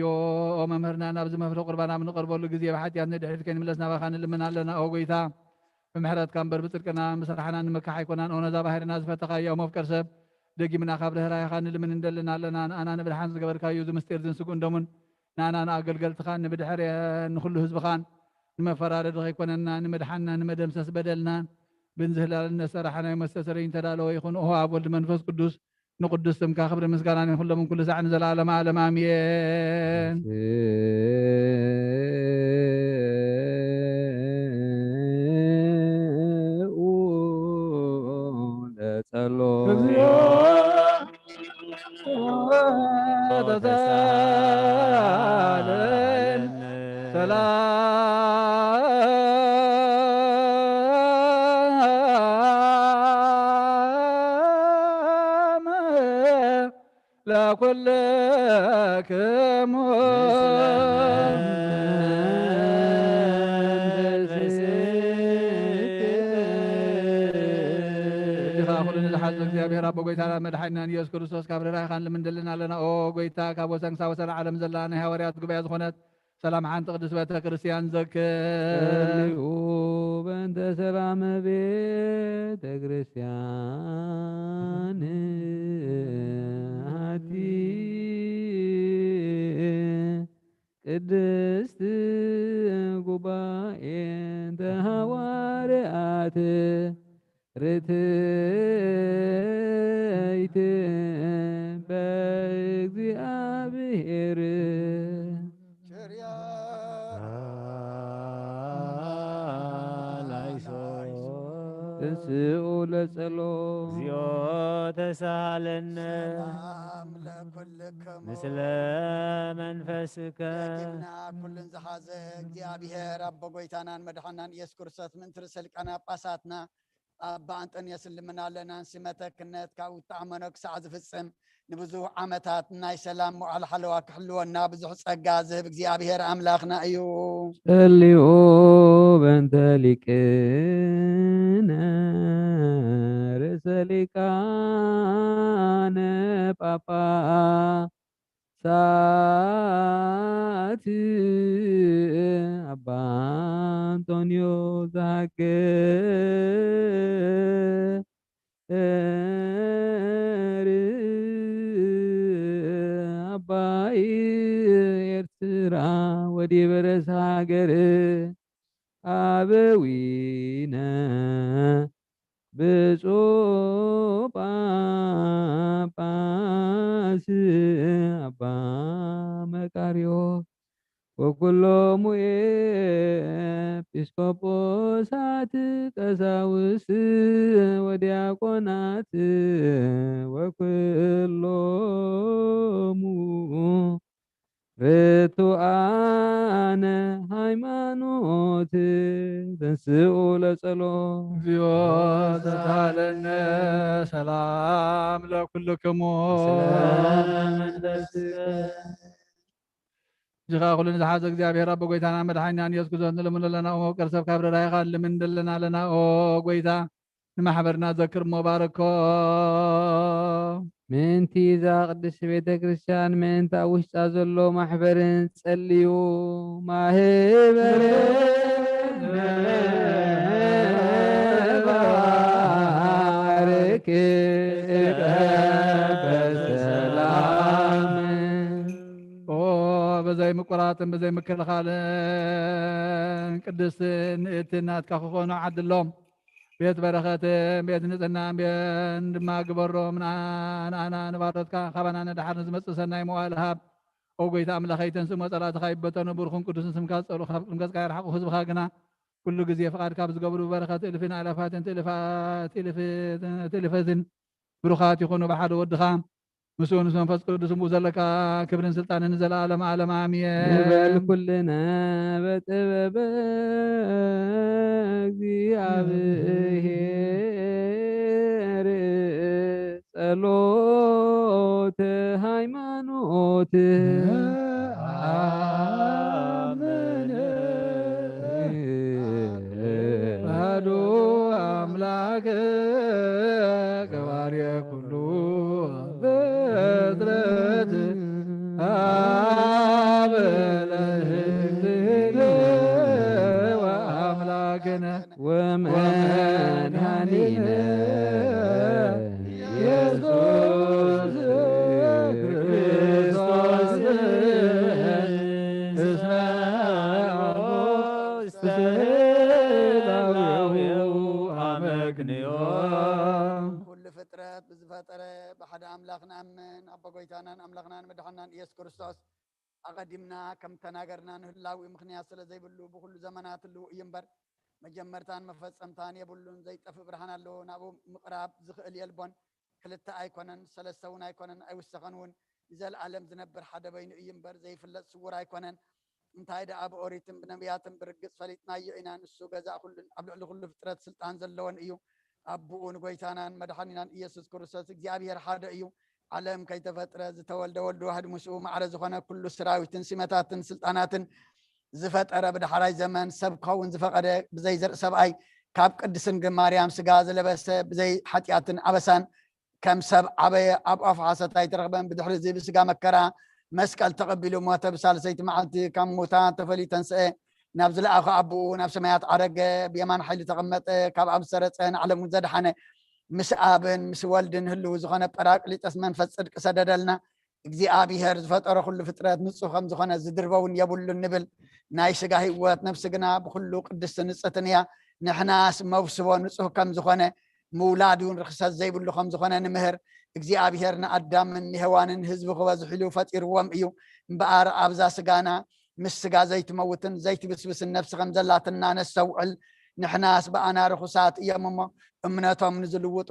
ኦ መምህርና፣ ናብዚ መፍረ ቁርባን ኣብ ንቐርበሉ ግዜ ብሓጢኣት ንድሕሪት ከይንምለስ ናባኻ ንልምን ኣለና። ኦ ጎይታ፣ ብምሕረትካ እምበር ብጽድቅና ምስራሕና ንምካሕ ኣይኮናን። ኦ ነዛ ባህርና ዝፈተኻዮ መፍቀር ሰብ፣ ደጊምና ካብ ርህራሄኻ ንልምን እንደልን ኣለና። ንኣና ንብድሓን ዝገበርካዮ እዚ ምስጢር ዝን ስጉእን ደሙን ንኣና ንኣገልገልትኻን ንብድሕርየን ንኹሉ ህዝብኻን ንመፈራረዲ ከይኮነና፣ ንምድሓንና፣ ንመደምሰስ በደልናን ብንዝህላልን ነሰራሕናዮ መስተሰረይ እንተዳለወ ይኹን። ኦሆ ኣብ ወልድ መንፈስ ቅዱስ ንቅዱስ ስምካ ክብሪ ምስጋና ንኹሎም ኩሉ ሳዕ ንዘለዓለመ ዓለም ኣሜን። ለጸሎ ተሳለን ሰላም ለኩልክሙ። እጅኻ ኩሉ ንዝሓዘ እግዚኣብሔር ኣቦ ጎይታና መድሓኒናን ኢየሱስ ክርስቶስ ካብ ርህራሄኻን ልምንደልን ኣለና። ኦ ጎይታ፣ ካብ ወሰን ክሳብ ወሰን ዓለም ዘላ ናይ ሃዋርያት ጉባኤ ዝኾነት ሰላም ሓንቲ ቅድስት ቤተ ክርስቲያን ዘክር። ጸልዩ በእንተ ሰላም ቤተ ክርስቲያን ኣቲ ቅድስት ጉባኤ እንተ ሃዋርያት ርትዕት በእግዚኣብሔር። ተንስኡ ለጸሎት። እግዚኦ ተሳሃለነ። ሰላም ለኩልክሙ። ምስለ መንፈስከ። ደጊምና ኩሉን ዝሓዘ እግዚኣብሔር ኣቦ ጎይታናን መድሓናን ኢየሱስ ክርስቶስ፣ ምእንቲ ርእሰ ሊቃነ ጳጳሳትና ኣባ ኣንጠንዮስ ንልምን ኣለና። ንሲመተ ክህነት ካብ እተኣመኖ ክሳዕ ዝፍጽም፣ ንብዙሕ ዓመታት ናይ ሰላም መዋዕለ ሓለዋ ክሕልወና ብዙሕ ጸጋ ዝህብ እግዚኣብሔር ኣምላኽና እዩ። ጸልዩ በእንተ ሊቅነ ርእሰ ሊቃነ ጳጳሳት ኣባ ኣንጦንዮስ ዘሃገር፣ ኣባይ ኤርትራ ወዲበ ርእሰ ሃገር፣ ኣበዊነ ብፁዕ ጳጳስ ኣባ መቃርዮስ ወኩሎሙ ኤጲስቆጶሳት ቀሳውስት ወዲያቆናት ወኩሎሙ ርቱዓነ ሃይማኖት። ተንስኡ ለጸሎት። እግዚኦ ተሳሃለነ። ሰላም ለኩልክሙ። ሰላም መንፈስከ። እዚ ኸኣ ኩሉ ንዝሓዘ እግዚኣብሔር ኣቦ ጎይታና መድሓኒናን ኢየሱስ ክርስቶስ ንልምኖ ኣለና። ኦ መፍቀር ሰብ ካብ ረዳይኻ ንልምን ደለና ኣለና። ኦ ጎይታ ንማሕበርና ዘክር እሞ ባርኮ። ምእንቲ እዛ ቅድስቲ ቤተ ክርስቲያን፣ ምእንቲ ኣብ ውሽጣ ዘሎ ማሕበርን ጸልዩ። ማህበርን ባርክ በሰላም። ኦ በዘይ ምቁራጽን ብዘይ ምክልኻልን ቅድስትን ንእቲ ናትካ ክኾኑ ዓድሎም። ቤት በረኸትን ቤት ንጽህናን ቤን ድማ ግበሮም። ንኣና ንባሮትካ ካባና ንድሓር ንዝመጽእ ሰናይ መዋዕል ሃብ። ኦ ጎይታ ኣምላኸይ፣ ተንስእ እሞ ጸላእትኻ ይበተኑ፣ ብሩኽን ቅዱስን ስምካ ዝጸልኡ ካብ ቅድሚ ገጽካ ይርሓቑ። ህዝብኻ ግና ኩሉ ግዜ ፍቓድካ ብዝገብሩ በረኸት እልፍን ኣእላፋትን ትእልፋት እልፍ-፣ ትእልፈትን ብሩኻት ይኹኑ። ብሓደ ወድኻ ምስኡ ምስ መንፈስ ቅዱስ እምኡ ዘለካ ክብርን ስልጣንን ንዘለዓለም ዓለም ኣሜን። ንበል ኩልነ በጥበበ እግዚኣብሔር ጸሎተ ሃይማኖት። ኣምን። ኣሐዱ ኣምላክ ገባሬ ኩሉ ፍጥረት፣ ኣብ ለእግዚእነ ወኣምላክነ ወመድኃኒነ ኢየሱስ ክርስቶስ እስመ ውስተ ህላዌሁ ኣመክንዮ። ኩሉ ፍጥረት ብዝፈጠረ ብሓደ ኣምላኽ ንኣምን፣ ኣቦ ጐይታናን ኣምላኽናን መድሓናን ኢየሱስ ክርስቶስ። ኣቐዲምና ከም ተናገርና፣ ንህላዊኡ ምኽንያት ስለ ዘይብሉ፣ ብኹሉ ዘመናት ህልው እዩ እምበር፣ መጀመርታን መፈጸምታን የብሉን። ዘይጠፍእ ብርሃን ኣለዎ፣ ናብኡ ምቕራብ ዝኽእል የልቦን። ክልተ ኣይኮነን፣ ሰለስተ እውን ኣይኮነን፣ ኣይውሰኸን እውን። ንዘለኣለም ዝነብር ሓደ በይኑ እዩ እምበር፣ ዘይፍለጥ ስዉር ኣይኮነን። እንታይ ደኣ ብኦሪትን ብነቢያትን ብርግጽ ፈሊጥናዮ ኢና፣ ንሱ ገዛእ ኩሉን ኣብ ልዕሊ ኩሉ ፍጥረት ስልጣን ዘለዎን እዩ። ኣቦኡ ንጎይታናን መድሓኒናን ኢየሱስ ክርስቶስ እግዚኣብሔር ሓደ እዩ። ዓለም ከይተፈጥረ ዝተወልደ ወልድ ዋህድ ምስኡ ማዕረ ዝኾነ ኩሉ ስራዊትን ሲመታትን ስልጣናትን ዝፈጠረ፣ ብዳሕራይ ዘመን ሰብ ክኸውን ዝፈቐደ ብዘይ ዘርኢ ሰብኣይ ካብ ቅድስት ድንግል ማርያም ስጋ ዝለበሰ፣ ብዘይ ሓጢኣትን ኣበሳን ከም ሰብ ዓበየ፣ ኣብ ኣፉ ሓሶት ኣይተረኽበን። ብድሕሪ እዚ ብስጋ መከራ መስቀል ተቐቢሉ ሞተ። ብሳልሰይቲ መዓልቲ ካብ ሙታን ተፈልዩ ተንስአ። ናብ ዝለኣኾ ኣቦኡ ናብ ሰማያት ዓረገ። ብየማን ሓይሊ ተቐመጠ። ካብ ኣብ ዝሰረጸ ንዓለም እውን ዘድሓነ፣ ምስ ኣብን ምስ ወልድን ህልው ዝኾነ ጳራቅሊጦስ መንፈስ ጽድቂ ሰደደልና። እግዚኣብሔር ዝፈጠሮ ኩሉ ፍጥረት ንጹህ ከም ዝኾነ ዝድርበ እውን የብሉን ንብል። ናይ ስጋ ህይወት፣ ነፍሲ ግና ብኹሉ ቅድስቲ ንጽሕትን እያ። ንሕናስ መብስቦ ንጹህ ከም ዝኾነ፣ ምውላድ እውን ርኽሰት ዘይብሉ ከም ዝኾነ ንምህር። እግዚኣብሔር ንኣዳምን ንሄዋንን ህዝቢ ክበዝሕሉ ፈጢርዎም እዩ። እምበኣር ኣብዛ ስጋና ምስ ስጋ ዘይትመውትን ዘይትብስብስን ነፍሲ ከም ዘላትና ነስተውዕል። ንሕናስ ብኣና ርኹሳት እዮም እሞ፣ እምነቶም ንዝልውጡ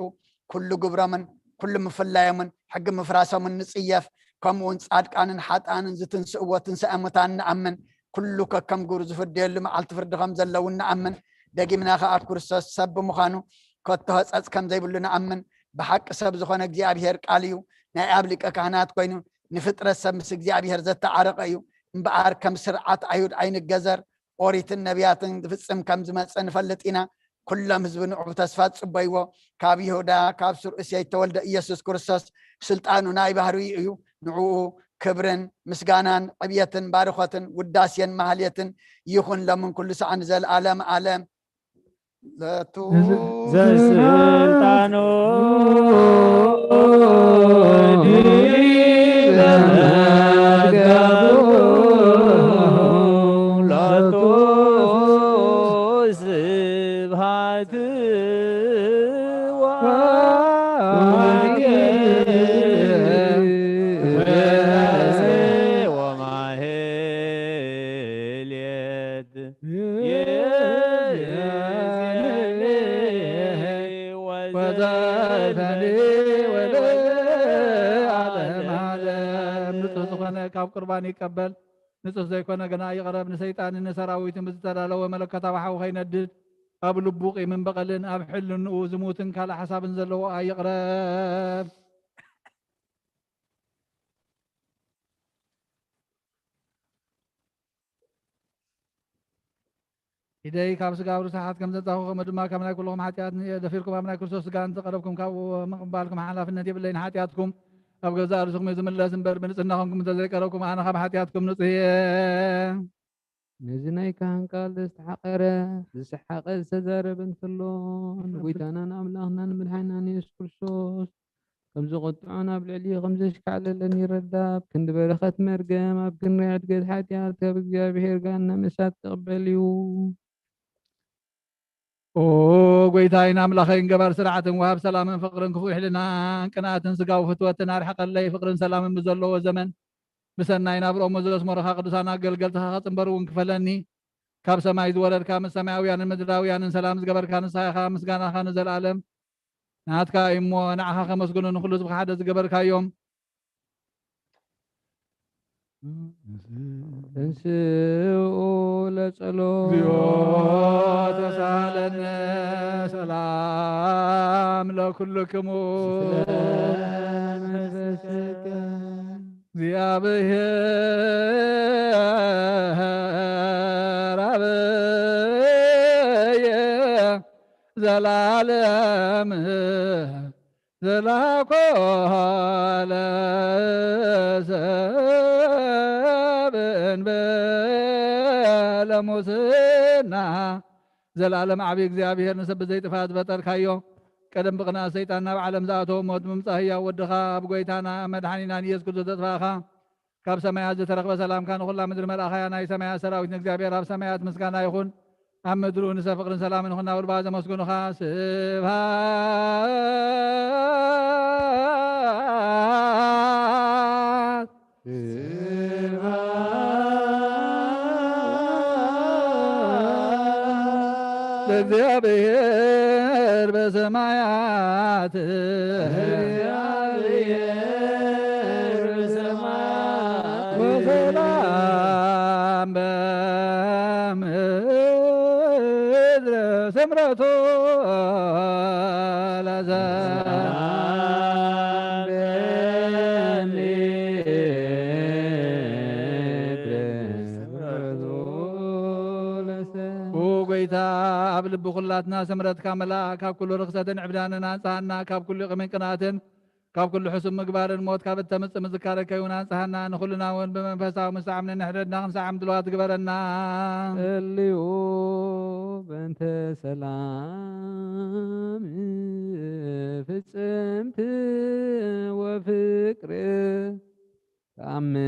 ኩሉ ግብሮምን ኩሉ ምፍላዮምን ሕጊ ምፍራሶምን ንጽየፍ። ከምኡ እውን ጻድቃንን ሓጥኣንን ዝትንስእዎ ትንሳኤ ሙታን ንኣምን። ኩሉ ከከም ግብሩ ዝፍደየሉ መዓልቲ ፍርዲ ከም ዘለዉ ንኣምን። ደጊምና ከኣ ክርስቶስ ሰብ ብምዃኑ ከቶ ህጸጽ ከም ዘይብሉ ንኣምን። ብሓቂ ሰብ ዝኾነ እግዚኣብሔር ቃል እዩ። ናይ ኣብ ሊቀ ካህናት ኮይኑ ንፍጥረት ሰብ ምስ እግዚኣብሔር ዘተዓረቐ እዩ። እምበኣር ከም ስርዓት ኣይሁድ ኣይንገዘር፣ ኦሪትን ነቢያትን ዝፍጽም ከም ዝመጽእ ንፈልጥ ኢና። ኩሎም ህዝቢ ንዑ ብተስፋ ዝጽበይዎ፣ ካብ ይሁዳ፣ ካብ ሱር እሴይ እተወልደ ኢየሱስ ክርስቶስ፣ ስልጣኑ ናይ ባህርዩ እዩ። ንዕኡ ክብርን ምስጋናን ዕብየትን ባርኾትን ውዳሴን ማህሌትን ይኹን፣ ሎምን ኩሉ ሰዓን ንዘለዓለም ዓለም። ለቱ ዘስልጣኑ ዲበ መዝገቡ፣ ለቱ ስብሐት ወማህሌት። ወዘተኒ ወለዓለመ ዓለም። ንጹህ ዝኾነ ካብ ቁርባን ይቀበል፣ ንጹህ ዘይኮነ ግና ይቕረብ። ንሰይጣንን ንሰራዊትን ብዝተዳለወ መለኮታዊ ሓዊ ከይነድድ፣ ኣብ ልቡ ቂምን በቐልን ኣብ ሕልንኡ ዝሙትን ካልእ ሓሳብን ዘለዎ ኣይቕረብ። ኢደይ ካብ ስጋ ኣብ ርሳሓት ከም ዘእተኹ፣ ከምኡ ድማ ካብ ናይ ኩልኹም ሓጢኣት ንእየ። ደፊርኩም ኣብ ናይ ክርስቶስ ስጋ እንተቐረብኩም፣ ካብኡ ምቕባልኩም ሓላፍነት የብለይን። ሓጢኣትኩም ኣብ ገዛእ ርእስኹም እዩ ዝምለስ እምበር፣ ብንጽህና ኾንኩም እንተዘይቀረብኩም፣ ኣነ ካብ ሓጢኣትኩም ንጹህ እየ። ነዚ ናይ ካህን ቃል ዘስተሓቐረ፣ ዝሰሓቐ፣ ዝተዛረበ እንተሎ፣ ንጎይታናን ኣምላኽናን መድሓኒናን የሱስ ክርስቶስ ከም ዝቕጥዖን ኣብ ልዕሊኡ ከም ዘሽካዕለለን ይረዳ። ኣብ ክንዲ በረኸት መርገም፣ ኣብ ክንዲ ዕድገት ሓጢኣት፣ ካብ እግዚኣብሔር ገሃነመ እሳት ክቕበል እዩ። ኦ ጎይታይን ኣምላኸይን፣ ገባር ስርዓትን ወሃብ ሰላምን ፍቕርን፣ ክፉእ ሕልናን ቅንኣትን ስጋዊ ፍትወትን ኣርሕቐለይ። ፍቕርን ሰላምን ብዘለዎ ዘመን ብሰናይ ናብርኦም ዘስመሩኻ ቅዱሳን ኣገልገልትኻ ክጽንበር እውን ክፈለኒ። ካብ ሰማይ ዝወረድካ፣ ምስ ሰማያውያንን ምድራውያንን ሰላም ዝገበርካ ንስኻ ኢኻ። ምስጋናኻ ንዘለኣለም ናትካ እዩ እሞ፣ ንዓኻ ከመስግኑ፣ ንኹሉ ህዝብኻ ሓደ ዝገበርካዮም። ተንስኡ ለጸሎት። እግዚኦ ተሳሃለነ፣ ሰላም ለኩልክሙ። ስለ መንፈስከ። እግዚኣብሔር አብየ ዘላለም ዘላኮ ለሰብ እንበለ ሙስና። ዘላለም ዓቢ እግዚኣብሔር፣ ንሰብ ብዘይጥፋእ ዝፈጠርካዮ፣ ቀደም ብቕንኣት ሰይጣን ናብ ዓለም ዝኣተወ ሞት ብምምጻእ ህያው ወድኻ፣ ኣብ ጎይታና መድሓኒናን ኢየሱስ ክርስቶስ ዘጥፋእኻ፣ ካብ ሰማያት ዝተረኽበ ሰላምካ ንኹላ ምድሪ መልኣኻያ። ናይ ሰማያት ሰራዊት ንእግዚኣብሔር ኣብ ሰማያት ምስጋና ይኹን፣ ኣብ ምድሪ እውን ንሰብ ፍቕርን ሰላምን ይኹን እናበሉ ብኣ ዘመስግኑኻ። ስብሐት ለእግዚኣብሔር በሰማያት፣ ወሰላም በምድር ስምረቱ ለሰ ኦ ጎይታ፣ ኣብ ልቢ ኩላትና ስምረትካ መላእ፣ ካብ ኩሉ ርኽሰትን ዕብዳንን ኣንጽሃና፣ ካብ ኩሉ ቂምን ቅንኣትን፣ ካብ ኩሉ ሕሱም ምግባርን ሞት ካብ እተምጽእ ምዝካረካ ይኹን ኣንጽሃና። ንኹልና እውን ብመንፈሳዊ ምስዓም ንንሕደድና ክንሰዓም ድልዋት ግበረና። ጸልዩ በእንተ ሰላም ፍጽምቲ ወፍቅር ተአምሁ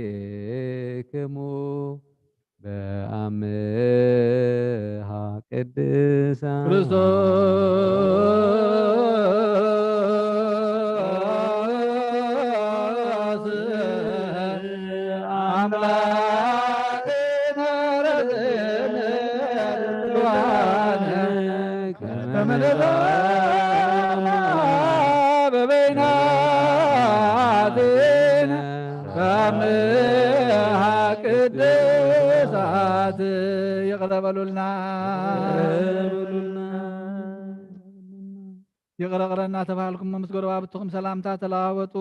በበይናቲክሙ በአምሃ ቅድሳን። ክርስቶስ አምላክነ ርትዕነ ድልዋነ ከመ ንትአምር በበይናቲነ በአምሃ ቅድሳት። ይቕረ በሉልና። ይቕረ በሉልና። ይቕረ ቅረ እናተባሃልኩም ምስ ጎረባብትኹም ሰላምታ ተለዋወጡ።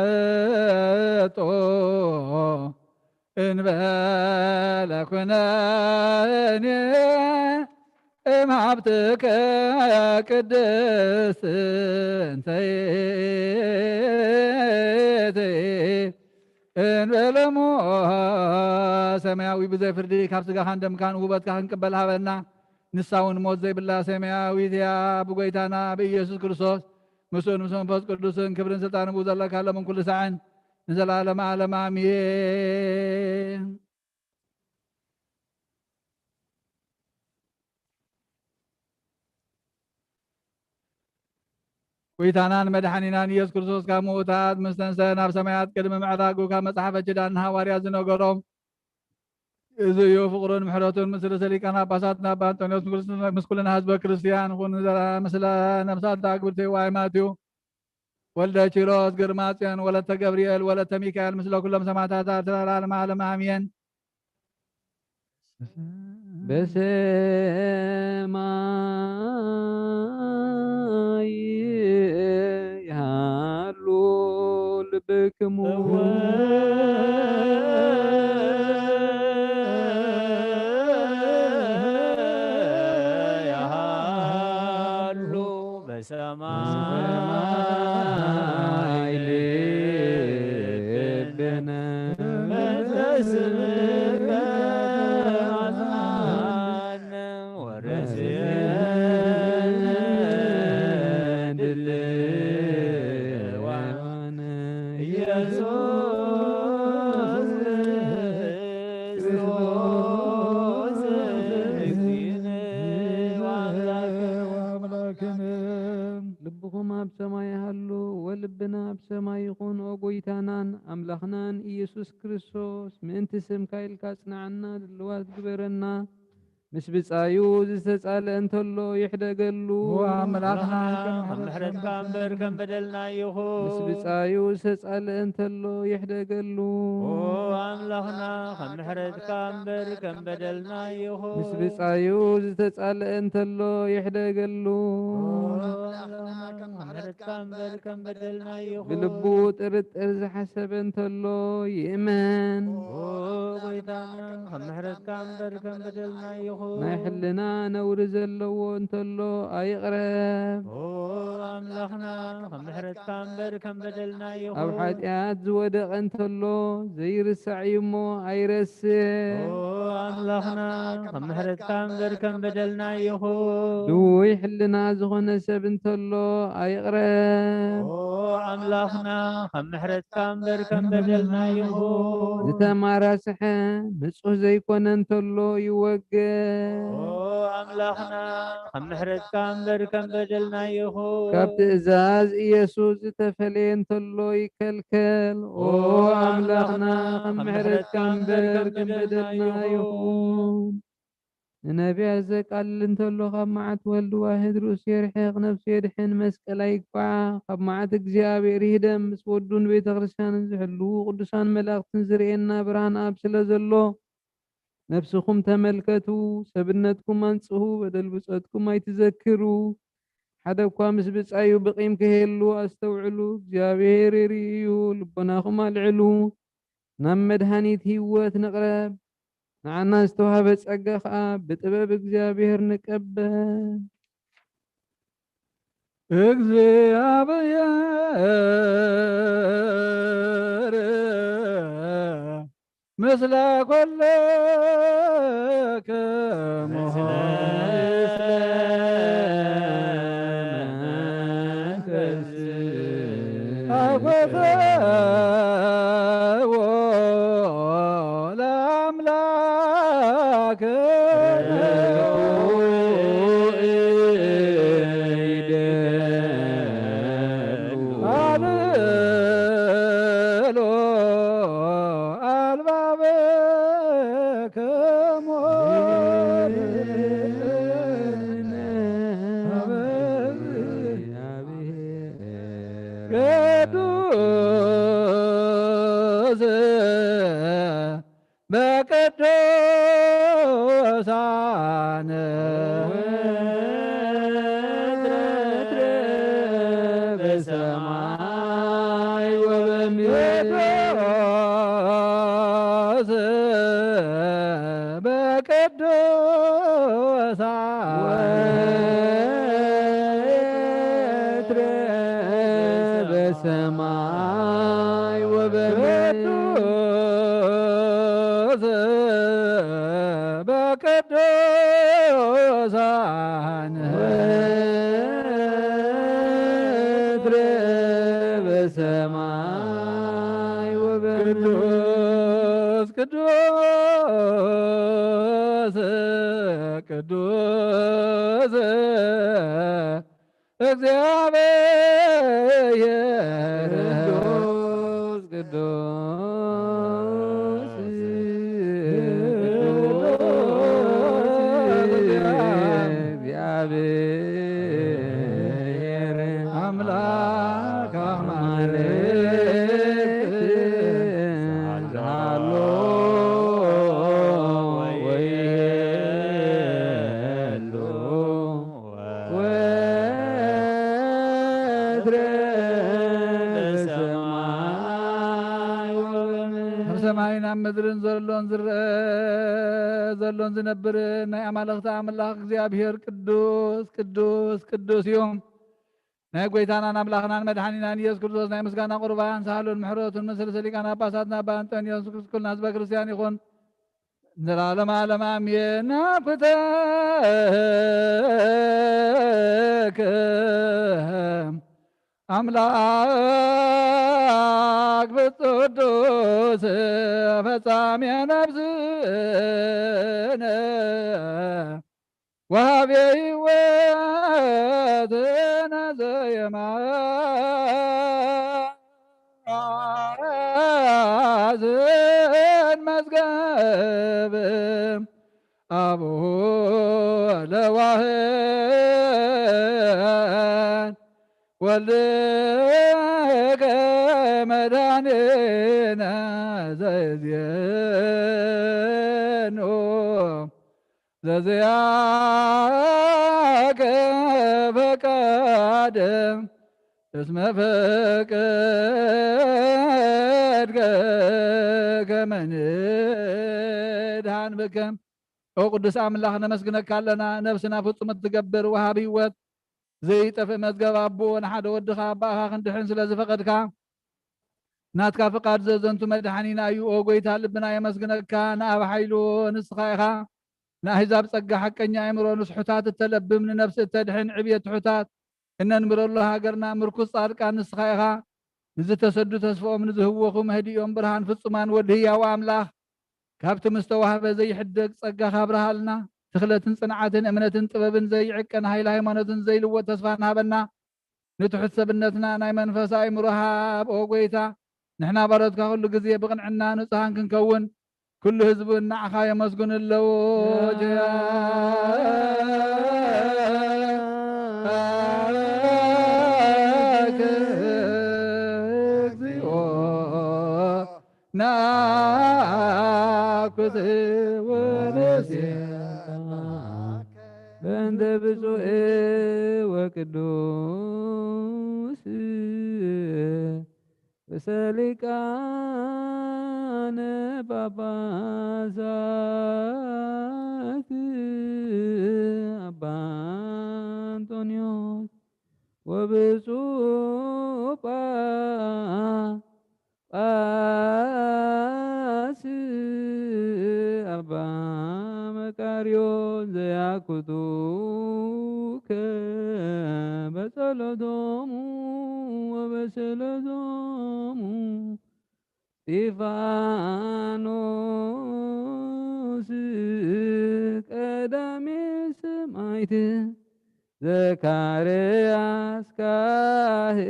ወነትመጦ እንበለ ኩነኔ እምሃብትከ ቅድስት እንተ ይእቲ እንበለሞ ሰማያዊ ብዘይ ፍርዲ ካብ ስጋኻን ደምካን ውህበትካ ክንቅበል ሃበና። ንሳ እውን ሞት ዘይብላ ሰማያዊት እያ። ብጎይታና ብኢየሱስ ክርስቶስ ምስኡን ምስ መንፈስ ቅዱስን ክብርን ስልጣንን ብኡ ዘለካ ሎምን ኩሉ ሳዕን ንዘለዓለመ ዓለም ኣሜን። ጎይታናን መድሓኒናን ኢየሱስ ክርስቶስ ካብ ምዉታት ምስ ተንሰ ናብ ሰማያት ቅድሚ ምዕራጉ ካብ መጽሓፈ ኪዳን ንሃዋርያት ዝነገሮም እዚ እዩ። ፍቕሩን ምሕረቱን ምስ ርእሰ ሊቃነ ጳጳሳት ኣባ ኣንጦንዮስ ምስ ኩልና ህዝበ ክርስቲያን ይኹን። ዘላ-፣ ምስለ ነፍሳት ኣግብርተይ ዋይ ማትዩ ወልደ ኪሮስ፣ ግርማ ጽዮን፣ ወለተ ገብርኤል፣ ወለተ ሚካኤል፣ ምስለ ኩሎም ሰማዕታት ኤርትራ ለዓለመ ዓለም ኣሜን። በሰማይ ይሃሉ ልብክሙ። እወ ይሃሉ በሰማይ ልብነ። በዘስምከ አጽናነ ወረስየነ ድልዋነ ኢየሱስ ክርስቶስ እግዚእነ ወአምላክነ። ልብኹም ኣብ ሰማይ ሃሉ ወልብና ኣብ ሰማይ ይኹን። ኦ ጎይታናን ኣምላኽናን ኢየሱስ ክርስቶስ፣ ምእንቲ ስምካ ኢልካ ጽንዓና፣ ድልዋት ግበረና። ምስ ብጻዩ ዝተጻልአ እንተሎ ይሕደገሉ። ኦ ኣምላኽና፣ ከም ምሕረትካ እምበር ከም በደልና ይኹን። ምስ ብጻዩ ዝተጻልአ እንተሎ ይሕደገሉ። ኦ ኣምላኽና፣ ከም ምሕረትካ እምበር ከም በደልና ይኹን። ምስ ብጻዩ ዝተጻልአ እንተሎ ይሕደገሉ። ኦ ኣምላኽና፣ ከም ምሕረትካ እምበር ከም በደልና ይኹን። ብልቡ ጥርጥር ዝሓሰበ እንተሎ ይእመን። ኦ ጎይታና፣ ከም ምሕረትካ እምበር ከም በደልና ይኹን። ናይ ሕልና ነውሪ ዘለዎ እንተሎ ኣይቕረብ። ኦ ኣምላኽና፣ ከም ምሕረትካ እምበር ከም በደልና ይኹን። ኣብ ሓጢኣት ዝወደቐ እንተሎ ዘይርሳዕ እዩ እሞ ኣይረስዕ። ኦ ኣምላኽና፣ ከም ምሕረትካ እምበር ከም በደልና ይኹን። ድውይ ሕልና ዝኾነ ሰብ እንተሎ ኣይቕረብ። ኦ ኣምላኽና፣ ከም ምሕረትካ እምበር ከም በደልና ይኹን። ዝተማራስሐ ንጹህ ዘይኮነ እንተሎ ይወገድ። ኦ ኣምላኽና፣ ከም ምሕረትካ እምበር ከም በደልና ይኹን። ካብ ትእዛዝ ኢየሱስ ዝተፈለየ እንተሎ ይከልከል። ኦ ኣምላኽና፣ ከም ምሕረትካ እምበር ከም በደልና ይኹን። ንነቢያት ዘቃልል እንተሎ ካብ መዓት ወልድ ዋህድ ርእሱ የርሕቕ፣ ነፍሱ የድሕን፣ መስቀል ኣይግፋዓ። ካብ መዓት እግዚኣብሔር ይህደም። ምስ ወዱን ቤተ ክርስቲያንን ዝሕልዉ ቅዱሳን መላእክትን ዝርእየና ብርሃን ኣብ ስለ ዘሎ፣ ነፍስኹም ተመልከቱ፣ ሰብነትኩም ኣንጽሁ፣ በደል ብጾትኩም ኣይትዘክሩ። ሓደ እኳ ምስ ብጻዩ ብቂም ክህሉ ኣስተውዕሉ፣ እግዚኣብሔር ይርኢ እዩ። ልቦናኹም ኣልዕሉ፣ ናብ መድሃኒት ህይወት ንቕረብ። ንዓና ዝተዋህበ ጸጋ ኸኣ ብጥበብ እግዚኣብሔር ንቀበል። እግዚኣብሔር ምስለ ኩልክሙ ምስለ መንፈስ አኮተዎ ለአምላክ አልሎ አልባብክሙ ቅዱስ በቅዱሳን ወትረ በሰማይ ወበምድር ቅዱስ በቅዱሳን ወትረ በሰማይ ወበምድር ቅዱስ በቅዱሳን ወትረ በሰማይ ወበምድር ቅዱስ ቅዱስ ቅዱስ ቅዱስ ቅዱስ እግዚአብሔር አምላክ አማልክት ዛሎ ወይሄሉ ወትረ በሰማይ ወበምድር። ኣብ ሰማይን ኣብ ምድርን ዘሎን ዝረአ ዘሎን ዝነብር ናይ ኣማልኽቲ ኣምላኽ እግዚኣብሔር ቅዱስ ቅዱስ ቅዱስ እዩ። ናይ ጐይታናን ኣምላኽናን መድሓኒናን ኢየሱስ ክርስቶስ ናይ ምስጋና ቁርባን ሳህሉን ምሕረቱን ምስለ ሊቃነ ጳጳሳትና ኣባ እንጦንዮስ ኩልና ህዝበ ክርስቲያን ይኹን። ዘላለም ዓለም ኣሜን። ናኩተክም ኣምላክ ብጽዱስ ፈጻሜ ነብስነ ወሃቤ ሕይወትነ ዘየማዝን መዝገብ አቡሁ ለዋህድ ወልድከ መድኃኒነ ዘእዜኑ ዘዚአከ ፈቃድ እስመ ፈቀድከ ከመ ንድኃን ብከ። ኦ ቅዱስ ኣምላኽ ነመስግነካ ኣለና። ነፍስና ፍጹም እትገብር ወሃቢ ህይወት ዘይጠፍእ መዝገብ ኣቦ ንሓደ ወድኻ ኣባኻ ክንድሕን ስለ ዝፈቐድካ ናትካ ፍቓድ ዘዘንቱ መድሓኒና እዩ። ኦ ጐይታ ልብና የመስግነካ። ንኣብ ሓይሉ ንስኻ ኢኻ። ንኣህዛብ ጸጋ ሓቀኛ ኣእምሮ ንስሑታት እተለብም ንነፍሲ እተድሕን ዕብየ ትሑታት እነንብረሉ ሃገርና ምርኩስ ጻድቃን ንስኻ ኢኻ። ንዝተሰዱ ተስፍኦም ንዝህወኹ መህድኦም ብርሃን ፍጹማን ወዲ ህያው ኣምላኽ ካብቲ ምስተዋህበ ዘይሕደግ ጸጋኻ ኣብርሃልና። ትኽለትን ጽንዓትን እምነትን ጥበብን ዘይዕቀን ሃይለ ሃይማኖትን ዘይልወጥ ተስፋ ንሃበና። ንትሑት ሰብነትና ናይ መንፈስ ኣእምሮ ሃብ ኦ ጐይታ። ንሕና ባሮትካ ኩሉ ግዜ ብቕንዕና ንጹሃን ክንከውን ኩሉ ህዝቢ ንዓኻ የመስግኑ ኣለዉ። ቸያክ እግዚኦ ናኩት ወንሴ በእንተ ብፁዕ ወቅዱስ ርእሰ ሊቃነ ጳጳሳት አባ እንጦንዮስ ወብፁዕ ጳጳስ ኩቱከ በጸሎቶሙ ወበጸሎቶሙ እስጢፋኖስ ቀዳሜ ሰማዕት ዘካርያስ ካህን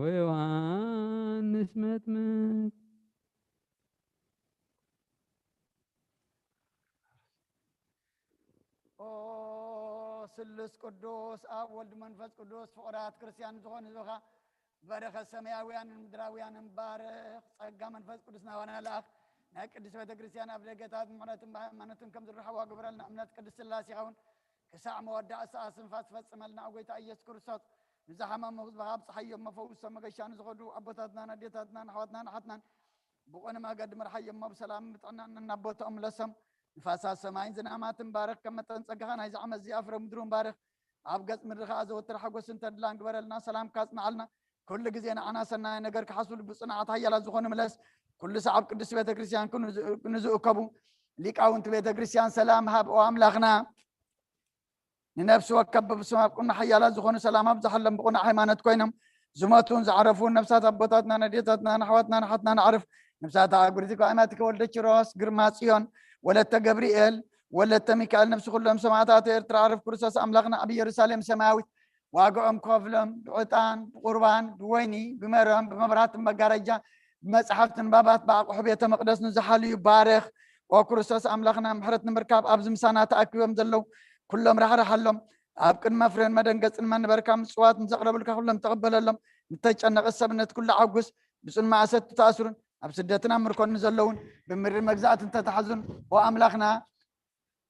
ወዮሃንስ መጥምቅ። ኦ ስሉስ ቅዱስ ኣብ ወልድ መንፈስ ቅዱስ ፍቑራት ክርስቲያን ዝኾኑ ህዝብኻ በረኸት ሰማያውያንን ምድራውያንን ባርኽ። ጸጋ መንፈስ ቅዱስ ናባና ለኣኽ። ናይ ቅድስት ቤተ ክርስቲያን ኣብ ደገታት ምሕረትን ብሃይማኖትን ከም ዝረኸብዋ ግበረልና። እምነት ቅድስት ስላሴኻ እውን ክሳዕ መወዳእታ እስትንፋስ ፈጽመልና። ኣብ ጎይታ ኢየሱስ ክርስቶስ ንዝሓመሙ ህዝብኻ ኣብጽሓዮም፣ መፈውሶም መገሻ ንዝኸዱ ኣቦታትናን ኣዴታትናን ኣሕዋትናን ኣሓትናን ብቕኑዕ መገዲ ምርሓዮም፣ ብሰላም ብጥዕናን ናብ ቦታኦም ምለሶም። ንፋሳት ሰማይን ዝናማትን ባርኽ፣ ከም መጠን ጸጋኻ ናይዚ ዓመት እዚ ኣፍረ ምድሩን ባርኽ። ኣብ ገጽ ምድሪ ኸኣ ዘወትር ሓጎስን ተድላን ግበረልና። ሰላምካ ኣጽንዓልና። ኩሉ ግዜ ንዓና ሰናይ ነገር ክሓስቡ ልቢ ጽኑዓት ሓያላት ዝኾኑ ምለስ። ኩሉ ሰዓብ ቅድስቲ ቤተ ክርስቲያን ክንዝ-፣ ንዝእከቡ ሊቃውንቲ ቤተ ክርስቲያን ሰላም ሃብ። ኦ ኣምላኽና፣ ንነፍሲ ወከፍ በብስም ኣብ ቅድሚ ሓያላት ዝኾኑ ሰላም ኣብዝሓሎም፣ ብቕኑዕ ሃይማኖት ኮይኖም ዝሞቱን ዝዓረፉን ነፍሳት ኣቦታትናን ኣዴታትናን ኣሕዋትናን ኣሓትናን ኣዕርፍ። ነፍሳት ኣጉርቲ ጓይማቲከ ወልደ ኪሮስ፣ ግርማ ጽዮን፣ ወለተ ገብርኤል፣ ወለተ ሚካኤል፣ ነፍሲ ኩሎም ሰማዕታት ኤርትራ፣ ኣዕርፍ ክርስቶስ ኣምላኽና ኣብ ኢየሩሳሌም ሰማያዊት ዋግኦም ከፍሎም ብዕጣን፣ ብቁርባን፣ ብወይኒ፣ ብመረም፣ ብመብራህትን መጋረጃ፣ ብመጽሓፍቲ ንባባት፣ ብኣቑሑ ቤተ መቕደስ ንዝሓልዩ ባርኽ። ኦ ክርስቶስ ኣምላኽና፣ ምሕረት ንምርካብ ኣብዚ ምሳና ተኣኪቦም ዘለዉ ኩሎም ራሕርሓሎም። ኣብ ቅድመ ፍሬን መደንገጽን መንበርካ ምጽዋት ንዘቕረብልካ ኩሎም ተቐበለሎም። ንተጨነቐ ሰብነት ኩሉ ዓጉስ። ብጽን ማእሰት ተኣስሩን ኣብ ስደትን ኣብ ምርኮን ንዘለዉን ብምድሪ መግዛእትን ተታሕዙን። ኦ ኣምላኽና፣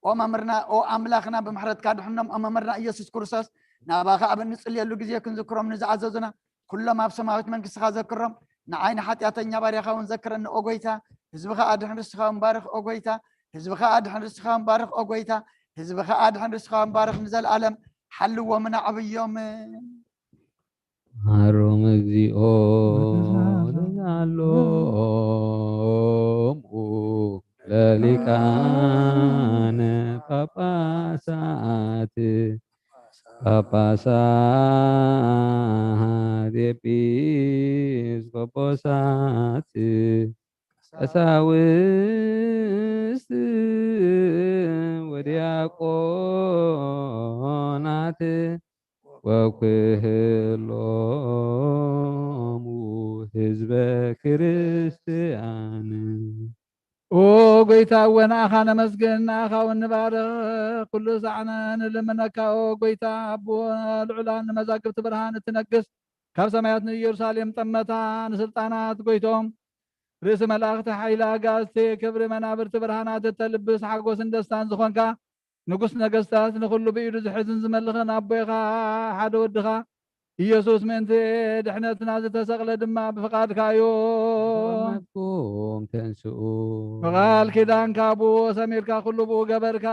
ኦ መምህርና፣ ኦ ኣምላኽና፣ ብምሕረትካ ድሕኖም። ኦ መምህርና ኢየሱስ ክርስቶስ፣ ናባኻ ኣብ እንጽልየሉ ግዜ ክንዝክሮም ንዝኣዘዙና ኩሎም ኣብ ሰማያዊት መንግስትኻ ዘክሮም። ንዓይ ንሓጢኣተኛ ባርያኻ እውን ዘክረኒ ኦ ጎይታ። ህዝብኻ ኣድሕን ርስኻ እውን ባርኽ ኦ ጎይታ። ህዝብኻ ኣድሕን ርስኻ እውን ባርኽ ኦ ጎይታ። ህዝብኻ ኣድሕን ርስኻ እውን ባርኽ ንዘለኣለም። ሓልዎምን ኣዕብዮምን። መሃሮም እግዚኦ ተዛሎሙ ለሊቃነ ጳጳሳት ጳጳሳት ኤጲስቆጶሳት ቀሳውስት ወዲያቆናት ወኩህሎሙ ህዝበ ክርስቲያን። ኦ ጎይታ እወ ንኣኻ ነመስግን፣ ንኣኻ እውን ንባርኽ። ኩሉ ሳዕና ንልምነካ ኦ ጎይታ ኣቦ ልዑላን ንመዛግብቲ ብርሃን እትነግስ ካብ ሰማያት ንኢየሩሳሌም ጠመታ ንስልጣናት ጎይቶም ርእሲ መላእኽቲ ሓይሊ ኣጋዝቲ ክብሪ መናብርቲ ብርሃናት እተልብስ ሓጎስን ደስታን ዝኾንካ ንጉስ ነገስታት ንኹሉ ብኢዱ ዝሕዝን ዝመልኽን ኣቦይኻ ሓደ ወድኻ ኢየሱስ ምእንቲ ድሕነትና ዝተሰቕለ ድማ ብፍቓድካ እዩ። ተቐመጥኩም ተንስኡ። ብቓል ኪዳንካ ብኡ ሰሚርካ ኩሉ ብኡ ገበርካ።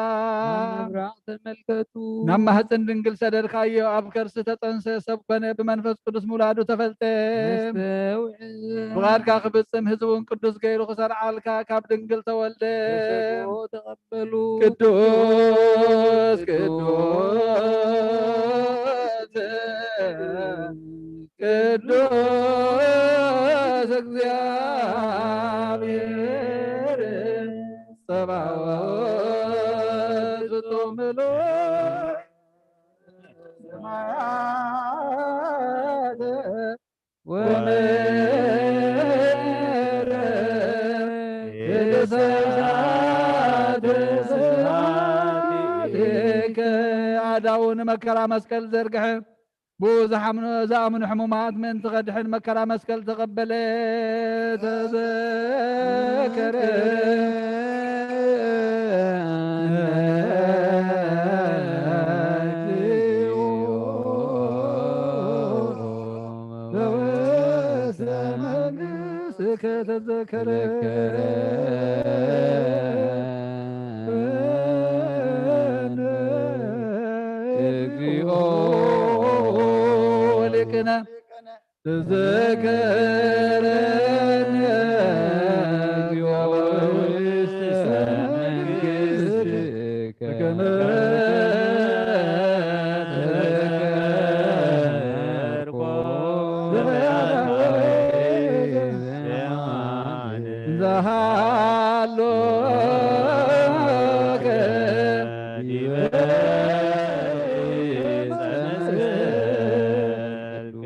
ናብ ምብራቕ ተመልከቱ። ናብ ማህፀን ድንግል ሰደድካዮ ኣብ ከርሲ ተጠንሰ ሰብ ኮነ ብመንፈስ ቅዱስ ምውላዱ ተፈልጠ። ነስተውዕል። ፍቓድካ ክፍጽም ህዝቡን ቅዱስ ገይሩ ክሰርዓልካ ካብ ድንግል ተወልደ። ተሰጥኦ ተቐበሉ። ቅዱስ ቅዱስ ቅዱስ እግዚኣብሔር ጸባኦት ዝጡምሉ ሰማያት ወምድር እሳት ስብሐቲከ። ኣእዳዉ ንመከራ መስቀል ዘርግሐ፣ ብኡ ዝሓምኑ፣ ዝኣምኑ ሕሙማት ምእንቲ ኸድሕን መከራ መስቀል ተቐበለ፣ ተዘከረ።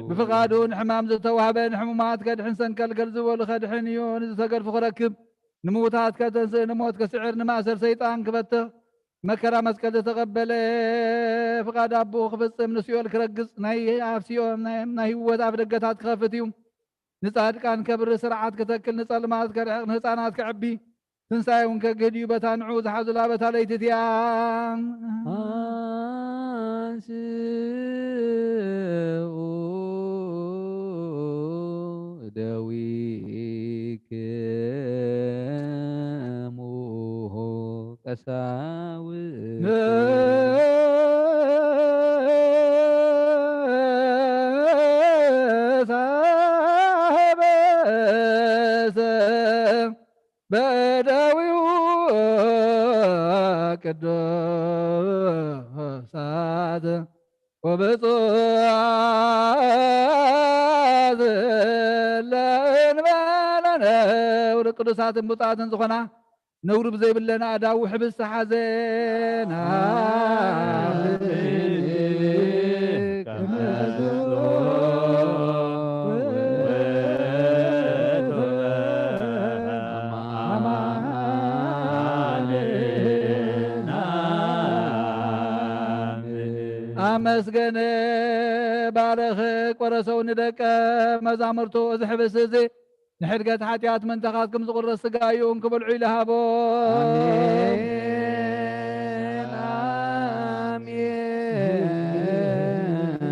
ብፍቓዱ ንሕማም ዝተዋህበ፣ ንሕሙማት ከድሕን፣ ሰንከልከል ዝበሉ ከድሕን እዩ፣ ንዝተገድፉ ክረክብ፣ ንምዉታት ከተንስእ፣ ንሞት ክስዕር፣ ንማእሰር ሰይጣን ክበትኽ፣ መከራ መስቀል ዝተቐበለ፣ ፍቓድ ኣቦኡ ክፍጽም፣ ንሲኦል ክረግጽ፣ ናይ ኣፍ ሲኦል፣ ናይ፣ ናይ ህይወት ኣፍ ደገታት ክኸፍት እዩ። ንጻድቃን ከብሪ፣ ስርዓት ክተክል፣ ንጸልማት ከርሕቕ፣ ንህጻናት ከዕቢ፣ ትንሳኤ እውን ከግህድ እዩ። በታ ንዕኡ ዝሓዙላ በታ ለይቲ እቲኣ። ኣንስኡ እደዊክሙ ቀሳውስት። በደዊው ቅዱሳት ወብፁዓት ለእንበለ ነውር ቅዱሳትን ብፁዓትን ዝኾና ነውሪ ብዘይብለን ኣእዳው ሕብስቲ ሓዘን። ኣመስገነ ባረኸ ቆረሰው ንደቀ መዛሙርቱ እዚ ሕብስቲ እዚ ንሕድገት ሓጢኣት ምእንታኻትኩም ዝቑረስ ስጋ እዩ፣ እንክበልዑ ኢሉ ሃቦም። ኣሜን፣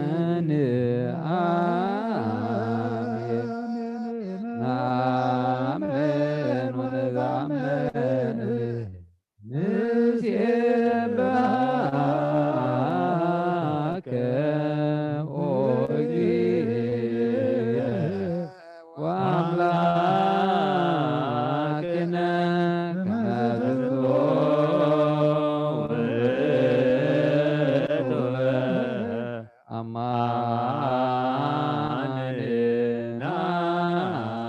ኣሜን፣ ኣሜን። ንኣምን ወነዝኣምን ንሴብሐከ ኦ እግዚእ ወአምላክነ ከመ ትስብሖ ውእቱ።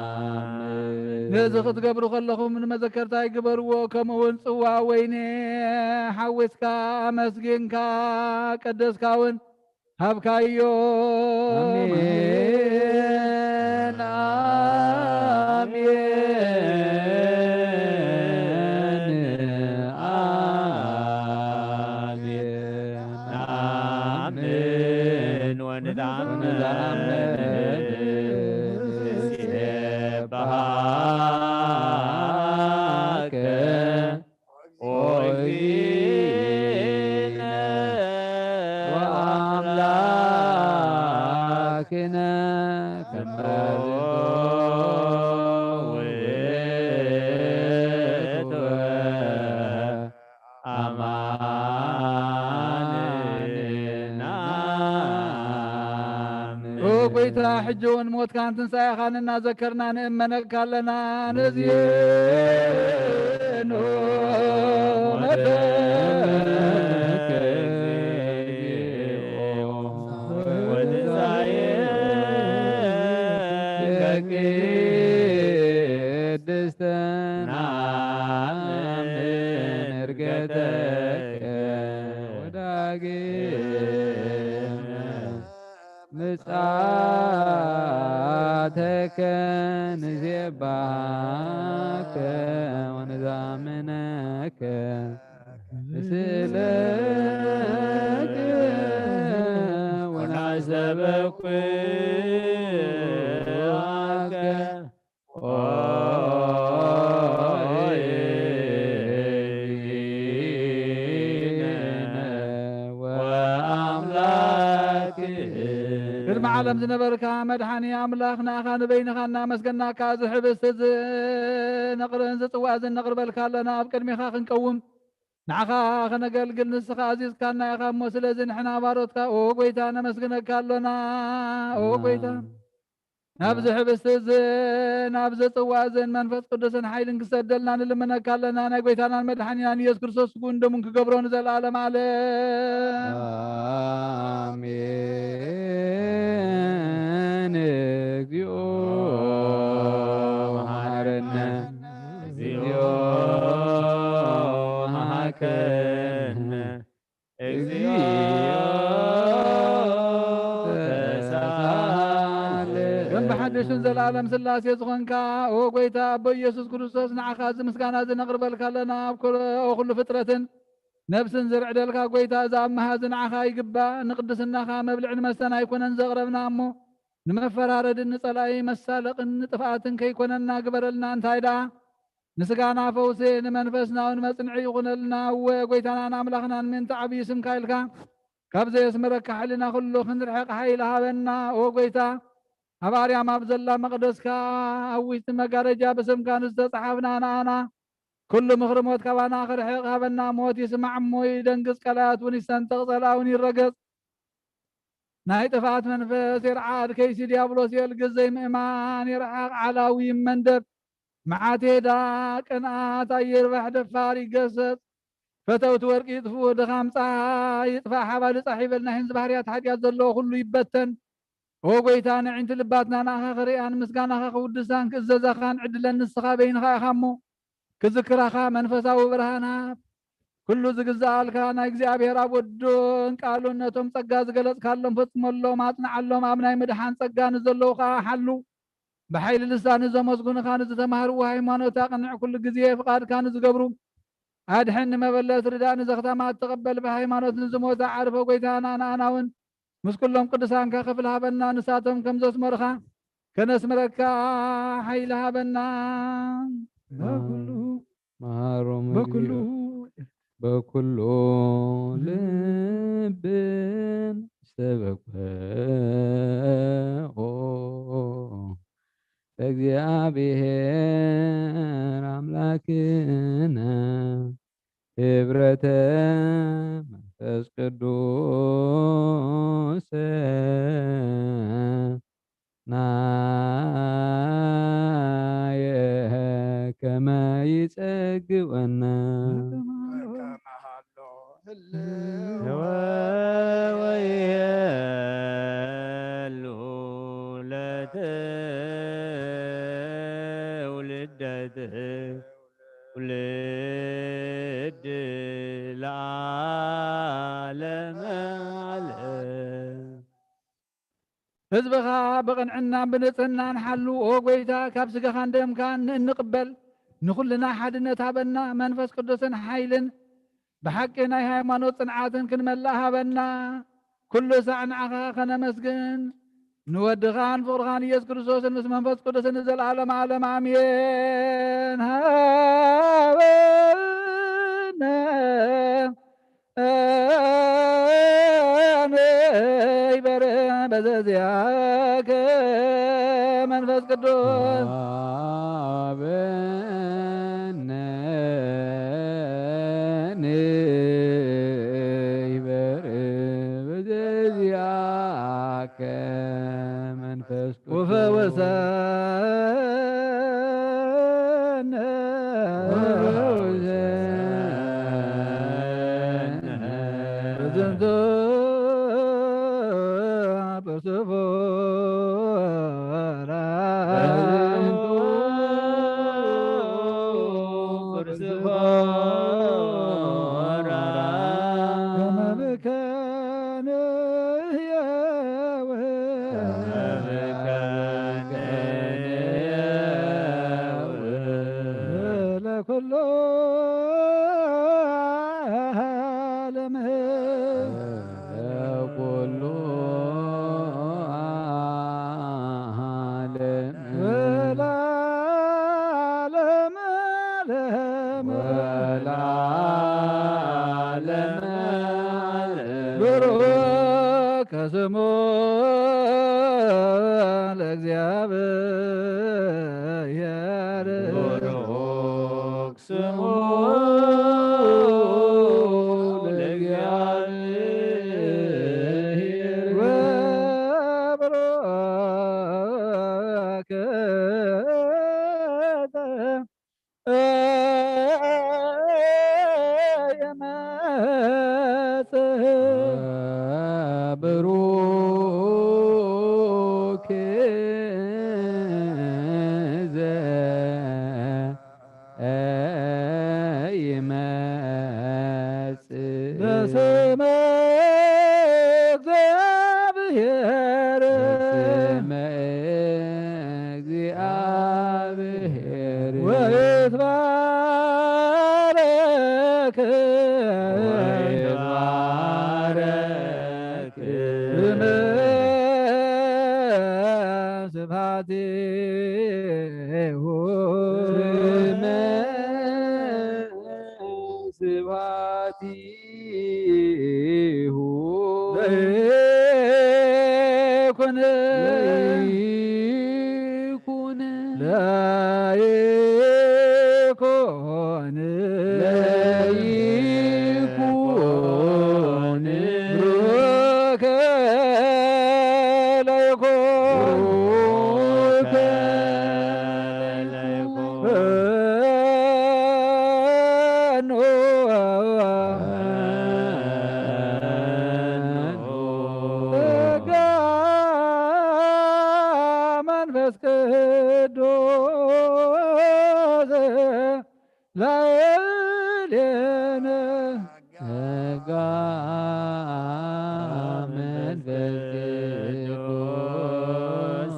ኣማን። ነዚ ክትገብሩ ከለኹም ንመዘከርታይ ግበርዎ፣ ከምኡ እውን ጽዋ ወይኒ ሓዊስካ ኣመስጊንካ ቀደስካ እውን ሃብካዮ። ኣሜን፣ ኣሜን፣ ኣሜን። ንኣምን ወንትኣምን ንሴብሐከ ኦ እግዚእነ ወአምላክነ ከመ ውእቱ ኣማን። ኦ ጎይታ፣ ሕጂ እውን ሞትካን ትንሳኤኻን እናዘከርና ንእመነካ ኣለና። ነዚ ቅድስተ ናምን ዕርገተከ ወዳግመ ምጽኣተከ ንሴብሐከ ወንዛምነከ ንስእለከ ወናስተበኩዓከ ኦ ወአምላክ። ቅድሚ ዓለም ዝነበርካ መድሓኒ ኣምላኽ፣ ንኣኻ ንበይንኻ እናመስገናካ፣ እዚ ሕብስቲ እዚ ነቕር-፣ እዚ ጽዋ እዚ ነቕርበልካ ኣለና። ኣብ ቅድሚኻ ክንቀውም፣ ንዓኻ ከነገልግል ንስኻ ኣዚዝካና ኢኻ እሞ፣ ስለዚ ንሕና ባሮትካ፣ ኦ ጎይታ፣ ነመስግነካ ኣሎና። ኦ ጎይታ፣ ናብዚ ህብስቲ እዝን ናብዚ ጽዋ እዝን መንፈስ ቅዱስን ሓይልን ክሰደልና ንልምነካ ኣለና። ናይ ጐይታናን መድሓኒናን ኢየሱስ ክርስቶስ ስግኡን ደሙን ክገብሮ ንዘለኣለም ዓለም። ኣሜን። እግዚኦ መሐረነ፣ እግዚኦ መሐረነ፣ እግዚኦ ተሳለ። ከም ብሓድሽን ዘለኣለም ስላሴ ዝኾንካ፣ ኦ ጐይታ ኣቦ ኢየሱስ ክርስቶስ፣ ንዓኻ እዚ ምስጋና እዚ ነቕርበልካ ኣለና። ኣብ ኩሎ፣ ኦ ኩሉ ፍጥረትን ነፍስን ዝርዕደልካ ጐይታ፣ እዚ ኣምሃ እዚ ንዓኻ ይግባእ። ንቅድስናኻ መብልዕን መስተን ኣይኮነን ዘቕረብና እሞ፣ ንመፈራረድን ንጸላኢ መሳለቕን ንጥፍኣትን ከይኮነና ግበረልና። እንታይ ደኣ ንስጋና ፈውሲ፣ ንመንፈስና እውን መጽንዒ ይኹነልና። እወ፣ ጐይታናን ኣምላኽናን፣ ምእንቲ ዓብዪ ስምካ ኢልካ፣ ካብ ዘየስምረካ ሓይልና ኩሉ ክንርሕቕ ሓይሊ ሃበና። ኦ ጐይታ፣ ኣብ ኣርያም ኣብ ዘላ መቕደስካ፣ ኣብ ውሽጢ መጋረጃ ብስምካ ንዝተጸሓፍና ንኣና፣ ኩሉ ምኽሪ ሞት ካባና ክርሕቕ ሃበና። ሞት ይስማዕ እሞ ይደንግጽ፣ ቀላያት እውን ይሰንጠቕ፣ ጸላኢ እውን ይረገጽ። ናይ ጥፍኣት መንፈስ ይርዓድ፣ ከይሲ ዲያብሎስ የልግስ፣ ዘይምእማን ይርሓቕ፣ ዓላዊ ይመንደብ። መዓት ይህዳ፣ ቅንኣት ኣይርባሕ፣ ደፋር ይገሰጽ። ፈተውቲ ወርቂ ይጥፍኡ፣ ድኻም ጸሓይ ይጥፋእ፣ ሓባሊ ጻሕ ይበል፣ ናይ ህንዚ ባህርያት ሓጢኣት ዘለዎ ኩሉ ይበተን። ኦ ጐይታ፣ ንዕንቲ ልባትና ንኣኻ ክርእያን ምስጋናኻ ክውድሳን ክእዘዛኻን ዕድለን ንስኻ በይንኻ ኢኻ እሞ፣ ክዝክራኻ መንፈሳዊ ብርሃን ሃብ። ኩሉ ዝግዝኣልካ ናይ እግዚኣብሔር ኣብ ወዱን ቃሉን ነቶም ጸጋ ዝገለጽካሎም ፈጽመሎም፣ ኣጽንዓሎም፣ ኣብ ናይ ምድሓን ጸጋ ንዘለዉ ኸኣ ሓሉ። ብሓይሊ ልሳን ንዘመስጉንኻ ንዝተማህርዎ ሃይማኖት ኣቕንዕ፣ ኩሉ ግዜ ፍቓድካ ንዝገብሩ ኣድሕን፣ ንመበለት ርዳእ፣ ንዘኽታማት ተቐበል፣ ብሃይማኖት ንዝሞተ ዓርፎ። ጐይታና ንኣና እውን ምስ ኩሎም ቅዱሳንካ ክፍሊ ሃበና፣ ንሳቶም ከም ዘስመሩኻ ከነስምረካ ሓይሊ ሃበና። በኩሉ መሃሮም በኩሉ እግዚኦ በኩሉ ልብን እስተበቅዖ ለእግዚኣብሔር ኣምላክነ ህብረተ መንፈስ ቅዱስ ናየ ከመ ይጸግወነ። ከመሃሎ ህልወ ወይሄሉ ለትውልደ ትውልድ ለዓለመ ዓለም። ህዝብኻ ብቕንዕናን ብንጽህናን ሓሉ። ኦ ጐይታ፣ ካብ ስጋኻን ደምካን ንእንቕበል ንኹልና ሓድነት ሃበና፣ መንፈስ ቅዱስን ሓይልን ብሓቂ ናይ ሃይማኖት ጽንዓትን ክንመልእ ሃበና። ኩሉ ሳዕ ንዓኻ ከነመስግን፣ ንወድኻን ፍቕርኻን ኢየሱስ ክርስቶስን ምስ መንፈስ ቅዱስን ንዘለዓለመ ዓለም ኣሜን። ሃበነ ንበረ በዘዚኣከ መንፈስ ቅዱስ። ሃበነ ንበረ በዘዚኣከ መንፈስ ቅዱስ። ወፈወሰነ በዝንቱ ርስፎራ። ርስፎራ። ከመ ብከ ንሕየው። ከመ ብከ ንሕየው። ለኩሉ ዓለም። ለኩሉ ዓለም። ወለዓለመ ዓለም። ወለዓለመ ዓለም። ብሩክ ስሙ ለእግዚኣብሔር። ብሩክ ስሙ ለእግዚኣብሔር። ወብሩክ ስመ እግዚአብሔር ስመ እግዚአብሔር ወይትባረክ ወይትባረክ ስመ ስብሐቲሁ ስመ ስብሐቲሁ ለይኩን ለይኩን ለይኩን ለይኩን ብሩክ ለይኩን ብሩክ ለይኩን ጸጋ መንፈስ ቅዱስ ላዕሌነ ጸጋ መንፈስ ቅዱስ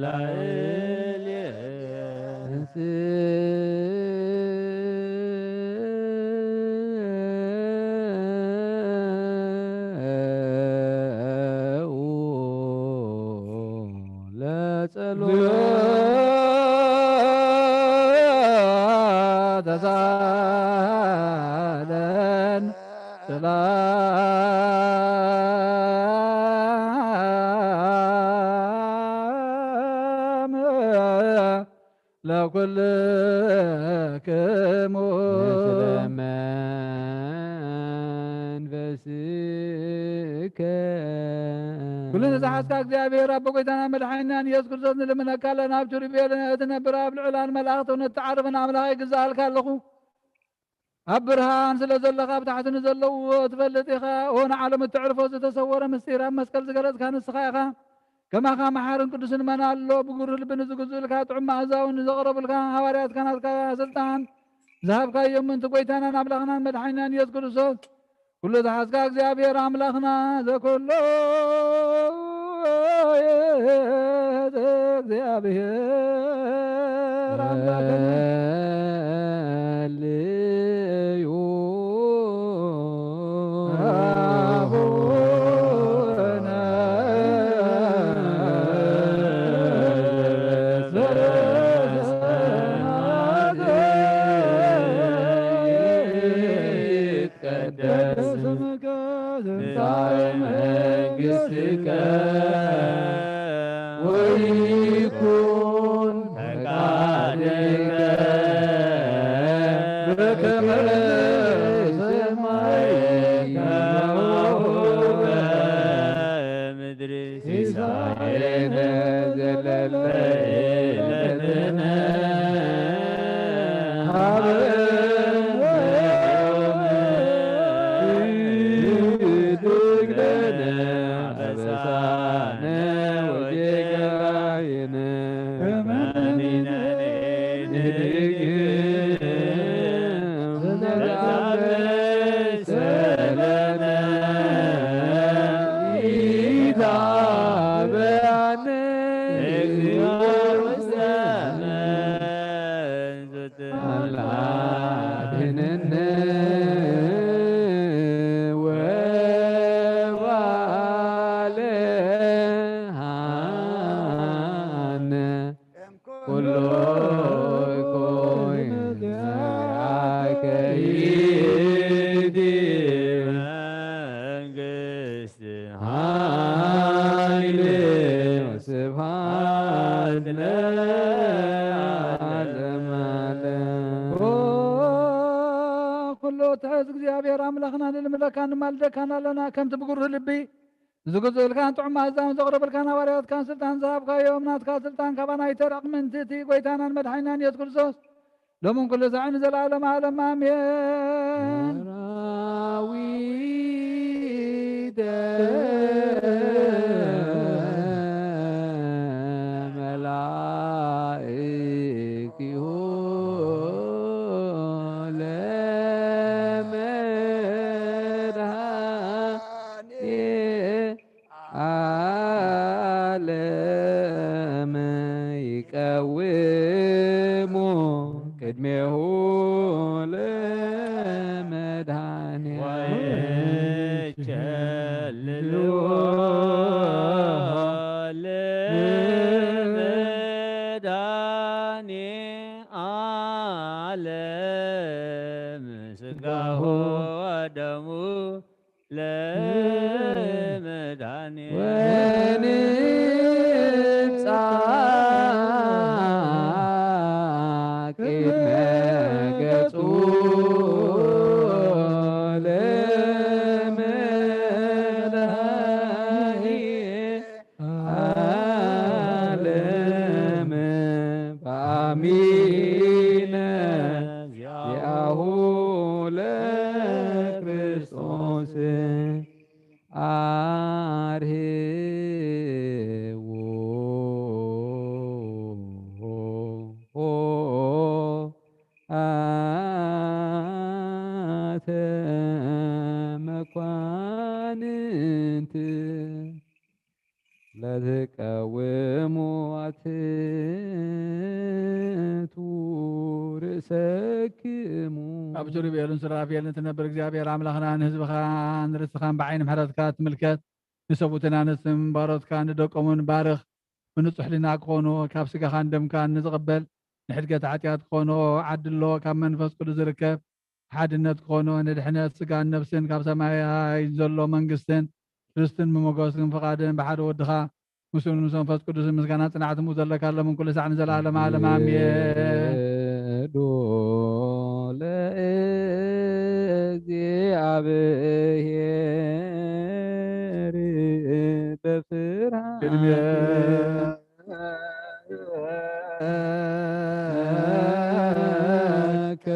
ላዕሌነ ለጸሎት ተሳለን ሰላም ለኩልክሙ ምስለ መንፈስከ። ኩሉ ንዝሓዝካ እግዚኣብሔር ኣቦ ጎይታና መድሓኒናን ኢየሱስ ክርስቶስ ንልምነካ ኣለና። ኣብ ኪሩቤል እትነብር ኣብ ልዑላን መላእኽቲ እውነት እትዓርፍን ኣምላኽ ይግዛኣልካ ኣለኹ። ኣብ ብርሃን ስለ ዘለኻ ኣብ ታሕቲ ንዘለዉ ትፈልጥ ኢኻ። ኦ ንዓለም እተዕርፎ ዝተሰወረ ምስጢር ኣብ መስቀል ዝገለጽካ ንስኻ ኢኻ። ከማኻ መሓርን ቅዱስን መን ኣሎ? ብጉሩህ ልቢ ንዝግዝኡልካ ጥዑም መኣዛውን ንዘቕረቡልካ ሃዋርያትካ ናትካ ስልጣን ዝሃብካዮም ምእንቲ ጎይታናን ኣምላኽናን መድሓኒናን ኢየሱስ ክርስቶስ ኩሉ ዝሓዝካ እግዚኣብሔር ኣምላኽና ዘኮሎ እግዚኣብሔር ኣምላኽና። ይትቀደስ ስምከ ትምጻእ መንግሥትከ ወይኩን ፈቃድከ በከመ በሰማይ ከማሁ በምድር። ሲሳየነ ዘለለ ዕለትነ ሀበነ ዮም ህድግ ለነ አበሳነ ወጌጋየነ ከመ ንሕነኒ ንህድግ ለነ ኢታብአነ እግዚኦ ውስተ መንሱት። አድነነ ወባልሃነ ኩሎ ይኩን ኪያከ ይእቲ መንግስት ኃይል ወስብሐት ለዓለመ ዓለም። ኦ ኩሎ ትሕዝ እግዚኣብሔር ኣምላኽና ንልምለካን ንማልደካን ኣለና። ከምቲ ብጉሩህ ልቢ ዝግዝኡልካን ጥዑም መኣዛውን ዘቕረቡልካን ሃዋርያትካን ስልጣን ዝሃብካዮም፣ ናትካ ስልጣን ካባና ይተርቕ ምእንቲ እቲ ጎይታናን መድሓኒናን ኢየሱስ ክርስቶስ ሎምን ኩሉ ሳዕን ንዘለዓለመ ዓለም ኣሜን። ሰራዊተ መላእክቲሁ ለመ ለመ ይቀውሙ ቅድሜሁ ለመድኃኔ ወይቸልልዎ ለመድኃኔ ዓለም ሥጋሁ ወደሙ ለመድኃኔ ወንጻ ቅድመ ገጹ ለመድኃኔ ዓለም በአሚነ ዚአሁ ለክርስቶስ አርህዎ አተ መኳንንት ለትቀውሙ አትቱ ርእሰክሙ። ኣብ ኪሩቤልን ሱራፌልን ትነብር እግዚኣብሔር ኣምላኽና ንህዝብኻ ንርስትኻን ብዓይኒ ምሕረትካ ትምልከት። ንሰብኡትን ኣንስትን ባሮትካ ንደቆምን ባርኽ። ብንጹሕ ሕልና ክኾኑ ካብ ስጋኻን ደምካን ንዝቕበል ንሕድገት ሓጢኣት ክኾኑ ዓድሎ ካብ መንፈስ ቅዱስ ዝርከብ ሓድነት ክኾኑ ንድሕነት ስጋን ነፍስን ካብ ሰማይ ዘሎ መንግስትን ርስትን ብመጎስን ፍቓድን ብሓደ ወድኻ ምስኡ ምስ መንፈስ ቅዱስ ምስጋና ጽናዕት ምኡ ዘለካ ኣለምን ኩሉ ሳዕ ንዘለዓለም ዓለም ኣሜን። ዶ ለእግዚኣብሔር በፍርሃት ቅድሜከ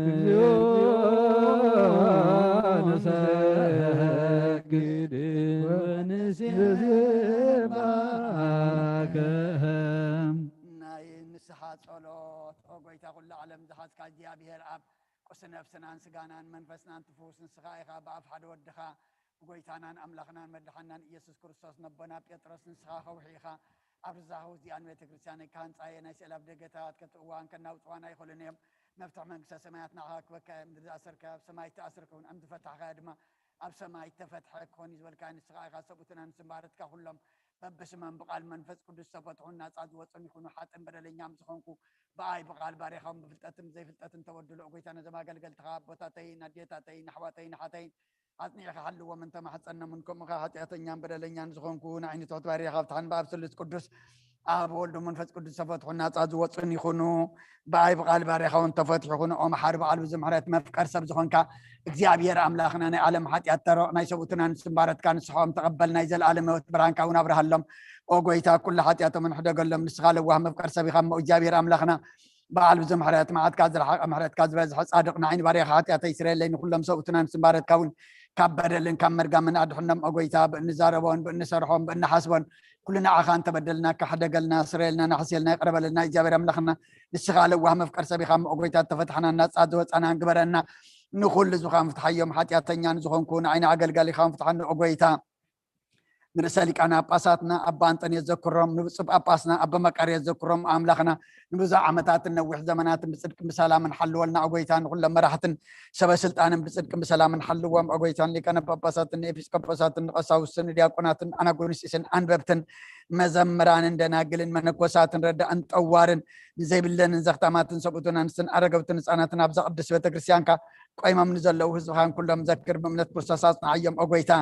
እግዚኦ ንሰግድ ወንሴባከ። ናይ ንስሓ ጸሎት። ኦ ጎይታ ኩሉ ዓለም ዝሓዝካ እግዚኣብሔር ኣብ ቁስ ነፍስናን ስጋናን መንፈስናን ትፍውስ ንስኻ ኢኻ። ብኣፍ ሓደ ወድኻ ብጎይታናን ኣምላኽናን መድሓናን ኢየሱስ ክርስቶስ ነቦና ጴጥሮስ ንስኻ ከውሒ ኢኻ። ኣብ ርዛኸው እዚኣን ቤተ ክርስቲያን ከሃንጻየ ናይ ስእላብ ደገታት ከትእዋን ከናውጽዋን ኣይኽእሉን እዮም። መፍትሕ መንግስተ ሰማያት ንዓኻ ክበካ እዮም። ምድሪ ዝኣሰርካ ኣብ ሰማይ ተኣስር ክውን፣ እምዝፈታሕካዮ ድማ ኣብ ሰማይ ተፈትሐ ክኾን እዩ ዝበልካ ንስኻ ኢኻ። ሰብኡትና ንስምባረትካ ኩሎም በብስመም ብቓል መንፈስ ቅዱስ ዝተፈትሑን ናጻ ዝወጹን ይኹኑ። ሓጥን በደለኛ ምስ ዝኾንኩ ብኣይ ብቓል ባሪኻውን ብፍልጠትን ብዘይፍልጠትን ተበድሎ። ጎይታ ነዞም ኣገልገልትኻ ኣቦታተይን ኣዴታተይን ኣሕዋተይን ኣሓተይን ኣጽኒዕኻ ሓልዎም እንተማሕጸኖምን፣ ከምኡ ኸኣ ሓጢኣተኛን በደለኛን ዝኾንኩ ንዓይኒ ትሑት ባሪኻ ፍትሓን ብኣብ ስሉስ ቅዱስ ኣብ ወልዱ መንፈስ ቅዱስ ተፈትሑ ናጻ ዝወጹን ይኹኑ። ብኣይ ብቓል ባሪኻ እውን ተፈትሑ ይኹኑ። ኦ መሓሪ በዓል ብዙሕ ምሕረት መፍቀር ሰብ ዝኾንካ እግዚኣብሔር ኣምላኽና ናይ ዓለም ሓጢኣት ተረቕ ናይ ሰብኡትና ንስምባረትካ ንስሖም ተቐበል ናይ ዘለኣለም ህይወት ብርሃንካ እውን ኣብርሃሎም። ኦ ጎይታ ኩሉ ሓጢኣቶምን ሕደገሎም ንስኻ ለዋህ መፍቀር ሰብ ኢኻ እሞ እግዚኣብሔር ኣምላኽና በዓል ብዙሕ ምሕረት መዓትካ ዝረሓቐ ምሕረትካ ዝበዝሐ ጻድቕ ንዓይኒ ባሪኻ ሓጢኣተይ ስረየለይ ንኹሎም ሰብኡትና ንስምባረትካ እውን ካብ በደልን ካብ መርጋምን ኣድሕኖም ኦ ጎይታ ብእንዛረቦን ብእንሰርሖን ብእንሓስቦን ኩሉ ንዓኻ እንተበደልናካ ሕደገልና ስረየልና ናሕስየልና ይቕረበለልና እግዚኣብሔር ኣምላኽና ንስኻ ለዋህ መፍቀር ሰብ ኢኻ እሞ ኦ ጎይታ ተፈትሓና ናጻ ዝወጻና ግበረና ንኹሉ ዝኻን ፍትሓዮም ሓጢኣተኛ ንዝኾንኩ ንዓይኒ ኣገልጋሊኻን ፍትሓኒ ኦ ጎይታ ንርእሰ ሊቃነ ጳጳሳትና ኣባ ኣንጠንዮስ ዘክሮም ንብፁዕ ጳጳስና ኣባ መቃርዮስ ዘክሮም ኣምላኽና ንብዙሕ ዓመታትን ነዊሕ ዘመናትን ብጽድቅን ብሰላምን ሓልወልና ኣጎይታ ንኩሎም መራሕትን ሰበ ስልጣንን ብጽድቅን ብሰላምን ሓልዎም ኣጎይታን ሊቃነ ጳጳሳትን ንኤጲስቆጶሳትን ንቀሳውስትን ንዲያቆናትን ኣናጎኒስጢስን ኣንበብትን መዘምራንን ደናግልን መነኮሳትን ረዳእን ጠዋርን ንዘይብለንን ዘኽታማትን ሰብኡትን ኣንስትን ኣረገውትን ህፃናትን ኣብዛ ቅድስት ቤተክርስትያንካ ቆይሞም ንዘለዉ ህዝብኻን ኩሎም ዘክር ብእምነት ክርስቶስ ኣፅንዓዮም ኦጎይታ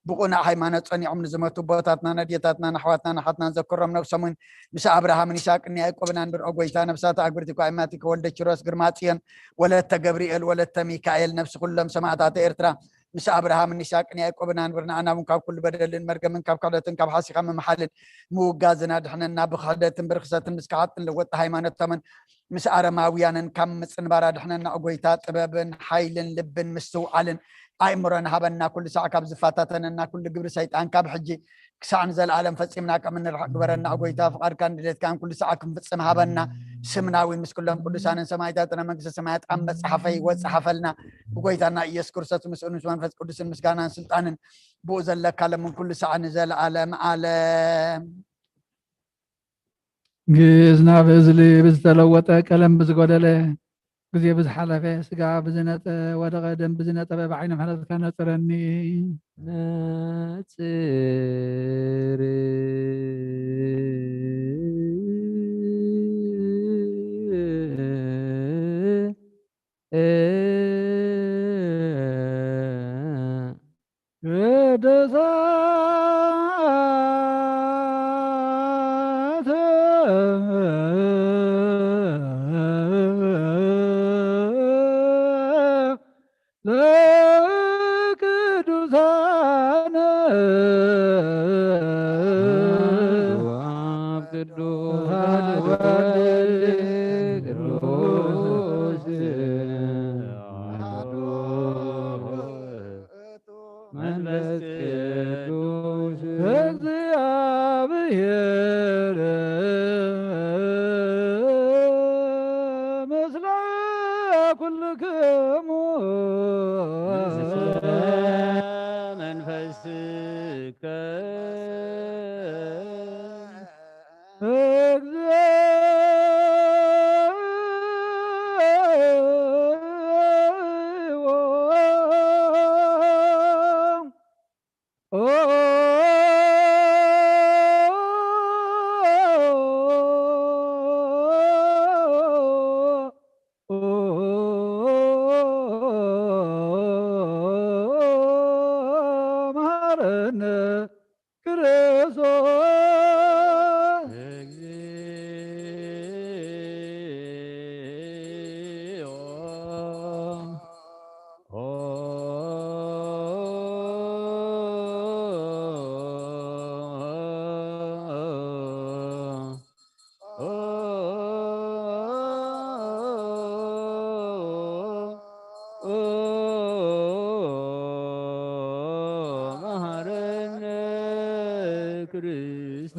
ብቑናዕ ሃይማኖት ፀኒዖም ንዝመቱ ኣቦታትና ነዴታትና ንኣሕዋትና ንሓትናን ዘክሮም ነብሶምን ምስ ኣብርሃምን ይስሐቅን ያዕቆብን ኣንብር ኦጎይታ ነብሳት ኣግብርቲ ኳይማቲ ከወልደ ኪሮስ ግርማ ፅዮን ወለተ ገብርኤል ወለተ ሚካኤል ነብሲ ኩሎም ሰማእታት ኤርትራ ምስ ኣብርሃምን ይስሐቅን ያዕቆብን ኣንብር ንኣና እውን ካብ ኩሉ በደልን መርገምን ካብ ክሕደትን ካብ ሓሲኻ ምምሓልን ምውጋዝን ኣድሕነና ብክሕደትን ብርክሰትን ምስ ክሓጥን ለወጥቲ ሃይማኖቶምን ምስ ኣረማውያንን ካብ ምጽንባር ኣድሕነና ኦጎይታ ጥበብን ሓይልን ልብን ምስትውዓልን ኣእምሮን ሃበና ኩሉ ሳዕ ካብ ዝፈታተነና ኩሉ ግብሪ ሰይጣን ካብ ሕጂ ክሳዕ ንዘለኣለም ፈጺምና ከም እንርሕቅ ግበረና ኦጎይታ ፍቃድካን ድሌትካን ኩሉ ሳዕ ክንፍጽም ሃበና ስምና እውን ምስ ኩሎም ቅዱሳንን ሰማዕታትን ኣብ መንግስተ ሰማያት ኣብ መጽሓፈ ህይወት ጸሓፈልና። ብጎይታና ኢየሱስ ክርስቶስ ምስኡን ምስ መንፈስ ቅዱስን ምስጋናን ስልጣንን ብኡ ዘለካ ለምን ኩሉ ሳዕ ንዘለዓለም ዓለም። ግእዝ ናብ እዝሊ ብዝተለወጠ ቀለም ብዝጎደለ ግዜ ብዝሓለፈ ስጋ ብዝነጠ ወደቐ ደም ብዝነጠበ ብዓይነ ምሕረትካ ነጽረኒ። ነጽር ቅዱሳት ለቅዱሳን አብ ቅዱስ ወልድ ቅዱስ አሐዱ መንፈስ ቅዱስ እግዚአብሔር ምስለ ኩልክሙ መንፈስከ እግዚኦ። መሐረነ ክርስቶስ እግዚኦ። መሐረነ ክርስቶስ።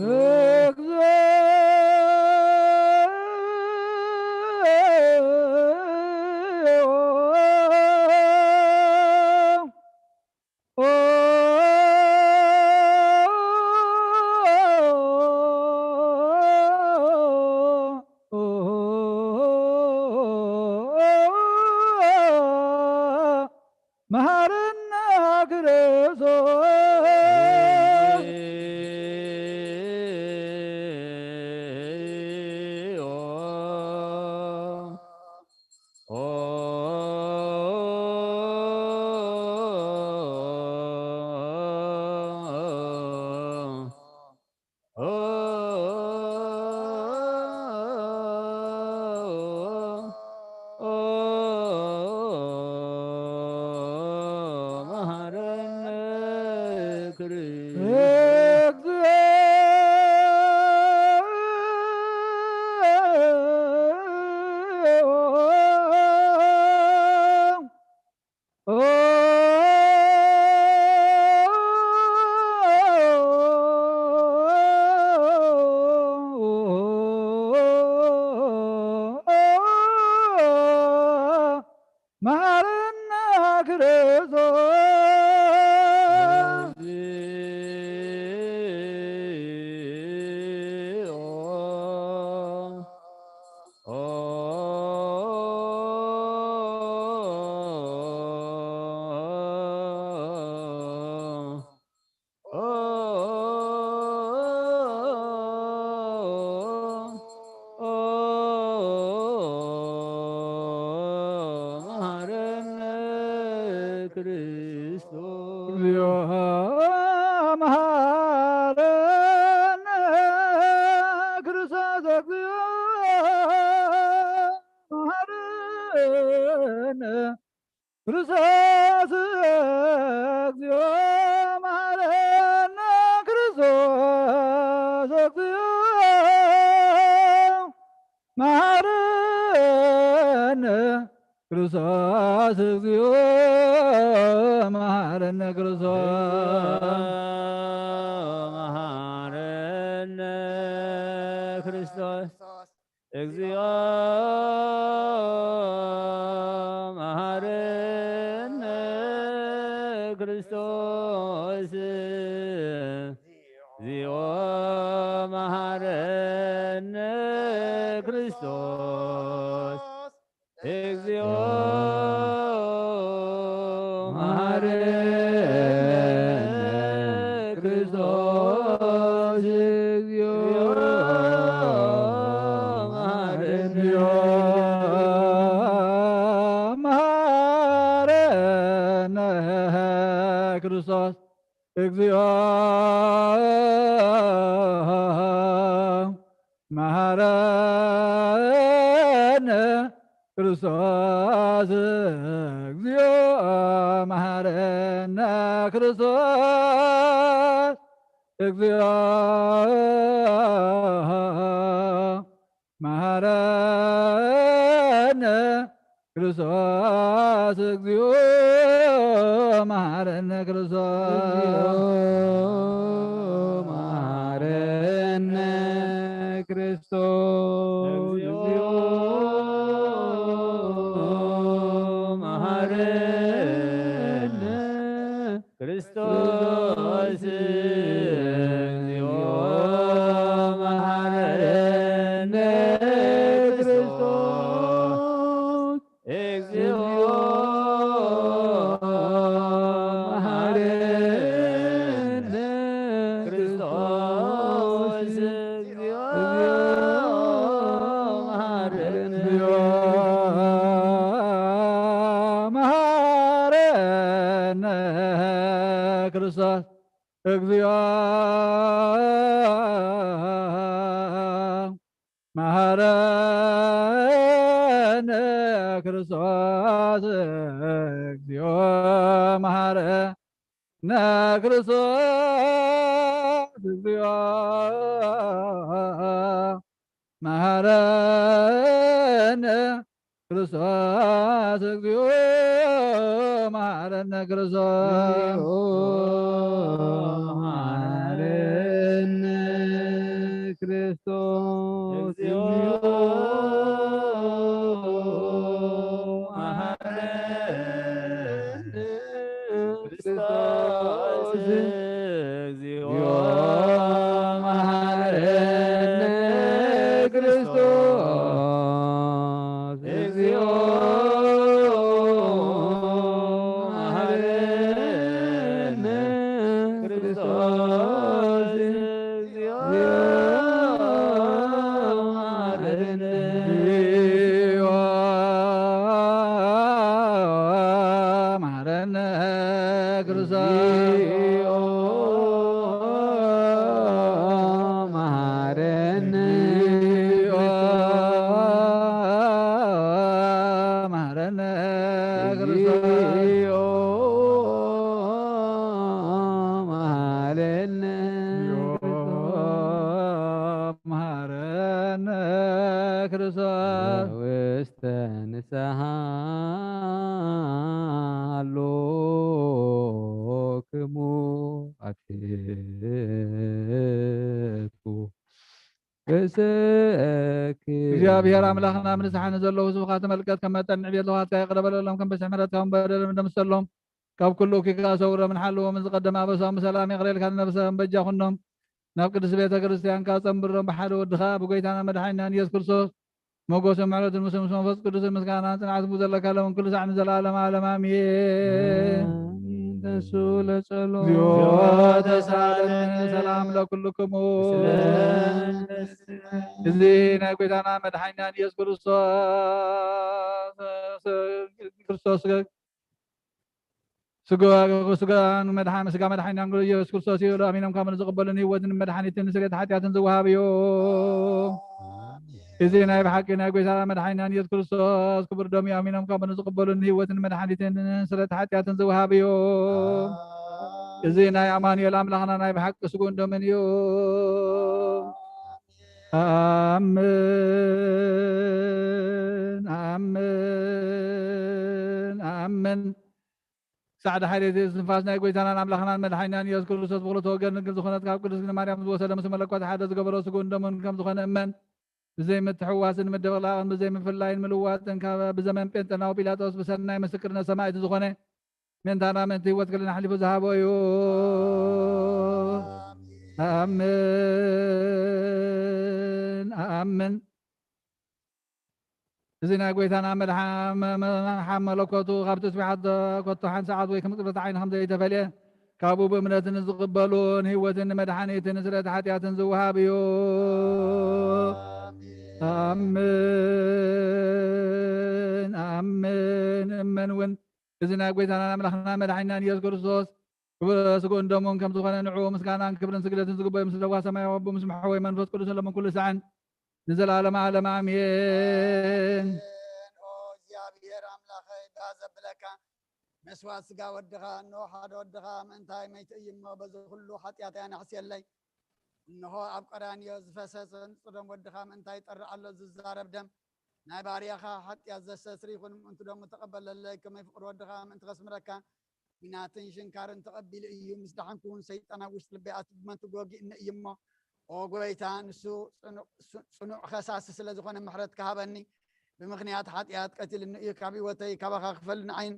መሐረነ ክርስቶስ። መሐረነ ክርስቶስ። መሐረነ ክርስቶስ። መሐረነ ክርስቶስ። እግዚኦ መሐረነ ክርስቶስ። እግዚኦ መሐረነ ክርስቶስ። እግዚኦ መሐረነ ክርስቶስ። እግዚኦ መሐረነ ክርስቶስ። እግዚኦ መሐረነ ክርስቶስ። መሐረነ ክርስቶስ። እግዚኦ መሐረነ ክርስቶስ። እግዚኦ መሐረነ ክርስቶስ። እግዚኦ መሐረነ ክርስቶስ። እግዚኦ መሐረነ መሐረነ ክርስቶስ። እግዚኦ መሐረነ ክርስቶስ። እግዚኦ መሐረነ ክርስቶስ። እግዚኦ መሐረነ ክርስቶስ። እግዚኦ መሐረነ ክርስቶስ። መሐረነ ክርስቶስ። እግዚኦ መሐረነ ክርስቶስ። እግዚኦ መሐረነ ክርስቶስ። እግዚኦ መሐረነ ክርስቶስ። እግዚኦ መሐረነ። መሐረነ ክርስቶስ። እግዚኦ መሐረነ ክርስቶስ። እግዚኦ መሐረነ ክርስቶስ። እግዚኦ መሐረነ ክርስቶስ። እግዚኦ መሐረነ ክርስቶስ። መሐረነ ክርስቶስ። እግዚኦ መሐረነ ክርስቶስ። እግዚኦ መሐረነ ክርስቶስ። እግዚኦ መሐረነ ክርስቶስ። እግዚኦ መሐረነ። መሐረነ ክርስቶስ። መሐረነ። መሐረነ ክርስቶስ። መሐረነ። መሐረነ ክርስቶስ። ውስተ ንስሐ ሃሎክሙ ኣትሕትኩ እሰኪ። እግዚኣብሔር ኣምላኽና፣ ኣብ ንስሓ ንዘለዉ ህዝብኻ ተመልከት፣ ከም መጠን ንዕቤት ልኽዋትካ ይቕረ በለሎም፣ ከም በዝሒ ምሕረትካ እውን በደሎም ደምሰሎም። ካብ ኩሉ እኩይ ሰውሮምን ሓልዎም። ዝቐደመ ኣበሳኦም ብሰላም ይቕረ ኢልካ ንነብሶም በጃ ኩኖም። ናብ ቅድስት ቤተ ክርስቲያንካ ጸንብሮም። ብሓደ ወድኻ ብጎይታና መድሓኒናን ኢየሱስ ክርስቶስ ሞገስን ምሕረትን ምስ ምስ መንፈስ ቅዱስን ምስጋናን ጽንዓትን ዘለካ ለውን ኩሉ ሳዕ ንዘለዓለም ዓለም ኣሜን። ኣሜን። ተንሱ ለጸሎት። እግዚኦ ተሳለን። ሰላም ለኩልክሙ። እዚ ናይ ጎይታና መድሓኒናን ኢየሱስ ክርስቶስ፣ ክርስቶስ ስጋ፣ ስጋ መድሓ-፣ ስጋ መድሓኒናን ኢየሱስ ክርስቶስ እዩ። ኣሚኖም ካብ ዝቕበሉን ህይወትን መድሓኒትን ስርየት ሓጢኣትን ዝወሃብ እዩ። እዚ ናይ ብሓቂ ናይ ጎይታ መድሓኒናን ኢየሱስ ክርስቶስ ክቡር ደሙ እዩ። ኣሚኖም ካብ ዝቕበሉን ህይወትን መድሓኒትን ስርየት ሓጢኣትን ዝወሃብ እዩ። እዚ ናይ ኣማኑኤል ኣምላኽና ናይ ብሓቂ ስጉን ደምን እዩ። ኣምን፣ ኣምን፣ ኣምን። ሳዕዳ ሓይሊ እቲ እስትንፋስ ናይ ጎይታናን ኣምላኽናን መድሓኒናን ኢየሱስ ክርስቶስ ብኽልተ ወገን ድንግል ዝኾነት ካብ ቅድስት ድንግል ማርያም ዝወሰደ ምስ መለኮት ሓደ ዝገበሮ ስጉን ደሙን ከም ዝኾነ እመን። ብዘይ ምትሕዋስን ምድብላቕን ብዘይ ምፍላይን ምልዋጥን ካብ ብዘመን ጴንጠናዊ ጲላጦስ ብሰናይ ምስክርነት ሰማዕቲ ዝኾነ ምእንታና ምእንቲ ህይወት ክልን ኣሕሊፉ ዝሃቦ እዩ። ኣምን ኣምን። እዚ ናይ ጎይታና መድሓ- መ- መ- መድሓ መለኮቱ ካብ ትስቢሓት ኮቶ ሓንቲ ሰዓት ወይ ከም ቅጽበት ዓይኒ ከም ዘይተፈልየ ካብኡ ብእምነትን ዝቕበሉን ህይወትን መድሓኒትን ስርየት ሓጢኣትን ዝወሃብ እዩ። ኣምን ኣምን። እመን እውን እዚ ናይ ጎይታናን ኣምላኽና መድሓኒናን ኢየሱስ ክርስቶስ ክቡር ስግኡን ደሙን ከም ዝኾነ ንዕኡ ምስጋናን ክብርን ስግደትን ዝግበኦ ምስ ለዋ ሰማያዊ ኣቦ ምስ መሓወይ መንፈስ ቅዱስ ለምን ኩሉ ሳዕን ንዘለዓለም ዓለም ኣሜን። ኦ እግዚኣብሔር ኣምላኸይ ዳ ዘብለካ መስዋዕት ስጋ ወድኻ እንሆ ሓደ ወድኻ ምእንታይ መይተ እዩ እሞ በዚ ኩሉ ሓጢኣት ኣናሕስየለይ። እንሆ ኣብ ቀራንዮ ዝፈሰሰ ንጹር ደም ወድኻ ምእንታይ ይጠርዕ ኣሎ ዝዛረብ ደም ናይ ባርያኻ ሓጢኣት ዘስተስሪ ይኹን ምእንቱ ደሙ ተቐበለለይ ከመይ ፍቕሪ ወድኻ ምእንቲ ከስምረካ ኲናትን ሽንካርን ተቐቢሉ እዩ። ምስ ደሓንኩ እውን ሰይጣን ኣብ ውሽጢ ልበይ ኣትዩ ብመንቱ ወጊእኒ እዩ እሞ፣ ኦ ጐይታ፣ ንሱ ጽኑዕ፣ ጽኑዕ ኸሳሲ ስለ ዝኾነ ምሕረት ክሃበኒ፣ ብምኽንያት ሓጢኣት ቀቲልኒ እዩ። ካብ ህይወተይ ካባኻ ክፈል ንዓይን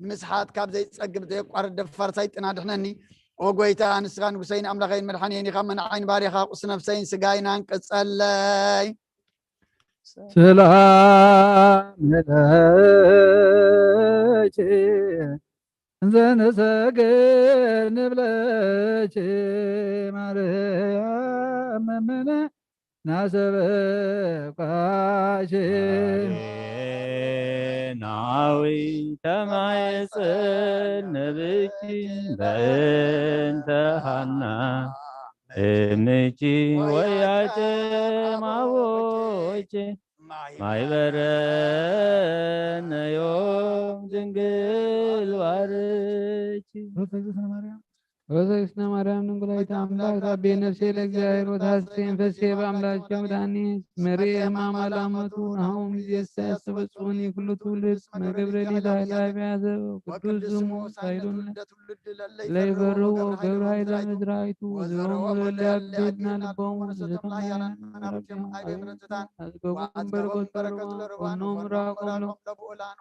ንምስሓት ካብ ዘይጸግብ ዘየቋርጥ ደፋር ሰይጣን ኣድሕነኒ። ኦ ጐይታ፣ ንስኻ ንጉሰይን ኣምላኸይን መድሓኒየይን ኢኻ፣ መናዓይን ባርያኻ ቁስ ነፍሰይን ስጋይን ኣንቅጸለይ። ሰላም ለኪ እንዘ ንሰግድ ንብለኪ ማርያም እምነ ናሰበኳኪ። ናዊተ ማሕፀን ነብኪ በእንተ ሃና እምኪ ወያተ ማቦኪ ማይበረነዮም ድንግል ባርኪ። ሮዛ እግዝእትነ ማርያም። ሮዛ እግዝእትነ ማርያም ድንግላይት ኣምላክ ታቤ ነፍሴ ለእግዚኣብሔር ወታስቴ መንፈሴ በአምላክ መድኃኒት መርኤ ሕማማ ላመቱ ናሆም ጊዜ ያስተበጽኡኒ ኩሉ ትውልድ መገብረ ሊዳ ላቢያዘ ቅዱስ ስሙ ሳይሉነ ለይፈርሁ ገብረ ኃይለ ምድራይቱ ወዘሮሙ ለለያብድና ልቦሙ ዘተማያን አዝገቦም በረከት ለርባን ወኖም ራቆም ሎም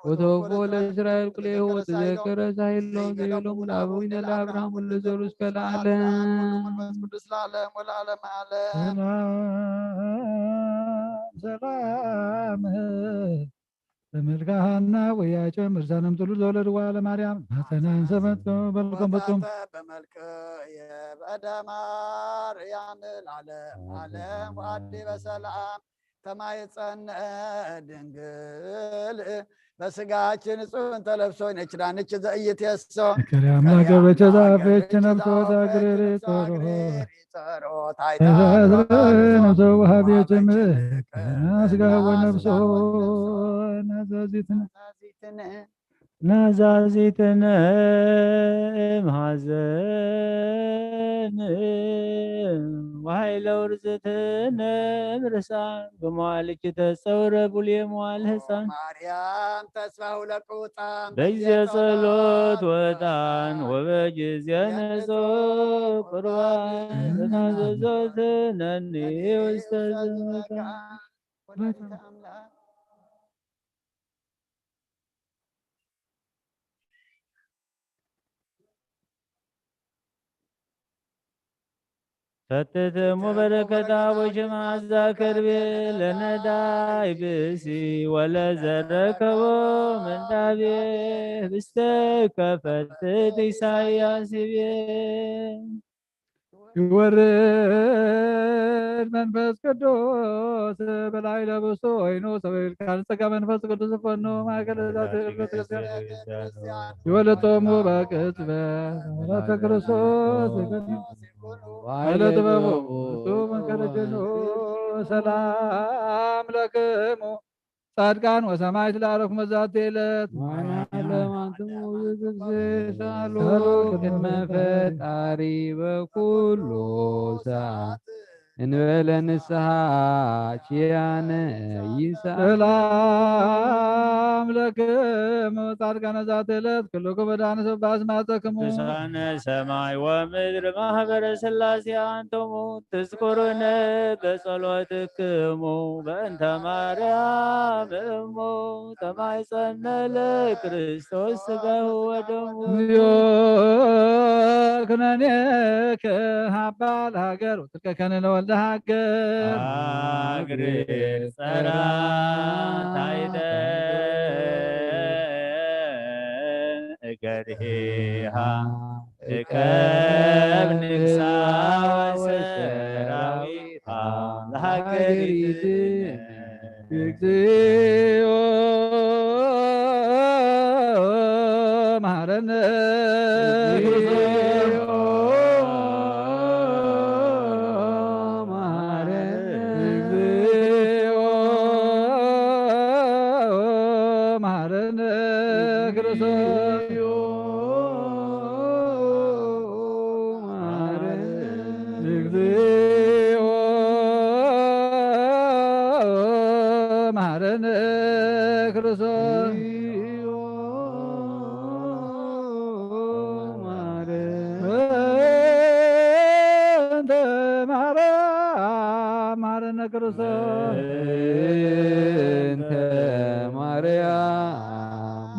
ወተወፎ ለእስራኤል ኩሌሁ ወተዘከረ ሳይሎ ዘይሎም ለአበዊነ ለአብርሃም ወለዘሩ እስከ ለዓለም። ሰላም ሰላም ለመልክዓ ሐና ወያጨ ምርዛነም ጥሉ ዘወለድዋ ለማርያም ማፀናን ሰበት በልኮም በጾም በመልክ የበደ ማርያም ለዓለም ዓለም ወአዲ በሰላም ተማይጸነ ድንግል በስጋችን ጽን ተለብሶ ነች ዳንች ዘእይት የሶ ከሪ አምላክ በቸ ዛፌች ነብሶ ዛግሬሬ ጸሮ ተፈጥረ ነብሶ ወሃቤች ምክና ስጋ ወነብሶ ናዛዚትነ ናዛዚትነ እምሃዘን ወሃይለ ውርዝትነ እምርሳን በመዋልኪ ተጸውረ ቡልየ መዋል ህፃን ማርያም ተስፋሁ ለቅውጣን በጊዜ ጸሎት ወጣን ወበጊዜ ነጾ ቁርባን ተናዘዞትነኒ ውስተ ዘመታ ወላዲተ አምላክ ፈትትሙ በረከታ ወሽማዛ ከርቤ ለነዳይ ብእሲ ወለዘረከቦ ምንዳቤ ህብስተ ከፈትት ኢሳያስ ይቤ ይወርድ መንፈስ ቅዱስ በላይ ለብሶ ወይኑ ሰበይልካን ጸጋ መንፈስ ቅዱስ ፈኖ ማእከለ ዛተ ይወለጦሙ በቅጽበት ምህረተ ክርስቶስ ኃይለ ጥበቡ እሱ መንከረጀኑ ሰላም ለክሙ ጻድቃን ወሰማዕት ለአረፍኩሞ ዛቲ ዕለት። ወዓነ ዓለም አንትሙ ውእቱ እግዚእ ሳሉ ቅድመ ፈጣሪ በኩሉ ሰዓት። እንበለ ንስሓ ኪያነ ይንሳእ። ሰላም ለክሙ ጻድቃነ ዛቲ ዕለት፣ ኩልኩም መድኃኒት በአስማትክሙ። ቅዱሳነ ሰማይ ወምድር ማህበረ ሥላሴ አንትሙ ትዝኩሩነ በጸሎትክሙ በእንተ ማርያም እሙ ተማይጸነ ለክርስቶስ ሥጋሁ ወደሙ። ኩነኔከ ሀባ ለሀገር ወትርከከነ ለወልደ ሀገር። አግሪር ጸራ ታይተ እገሪሃ እቀብ ንግሳ ወሰራዊታ ለሀገሪት። እግዚኦ መሐረነ። እግዚኦ መሐረነ። እግዚኦ መሐረነ ክርስቶስ። እግዚኦ መሐረነ ክርስቶስ። በእንተ ማርያም መሐረነ ክርስቶስ። በእንተ ማርያም።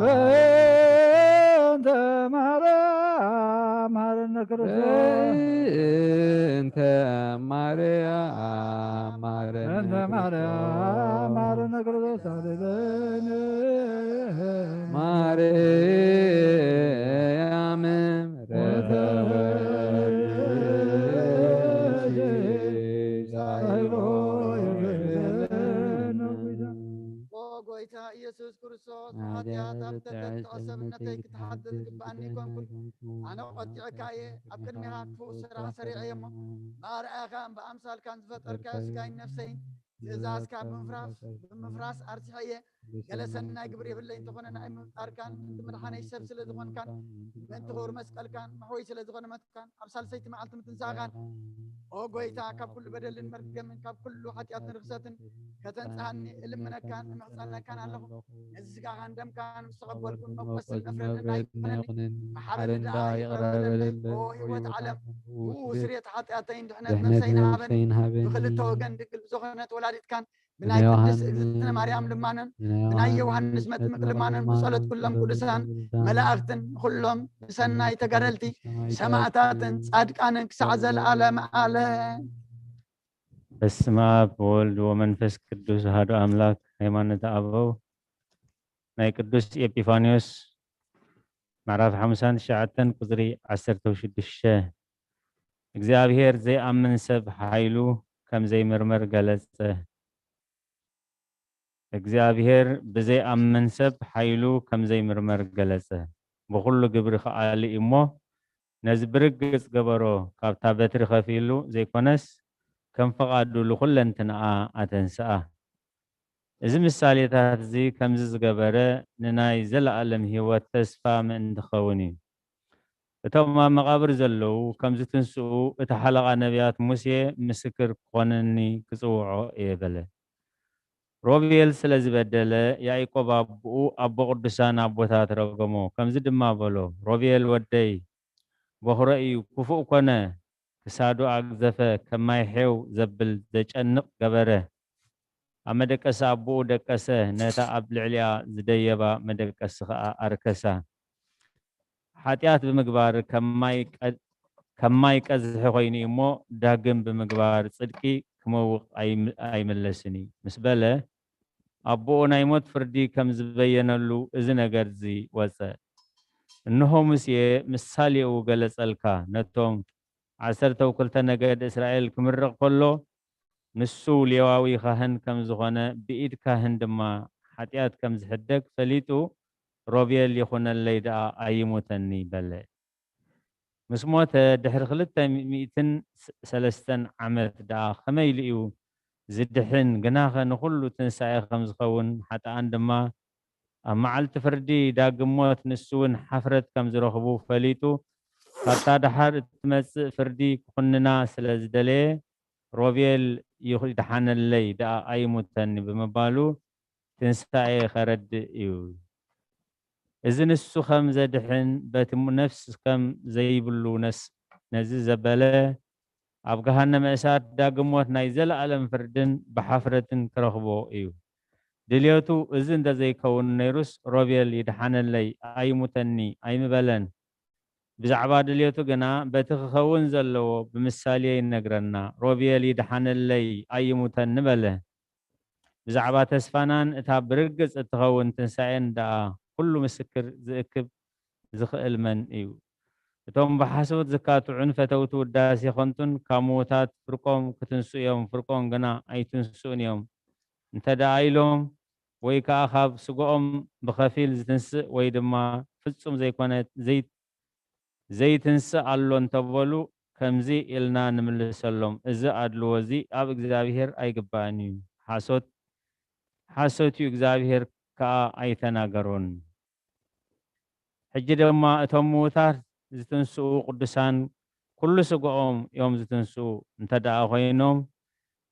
በእንተ ማርያም መሐረነ ክርስቶስ። በእንተ ማርያም መሐረነ በእንተ ማርያም ክርስቶስ። መሐረነ ክርስቶስ። አሌሉያ። ማርያም ምሕረተ ኦ ጎይታ ኢየሱስ ክርስቶስ፣ ኃጢአት ኣብ ተገትዖ ሰብነተይ ክትሓድር ዝግብኣኒ ኣይኮንኩን። ኣነ ቆጢዐካ እየ፣ ኣብ ቅድሜኻ ክፉእ ስራሕ ሰሪዐ እየ እሞ፣ ብኣርኣያኻን ብኣምሳልካን ዝፈጠርካዮ ስጋይን ነፍሰይን ትእዛዝካ ብምፍራስ፣ ብምፍራስ ኣርሲሐ እየ። ገለ ሰናይ ግብሪ የብለይ እንተኾነ፣ ንኣይ ምፍጣርካን ምእንቲ ምድሓነይ ሰብ ስለ ዝኾንካን፣ ምእንቲ ክቡር መስቀልካን መሕወይ ስለ ዝኾነ ሞትካን፣ ኣብ ሳልሰይቲ መዓልቲ ምትንሳእካን፣ ኦ ጎይታ፣ ካብ ኩሉ በደልን መርገምን ካብ ኩሉ ሓጢኣትን ርኽሰትን ከተንጽሃኒ እልምነካን እምሕጸነካን ኣለኹ። ነዚ ስጋኻን ደምካን ምስ ተቐበልኩ መቆስን መፍረድን ኣይኮነኒ፣ መሓረኒ ደኣ ይቕረ በለለይ። ኦ ህይወት ዓለም፣ ብኡ ስርየት ሓጢኣተይን ድሕነት ነፍሰይን ሃበኒ። ብኽልተ ወገን ድንግል ብዝኾነት ወላዲትካን ብናይ ቅድስት እግዝእትነ ማርያም ልማነን ብናይ ዮሃንስ መጥምቅ ልማነን ብጸሎት ኩሎም ቅዱሳን መላእኽትን ኩሎም ብሰናይ ተጋደልቲ ሰማዕታትን ጻድቃንን ክሳዕ ዘለዓለም ዓለም። በስመ አብ ወወልድ ወመንፈስ ቅዱስ አሐዱ አምላክ። ሃይማኖተ አበው ናይ ቅዱስ ኤጲፋንዮስ ምዕራፍ ሓምሳን ትሽዓተን ቁጽሪ ዓሰርተ ሽዱሽተ። እግዚኣብሔር ዘይኣምን ሰብ ሓይሉ ከም ዘይምርመር ገለጸ። እግዚኣብሔር ብዘይኣምን ሰብ ሓይሉ ከም ዘይምርመር ገለጸ። ብኹሉ ግብሪ ከኣሊ እዩ እሞ፣ ነዚ ብርግጽ ገበሮ፣ ካብታ በትሪ ከፊሉ ዘይኮነስ፣ ከም ፍቓዱ ልኹለንትናኣ ኣተንስኣ። እዚ ምሳሌታት እዚ ከምዚ ዝገበረ፣ ንናይ ዘለኣለም ህይወት ተስፋ ምእንቲ ክኸውን እዩ። እቶም ኣብ መቓብር ዘለዉ ከም ዝትንስኡ፣ እቲ ሓለቓ ነቢያት ሙሴ ምስክር ክኾነኒ ክጽውዖ እየ በለ። ሮቤል ስለ ዝበደለ፣ ያዕቆብ ኣቦኡ ኣቦ ቅዱሳን ኣቦታት ረገሞ፣ ከምዚ ድማ በሎ፣ ሮቤል ወደይ፣ በኹረ እዩ፣ ክፉእ ኮነ፣ ክሳዱ ኣግዘፈ፣ ከም ማይ ሔው ዘብል ዘጨንቕ ገበረ። ኣብ መደቀሲ ኣቦኡ ደቀሰ፣ ነታ ኣብ ልዕሊኣ ዝደየባ መደቀሲ ኸኣ ኣርከሳ። ሓጢኣት ብምግባር ከም ማይ ቀ-፣ ከም ማይ ቀዝሒ ኾይኑ እዩ እሞ፣ ዳግም ብምግባር ጽድቂ ክመውቕ ኣይም-፣ ኣይምለስን እዩ ምስ በለ፣ ኣቦኡ ናይ ሞት ፍርዲ ከም ዝበየነሉ እዚ ነገር እዚ ወጸ። እንሆ ሙሴ ምሳሌኡ ገለጸልካ፣ ነቶም ዓሰርተው ክልተ ነገድ እስራኤል ክምርቕ ከሎ፣ ንሱ ሌዋዊ ካህን ከም ዝኾነ፣ ብኢድ ካህን ድማ ሓጢኣት ከም ዝሕደግ ፈሊጡ፣ ሮቤል ይኹነለይ ደኣ ኣይሙተኒ በለ። ምስ ሞተ ድሕሪ ክልተ ሚእትን ሰለስተን ዓመት ደኣ ከመይ ኢሉ እዩ ዝድሕን? ግናኸ ንኹሉ ትንሳኤ ከም ዝኸውን፣ ሓጥኣን ድማ ኣብ መዓልቲ ፍርዲ ዳግም ሞት ንሱ እውን ሓፍረት ከም ዝረኽቡ ፈሊጡ፣ ካብታ ደሓር እትመጽእ ፍርዲ ክኹንና ስለ ዝደለየ፣ ሮቤል ይኽ-፣ ይድሓነለይ ደኣ ኣይሙተኒ ብምባሉ ትንሳኤ ኸረድእ እዩ። እዚ ንሱ ኸም ዘድሕን በቲ ሙ-፣ ነፍስ ከም ዘይብሉ ነስ-፣ ነዚ ዘበለ ኣብ ገሃነመ እሳት ዳግም ሞት ናይ ዘለኣለም ፍርድን ብሓፍረትን ክረኽቦ እዩ። ድልየቱ እዚ እንተ ዘይከውን ነይሩስ ሮቤል ይድሓነለይ ኣይሙተኒ ኣይምበለን። ብዛዕባ ድልየቱ ግና በቲ ክኸውን ዘለዎ ብምሳሌ ይነግረና። ሮቤል ይድሓነለይ ኣይሙተኒ በለ። ብዛዕባ ተስፋናን እታ ብርግጽ እትኸውን ትንሳኤን ደኣ ኩሉ ምስክር ዝእክብ ዝኽእል መን እዩ? እቶም ብሓሶት ዝካትዑን ፈተውቲ ውዳሴ ኸንቱን ካብ ምዉታት ፍርቆም ክትንስኡ እዮም፣ ፍርቆም ግና ኣይትንስኡን እዮም እንተ ደኣ ኢሎም፣ ወይ ከኣ ካብ ስግኦም ብኸፊል ዝትንስእ ወይ ድማ ፍጹም ዘይኮነ ዘይ-፣ ዘይትንስእ ኣሎ እንተበሉ፣ ከምዚ ኢልና ንምልሰሎም፣ እዚ ኣድልዎ እዚ ኣብ እግዚኣብሄር ኣይግባእን እዩ። ሓሶት፣ ሓሶት እዩ፣ እግዚኣብሄር ከኣ ኣይተናገሮን። ሕጂ ድማ እቶም ምዉታት ዝትንስኡ ቅዱሳን ኩሉ ስግኦም እዮም ዝትንስኡ እንተ ደኣ ኮይኖም፣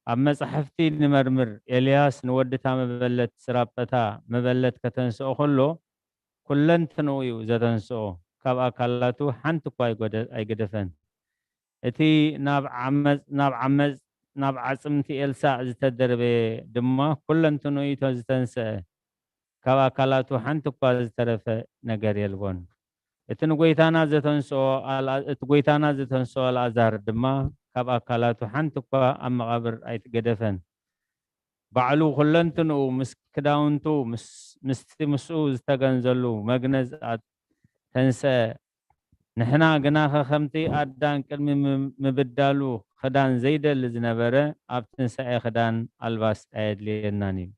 ኣብ መጻሕፍቲ ንመርምር። ኤልያስ ንወድታ መበለት ስራጳታ መበለት ከተንስኦ ከሎ፣ ኩለንትንኡ እዩ ዘተንስኦ። ካብ ኣካላቱ ሓንቲ እኳ ኣይጎደ-፣ ኣይገደፈን። እቲ ናብ ዓመጽ-፣ ናብ ዓመጽ-፣ ናብ ዓጽምቲ ኤልሳዕ ዝተደርበየ ድማ ኩለንትንኡ እዩ ተ-፣ ዝተንስአ። ካብ ኣካላቱ ሓንቲ እኳ ዝተረፈ ነገር የልቦን። እቲ ንጎይታና ዘተንስኦ ኣልኣ-፣ እቲ ጎይታና ዘተንስኦ ኣልኣዛር ድማ ካብ ኣካላቱ ሓንቲ እኳ ኣብ መቓብር ኣይትገደፈን። ባዕሉ ኩለንትንኡ ምስ ክዳውንቱ ምስ-፣ ምስቲ ምስኡ ዝተገንዘሉ መግነዝ ኣት-፣ ተንስአ። ንሕና ግናኸ ከምቲ ኣዳም ቅድሚ ም-፣ ምብዳሉ ክዳን ዘይደሊ ዝነበረ፣ ኣብ ትንሳኤ ክዳን ኣልባስ ኣየድልየናን እዩ።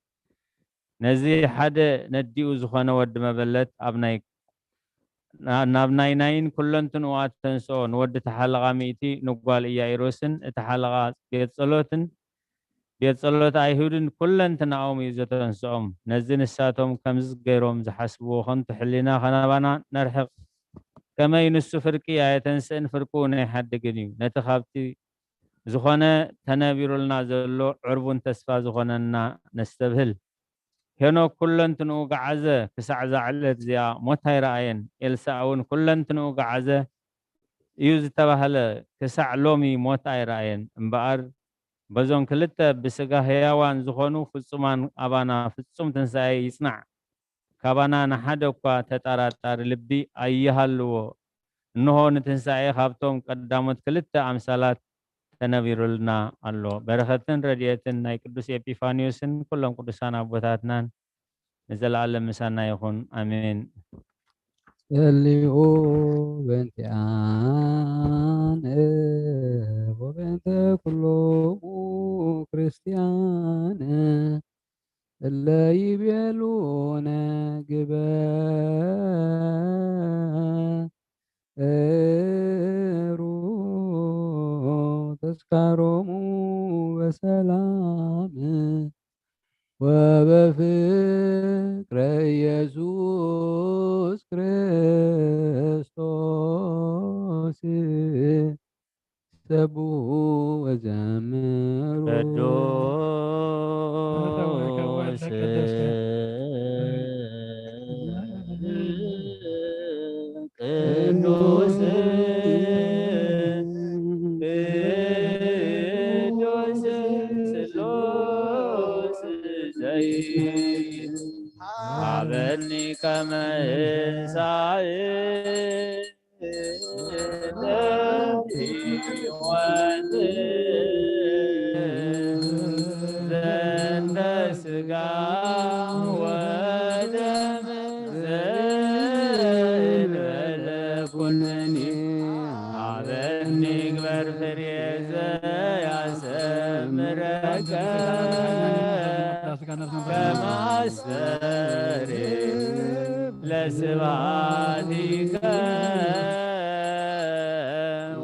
ነዚ ሓደ ነዲኡ ዝኾነ ወዲ መበለት ኣብ ናይ፣ ና-፣ ናብ ናይ ናይን ኩለንትንኡ ኣተንስኦ፣ ንወዲ እቲ ሓለቓ ሚእቲ ንጓል ኢያኢሮስን እቲ ሓለቓ ቤት ጸሎትን ቤት ጸሎት ኣይሁድን ኩለንትናኦም እዩ ዘተንስኦም። ነዚ ንሳቶም ከምዚ ገይሮም ዝሓስብዎ ኸንቱ ሕሊና ኸናባና ነርሕቕ። ከመይ ንሱ ፍርቂ ኣየተንስእን ፍርቁ ነይሓድግን እዩ። ነቲ ኻብቲ ዝኾነ ተነቢሩልና ዘሎ ዕርቡን ተስፋ ዝኾነና ነስተብህል። ሄኖክ ኩለንትንኡ ገዓዘ፣ ክሳዕ እዛ ዕለት እዚኣ ሞት ኣይረኣየን። ኤልሳዕ እውን ኩለንትንኡ ገዓዘ እዩ ዝተባህለ፣ ክሳዕ ሎሚ ሞት ኣይረኣየን። እምበኣር በዞም ክልተ ብስጋ ህያዋን ዝኾኑ ፍጹማን ኣባና ፍጹም ትንሳኤ ይጽናዕ። ካባና ንሓደ እኳ ተጠራጣሪ ልቢ ኣይሃልዎ። እንሆ ንትንሳኤ ካብቶም ቀዳሞት ክልተ ኣምሳላት ተነቢሩልና ኣሎ። በረኸትን ረድኤትን ናይ ቅዱስ ኤጲፋንዮስን ኩሎም ቅዱሳን ኣቦታትናን ንዘለኣለም ምሳና ይኹን። ኣሜን። ጸልዩ በእንቲኣነ ወበእንተ ኩሎሙ ክርስቲያን እለ ይቤሉነ ግበሩ ተስካሮሙ በሰላም ወበፍቅረ ኢየሱስ ክርስቶስ ሰብሑ ወዘምሩ። ቅዱስ ቅዱስ ቅዱስ ስሉስ ዘይ ሀበኒ ከመ እንሳእ ለሕይወት ዘንተ ስጋ ወደም ዘእንበለ ኩነኔ ሀበኒ ግበር ፍሬ ዘያሰምረከ ከማስተሪ ለስብሐቲከ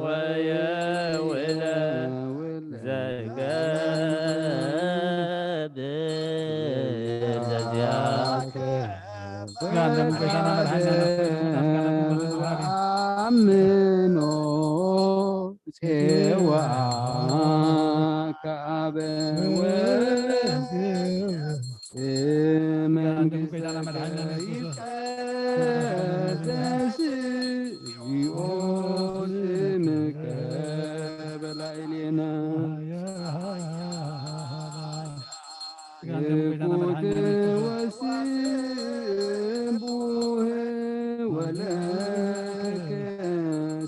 ወየውለ ዘገብር ዘዚአከ። አምኖ ጼዋ አብ ወወልድ መንግስተ ይትቀደስ እግዚኦ ስምከ በላዕሌነ። ትኩት ወስቡህ ወለከ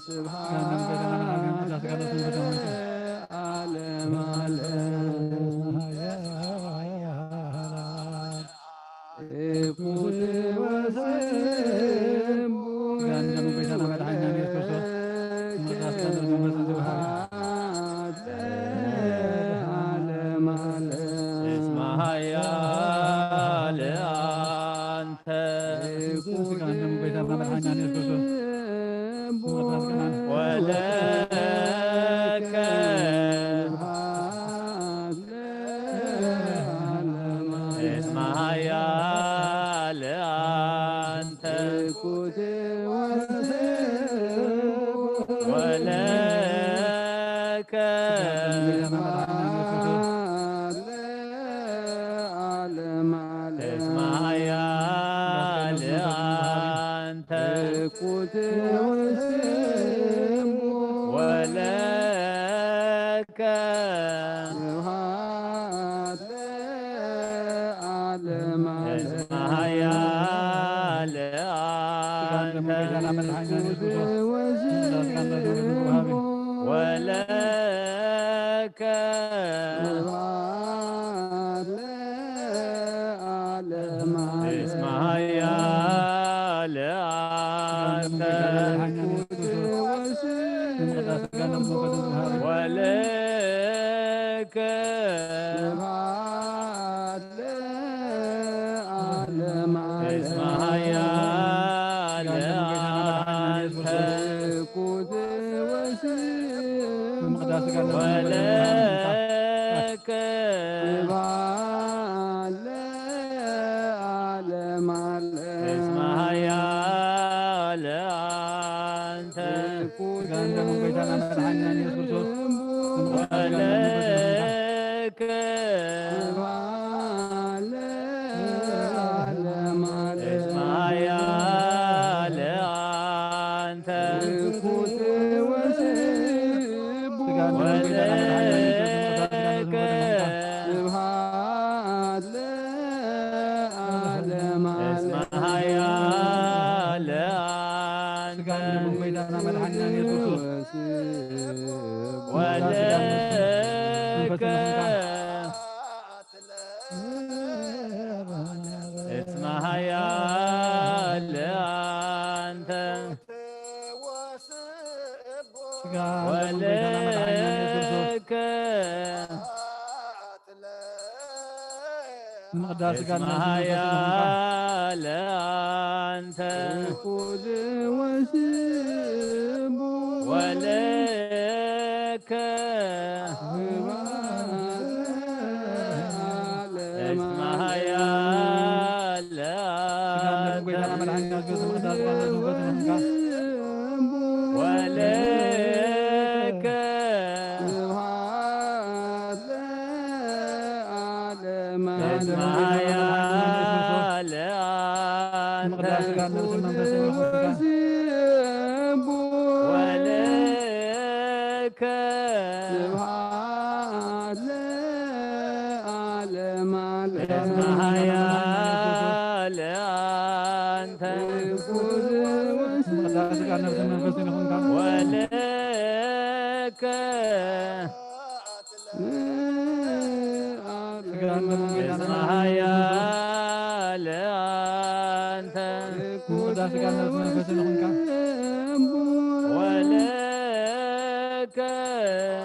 ስብሐት ለዓለመ ዓለም። ትኩት ወስቡህ ወለከ ስብሐት ለዓለመ ዓለም። እስመ ኃያል አንተ ወለከ እስመ ኃያል አንተ ወለከ እስመ ኃያል አንተ ወለከ ስብሐት ለዓለመ ዓለም። እስመ ኃያል አንተ ወለከ ስብሐት ለዓለመ ዓለም። እስመ ኃያል አንተ ወለከ ስብሐት ለዓለመ ዓለም። እስመ ኃያል አንተ ወለከ ስብሐት ለዓለመ ዓለም። እስመ ኃያል አንተ ስጋን ደሙን ጌታና መድኃኒና ኢየሱስ ክርስቶስ ወለከ ስብሐት ለዓለመ ዓለም። እስመ ኃያል አንተ ትኩት ወስቡሕ ስጋን ደሙን ጌታና መድኃኒና ኢየሱስ ክርስቶስ ወለከ ስብሐት ለዓለመ ዓለም። እስመ ኃያል አንተ ስጋን ደሙን ጌታና መድኃኒና ኢየሱስ ክርስቶስ ወለከ እስመ ኃያል አንተ ስጋን ደሙን ጌታና መድኃኒና ኢየሱስ ክርስቶስ ወለከ ምቅዳስ ስጋን እስመ መንፈስን ይኹንካ። ኃያል አንተ ትኩት ወስቡሕ ወለከ ስብሐት ለዓለመ እስመ ኃያል ስጋን ደሙን ጌታና መድኃኒና ኢየሱስ ምቅዳስ ስጋን መንፈስን ይኹንካ። ወለከ ስብሐት ለዓለመ እስመ ኃያል አንተ ምቅዳስ ስጋን ነፍስን መንፈስን ይኹንካ። ወለከ ስብሐት ለዓለመ ዓለም። እስመ ኃያል አንተ ትኩት ወስቡሕ ስጋን ነፍስን መንፈስን ይኹንካ። ወለከ ስጋን ደሙን ጌታና እስመ ኃያል አንተ ምቅዳስ ስጋን ነፍስን መንፈስን ይኹንካ። ወለከ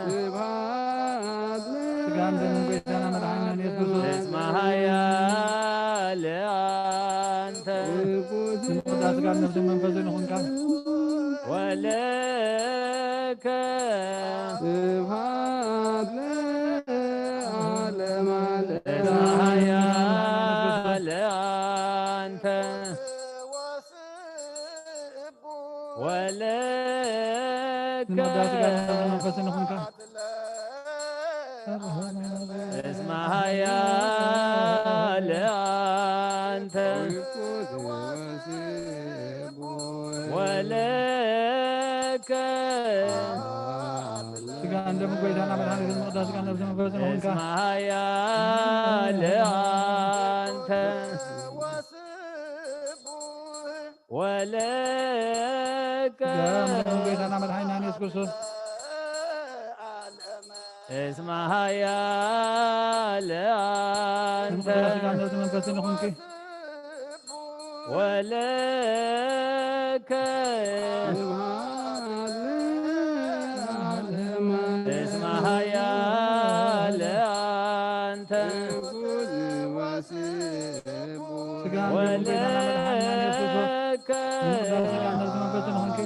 ስብሐት ስጋን ደሙን ጌታና መድኃኒና ኢየሱስ ክርስቶስ እስመ ኃያል አንተ ትኩት ምቅዳስ ስጋን ነፍስን መንፈስን ይኹንካ። ወለከ ስብሐት ለዓለመ ዓለም። እስመ ኃያል አንተ ወለከ ምቅዳስ ስጋን ነፍስን መንፈስን ይኹንካ። እስመ ኃያል አንተ ወለከ ስጋን ደምን ጎይታና መድኃኒትን መቅደስ ስጋን ነፍስን መንፈስን ሆንካ። እስመ ኃያል አንተ ወለከ ስጋን ደምን ጎይታና መድኃኒና ኢየሱስ ክርስቶስ እስመ ኃያል አንተ መቅደስ ስጋን ነፍስን መንፈስን ሆንኪ። ወለከ እስመ ኃያል አንተ ስጋን ደምን ጎይታና መድኃኒና ኢየሱስ ክርስቶስ ወለከ መቅደስ ስጋን ነፍስን መንፈስን ሆንኪ።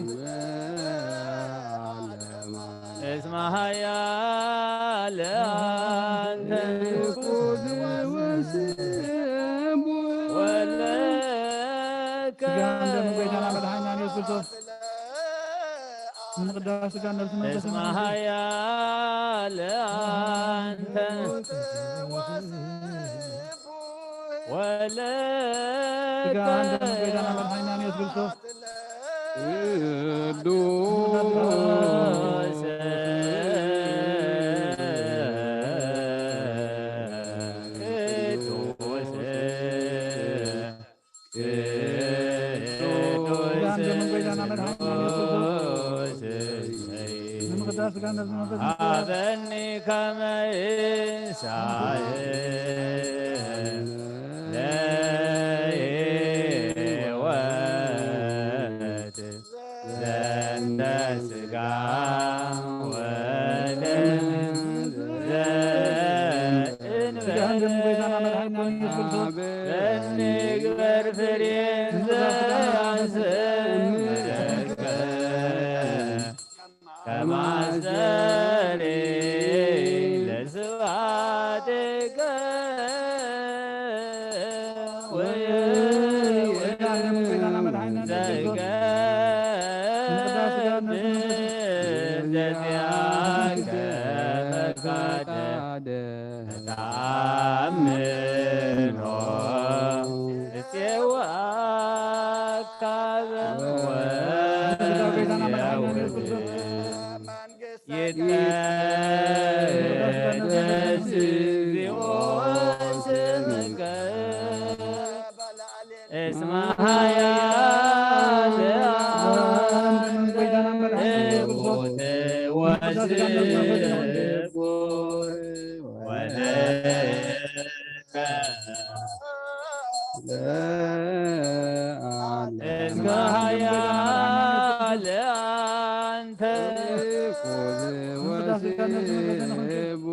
እስመ ኃያል አንተ ወለከ ስጋን ደምን ጎይታና መድኃኒና ኢየሱስ ክርስቶስ ምቅዳስ ስጋን ነፍስን መንፈስን እስመ ኃያል አንተ ወለከ ስጋን ደምን ጎይታና መድኃኒና ኢየሱስ ክርስቶስ ቅዱስ ቅዱስ ስጋን ደምን ጎይታና መድኃኒና ኢየሱስ ክርስቶስ ንምቅዳስ ስጋን ነፍስን መንፈስን ሀበኒ ከመ ይንሳእ ለሕይወት ዘንተ ስጋ ወደም ዘእንበለ ስጋን ደምን ጎይታና መድኃኒና ኢየሱስ ክርስቶስ በኒ ግበር ፍሬ ዘያስምረከ ከማስተሪ ለስብሐትከ ወይወዘከ ዘዚአከ ፈቃደ ተአምኖ እፄወ አካበ ወእፄወ ይትቀደስ እግዚኦ ስምከ እስመ ኃያል አንተ ወስቡሕ ወለከ እስመ ኃያል አንተ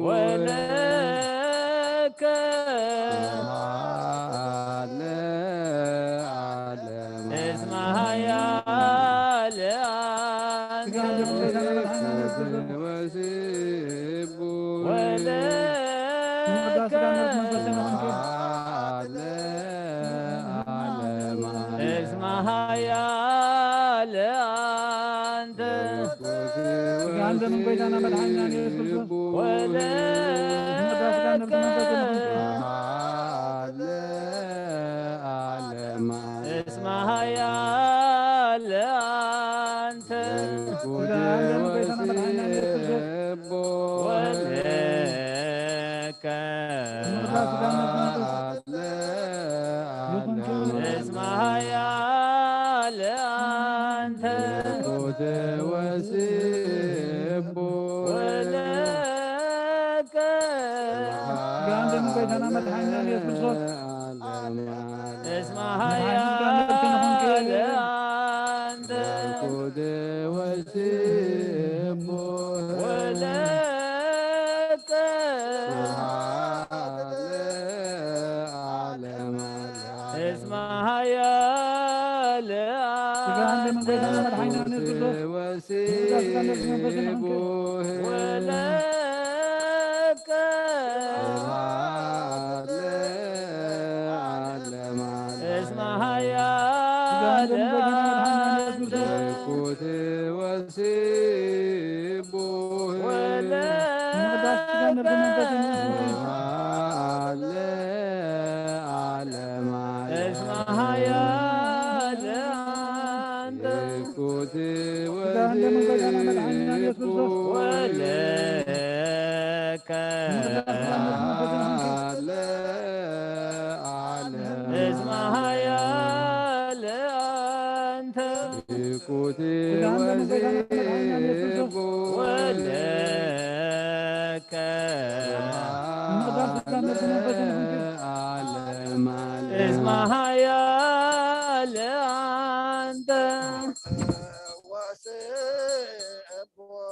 ወለከ እስመ ኃያል አንተ ወለከ እስመ ኃያል አንተ ስጋን ደምን ጎይታና መድኃኒና ኢየሱስ ክርስቶስ ወለከ እስመ ኃያል አንተ ስጋን ደምን ጎይታና መድኃኒና ኢየሱስ ክርስቶስ ወለከ ስጋን ደምን ጎይታና ኢየሱስ ክርስቶስ እስመ ኃያል አንተ ወለከ ስጋን ደምን ጎይታና መድኃኒና ኢየሱስ ክርስቶስ እስመ ኃያል አንተ ወለከ እስመ ኃያል ስጋን ደምን ጎይታና መድኃኒና ኢየሱስ ክርስቶስ ስጋ ስጋ ነፍስ መንፈስ ይሁንክ። ወለከ እስመ ኃያል አንተ ወለከ ስጋ ነፍስ መንፈስ ይሁንክ። ለዓለመ ዓለም። እስመ ኃያል አንተ። ስኩቲ ወዜቦ። ወለከ። ዓለም ዓለም። እስመ ኃያል አንተ።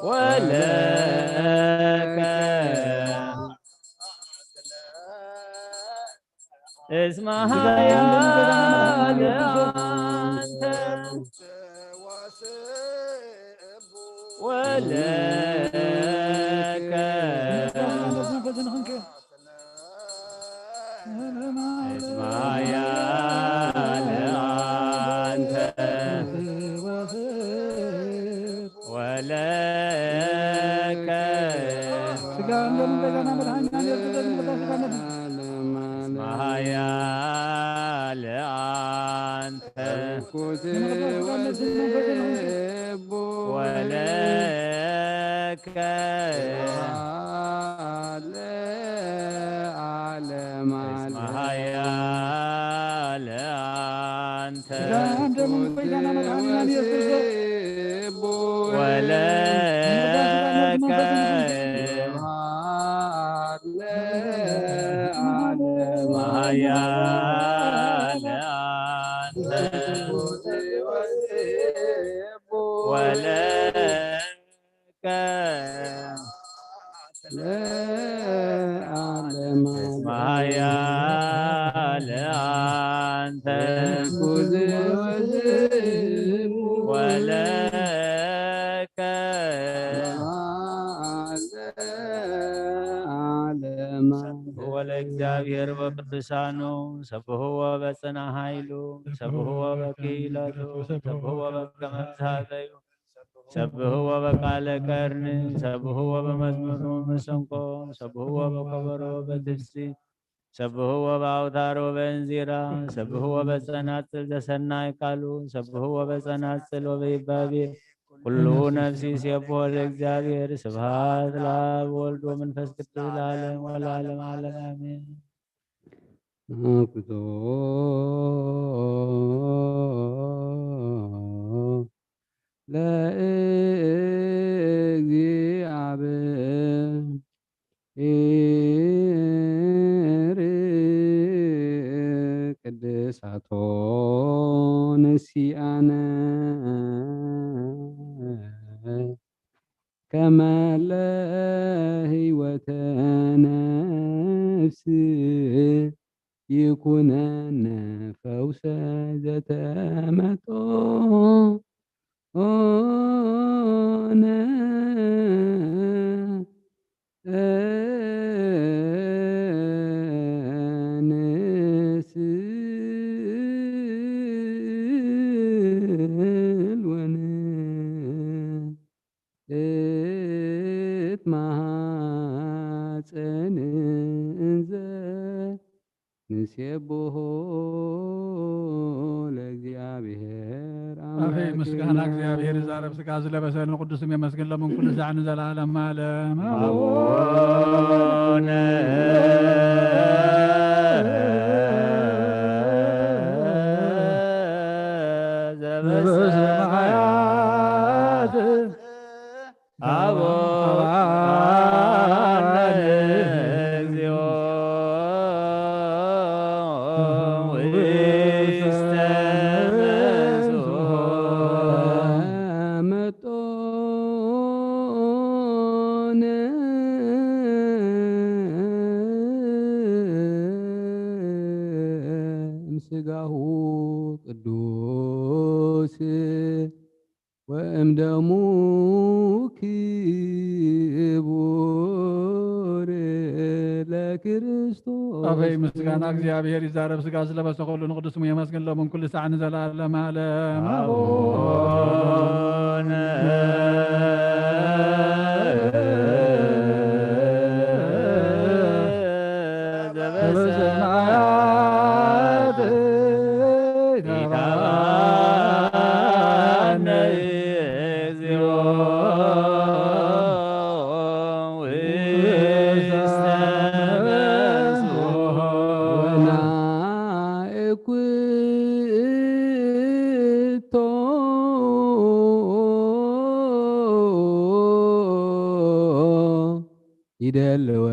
ወለከ። እስመ ኃያል አንተ። ወለከ። እስመ ኃያል አንተ። ወለከ። ሥጋን ደሙን ቤዛና መድኃኒና ኢየሱስ ክርስቶስ ሥጋ ነፍስ። እስመ ኃያል አንተ። ወለከ። ዓለም እስመ ኃያል አንተ። ሥጋን ደሙን ቤዛና መድኃኒና ኢየሱስ ክርስቶስ። ወለከ። ኃያል አንተ። ወለከ። ለዓለም እስመ ኃያል አንተ። ወለከ። ዓለም። ሰብሕዎ ለእግዚአብሔር ወቅዱሳኑ፣ ሰብሕዎ በጽና ኃይሉ፣ ሰብሕዎ በክሂለቱ፣ ሰብሕዎ በከመ እምዝሃበዩ፣ ሰብሕዎ በቃለ ቀርኒ፣ ሰብሕዎ በመዝሙር መሰንቆ፣ ሰብሕዎ በከበሮ በትፍሲ፣ ሰብሕዎ በአውታሮ በእንዚራ፣ ሰብሕዎ በጸናጽል ዘሰናይ ቃሉ፣ ሰብሕዎ በጸናጽል ወበይባቤ ኩሉ ነፍሲ ሴብሖ ለእግዚአብሔር። ስብሐት ለአብ ወልድ ወመንፈስ ቅዱስ ለዓለም ወለዓለም ዓለም አሜን። አክብሮ ለእግዚአብሔር ቅድሳቶ ነሲአነ ከመ ለህይወተ ነፍስ ይኩነነ ፈውሰ ዘተመጦነ ንስእል ወንእት ማሕፀን እንዘ ንሴብሖ ለእግዚአብሔር አፌ ምስጋና አምላክነ። እግዚአብሔር ይዛረብ ሥጋ ዝለበሰ ንቅዱስ ስም የመስግን ለምን ኩሉ ዛዕ ንዘለዓለም ዓለም። አቡነ ዘበሰማያት አቡነ እግዚኦ ውስተ መንሱት መጦነ እምስጋሁ ቅዱስ ወእምደሙ ክቡር ለክርስቶስ። አፈይ ምስጋና እግዚኣብሔር ይዛረብ ሥጋ ዝለበሰ ኩሉ ንቅዱስ ስሙ የመስግን ለምን ኩሉ ሳዕ ንዘለዓለም ዓለም። አቡነ ዘበሰማያት ኢታብአነ እግዚኦ ውስተ ይደልወነ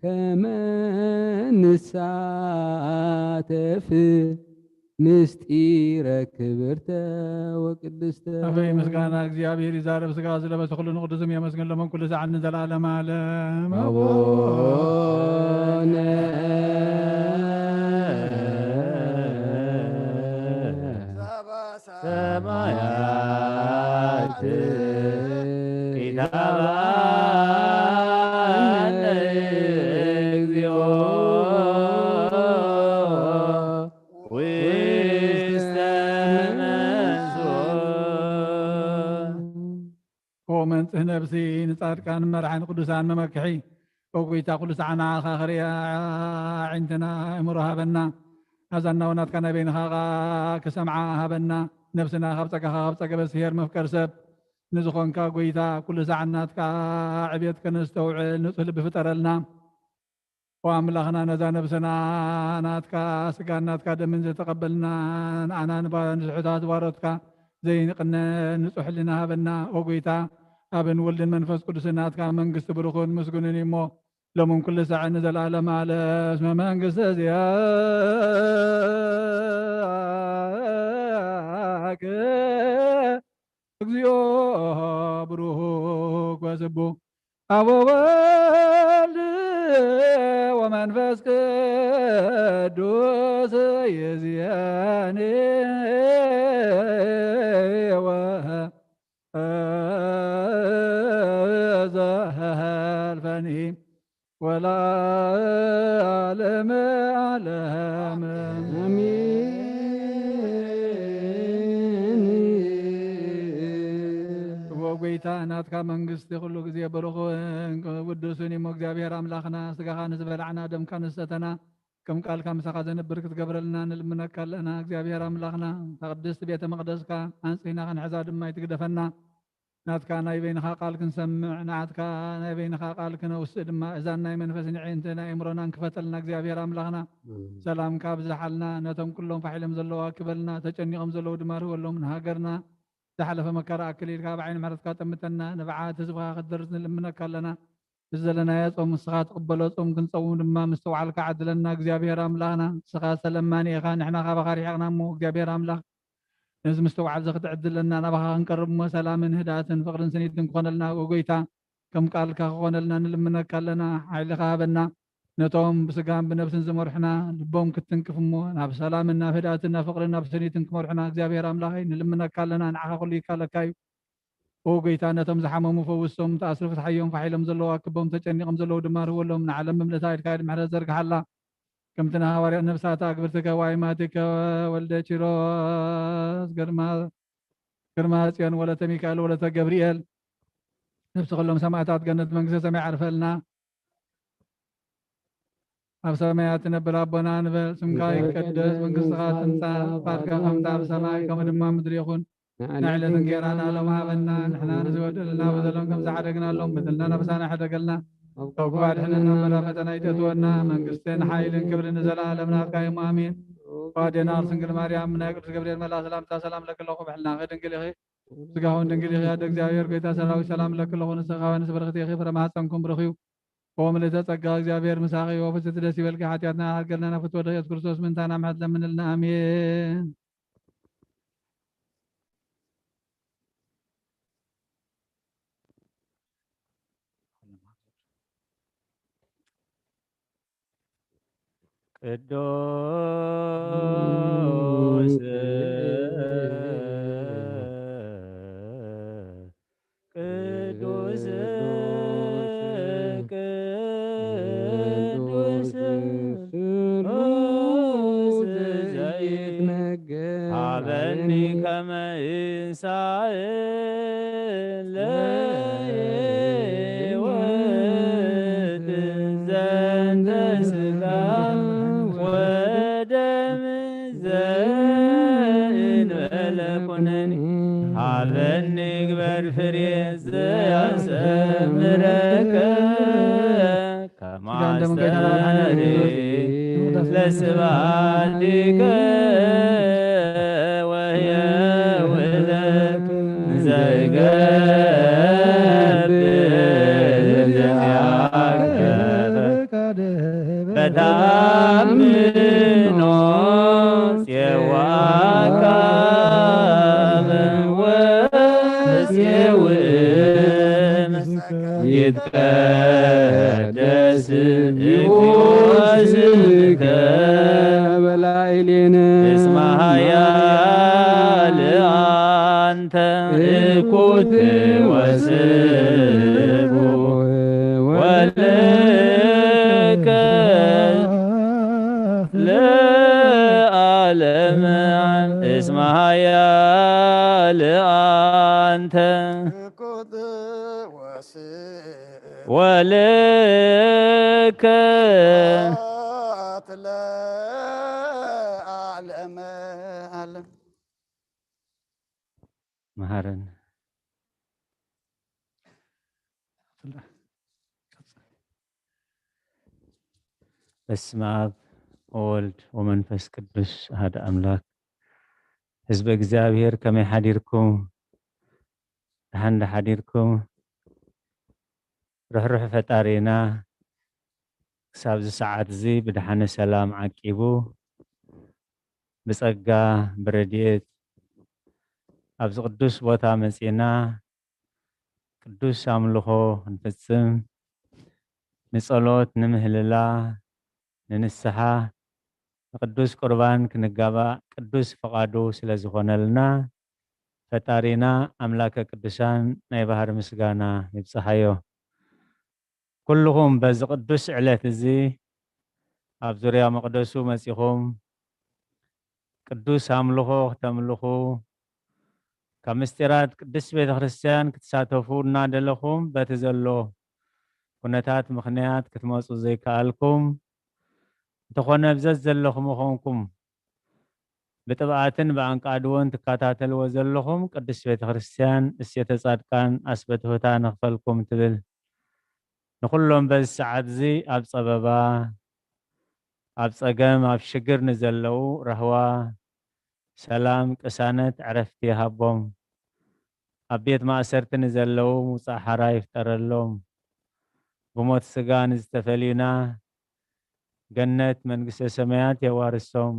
ከመ ንሳተፍ ምስጢረ ክብርተ ወቅድስተ። ኣበይ ምስጋና እግዚኣብሔር ይዛረብ፣ ስጋ ዝለበሰ ኩሉ ንቅዱስም የመስግን፣ ለመን ኩሉ ሰዓት ንዘለዓለም ዓለም። ኣቡነ ሰማያት ኢታብአነ እግዚኦ ውስተ መንሱት። ኦ መንጽህ ነፍሲ ንጻድቃን መርሓን ቅዱሳን መመክሒ። ኦ ጎይታ፣ ኩሉ ሰዓት ንዓኻ ክርእያ ኣዒንትና ኣእምሮ ሃበና። ኣዛናው ናትካ ናይ በይንኻ ቃ ክሰምዓ ሃበና። ነፍስና ካብ ጸጋኻ ካብ ጸገበ ስሄር መፍቀር ሰብ ንዝኾንካ ጎይታ፣ ኩሉ ሰዓት ናትካ ዕቤት ከነስተውዕል ንጹህ ልቢ ፍጠረልና። ኦ ኣምላኽና፣ ነዛ ነብስና ናትካ ስጋን ናትካ ደምን ዝተቐበልና፣ ንኣና ንባ-፣ ንስሑታት ባሮትካ ዘይንቕነ ንጹሕ ሕልና ሃበና። ኦ ጎይታ፣ ኣብን ወልድን መንፈስ ቅዱስን ናትካ መንግስቲ ብሩኽን ምስጉንን እዩ እሞ፣ ሎምን ኩሉ ሳዕ ንዘለዓለም ዓለም። እስመ መንግስቲ እዚኣከ እግዚኦ ብሩክ ወስቡሕ አብ ወወልድ ወመንፈስ ቅዱስ ይእዜኒ ወዘልፈኒ ወለዓለመ ዓለም። ኣሜን። እወ ጎይታ፣ ናትካ መንግስቲ ኩሉ ግዜ ብሩኽን ቅዱስን እዩ እሞ፣ እግዚኣብሔር ኣምላኽና፣ ስጋኻ ንዝበላዕና፣ ደምካ ንዝሰተና፣ ከም ቃልካ ምሳኻ ዘንብር ክትገብረልና ንልምነካ ኣለና። እግዚኣብሔር ኣምላኽና፣ እታ ቅድስቲ ቤተ መቕደስካ ኣንጺህና ክንሕዛ ድማ ኣይትግደፈና። ናትካ ናይ በይንኻ ቃል ክንሰምዕ፣ ንዓትካ ናይ በይንኻ ቃል ክነውስእ ድማ፣ እዛን ናይ መንፈስን ኣዒንትን ኣእምሮናን ክፈተልና እግዚኣብሔር ኣምላኽና። ኣሜን። ሰላምካ ኣብዝሓልና፣ ነቶም ኩሎም ፋሕ ኢሎም ዘለዉ ኣክበልና፣ ተጨኒቖም ዘለዉ ድማ ርህወሎም፣ ንሃገርና ዝሓለፈ መከራ ኣክሊልካ ብዓይኒ ምሕረትካ ጠምተና፣ ንብዓት ህዝብኻ ክትደርዝ ንልምነካ ኣለና። እዚ ዘለናዮ ጾም ንስኻ ትቕበሎ ጾም ክንጸውም ድማ ምስትውዓልካ ዓድለና እግዚኣብሔር ኣምላኽና። ንስኻ ሰለማኒ ኢኻ፣ ንሕና ካባኻ ርሒቕና እሞ እግዚኣብሔር ኣምላኽ ነዚ ምስትውዓል እዚ ክትዕድለና ናባኻ ክንቀርብ እሞ ሰላምን ህድኣትን ፍቕርን ስኒትን ክኾነልና፣ ኦ ጎይታ፣ ከም ቃልካ ክኾነልና ንልምነካ ኣለና። ሓይልኻ ሃበና። ነቶም ብስጋን ብነብስን ዝመርሑና ልቦም ክትትንክፍ እሞ ናብ ሰላምን ናብ ህድኣትን ናብ ፍቕርን ናብ ስኒትን ክመርሑና እግዚኣብሔር ኣምላኸይ ንልምነካ ኣለና። ንዓኻ ኩሉ ይካለካ እዩ። ኦ ጎይታ፣ ነቶም ዝሓመሙ ፈውሶም፣ ተኣስሩ ፍትሓዮም፣ ፋሕ ኢሎም ዘለዉ ኣክቦም፣ ተጨኒቖም ዘለዉ ድማ ርህወሎም፣ ንዓለም ብምልእታ ኢድካ ኢድ ምሕረት ዘርግሓላ። ከምቲ ንሃዋርያት ነፍሳት ኣግብርትከ ዋይማትከ ወልደ ኪሮስ ግርማ፣ ግርማ ጽዮን ወለተ ሚካኤል ወለተ ገብርኤል ነፍሲ ኩሎም ሰማዕታት ገነት መንግስተ ሰማይ ዓርፈልና። ኣብ ሰማያት ትነብር ኣቦና ንበል፣ ስምካ ይቀደስ፣ መንግስትኻ ትምጻእ፣ ፍቃድካ ከምቲ ኣብ ሰማይ ከምኡ ድማ ኣብ ምድሪ ይኹን። ንዕለት እንጌራና ሎም ሃበና፣ ንሕና ንዝበደሉና በደሎም ከም ዝሓደግናሎም በደልና ናብሳና ሕደገልና፣ ካብ ክፉእ ኣድሕነና እምበር ኣብ ፈተና ኣይተእትወና፣ መንግስትን ሓይልን ክብርን ንዘለኣለም ናትካ እዮም፣ ኣሜን። ኣዴና ስንግል ማርያም፣ ናይ ቅዱስ ገብርኤል መልኣክ ሰላምታ ሰላም ለኪ ኣለኹ፣ ብሕልናኺ ድንግል ኢኺ፣ ስጋውን ድንግል ኢኺ፣ ኣደ እግዚኣብሔር ጎይታ ሰራዊት ሰላም ለኪ ኣለኹ፣ ንስኻ ንስ ብርክቲ ኢኺ፣ ፍረ ማህፀንኩም ብሩክ እዩ። ኦ ምልእተ ጸጋ እግዚኣብሔር ምሳኺ፣ ኦ ፍጽሕቲ ደስ ይበልኪ፣ ሓጢኣትና ሓርገልና፣ ናብ ፍትወ ኢየሱስ ክርስቶስ ምንታና ምሕረት ለምንልና፣ ኣሜን። ቅዱስ ቅዱስ ቅዱስ ስሉስ ዘይትነገር ሃበኒ ከመ ይንሳእ ለሕይወት ዘንተ ስጋ ወደም ዘእንበለ ኩነኔ ሃበኒ ግበር ፍሬ ዘያሰምረከ ስጋ እንደምን ከይተናወጥ ሓና ከማስተምሪ ክርስቶስ ለስብሐቲከ ወየውለክ ዘይገ ተኣምኖ ጼዋካ ወጼውእ ይትቀደስ እግዚኦ ስምከ በላዕሌነ እስመ ኃያል አንተ እኩት ወስቡ ወለከ ለዓለም እስመ ኃያል አንተ ወለከ ለዓለመ ዓለም። መሃረን። በስመ አብ ወወልድ ወመንፈስ ቅዱስ አሐደ አምላክ። ህዝበ እግዚኣብሔር ከመይ ሓዲርኩም? ደሓን ዶ ሓዲርኩም? ርሕሩሕ ፈጣሪና ክሳብ እዚ ሰዓት እዚ ብደሓነ ሰላም ዓቂቡ ብጸጋ ብረድኤት ኣብዚ ቅዱስ ቦታ መጺና ቅዱስ ኣምልኾ ክንፍጽም ንጸሎት፣ ንምህልላ፣ ንንስሓ፣ ንቅዱስ ቁርባን ክንጋባእ ቅዱስ ፍቓዱ ስለ ዝኾነልና ፈጣሪና ኣምላከ ቅዱሳን ናይ ባህሪ ምስጋና ይብጽሓዮ። ኩልኹም በዚ ቅዱስ ዕለት እዚ ኣብ ዙርያ መቕደሱ መጺኹም ቅዱስ ኣምልኾ ክተምልኹ፣ ካብ ምስጢራት ቅድስት ቤተ ክርስቲያን ክትሳተፉ እናደለኹም በቲ ዘሎ ኩነታት ምኽንያት ክትመጹ ዘይከኣልኩም፣ እንተኾነ ብዘት ዘለኹም ምኾንኩም ብጥብኣትን ብኣንቃድዎን ትከታተልዎ ዘለኹም ቅድስት ቤተ ክርስቲያን እሴተ ጻድቃን ኣስበትሑታ ንኽፈልኩም ትብል። ንኹሎም በዚ ሰዓት እዚ ኣብ ጸበባ፣ ኣብ ጸገም፣ ኣብ ሽግር ንዘለዉ ራህዋ፣ ሰላም፣ ቅሳነት፣ ዕረፍቲ ይሃቦም። ኣብ ቤት ማእሰርቲ ንዘለዉ ምውጻእ ሓራ ይፍጠረሎም። ብሞት ስጋ ንዝተፈልዩና ገነት መንግስተ ሰማያት የዋርሶም።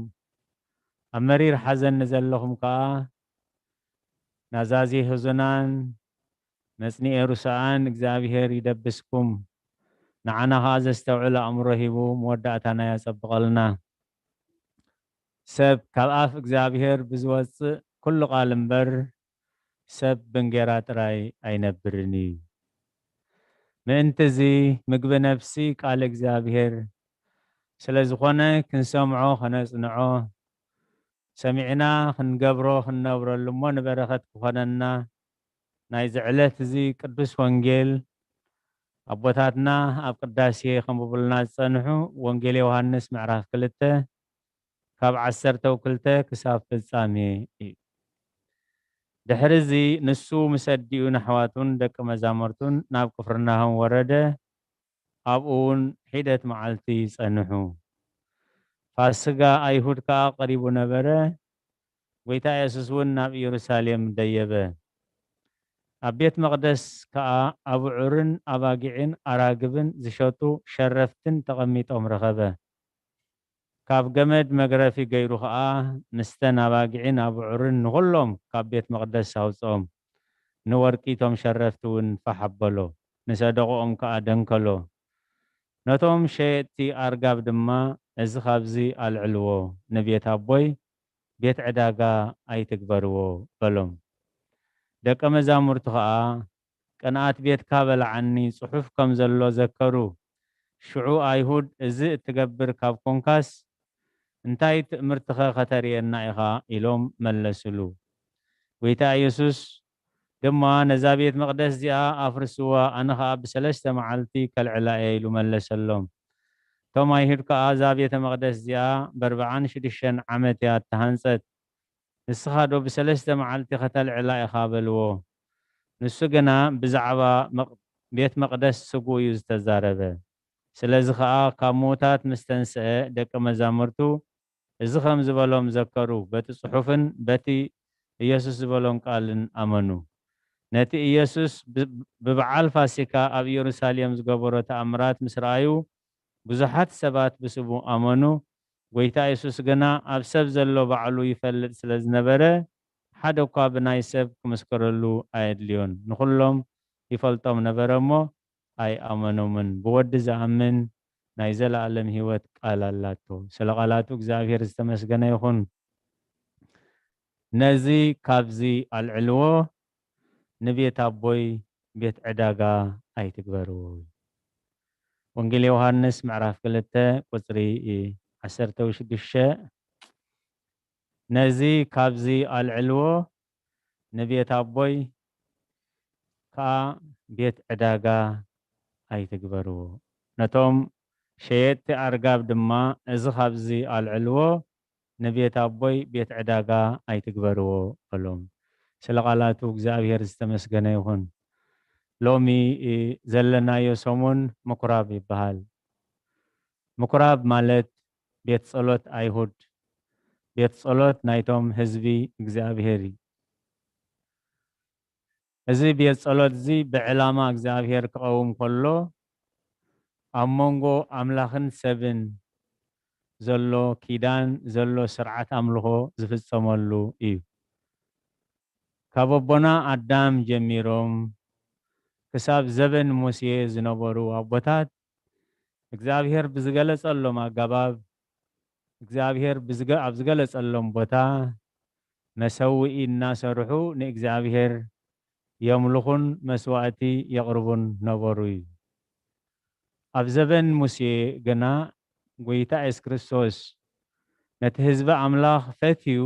ኣብ መሪር ሓዘን ንዘለኹም ከኣ ናዛዚ ህዙናን መጽንኤ ሩስኣን እግዚኣብሔር ይደብስኩም። ንዓና ከኣ ዘስተውዕል ኣእምሮ ሂቡ መወዳእታና የጸብቐልና። ሰብ ካብ ኣፍ እግዚኣብሔር ብዝወጽእ ኩሉ ቃል እምበር ሰብ ብእንጌራ ጥራይ ኣይነብርን እዩ። ምእንቲ እዚ ምግቢ ነፍሲ ቃል እግዚኣብሔር ስለ ዝኾነ ክንሰምዖ፣ ከነጽንዖ፣ ሰሚዕና ክንገብሮ፣ ክንነብረሉ እሞ ንበረኸት ክኾነና ናይዚ ዕለት እዚ ቅዱስ ወንጌል ኣቦታትና ኣብ ቅዳሴ ከንብቡልና ዝጸንሑ ወንጌል ዮሃንስ ምዕራፍ ክልተ ካብ ዓሰርተው ክልተ ክሳብ ፍጻሜ እዩ። ድሕሪ እዚ ንሱ ምስ ኣዲኡ ንኣሕዋቱን ደቂ መዛሙርቱን ናብ ቅፍርናሆም ወረደ፣ ኣብኡ እውን ሒደት መዓልቲ ጸንሑ። ፋስጋ ኣይሁድ ከኣ ቀሪቡ ነበረ፣ ጐይታ የሱስ እውን ናብ ኢየሩሳሌም ደየበ። ኣብ ቤት መቕደስ ከኣ ኣቡዑርን ኣባጊዕን ኣራግብን ዝሸጡ ሸረፍትን ተቐሚጦም ረኸበ። ካብ ገመድ መግረፊ ገይሩ ኸኣ ምስተን ኣባጊዕን ኣቡዑርን ንኹሎም ካብ ቤት መቕደስ ኣውጽኦም። ንወርቂ እቶም ሸረፍቲ እውን ፋሕ ኣበሎ፣ ንሰደቓኦም ከኣ ደንከሎ። ነቶም ሸየጥቲ ኣርጋብ ድማ፣ "እዚ ኻብዚ ኣልዕልዎ፣ ንቤት ኣቦይ ቤት ዕዳጋ ኣይትግበርዎ" በሎም። ደቀ መዛሙርቱ ኸኣ፣ "ቅንኣት ቤትካ በልዓኒ" ጽሑፍ ከም ዘሎ ዘከሩ። ሽዑ ኣይሁድ፣ "እዚ እትገብር ካብ ኰንካስ፣ እንታይ ትእምርትኸ ኸተርእየና ኢኻ?" ኢሎም መለሱሉ። ጐይታ ኢየሱስ ድማ፣ "ነዛ ቤት መቕደስ እዚኣ ኣፍርስዋ፣ ኣነ ኸኣ ብሰለስተ መዓልቲ ከልዕላ እየ" ኢሉ መለሰሎም። እቶም ኣይሁድ ከኣ፣ "እዛ ቤተ መቕደስ እዚኣ በርብዓን ሽዱሽተን ዓመት እያ እተሃንጸት፣ ንስኻ ዶ ብሰለስተ መዓልቲ ኸተልዕላ ኢኻ?" በልዎ። ንሱ ግና ብዛዕባ መቕ-፣ ቤት መቕደስ ስግኡ እዩ ዝተዛረበ። ስለዚ ኸኣ ካብ ምዉታት ምስ ተንስአ፣ ደቀ መዛሙርቱ እዚ ኸም ዝበሎም ዘከሩ፣ በቲ ጽሑፍን በቲ ኢየሱስ ዝበሎም ቃልን ኣመኑ። ነቲ ኢየሱስ ብ-፣ ብበዓል ፋሲካ ኣብ ኢየሩሳሌም ዝገበሮ ተኣምራት ምስ ረኣዩ፣ ብዙሓት ሰባት ብስሙ ኣመኑ። ጎይታ የሱስ ግና ኣብ ሰብ ዘሎ ባዕሉ ይፈልጥ ስለ ዝነበረ፣ ሓደ እኳ ብናይ ሰብ ክምስክረሉ ኣየድልዮን። ንኹሎም ይፈልጦም ነበረ እሞ ኣይኣመኖምን። ብወዲ ዝኣምን ናይ ዘለኣለም ህይወት ቃል ኣላቶ። ስለ ቃላቱ እግዚኣብሔር ዝተመስገነ ይኹን። ነዚ ካብዚ ኣልዕልዎ፣ ንቤት ኣቦይ ቤት ዕዳጋ ኣይትግበርዎ። ወንጌል ዮሃንስ ምዕራፍ ክልተ ቁጽሪ ዓሰርተ ሽዱሽተ። ነዚ ካብዚ ኣልዕልዎ፣ ንቤት ኣቦይ ከኣ ቤት ዕዳጋ ኣይትግበርዎ። ነቶም ሸየጥቲ ኣርጋብ ድማ፣ እዚ ካብዚ ኣልዕልዎ፣ ንቤት ኣቦይ ቤት ዕዳጋ ኣይትግበርዎ በሎም። ስለ ቃላቱ እግዚኣብሔር ዝተመስገነ ይኹን። ሎሚ ዘለናዮ ሰሙን ምኩራብ ይበሃል። ምኩራብ ማለት ቤት ጸሎት ኣይሁድ፣ ቤት ጸሎት ናይቶም ህዝቢ እግዚኣብሔር እዩ። እዚ ቤት ጸሎት እዚ ብዕላማ እግዚኣብሔር ክቐውም ከሎ፣ ኣብ መንጎ ኣምላኽን ሰብን ዘሎ ኪዳን፣ ዘሎ ስርዓት ኣምልኾ ዝፍጸመሉ እዩ። ካብ ኣቦና ኣዳም ጀሚሮም ክሳብ ዘበን ሙሴ ዝነበሩ ኣቦታት፣ እግዚኣብሔር ብዝገለጸሎም ኣገባብ፣ እግዚኣብሔር ብዝገ-፣ ኣብ ዝገለጸሎም ቦታ መሰውኢ እናሰርሑ ንእግዚኣብሔር የምልኹን መስዋእቲ የቕርቡን ነበሩ እዩ። ኣብ ዘበን ሙሴ ግና፣ ጎይታ የሱስ ክርስቶስ ነቲ ህዝቢ ኣምላኽ ፈትዩ፣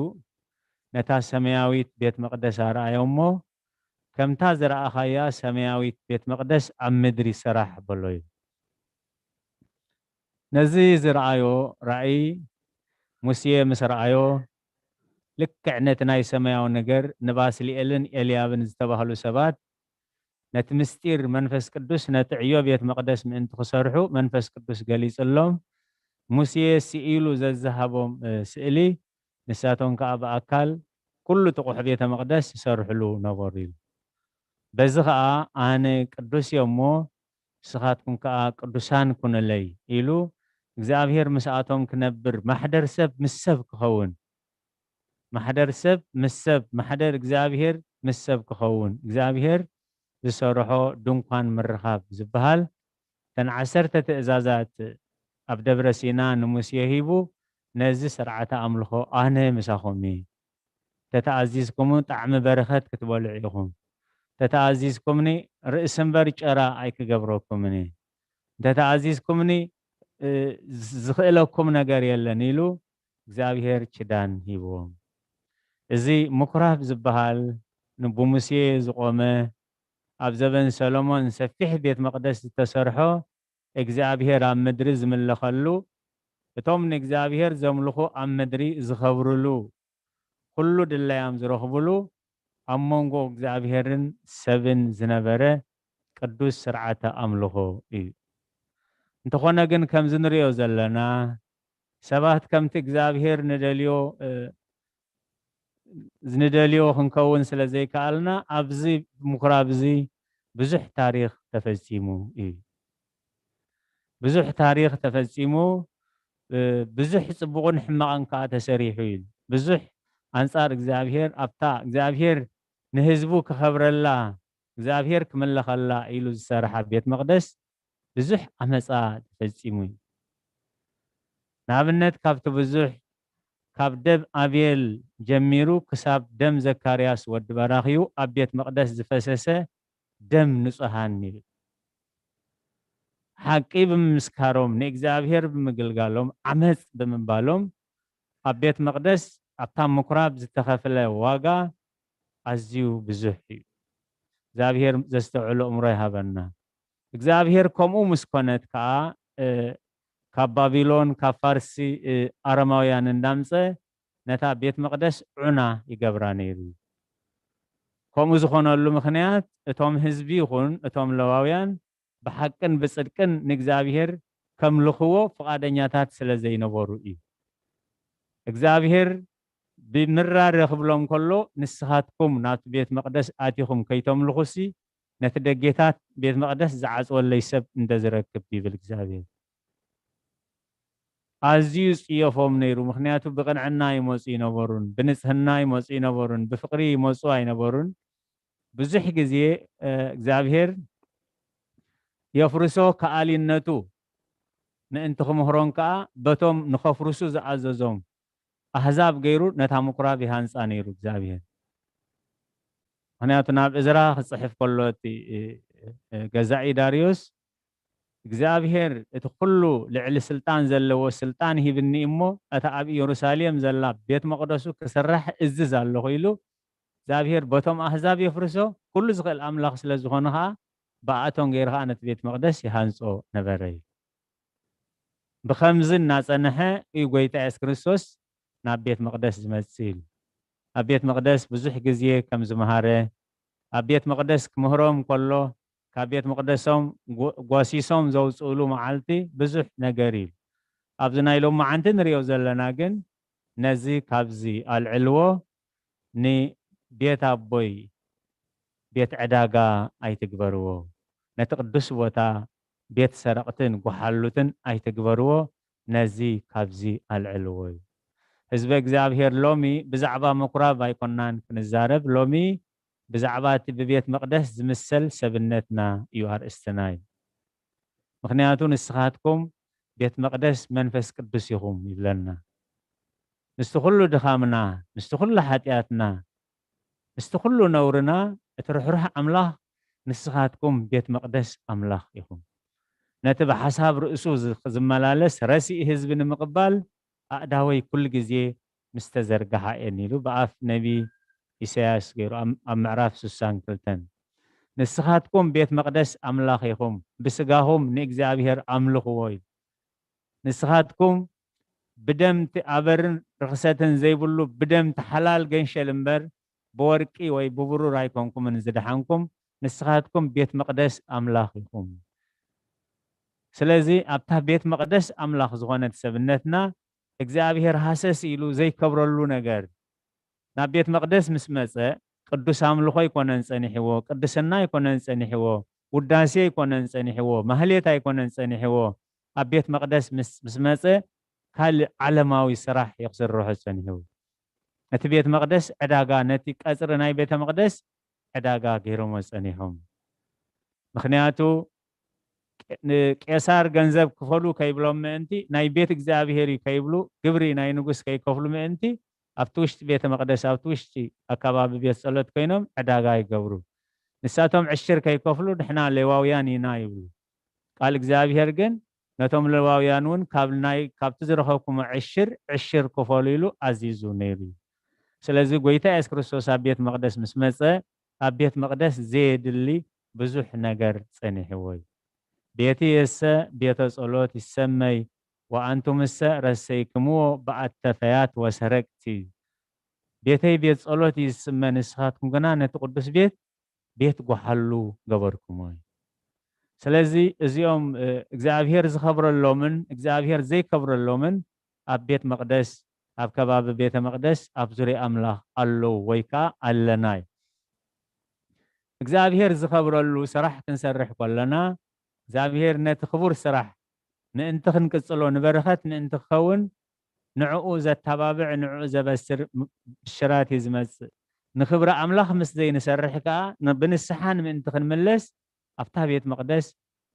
ነታ ሰማያዊት ቤት መቕደስ ኣርኣዮ እሞ፣ ከምታ ዝረኣኻያ ሰማያዊት ቤት መቕደስ ኣብ ምድሪ ስራሕ በሎ እዩ። ነዚ ዝረኣዮ ራእይ፣ ሙሴ ምስ ረኣዮ፣ ልክዕ ነቲ ናይ ሰማያዊ ነገር ንባስልኤልን ኤልያብን ዝተባህሉ ሰባት፣ ነቲ ምስጢር መንፈስ ቅዱስ፣ ነቲ ዕዮ ቤት መቕደስ ምእንቲ ክሰርሑ መንፈስ ቅዱስ ገሊጽሎም፣ ሙሴ ስኢሉ ዘዝሃቦም፣ እ፣ ስእሊ፣ ንሳቶም ከኣ ብኣካል ኩሉ ጥቑሕ ቤተ መቕደስ ይሰርሕሉ ነበሩ ኢሉ። በዚ ኸኣ ኣነ ቅዱስ እየ እሞ ንስኻትኩም ከኣ ቅዱሳን ኩኑለይ ኢሉ እግዚኣብሔር ምስኣቶም ክነብር፣ ማሕደር ሰብ ምስ ሰብ ክኸውን፣ ማሕደር ሰብ ምስ ሰብ፣ ማሕደር እግዚኣብሔር ምስ ሰብ ክኸውን፣ እግዚኣብሔር ዝሰርሖ ድንኳን ምርኻብ ዝበሃል እተን ዓሰርተ ትእዛዛት ኣብ ደብረ ሲና ንሙሴ ሂቡ፣ ነዚ ስርዓተ ኣምልኾ ኣነ ምሳኹም እየ። እንተተኣዚዝኩምኒ ጣዕሚ በረኸት ክትበልዑ ኢኹም። እንተተኣዚዝኩምኒ ርእሲ እምበር ጨራ ኣይክገብረኩምን እየ። እንተተኣዚዝኩምኒ፣ እ፣ ዝኽእለኩም ነገር የለን ኢሉ እግዚኣብሔር ኪዳን ሂብዎም። እዚ ምኩራብ ዝበሃል ን-፣ ብሙሴ ዝቖመ፣ ኣብ ዘበን ሰሎሞን ሰፊሕ ቤት መቕደስ ዝተሰርሖ፣ እግዚኣብሔር ኣብ ምድሪ ዝምለኸሉ፣ እቶም ንእግዚኣብሔር ዘምልኹ ኣብ ምድሪ ዝኸብርሉ፣ ኩሉ ድላዮም ዝረኽብሉ፣ ኣብ መንጎ እግዚኣብሔርን ሰብን ዝነበረ ቅዱስ ስርዓተ ኣምልኾ እዩ። እንተኾነ ግን ከምዚ ንርእዮ ዘለና፣ ሰባት ከምቲ እግዚኣብሔር ንደልዮ፣ እ፣ ንደልዮ ክንከውን ስለ ዘይከኣልና፣ ኣብዚ ምኩራብ እዚ ብዙሕ ታሪኽ ተፈጺሙ እዩ። ብዙሕ ታሪኽ ተፈጺሙ፣ እ፣ ብዙሕ ጽቡቕን ሕማቕን ከኣ ተሰሪሑ እዩ። ብዙሕ ኣንጻር እግዚኣብሔር፣ ኣብታ እግዚኣብሔር ንህዝቡ ክኸብረላ፣ እግዚኣብሔር ክምለኸላ ኢሉ ዝሰርሓ ቤት መቕደስ ብዙሕ ዓመጻ ተፈጺሙ እዩ። ንኣብነት ካብቲ ብዙሕ፣ ካብ ደም ኣቤል ጀሚሩ ክሳብ ደም ዘካርያስ ወዲ በራኽዩ ኣብ ቤት መቕደስ ዝፈሰሰ ደም ንጹሃን ይብል። ሓቂ ብምምስካሮም፣ ንእግዚኣብሔር ብምግልጋሎም፣ ዓመጽ ብምባሎም፣ ኣብ ቤት መቕደስ፣ ኣብታ ምኩራብ ዝተኸፍለ ዋጋ ኣዝዩ ብዙሕ እዩ። እግዚኣብሔር ዘስተውዕሎ እምሮ ይሃበና። እግዚኣብሔር ከምኡ ምስ ኮነት ከኣ፣ እ፣ ካብ ባቢሎን፣ ካብ ፋርሲ፣ እ፣ ኣረማውያን እንዳምጸ ነታ ቤት መቕደስ ዑና ይገብራ ነይሩ። ከምኡ ዝኾነሉ ምኽንያት፣ እቶም ህዝቢ ይኹን እቶም ለዋውያን ብሓቅን ብጽድቅን ንእግዚኣብሔር ከምልኽዎ ፍቓደኛታት ስለ ዘይነበሩ እዩ። እግዚኣብሔር ብምራር ክብሎም ከሎ፣ "ንስኻትኩም ናብቲ ቤት መቕደስ ኣቲኹም ከይተምልኹሲ፣ ነቲ ደጌታት ቤት መቕደስ ዝዓጽወለይ ሰብ እንተ ዝረክብ" ይብል እግዚኣብሔር። ኣዝዩ ይጽየፎም ነይሩ። ምኽንያቱ ብቕንዕና ይመጹ ይነበሩን፣ ብንጽህና ይመጹ ይነበሩን፣ ብፍቕሪ ይመጹ ኣይነበሩን። ብዙሕ ግዜ፣ እ፣ እግዚኣብሔር የፍርሶ ከኣሊነቱ ምእንቲ ክምህሮም ከኣ በቶም ንኸፍርሱ ዝኣዘዞም ኣህዛብ ገይሩ ነታ ምኩራብ ይሃንጻ ነይሩ እግዚኣብሔር። ምኽንያቱ ናብ እዝራ ክጽሕፍ ከሎ እቲ፣ እ፣ እ፣ ገዛኢ ዳርዮስ እግዚኣብሔር እቲ ኩሉ ልዕሊ ስልጣን ዘለዎ ስልጣን ሂብኒ እሞ፣ እታ ኣብ ኢየሩሳሌም ዘላ ቤት መቕደሱ ክስራሕ እዝዝ ኣለኹ ኢሉ፣ እግዚኣብሔር በቶም ኣህዛብ የፍርሶ፣ ኩሉ ዝኽእል ኣምላኽ ስለ ዝኾነ ኸኣ፣ ብኣቶም ገይሩ ኸኣ ነቲ ቤት መቕደስ ይሃንጾ ነበረ እዩ። ብኸምዚ እናጸንሐ እዩ ጐይታ የሱስ ክርስቶስ ናብ ቤት መቕደስ ዝመጽእ ኢሉ። ኣብ ቤት መቕደስ ብዙሕ ግዜ ከም ዝመሃረ፣ ኣብ ቤት መቕደስ ክምህሮም ከሎ፣ ካብ ቤት መቕደሶም ጐ-፣ ጓሲሶም ዘውጽእሉ መዓልቲ ብዙሕ ነገር ኢሉ። ኣብዚ ናይ ሎማዓንቲ ንርእዮ ዘለና ግን፣ ነዚ ካብዚ ኣልዕልዎ፣ ንቤት ኣቦይ ቤት ዕዳጋ ኣይትግበርዎ፣ ነቲ ቅዱስ ቦታ ቤት ሰረቕትን ጓሓሉትን ኣይትግበርዎ፣ ነዚ ካብዚ ኣልዕልዎ እዩ። ህዝበ እግዚኣብሔር ሎሚ ብዛዕባ ምኩራብ ኣይኮናን ክንዛረብ፣ ሎሚ ብዛዕባ እቲ ብቤት መቕደስ ዝምሰል ሰብነትና እዩ ኣርእስትና እዩ። ምኽንያቱ ንስኻትኩም ቤት መቕደስ መንፈስ ቅዱስ ኢኹም ይብለና። ምስቲ ኩሉ ድኻምና፣ ምስቲ ኩሉ ሓጢኣትና፣ ምስቲ ኩሉ ነውርና፣ እቲ ርሕሩሕ ኣምላኽ ንስኻትኩም ቤት መቕደስ ኣምላኽ ኢኹም። ነቲ ብሓሳብ ርእሱ ዝ-፣ ዝመላለስ ረሲእ ህዝቢ ንምቕባል ኣእዳወይ ኩሉ ግዜ ምስ ተዘርግሓ እየን ኢሉ ብኣፍ ነቢ ኢሳያስ ገይሩ ኣብ፣ ኣብ ምዕራፍ ስሳን ክልተን። ንስኻትኩም ቤት መቕደስ ኣምላኽ ኢኹም፣ ብስጋኹም ንእግዚኣብሔር ኣምልኽዎ ኢሉ። ንስኻትኩም ብደም እቲ ኣበርን ርኽሰትን ዘይብሉ ብደም እቲ ሓላል ገንሸል እምበር ብወርቂ ወይ ብብሩር ኣይኮንኩምን ዝደሓንኩም፣ ንስኻትኩም ቤት መቕደስ ኣምላኽ ኢኹም። ስለዚ ኣብታ ቤት መቕደስ ኣምላኽ ዝኾነት ሰብነትና እግዚኣብሔር ሃሰስ ኢሉ ዘይከብረሉ ነገር፣ ናብ ቤት መቕደስ ምስ መጸ ቅዱስ ኣምልኾ ኣይኮነን ጸኒሕዎ፣ ቅድስና ኣይኮነን ጸኒሕዎ፣ ውዳሴ ኣይኮነን ጸኒሕዎ፣ ማህሌት ኣይኮነን ጸኒሕዎ። ኣብ ቤት መቕደስ ምስ፣ ምስ መጸ ካልእ ዓለማዊ ስራሕ እዩ ክስርሖ ጸኒሑ። እቲ ቤት መቕደስ ዕዳጋ፣ ነቲ ቀጽሪ ናይ ቤተ መቕደስ ዕዳጋ ገይሮሞ ጸኒሖም። ምኽንያቱ ቄ-፣ ንቄሳር ገንዘብ ክፈሉ ከይብሎም ምእንቲ፣ ናይ ቤት እግዚኣብሔር እዩ ከይብሉ፣ ግብሪ ናይ ንጉስ ከይከፍሉ ምእንቲ፣ ኣብቲ ውሽጢ ቤተ መቕደስ፣ ኣብቲ ውሽጢ ኣካባቢ ቤት ጸሎት ኮይኖም ዕዳጋ ይገብሩ። ንሳቶም ዕሽር ከይከፍሉ፣ ንሕና ሌዋውያን ኢና ይብሉ። ቃል እግዚኣብሔር ግን ነቶም ሌዋውያን እውን ካብ ናይ፣ ካብቲ ዝረኸብኩሞ ዕሽር፣ ዕሽር ክፈሉ ኢሉ ኣዚዙ ነይሩ እዩ። ስለዚ ጐይታ የሱስ ክርስቶስ ኣብ ቤት መቕደስ ምስ መጸ፣ ኣብ ቤት መቕደስ ዘየድሊ ብዙሕ ነገር ጸኒሕዎ እዩ። ቤትየሰ ቤተ ጸሎት ይሰመይ ወኣንቱምሰ ረሰይክምዎ በኣተፈያት ወሰረቅቲ። ቤተይ ቤት ጸሎት ይስመ፣ ንስኻትኩም ግና ነቲ ቅዱስ ቤት ቤት ጓሓሉ ገበርኩሞ እዩ። ስለዚ እዚኦም፣ እ፣ እግዚኣብሔር ዝኸብረሎምን እግዚኣብሔር ዘይከብረሎምን ኣብ ቤት መቕደስ፣ ኣብ ከባቢ ቤተ መቕደስ፣ ኣብ ዙርያ ኣምላኽ ኣለዉ ወይ ከኣ ኣለና እዩ። እግዚኣብሔር ዝኸብረሉ ስራሕ ክንሰርሕ ከለና፣ እግዚኣብሔር ነቲ ክቡር ስራሕ ምእንቲ ክንቅጽሎ፣ ንበረኸት ምእንቲ ክኸውን፣ ንዕኡ ዘተባብዕ፣ ንዕኡ ዘበስር ም-፣ ብሽራት እዩ ዝመጽእ። ንኽብሪ ኣምላኽ ምስ ዘይንሰርሕ ከኣ፣ ን-፣ ብንስሓን ምእንቲ ክንምለስ፣ ኣብታ ቤት መቕደስ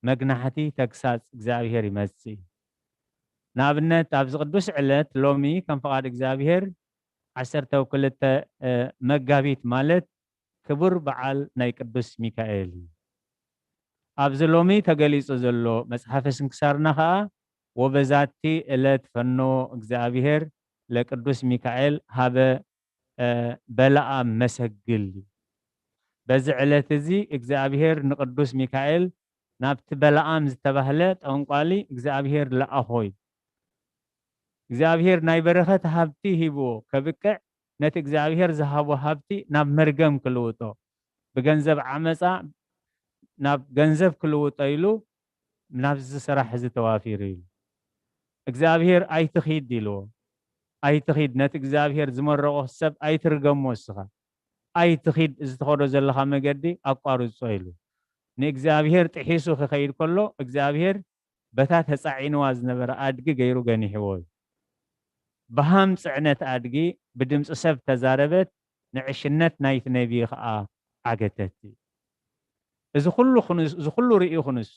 መግናሕቲ ተግሳጽ እግዚኣብሔር ይመጽእ እዩ። ንኣብነት፣ ኣብዚ ቅዱስ ዕለት ሎሚ ከም ፍቓድ እግዚኣብሔር ዓሰርተ ክልተ፣ እ፣ መጋቢት ማለት ክቡር በዓል ናይ ቅዱስ ሚካኤል እዩ። ኣብዚ ሎሚ ተገሊጹ ዘሎ መጽሓፈ ስንክሳርና ኸኣ፣ "ወበዛቲ ዕለት ፈነወ እግዚኣብሔር ለቅዱስ ሚካኤል ሀበ፣ እ፣ በለዓም መሰግል" እዩ። በዚ ዕለት እዚ እግዚኣብሔር ንቅዱስ ሚካኤል ናብቲ በለዓም ዝተባህለ ጠንቋሊ እግዚኣብሔር ለኣኾ እዩ። እግዚኣብሔር ናይ በረኸት ሃብቲ ሂብዎ ከብቅዕ፣ ነቲ እግዚኣብሔር ዝሃቦ ሃብቲ ናብ መርገም ክልውጦ፣ ብገንዘብ ዓመፃ ናብ ገንዘብ ክልውጦ ኢሉ ናብዚ ስራሕ እዚ ተዋፊሩ እዩ። እግዚኣብሔር ኣይትኺድ ኢልዎ። ኣይትኺድ፣ ነቲ እግዚኣብሔር ዝመረቖ ሰብ ኣይትርገሞ እስኻ። ኣይትኺድ፣ እዚ ትኸዶ ዘለኻ መገዲ ኣቋርጾ ኢሉ። ንእግዚኣብሔር ጥሒሱ ክኸይድ ከሎ፣ እግዚኣብሔር በታ ተጻዒንዋ ዝነበረ ኣድጊ ገይሩ ገኒሕዎ እዩ። ብሃም ጽዕነት ኣድጊ ብድምጺ ሰብ ተዛረበት፣ ንዕሽነት ናይቲ ነቢይ ኸኣ ዓገተት። እዚ ኩሉ ክንስ-፣ እዚ ኩሉ ርእዩ ክንሱ፣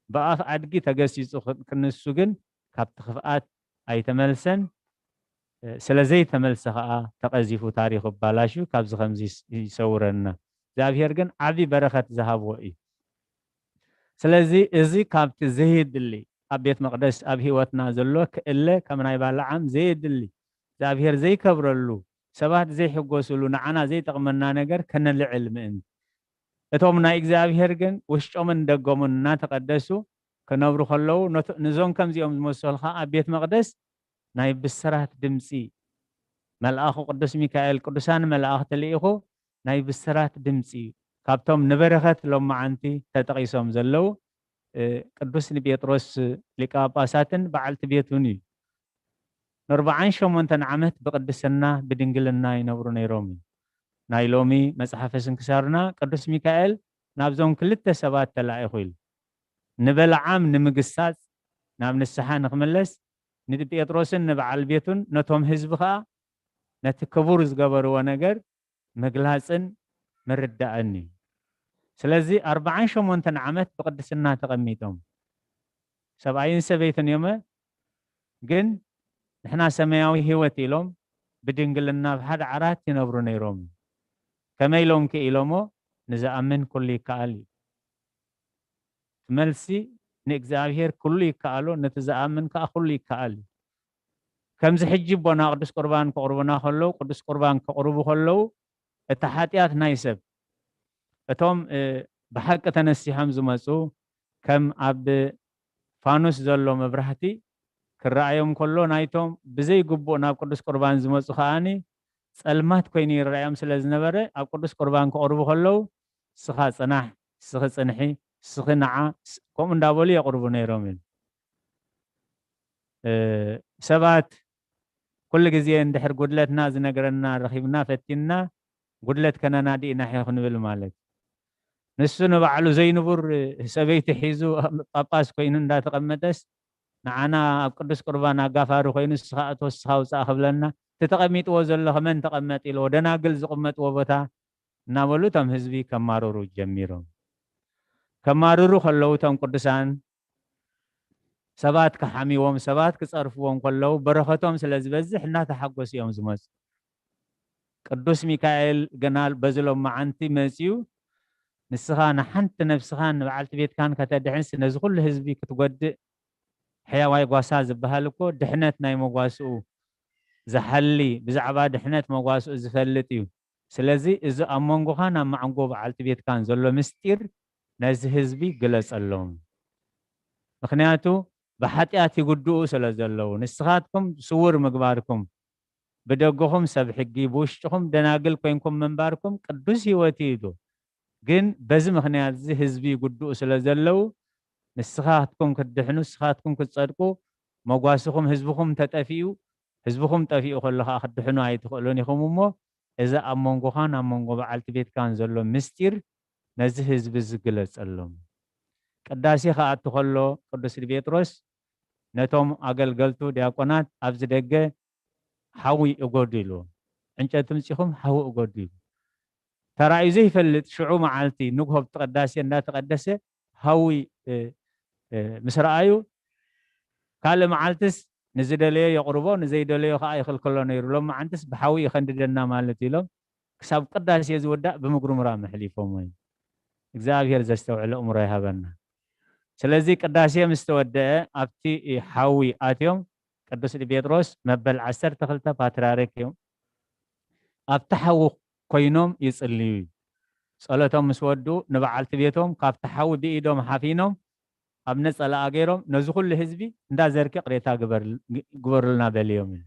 ብኣፍ ኣድጊ ተገሲጹ ክን-፣ ክንሱ ግን ካብቲ ክፍኣት ኣይተመልሰን። እ፣ ስለ ዘይተመልሰ ኸኣ ተቐዚፉ ታሪኹ ኣባላሹ ካብዚ ከምዚ ይስ-፣ ይሰውረና። እግዚኣብሔር ግን ዓቢ በረኸት ዝሃብዎ እዩ። ስለዚ እዚ ካብቲ ዘየድሊ ኣብ ቤት መቕደስ ኣብ ህይወትና ዘሎ ክእለ ከም ናይ ባልዓም ዘየድሊ እግዚኣብሔር ዘይከብረሉ ሰባት ዘይሕጎስሉ ንዓና ዘይጠቕመና ነገር ከነልዕል ምእንቲ። እቶም ናይ እግዚኣብሔር ግን ውሽጦምን ደገሙን እናተቐደሱ ክነብሩ ከለዉ ነቶ-፣ ንዞም ከምዚኦም ዝመሰሉ ኸዓ ኣብ ቤት መቕደስ ናይ ብስራት ድምፂ መልኣኹ ቅዱስ ሚካኤል ቅዱሳን መላእኽቲ ልኢኹ ናይ ብስራት ድምፂ ካብቶም ንበረኸት ሎማዓንቲ ተጠቒሶም ዘለዉ እ፣ ቅዱስ ንጴጥሮስ ሊቀ ጳጳሳትን በዓልቲ ቤቱን እዩ። ንኣርብዓን ሸሞንተን ዓመት ብቅድስና ብድንግልና ይነብሩ ነይሮም እዩ። ናይ ሎሚ መጽሓፈ ስንክሳርና ቅዱስ ሚካኤል ናብዞም ክልተ ሰባት ተላኢኹ ኢሉ። ንበለዓም ንምግሳጽ ናብ ንስሓ ንክምለስ ንጴጥሮስን ንበዓል ቤቱን ነቶም ህዝቢ ከኣ ነቲ ክቡር ዝገበርዎ ነገር ምግላጽን ምርዳእን እዩ። ስለዚ ኣርብዓን ሸሞንተን ዓመት ብቅድስና ተቐሚጦም ሰብኣይን ሰበይትን እዮመ፣ ግን ንሕና ሰማያዊ ህይወት ኢሎም ብድንግልና ኣብ ሓደ ዓራት ይነብሩ ነይሮም። ከመይ ኢሎም ክኢሎሞ ንዝኣምን ኩሉ ይከኣል እዩ። እቲ መልሲ ንእግዚኣብሔር ኩሉ ይከኣሎ፣ ነቲ ዝኣምን ከኣ ኩሉ ይከኣል እዩ። ከምዚ ሕጂ ኣቦና ቅዱስ ቁርባን ከቕርቡና ከለዉ፣ ቅዱስ ቁርባን ከቕርቡ ከለዉ፣ እቲ ሓጢኣት ናይ ሰብ፣ እቶም፣ እ፣ ብሓቂ ተነሲሖም ዝመጹ፣ ከም ኣብ ፋኑስ ዘሎ መብራህቲ ክረኣዮም ከሎ፣ ናይቶም ብዘይግቡእ ናብ ቅዱስ ቁርባን ዝመጹ ከኣኒ ጸልማት ኮይኑ ይረኣዮም ስለ ዝነበረ፣ ኣብ ቅዱስ ቁርባን ከቕርቡ ከለዉ፣ "ስኻ ጽናሕ፣ ስኺ ጽንሒ፣ ስኺ ንዓ፣ ስ-" ከምኡ እንዳበሉ የቕርቡ ነይሮም እዩ። እ፣ ሰባት ኩሉ ግዜ እንድሕር ጉድለትና ዝነግረና ረኺብና ፈቲንና፣ ጉድለት ከነናዲ ኢና ሒኽ ንብል ማለት። ንሱ ንባዕሉ ዘይንቡር ሰበይቲ ሒዙ ጳጳስ ኮይኑ እንዳተቐመጠስ፣ ንዓና ኣብ ቅዱስ ቁርባን ኣጋፋሪ ኮይኑ፣ "ንስኻ እቶ፣ ንስኻ ውጻእ" ክብለና፣ "እቲ ተቐሚጥዎ ዘለኹ መን ተቐመጥ?" ኢልዎ፣ ደናግል ዝቕመጥዎ ቦታ እናበሉ እቶም ህዝቢ ከማርሩ ጀሚሮም። ከማርሩ ከለዉ እቶም ቅዱሳን ሰባት ክሓምዎም፣ ሰባት ክጸርፍዎም ከለዉ በረኸቶም ስለ ዝበዝሕ እናተሓጎሱ እዮም ዝመጹ። ቅዱስ ሚካኤል ግና በዚ ሎማዓንቲ መጺኡ፣ "ንስኻ ንሓንቲ ነብስኻን ንበዓልቲ ቤትካን ከተድሕንስ ነዚ ኩሉ ህዝቢ ክትጎድእ፣ ሕያዋይ ጓሳ ዝበሃል እኮ ድሕነት ናይ መጓስኡ ዝሓሊ፣ ብዛዕባ ድሕነት መጓስኡ ዝፈልጥ እዩ። ስለዚ እዚ ኣብ መንጎኻን ኣብ ማዕንጎ በዓልቲ ቤትካን ዘሎ ምስጢር ነዚ ህዝቢ ግለጸሎም። ምኽንያቱ ብሓጢኣት ይጉድኡ ስለ ዘለዉ፣ ንስኻትኩም ስዉር ምግባርኩም፣ ብደገኹም ሰብ ሕጊ፣ ብውሽጥኹም ደናግል ኮይንኩም ምንባርኩም ቅዱስ ህይወት እዩ" ኢሉ። ግን በዚ ምኽንያት እዚ ህዝቢ ይጉድኡ ስለ ዘለዉ፣ ንስኻትኩም ክትድሕኑ፣ ንስኻትኩም ክትጸድቁ፣ መጓስኹም ህዝብኹም ተጠፊኡ፣ ህዝብኹም ጠፊኡ ከሎ ኸኣ ክትድሕኑ ኣይትኽእሉን ኢኹም እሞ፣ እዚ ኣብ መንጎኻን ኣብ መንጎ በዓልቲ ቤትካን ዘሎ ምስጢር ነዚ ህዝቢ እዚ ግለጸሎም። ቅዳሴ ክኣቱ ከሎ ቅዱስ ጴጥሮስ ነቶም ኣገልገልቱ ዲያቆናት ኣብዚ ደገ ሓዊ እጎዱ ኢልዎም። ዕንጨቲ ምጺኹም ሓዊ እጎዱ ኢሉ። ተራእዩ ዘይፈልጥ ሽዑ መዓልቲ ንግሆ ኣብቲ ቅዳሴ እንዳተቐደሰ ሓዊ፣ እ፣ እ፣ ምስ ረኣዩ፣ ካልእ መዓልትስ ንዝደለዮ የቕርቦ፣ ንዘይደለዮ ከኣ ይኽልክሎ ነይሩ። ሎማዓንትስ ብሓዊ ይኸንድደና ማለት ኢሎም፣ ክሳብ ቅዳሴ ዝውዳእ ብምጉርምራም ኣሕሊፎሞ እዮም። እግዚኣብሔር ዘስተውዕል ኣእምሮ ይሃበና። ስለዚ ቅዳሴ ምስ ተወደአ፣ ኣብቲ ሓዊ ኣትዮም፣ ቅዱስ ጴጥሮስ መበል ዓሰርተ ክልተ ፓትርያርክ እዮም። ኣብቲ ሓዊ ኮይኖም ይጽልዩ እዩ። ጸሎቶም ምስ ወድኡ፣ ንበዓልቲ ቤቶም ካብቲ ሓዊ ብኢዶም ሓፊኖም፣ ኣብ ነጸላኣ ገይሮም፣ "ነዚ ኩሉ ህዝቢ እንዳ ዘርኪ ቅሬታ ግበር-፣ ግበሩልና" በልዮም እዩ።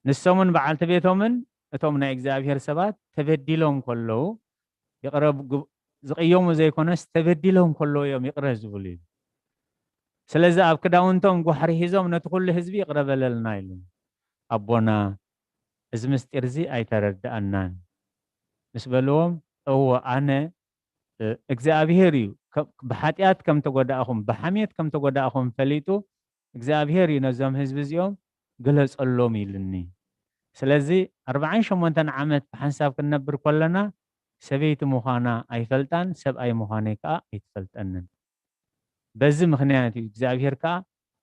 ንሶምን በዓልቲ ቤቶምን እቶም ናይ እግዚኣብሔር ሰባት ተበዲሎም ከለዉ፣ ይቕረ ግ-፣ ዝቕየሙ ዘይኮነስ፣ ተበዲሎም ከለዉ እዮም ይቕረ ዝብሉ እዩ። ስለዚ ኣብ ክዳውንቶም ጓሕሪ ሒዞም ነቲ ኩሉ ህዝቢ "ይቕረ በለልና" ኢሉ። ኣቦና፣ እዚ ምስጢር እዚ ኣይተረድኣናን ምስ በልዎም፣ "እወ፣ ኣነ፣ እ፣ እግዚኣብሔር እዩ ከ- ብሓጢኣት ከም ተጎዳእኹም፣ ብሓሜት ከም ተጎዳእኹም ፈሊጡ እግዚኣብሔር እዩ ነዞም ህዝቢ እዚኦም ግለጸሎም ኢሉኒ። ስለዚ ኣርባዓን ሸሞንተን ዓመት ብሓንሳብ ክንነብር ከለና ሰበይቲ ምዃና ኣይፈልጣን፣ ሰብኣይ ምዃነይ ከኣ ኣይትፈልጠንን። በዚ ምኽንያት እዩ እግዚኣብሔር ከኣ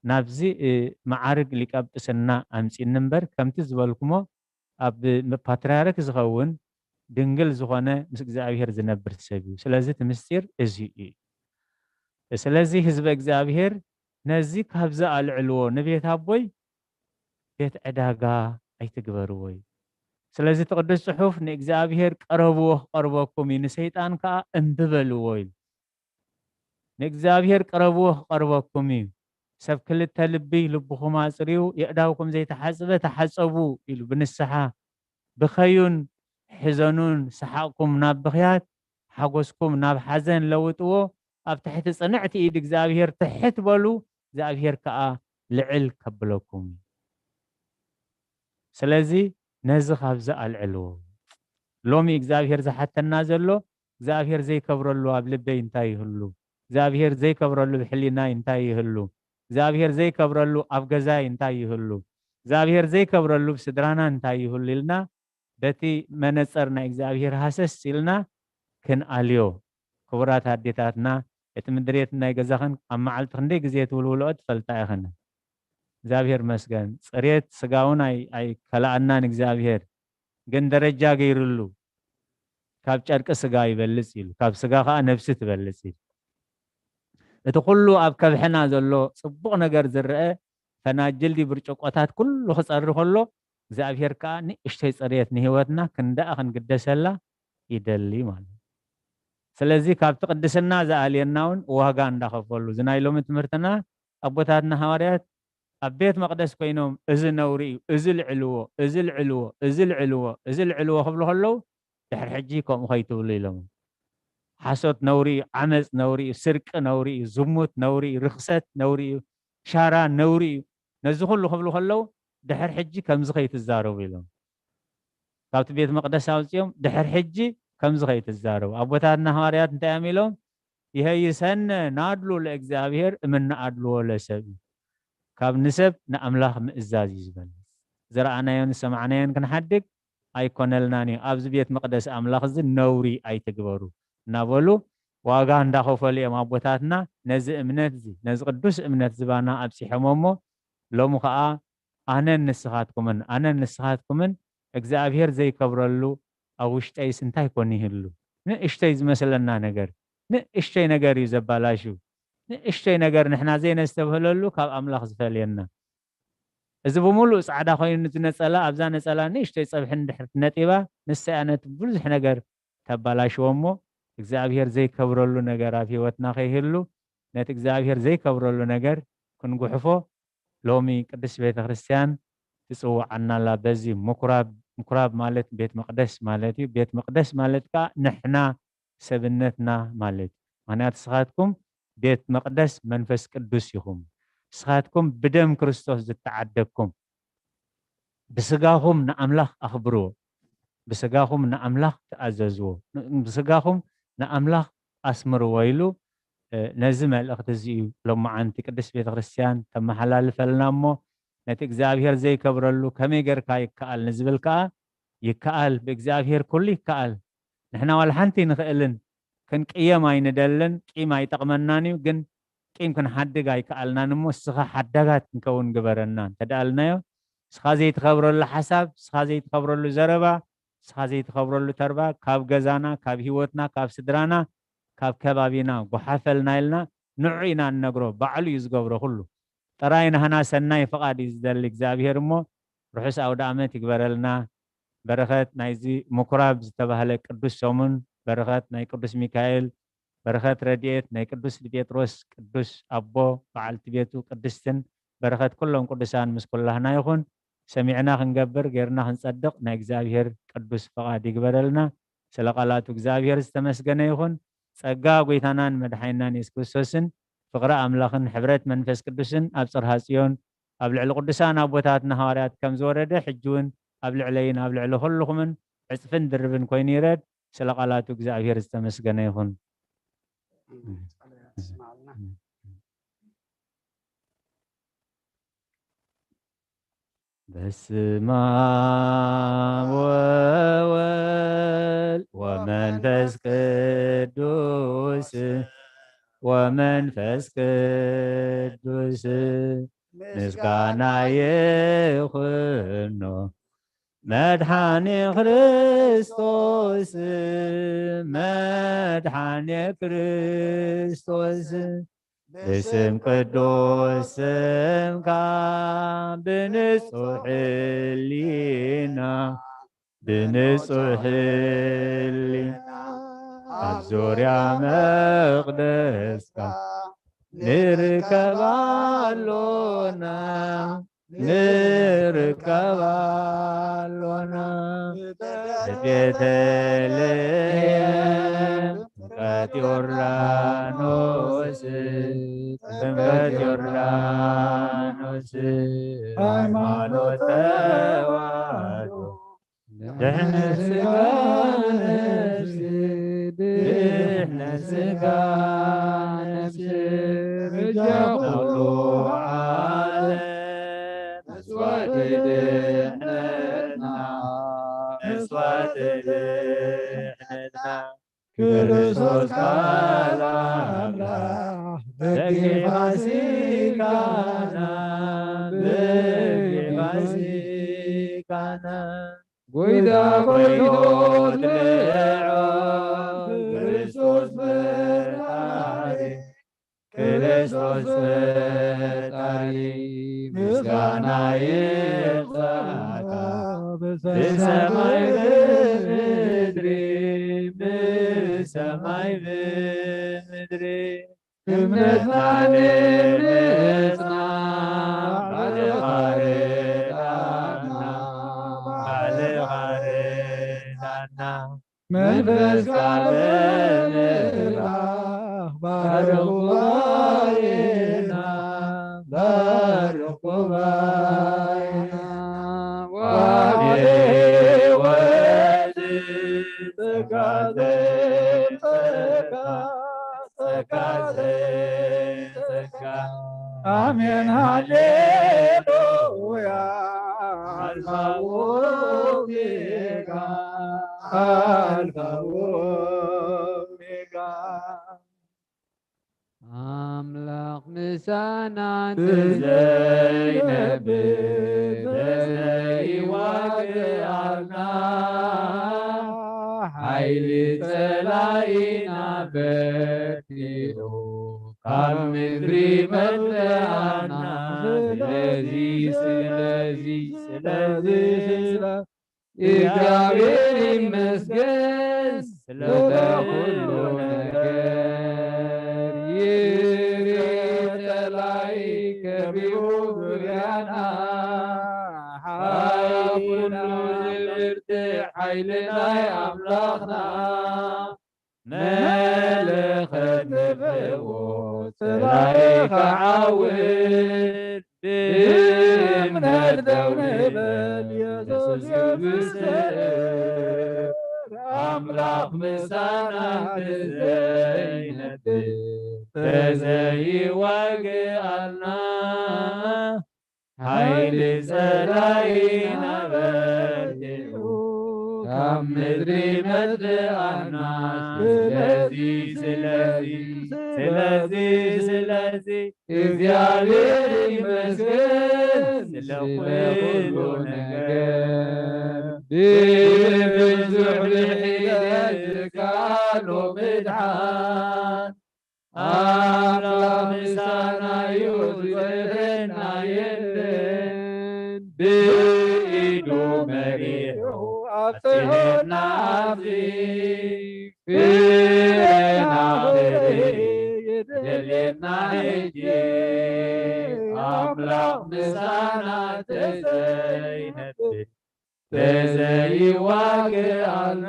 ናብዚ እ፣ መዓርግ ሊቀ ጵጵስና ኣምጺኒ እምበር ከምቲ ዝበልኩሞ ኣብ ፓትርያርክ ዝኸውን ድንግል ዝኾነ ምስ እግዚኣብሔር ዝነብር ሰብ እዩ። ስለዚ እቲ ምስጢር እዚ እዩ። ስለዚ ህዝበ እግዚኣብሔር ነዚ ካብዚ ኣልዕልዎ፣ ንቤት ኣቦይ ቤት ዕዳጋ ኣይትግበርዎ እዩ። ስለዚ እቲ ቅዱስ ጽሑፍ ንእግዚኣብሔር ቅረብዎ ክቐርበኩም እዩ፣ ንሰይጣን ከኣ እምቢ በልዎ ኢሉ። ንእግዚኣብሔር ቅረብዎ ክቐርበኩም እዩ። ሰብ ክልተ ልቢ፣ ልብኹም ኣጽርዩ፣ የእዳውኩም ዘይተሓጽበ ተሓጸቡ ኢሉ ብንስሓ ብኸዩን ሕዘኑን ሰሓቕኩም ናብ ብኽያት፣ ሓጎስኩም ናብ ሓዘን ለውጥዎ፣ ኣብ ትሕቲ ጽንዕቲ ኢድ እግዚኣብሔር ትሕት በሉ፣ እግዚኣብሔር ከኣ ልዕል ከብለኩም እዩ። ስለዚ ነዚ ካብዚ ኣልዕልዎ። ሎሚ እግዚኣብሔር ዝሓተና ዘሎ እግዚኣብሔር ዘይከብረሉ ኣብ ልበይ እንታይ ይህሉ? እግዚኣብሔር ዘይከብረሉ ኣብ ሕሊናይ እንታይ ይህሉ? እግዚኣብሔር ዘይከብረሉ ኣብ ገዛይ እንታይ ይህሉ? እግዚኣብሔር ዘይከብረሉ ኣብ ስድራና እንታይ ይህሉ ኢልና በቲ መነጸር ናይ እግዚኣብሔር ሃሰስ ኢልና ክንኣልዮ። ክቡራት ኣዴታትና እቲ ምድሬት ናይ ገዛኽን ኣብ መዓልቲ ክንደይ ግዜ ትውልውልኦ ትፈልጣ ኢኽን። እግዚኣብሔር መስገን ጽሬት ስጋውን ኣይከላኣናን እግዚኣብሔር ግን ደረጃ ገይርሉ ካብ ጨርቂ ስጋ ይበልጽ ኢሉ ካብ ስጋ ከዓ ነብሲ ትበልጽ ኢሉ እቲ ኩሉ ኣብ ከብሕና ዘሎ ጽቡቕ ነገር ዝረአ ፈናጅል ድዩ ብርጭቆታት ኩሉ ክጸሪ ከሎ እግዚኣብሔር ከዓ ንእሽተይ ጽሬት ንህይወትና ክንደኣ ክንግደሰላ ይደሊ ማለት እዩ። ስለዚ ካብቲ ቅድስና ዝኣልየና እውን ዋጋ እንዳኸፈሉ እዚ ናይ ሎሚ ትምህርትና ኣቦታትና ሃዋርያት ኣብ ቤት መቕደስ ኮይኖም እዚ ነውሪ እዩ፣ እዚ ልዕልዎ፣ እዚ ልዕልዎ፣ እዚ ልዕልዎ፣ እዚ ልዕልዎ ክብሉ ከለዉ ድሕሪ ሕጂ ከምኡ ከይትብሉ ኢሎም። ሓሶት ነውሪ እዩ፣ ዓመፅ ነውሪ እዩ፣ ስርቂ ነውሪ እዩ፣ ዝሙት ነውሪ እዩ፣ ርኽሰት ነውሪ እዩ፣ ሻራ ነውሪ እዩ። ነዚ ኩሉ ክብሉ ከለዉ ድሕሪ ሕጂ ከምዚ ከይትዛረቡ ኢሎም። ካብቲ ቤት መቕደስ ኣውፅኦም ድሕሪ ሕጂ ከምዚ ከይትዛረቡ። ኣቦታትና ሃዋርያት እንታይ እዮም ኢሎም? ይሀይሰነ ናድሉ ለእግዚኣብሔር እምነ ኣድልዎ ለሰብ እዩ። ካብ ንሰብ ንኣምላኽ ምእዛዝ እዩ ዝበልጽ። ዝረኣናዮን ዝሰማዕናዮን ክንሓድግ ኣይኮነልናን እዩ። ኣብዚ ቤት መቕደስ ኣምላኽ እዚ ነውሪ ኣይትግበሩ እናበሉ ዋጋ እንዳኸፈሉ እዮም ኣቦታትና ነዚ እምነት እዚ ነዚ ቅዱስ እምነት ዝባና ኣብፂሖሞ እሞ ሎሚ ከዓ ኣነን ንስኻትኩምን ኣነን ንስኻትኩምን እግዚኣብሔር ዘይከብረሉ ኣብ ውሽጠይስ እንታይ ኮን ይህሉ? ንእሽተይ ዝመስለና ነገር ንእሽተይ ነገር እዩ ዘባላሹ። ንእሽተይ ነገር ንሕና ዘይነስተብህለሉ ካብ ኣምላኽ ዝፈልየና። እዚ ብምሉእ ጻዕዳ ኮይኑ ዝነጸላ ኣብዛ ነጸላ ንእሽተይ ጸብሒ እንድሕር ነጢባ ንሳ እያ ነቲ ብዙሕ ነገር ተባላሽዎ እሞ እግዚኣብሔር ዘይከብረሉ ነገር ኣብ ህይወትና ከይህሉ ነቲ እግዚኣብሔር ዘይከብረሉ ነገር ክንጉሕፎ ሎሚ ቅድስት ቤተ ክርስቲያን ትጽውዓና ኣላ። በዚ ምኩራብ ምኩራብ ማለት ቤት መቅደስ ማለት እዩ። ቤት መቅደስ ማለት ከዓ ንሕና ሰብነትና ማለት እዩ። ምክንያቱ ንስኻትኩም ቤት መቅደስ መንፈስ ቅዱስ ኢኹም። ንስኻትኩም ብደም ክርስቶስ ዝተዓደግኩም። ብስጋኹም ንኣምላኽ ኣኽብርዎ፣ ብስጋኹም ንኣምላኽ ተኣዘዝዎ፣ ብስጋኹም ንኣምላኽ ኣስምርዎ ኢሉ ነዚ መልእኽቲ እዚ እዩ ሎማዓንቲ ቅድስት ቤተ ክርስቲያን ተመሓላልፈልና እሞ ነቲ እግዚኣብሔር ዘይከብረሉ ከመይ ጌርካ ይከኣል ንዝብል ከኣ ይከኣል፣ ብእግዚኣብሔር ኩሉ ይከኣል። ንሕና ዋላ ሓንቲ ንኽእልን ክንቅየም ኣይንደልን፣ ቂም ኣይጠቕመናን እዩ፣ ግን ቂም ክንሓድግ ኣይከኣልናን እሞ እስኻ ሓዳጋት ክንከውን ግበረና እንተደኣልናዮ እስኻ ዘይትኸብረሉ ሓሳብ፣ እስኻ ዘይትኸብረሉ ዘረባ፣ እስኻ ዘይትኸብረሉ ተርባ ካብ ገዛና፣ ካብ ህይወትና፣ ካብ ስድራና፣ ካብ ከባቢና ጓሓፈልና ኢልና ንዑ ኢና ንነግሮ። ባዕሉ እዩ ዝገብሮ ኩሉ። ጥራይ ናህና ሰናይ ፍቓድ እዩ ዝደሊ እግዚኣብሔር እሞ ርሑስ ኣውደ ኣመት ይግበረልና። በረኸት ናይዚ ምኩራብ ዝተባህለ ቅዱስ ሰሙን በረኸት ናይ ቅዱስ ሚካኤል በረኸት ረድኤት ናይ ቅዱስ ጴጥሮስ ቅዱስ ኣቦ በዓልቲ ቤቱ ቅድስትን በረኸት ኩሎም ቅዱሳን ምስ ኩላህና ይኹን። ሰሚዕና ክንገብር ጌርና ክንጸድቕ ናይ እግዚኣብሔር ቅዱስ ፍቓድ ይግበረልና። ስለ ቃላቱ እግዚኣብሔር ዝተመስገነ ይኹን። ጸጋ ጐይታናን መድሓኒናን የሱስ ክርስቶስን ፍቕሪ ኣምላኽን ሕብረት መንፈስ ቅዱስን ኣብ ጽርሃ ጽዮን ኣብ ልዕሊ ቅዱሳን ኣቦታትና ሃዋርያት ከም ዝወረደ ሕጂ እውን ኣብ ልዕለይን ኣብ ልዕሊ ኩልኹምን ዕጽፍን ድርብን ኮይኑ ይረድ። ስለ ቃላቱ እግዚኣብሔር ዝተመስገነ ይኹን። በስመ አብ ወወልድ ወመንፈስ ቅዱስ፣ ወመንፈስ ቅዱስ ምስጋና ይኹኖ። መድኃኔ ክርስቶስ፣ መድኃኔ ክርስቶስ፣ ብስም ቅዱስ ስምካ፣ ብንጹሕ ሕሊና፣ ብንጹሕ ሕሊና፣ ኣብ ዙርያ መቕደስካ ንርከብ ኣሎና፣ ንርከብ ኣሎና። ቤተልሔም ጥምቀት ዮርዳኖስ፣ ጥምቀት ዮርዳኖስ፣ ሃይማኖት ተዋህዶ፣ ድሕነት ስጋ ነፍሲ፣ ድሕነት ስጋ ነፍሲ፣ በጃ ኩሉ ዓለም፣ መስዋዕቲ ድሕነትና፣ መስዋዕቲ ድሕነትና፣ ክርስቶስ ቃል ኣምላኽ፣ በጊዕ ፋሲካና፣ በጊዕ ፋሲካና፣ ጎይታ ኮይኑ ትልዖ፣ ክርስቶስ ፈጣሪ፣ ክርስቶስ ፈጣሪ፣ ምስጋና ይብጻሕካ፣ ብሰማይ ብምድሪ፣ ብሰማይ ብምድሪ። እምነትና ንምጽናዕ ባዕልኻ ርዳና፣ ባዕልኻ ርዳና። መንፈስካ ብምልኣኽ ባርኽ ጉባኤና፣ ባርኽ ጉባኤና። ወሃቤ ወልድ ጸጋ ዘይጸጋ፣ ጸጋ ዘይጸጋ። ኣሜን ሃሌሉያ። ኣልፋ ኦሜጋ፣ ኣልፋ ኦሜጋ። ኣምላኽ ምሳና እንተዘይነብር፣ ተዘይዋግኣልና፣ ሓይሊ ጸላኢና በርቲዑ፣ ካብ ምድሪ መጥኣና። ስለዚ፣ ስለዚ፣ ስለዚ፣ ስለ እግዚኣብሔር ይመስገን ስለ ኩሉ ነገር። ይሪ ጸላኢ ከቢቡ ዙርያና፣ ሓይልና ዝብርትዕ ሓይሊ ናይ ኣምላኽና። መለኸት ንፍዎ ጸላኢ ክዓውድ፣ ብእምነት ደው ንበል የሱስ ይብስር። ኣምላኽ ምሳና እንተዘይነብር፣ ተዘይዋግኣልና፣ ሓይሊ ጸላኢና በርቲዑ፣ ካብ ምድሪ መጥኣና። ስለዚ፣ ስለዚ፣ ስለዚ፣ ስለዚ፣ እግዚኣብሔር ይመስገን ስለ ኩሉ ነገር። ብብዙሕ ብሒደት ዝከኣሎ ምድሓን፣ ኣምላኽ ምሳና እዩ፣ ዝጥፍእና የለን። ብኢዱ መሪሑ ኣብጽሐና ኣብዚ፣ ፍሬና ክርኢ የድልየና ሕጂ። ኣምላኽ ምሳና ተዘይነብር፣ ተዘይዋግኣልና፣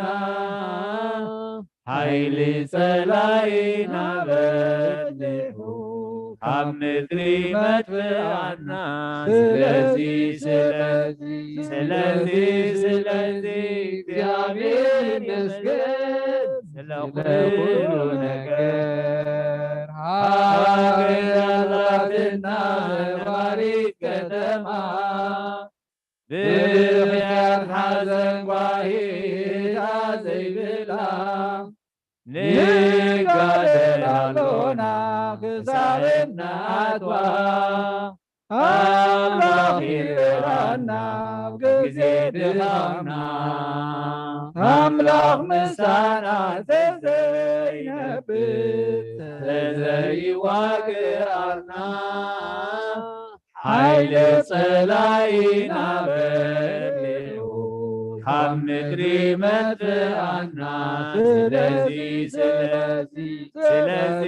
ሓይሊ ጸላኢና በርቲዑ፣ ካብ ምድሪ መጥፍኣና። ስለዚ፣ ስለዚ፣ ስለዚ፣ ስለዚ፣ እግዚኣብሔር ይመስገን ስለ ኩሉ ነገር። ሳብና ኣትዋ። ኣምላኽ ይርኣና ኣብ ግዜ ድኻምና። ኣምላኽ ምሳና ተዘይነብር ተዘይዋግኣና። ሓይሊ ጸላኢና በሊዑ ካብ ምድሪ መጥፍኣና። ስለዚ፣ ስለዚ፣ ስለዚ፣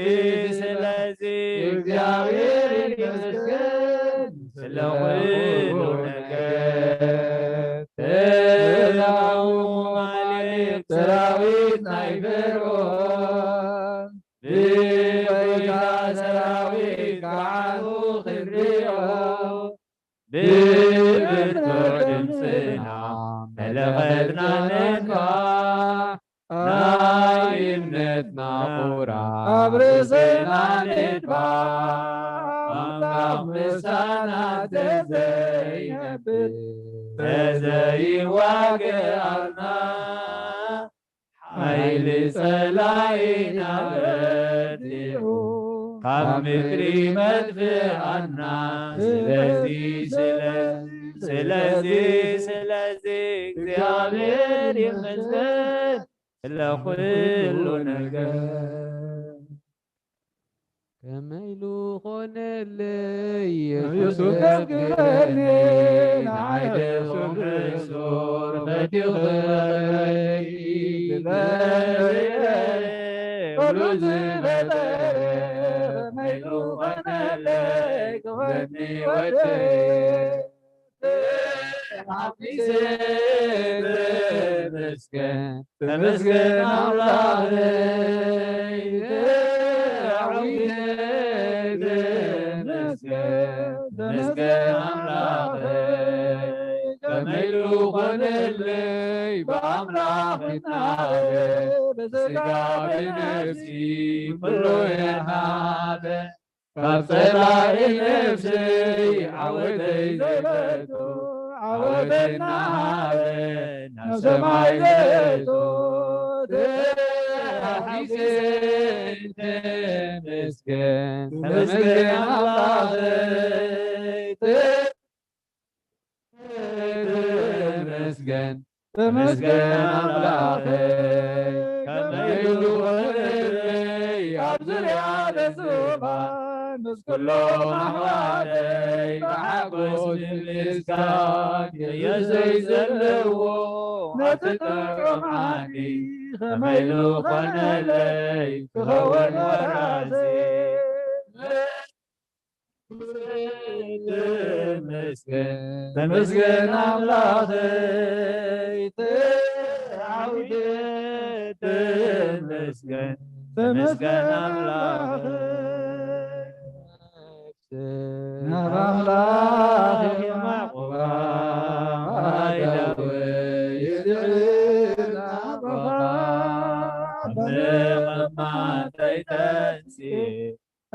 ስለዚ እግዚኣብሔር ይመስገን ስለ ኩሉ ነገር። ሰላሙ ማሌት ሰራዊት ናይ ፈርዖን ብጎይታ ሰራዊት ከዓኑ ክንሪኦ ብብርቱዕ ድምፅና መለኸትና ነንፋሕ። ናይ እምነትና ኹራ ኣብ ርእስና ንድፋዕ። ኣምላኽ ምሳና ተዘይነብር ተዘይዋግኣና። ሓይሊ ጸላኢና በርቲዑ ካብ ምድሪ መጥፍኣና። ስለዚ፣ ስለዚ፣ ስለዚ፣ ስለዚ እግዚኣብሔር ይመስገን ስለ ኩሉ ነገር። ከመይ ኢሉ ኾነለይ የሱስ የሱስ ከፍግረኒ፣ ከፍግረኒ፣ ንዓይ ንዓይ ድኹም ሕሱር ፈቲኹ ፈቲኹ ዝበለ ኩሉ ዝበለ ከመይ ኢሉ ኾነለይ ክብረኒ ወደይ። ተመስገን፣ ተመስገን ኣምላኸይ፣ ተዓዊተ ተመስገን፣ ተመስገን ኣምላኸይ፣ ከመይ ኢሉ ኾነለይ ብኣምላኽ ይናበ፣ ብስጋ ብነፍሲ ኩሉ የሃበ። ካብ ጸላኢ ነፍሰይ ዓወተይ ዘይፈቱ ዓወተይ እናሃበ ናብ ሰማይ ዘእቶ ተሓጊሰ ተመስገን ተመስገን ኣምላኸይ ተመስገን ተመስገን ኣምላኸይ ከመይ ኢሉ ክብረይ ኣብ ዙርያ ደስባ ምስ ኩሎም ኣሕዋተይ ብሓጎስ ብምስጋን የየሰይ ዘለዎ ነቲ ጥዑም ዓዲ ከመይ ኢሉ ኾነለይ ክኸውን ወራሲ ተመስገን ተመስገን ኣምላኸይ ተዓዊተ ተመስገን ተመስገን ኣምላኸይ ናብ ኣምላኽ የማዕቁባ ኣዳወ ይድዕል ናባኻ መቐማጠይ ተንስኤ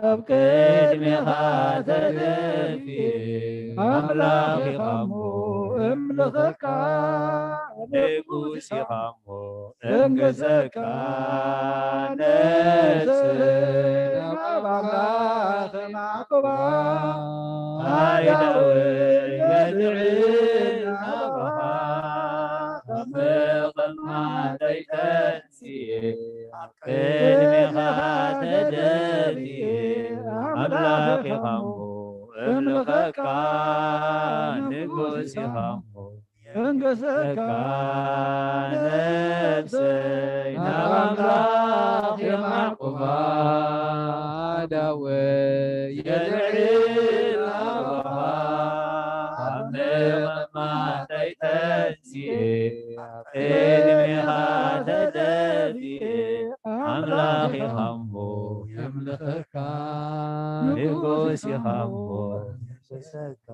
ኣብ ቅድሜኻ ተደፊ ኣምላኽ ኢኻሞ እምልኸካ ንጉስ ኢኻሞ እንግሰካ ነስእ ናብ ኣምላኽ ማዕቆባ ኣዳወ የድዕል ናባኻ ኣብ መቐማጠይ ተንስኤ ኣብ ቅድሜኻ ተደፊኤ ኣምላኽ ኢኻሞ እምልኸካ ንጉስ ኢኻሞ እንገሰካ ነብሰይ ናብ ኣምላኽ የማዕቁባ ኣዳወ የድዕል ናባኻ ኣብ መቐማጠይ ተንስኤ ቅድሜኻ ተደፊኤ ኣምላኽ ኢኻሞ የምልኸካ ንጉስ ኢኻሞ የምልኸካ።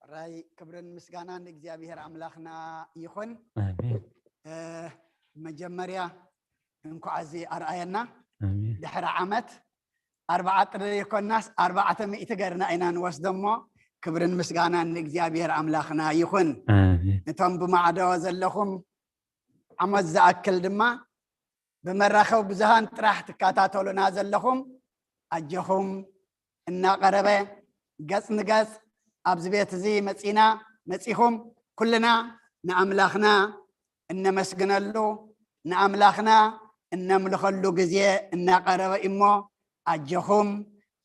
ራይ ክብርን ምስጋናን ንእግዚኣብሔር ኣምላኽና ይኹን። ኣሜን። እ፣ መጀመርያ እንኳዕ እዚ ኣርኣየና። ኣሜን። ድሕሪ ዓመት ኣርባዓ ጥሪ ይኮናስ ኣርባዕተ ሚእቲ ገርና ኢና ንወስዶ እሞ፣ ክብርን ምስጋናን ንእግዚኣብሔር ኣምላኽና ይኹን። ኣሜን። እቶም ብማዕዶ ዘለኹም ዓመት ዝኣክል ድማ ብመራኸቢ ብዙሃን ጥራሕ ትከታተሉና ዘለኹም ኣጆኹም እናቐረበ ገጽ ንገጽ ኣብዚ ቤት እዚ መጺና መጺኹም ኩልና ንኣምላኽና እነመስግነሉ ንኣምላኽና እነምልኸሉ ግዜ እናቐረበ እሞ ኣጆኹም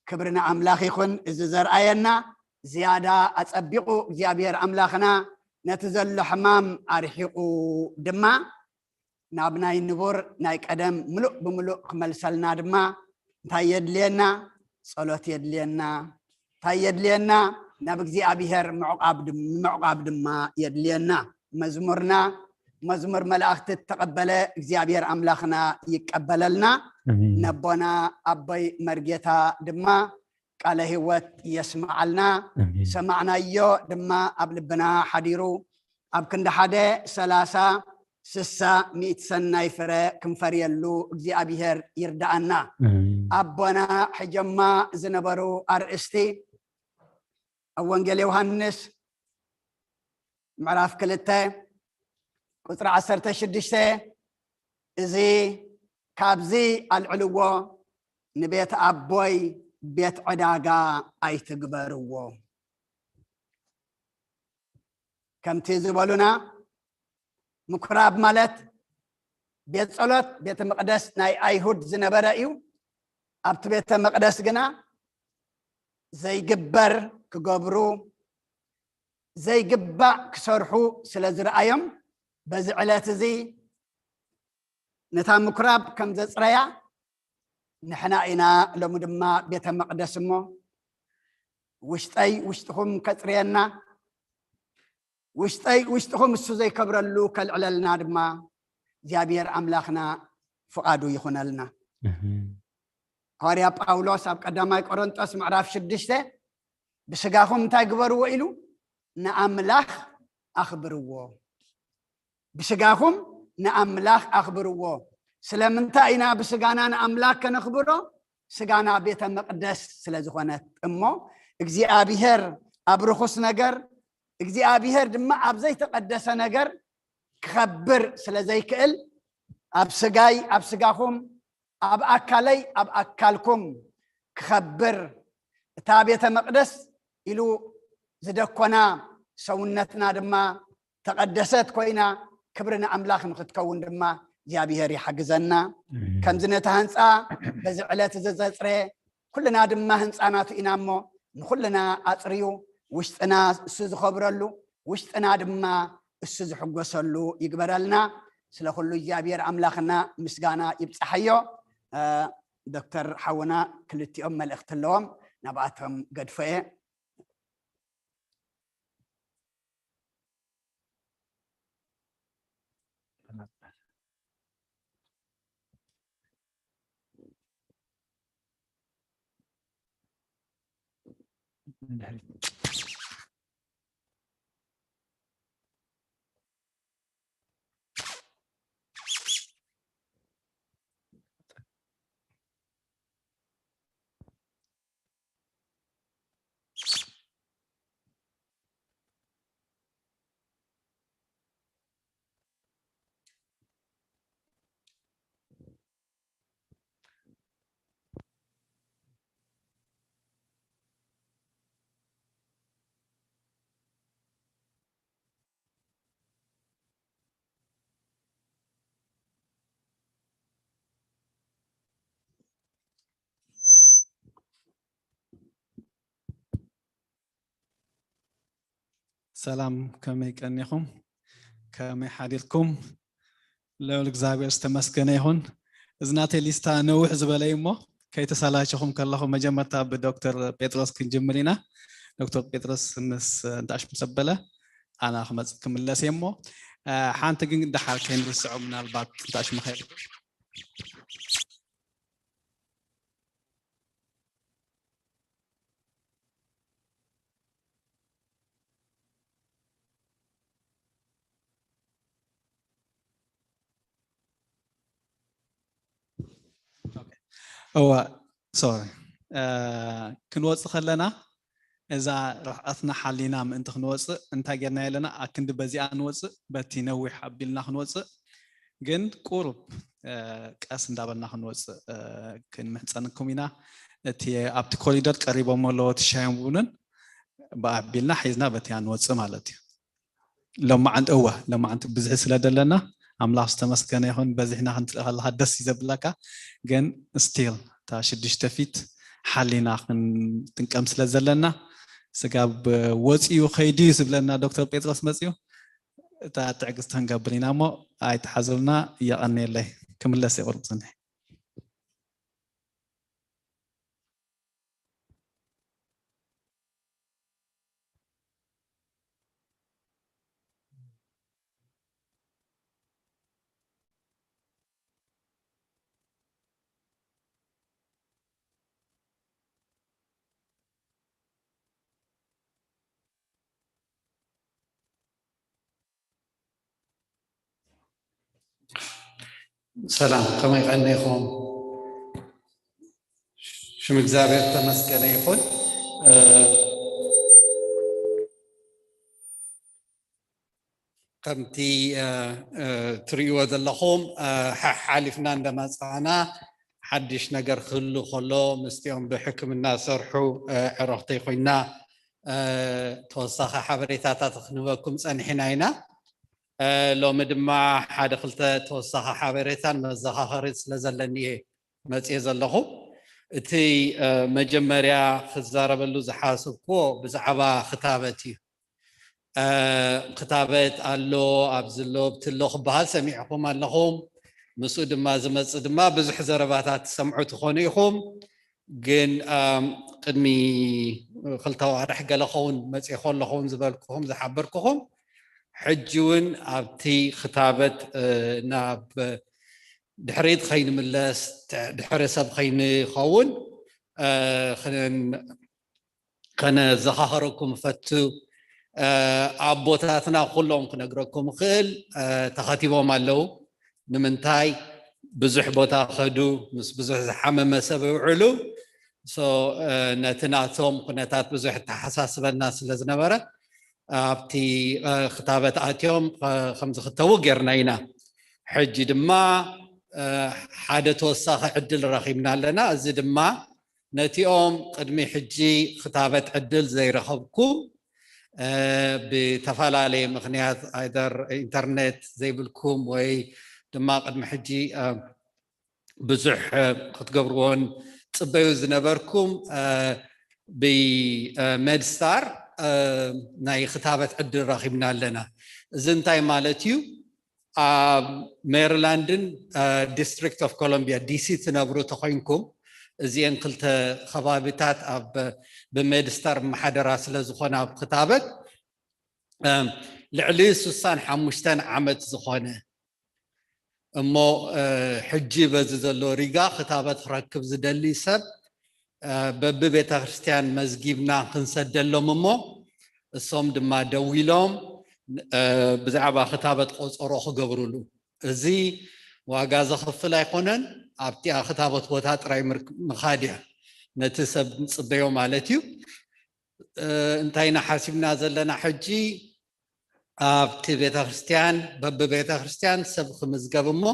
ክብሪ ንኣምላኽ ይኹን። እዚ ዘርኣየና ዝያዳ ኣጸቢቑ እግዚኣብሔር ኣምላኽና ነቲ ዘሎ ሕማም ኣርሒቑ ድማ ናብ ናይ ንቡር ናይ ቀደም ምሉእ ብምሉእ ክመልሰልና ድማ እንታይ የድልየና? ጸሎት የድልየና። እንታይ የድልየና? ናብ እግዚኣብሔር ምዕቋብ ድም- ምዕቋብ ድማ የድልየና። መዝሙርና መዝሙር መላእኽቲ እተቐበለ እግዚኣብሔር ኣምላኽና ይቀበለልና። ኣሜን። ነቦና ኣቦይ መርጌታ ድማ ቃለ ህይወት የስምዓልና። ኣሜን። ሰማዕናዮ ድማ ኣብ ልብና ሓዲሩ ኣብ ክንዲ ሓደ ሰላሳ ስሳ ሚእቲ ሰናይ ፍረ ክንፈርየሉ እግዚኣብሔር ይርዳኣና። ኣሜን። ኣቦና ሕጀማ ዝነበሩ ኣርእስቲ ኣብ ወንጌል ዮሃንስ ምዕራፍ ክልተ ቁፅሪ ዓሰርተ ሽዱሽተ እዚ ካብዚ ኣልዕልዎ ንቤት ኣቦይ ቤት ዕዳጋ ኣይትግበርዎ። ከምቲ ዝበሉና ምኩራብ ማለት ቤት ጸሎት ቤተ መቅደስ ናይ ኣይሁድ ዝነበረ እዩ። ኣብቲ ቤተ መቅደስ ግና ዘይግበር ክገብሩ ዘይግባእ ክሰርሑ ስለ ዝረኣዮም በዚ ዕለት እዚ ነታ ምኩራብ ከም ዘጽረያ ንሕና ኢና ሎሚ ድማ ቤተ መቅደስ እሞ ውሽጠይ ውሽጥኹም ከጽርየና ውሽጠይ ውሽጥኹም እሱ ዘይከብረሉ ከልዕለልና ድማ እግዚኣብሔር ኣምላኽና ፍቓዱ ይኹነልና። ኣሜን። ሃዋርያ ጳውሎስ ኣብ ቀዳማይ ቆሮንጦስ ምዕራፍ ሽዱሽተ ብስጋኹም እንታይ ግበርዎ ኢሉ ንኣምላኽ ኣኽብርዎ። ብስጋኹም ንኣምላኽ ኣኽብርዎ። ስለምንታይ ኢና ብስጋና ንኣምላኽ ከነኽብሮ? ስጋና ቤተ መቕደስ ስለ ዝኾነት እሞ እግዚኣብሔር ኣብ ርኹስ ነገር እግዚኣብሔር ድማ ኣብ ዘይተቐደሰ ነገር ክኸብር ስለ ዘይክእል ኣብ ስጋይ ኣብ ስጋኹም ኣብ ኣካለይ ኣብ ኣካልኩም ክኸብር እታ ቤተ መቕደስ ኢሉ ዝደኮና ሰውነትና ድማ ተቐደሰት ኮይና ክብሪ ንኣምላኽ ንክትከውን ድማ እግዚኣብሔር ይሓግዘና። ከምዚ ነቲ ህንፃ በዚ ዕለት እዚ ዘፅረ ኩልና ድማ ህንፃ ናቱ ኢና እሞ ንኩልና ኣፅርዩ ውሽጥና እሱ ዝኸብረሉ ውሽጥና ድማ እሱ ዝሕጎሰሉ ይግበረልና። ስለ ኩሉ እግዚኣብሔር ኣምላኽና ምስጋና ይብፃሓዮ። ዶክተር ሓውና ክልቲኦም መልእኽቲ ኣለዎም ናብኣቶም ገድፎ እየ። ሰላም፣ ከመይ ቀኒኹም? ከመይ ሓዲርኩም? ልዑል እግዚኣብሔር ዝተመስገነ ይኹን። እዚ ናተይ ሊስታ ነውሕ ዝበለ እዩ እሞ ከይተሰላቸኹም ከለኹም መጀመርታ ብዶክተር ጴጥሮስ ክንጅምር ኢና። ዶክተር ጴጥሮስ ምስ እንታሽ ምስ ኣበለ ኣና ክመፅእ ክምለስ እየ እሞ ሓንቲ ግን ደሓር ከይንርስዖ ምናልባት እንታሽ ምኸይድ እዋ፣ ሶሪ። ክንወፅእ ከለና እዛ ርሕቐትና ሓሊና ምእንቲ ክንወፅእ እንታይ ጌርና ኣለና? ኣክንዲ በዚኣ ንወፅእ፣ በቲ ነዊሕ ኣቢልና ክንወፅእ፣ ግን ቁሩብ ቀስ እንዳበልና ክንወፅእ ክንምሕፀንኩም ኢና። እቲ ኣብቲ ኮሪደር ቀሪቦም ኣለዎ እቲ ሻሂን ቡንን፣ ብኣቢልና ሒዝና በቲያ ንወፅእ ማለት እዩ። ሎማዓንቲ እወ ሎማዓንቲ ብዝሒ ስለ ደለና ኣምላኽ ዝተመስገነ ይኹን። በዚሕና ክንትርኢ ከለካ ደስ እዩ ዘብለካ፣ ግን ስቲል እታ ሽዱሽተ ፊት ሓሊና ክንጥቀም ስለ ዘለና፣ ስጋብ ወፂኡ ከይዱ እዩ ዝብለና ዶክተር ጴጥሮስ መፂኡ፣ እታ ትዕግስቲ ክንገብር ኢና እሞ ኣይትሓዙልና። የቐንየለይ። ክምለስ እየ ቁሩብ ፅንሒ። ሰላም፣ ከመይ ቀኒኹም? ሽም እግዚኣብሔር ተመስገነ ይኹን። ከምቲ ትርእይዎ ዘለኹም ሓሓሊፍና እንደመፃና ሓድሽ ነገር ክህሉ ከሎ ምስቲኦም ብሕክምና ሰርሑ ዕረኽተይ ኮይና ተወሳኺ ሓበሬታታት ክንህበኩም ፀኒሕና ኢና። ሎሚ ድማ ሓደ ክልተ ተወሳኺ ሓበሬታን መዘኻኸሪ ስለ ዘለኒ እየ መፅየ ዘለኹ። እቲ መጀመርያ ክዛረበሉ ዝሓሰብኩዎ ብዛዕባ ክታበት እዩ። ክታበት ኣሎ ኣብዚ ኣሎ ብትሎ ክበሃል ሰሚዕኹም ኣለኹም። ምስኡ ድማ ዝመፅእ ድማ ብዙሕ ዘረባታት ትሰምዑ ትኾኑ ኢኹም። ግን ቅድሚ ክልተ ዋርሕ ገለ ኸውን መፅእ ከለኹም ዝበልኩኹም ዝሓበርኩኹም ሕጂ እውን ኣብቲ ክታበት ናብ ድሕሪት ከይንምለስ ድሕሪ ሰብ ከይንኸውን ከነዘኻኸረኩም ፈቱ። ኣቦታትና ኩሎም ክነግረኩም እኽእል ተኸቲቦም ኣለዉ። ንምንታይ ብዙሕ ቦታ ከዱ ምስ ብዙሕ ዝሓመመ ሰብ ይውዕሉ። ነቲ ናቶም ኩነታት ብዙሕ ተሓሳስበና ስለ ዝነበረ ኣብቲ ክታበት ኣትዮም ከም ዝኽተቡ ጌርና ኢና። ሕጂ ድማ ሓደ ተወሳኺ ዕድል ረኺብና ኣለና። እዚ ድማ ነቲኦም ቅድሚ ሕጂ ክታበት ዕድል ዘይረኸብኩም ብተፈላለየ ምክንያት ኣይደር ኢንተርኔት ዘይብልኩም ወይ ድማ ቅድሚ ሕጂ ብዙሕ ክትገብርዎን ትፅበዩ ዝነበርኩም ብሜድስታር ናይ ክታበት ዕድል ረኺብና ኣለና። እዚ እንታይ ማለት እዩ? ኣብ ሜሪላንድን ዲስትሪክት ኦፍ ኮሎምቢያ ዲሲ ትነብሩ ተኮይንኩም እዚአን ክልተ ከባቢታት ኣብ ብሜድስታር መሓደራ ስለ ዝኾነ ኣብ ክታበት ልዕሊ ስሳን ሓሙሽተን ዓመት ዝኾነ እሞ ሕጂ በዚ ዘሎ ሪጋ ክታበት ክረክብ ዝደሊ ሰብ በቢ ቤተ ክርስቲያን መዝጊብና ክንሰደሎም እሞ እሶም ድማ ደዊሎም ብዛዕባ ክታበት ቆፀሮ ክገብሩሉ። እዚ ዋጋ ዘኽፍል ኣይኮነን። ኣብቲኣ ክታበት ቦታ ጥራይ ምኻድ እያ። ነቲ ሰብ ንፅበዮ ማለት እዩ። እንታይ ኢና ሓሲብና ዘለና ሕጂ ኣብቲ ቤተ ክርስቲያን በቢ ቤተ ክርስቲያን ሰብ ክምዝገብ እሞ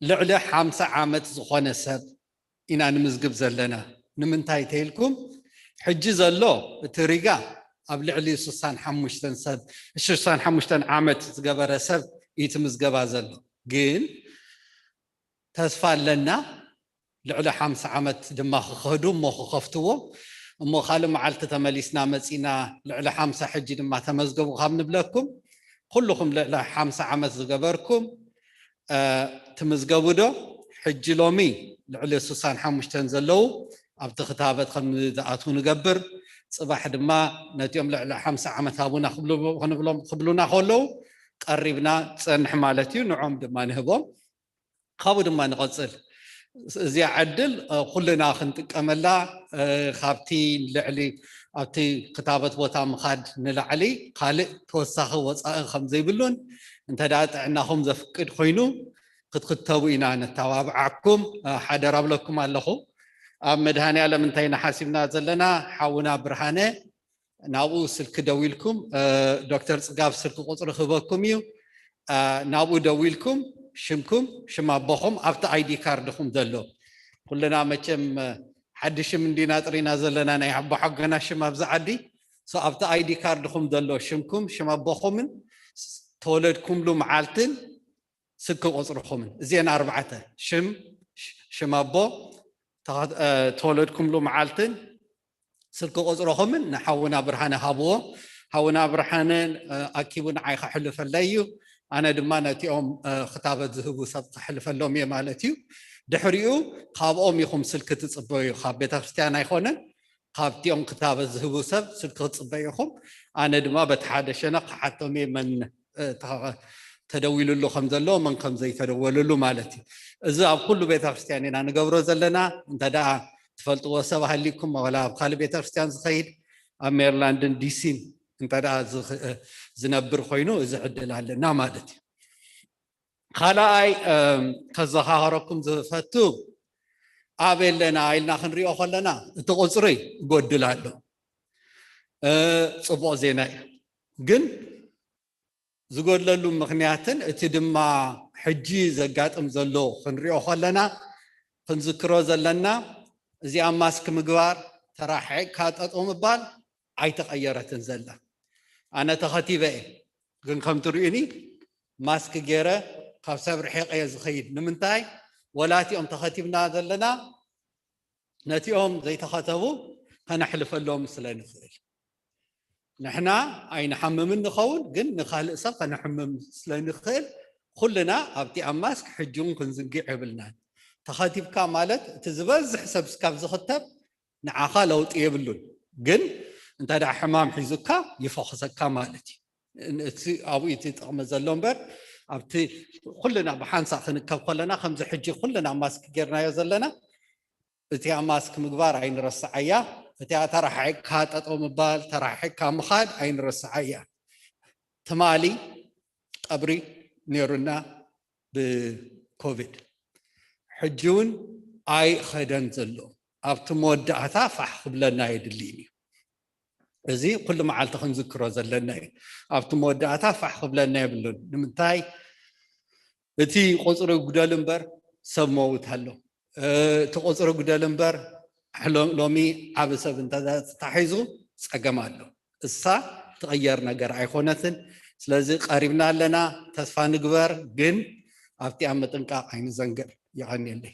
ልዕሊ ሓምሳ ዓመት ዝኾነ ሰብ ኢና ንምዝግብ ዘለና። ንምንታይ ተይልኩም ሕጂ ዘሎ እቲ ሪጋ ኣብ ልዕሊ ስሳን ሓሙሽተን ሰብ ስሳን ሓሙሽተን ዓመት ዝገበረ ሰብ እዩ ትምዝገባ ዘሎ። ግን ተስፋ ኣለና ልዕሊ ሓምሳ ዓመት ድማ ክኸዱ እሞ ክኸፍትዎ እሞ ካልእ መዓልቲ ተመሊስና መፂና ልዕሊ ሓምሳ ሕጂ ድማ ተመዝገቡ ካብ ንብለኩም ኩልኹም ልዕሊ ሓምሳ ዓመት ዝገበርኩም ትምዝገቡ ዶ? ሕጂ ሎሚ ልዕሊ ስሳን ሓሙሽተን ዘለዉ ኣብቲ ክታበት ከም ዝኣትዉ ንገብር። ፅባሕ ድማ ነቲኦም ልዕሊ ሓምሳ ዓመት ሃቡና ክብሉና ከለዉ ቀሪብና ትፀንሕ ማለት እዩ። ንዖም ድማ ንህቦም ካብኡ ድማ ንቐፅል። እዚኣ ዕድል ኩልና ክንጥቀመላ ካብቲ ልዕሊ ኣብቲ ክታበት ቦታ ምኻድ ንላዕሊ ካልእ ተወሳኺ ወፃኢ ከም ዘይብሉን እንተ ደኣ ጥዕናኹም ዘፍቅድ ኮይኑ ክትክተቡ ኢና ነተባብዓኩም። ሓደራ ብለኩም ኣለኹ። ኣብ መድሃኔ ዓለም እንታይ ኢና ሓሲብና ዘለና? ሓውና ብርሃነ ናብኡ ስልኪ ደዊልኩም፣ ዶክተር ጽጋብ ስልኪ ቁጽሪ ክህበኩም እዩ። ናብኡ ደዊልኩም ሽምኩም፣ ሽም ኣቦኹም ኣብቲ ID ካርድኹም ዘሎ፣ ኩልና መቸም ሓዲ ሽም እንዲና ጥሪና ዘለና ናይ ኣቦ ሓጎና ሽም ኣብዚ ዓዲ። ኣብቲ ID ካርድኹም ዘሎ ሽምኩም፣ ሽም ኣቦኹምን ተወለድኩምሉ መዓልትን ስልኪ ቁጽርኹምን፣ እዚአን ኣርባዕተ፣ ሽም፣ ሽም ኣቦ፣ ተወለድኩምሉ መዓልትን ስልኪ ቁጽርኹምን ንሓውና ብርሃነ ሃብዎ። ሓውና ብርሃነ ኣኪቡ ንዓይ ከሕልፈለይ እዩ። ኣነ ድማ ነቲኦም ክታበት ዝህቡ ሰብ ከሕልፈሎም እየ ማለት እዩ። ድሕሪኡ ካብኦም ኢኹም ስልኪ ትጽበዩ፣ ካብ ቤተክርስትያን ኣይኮነን። ካብቲኦም ክታበት ዝህቡ ሰብ ስልኪ ክትጽበዩ ኢኹም። ኣነ ድማ በቲ ሓደ ሸነኽ ክሓቶም እየ መን ተደዊሉሉ ከም ዘሎ፣ መን ከም ዘይተደወለሉ ማለት እዩ። እዚ ኣብ ኩሉ ቤተክርስትያን ኢና ንገብሮ ዘለና። እንተ ደኣ ትፈልጥዎ ሰብ ሃሊኩም፣ ዋላ ኣብ ካልእ ቤተክርስትያን ዝኸይድ፣ ኣብ ሜሪላንድን ዲሲን እንተ ደኣ ዝነብር ኮይኑ፣ እዚ ዕድል ኣለና ማለት እዩ። ካልኣይ ከዘኻኸረኩም ዝፈቱ፣ ኣበይ ኣለና ኢልና ክንሪኦ ከለና እቲ ቁፅሪ ይጎድል ኣሎ። ፅቡቕ ዜና እዩ። ግን ዝጎድለሉ ምኽንያትን እቲ ድማ ሕጂ ዘጋጥም ዘሎ ክንሪኦ ከለና ክንዝክሮ ዘለና፣ እዚኣ ማስክ ምግባር፣ ተራሒቕካ ጠጠው ምባል ኣይተቐየረትን ዘላ። ኣነ ተኸቲበ እየ፣ ግን ከም ትርእዩኒ ማስክ ገይረ ካብ ሰብ ርሒቐ እየ ዝኸይድ። ንምንታይ? ወላ እቲኦም ተኸቲብና ዘለና ነቲኦም ዘይተኸተቡ ከነሕልፈሎም ስለ ንኽእል። ንሕና ኣይንሓምምን ንኸውን፣ ግን ንኻልእ ሰብ ከነሕምም ስለ ንኽእል ኩልና ኣብቲ ኣብ ማስክ ሕጂ እውን ክንዝንግዕ የብልናን። ተኸቲብካ ማለት እቲ ዝበዝሕ ሰብ ስካብ ዝኽተብ ንዓኻ ለውጢ የብሉን። ግን እንተ ደኣ ሕማም ሒዙካ ይፈኹሰካ ማለት እዩ። እቲ ኣብኡ እቲ ጥቕሚ ዘሎ እምበር ኣብቲ ኩልና ብሓንሳእ ክንከብ ከለና ከምዚ ሕጂ ኩልና ማስክ ጌርናዮ ዘለና እቲኣ ማስክ ምግባር ኣይንረስዓያ። እቲኣ ተራሒቕካ ጠጠው ምባል፣ ተራሒቕካ ምኻድ ኣይንረስዓያ። ትማሊ ቀብሪ ነይሩና ብኮቪድ። ሕጂ እውን ኣይኸደን ዘሎ። ኣብቲ መወዳእታ ፋሕ ክብለና የድልይን እዩ። እዚ ኩሉ መዓልቲ ክንዝክሮ ዘለና እዩ። ኣብቲ መወዳእታ ፋሕ ክብለና የብሉን። ንምንታይ? እቲ ቁፅሪ ጉደል እምበር ሰብ መውት ኣሎ። እቲ ቁፅሪ ጉደል እምበር ሎ-፣ ሎሚ ዓቢ ሰብ እንተ ተታሒዙ ጸገም ኣሎ። እሳ ትቕየር ነገር ኣይኮነትን። ስለዚ ቀሪብና ኣለና፣ ተስፋ ንግበር፣ ግን ኣብቲኣ ምጥንቃቕ ኣይንዘንግዕ። የቐንየለይ።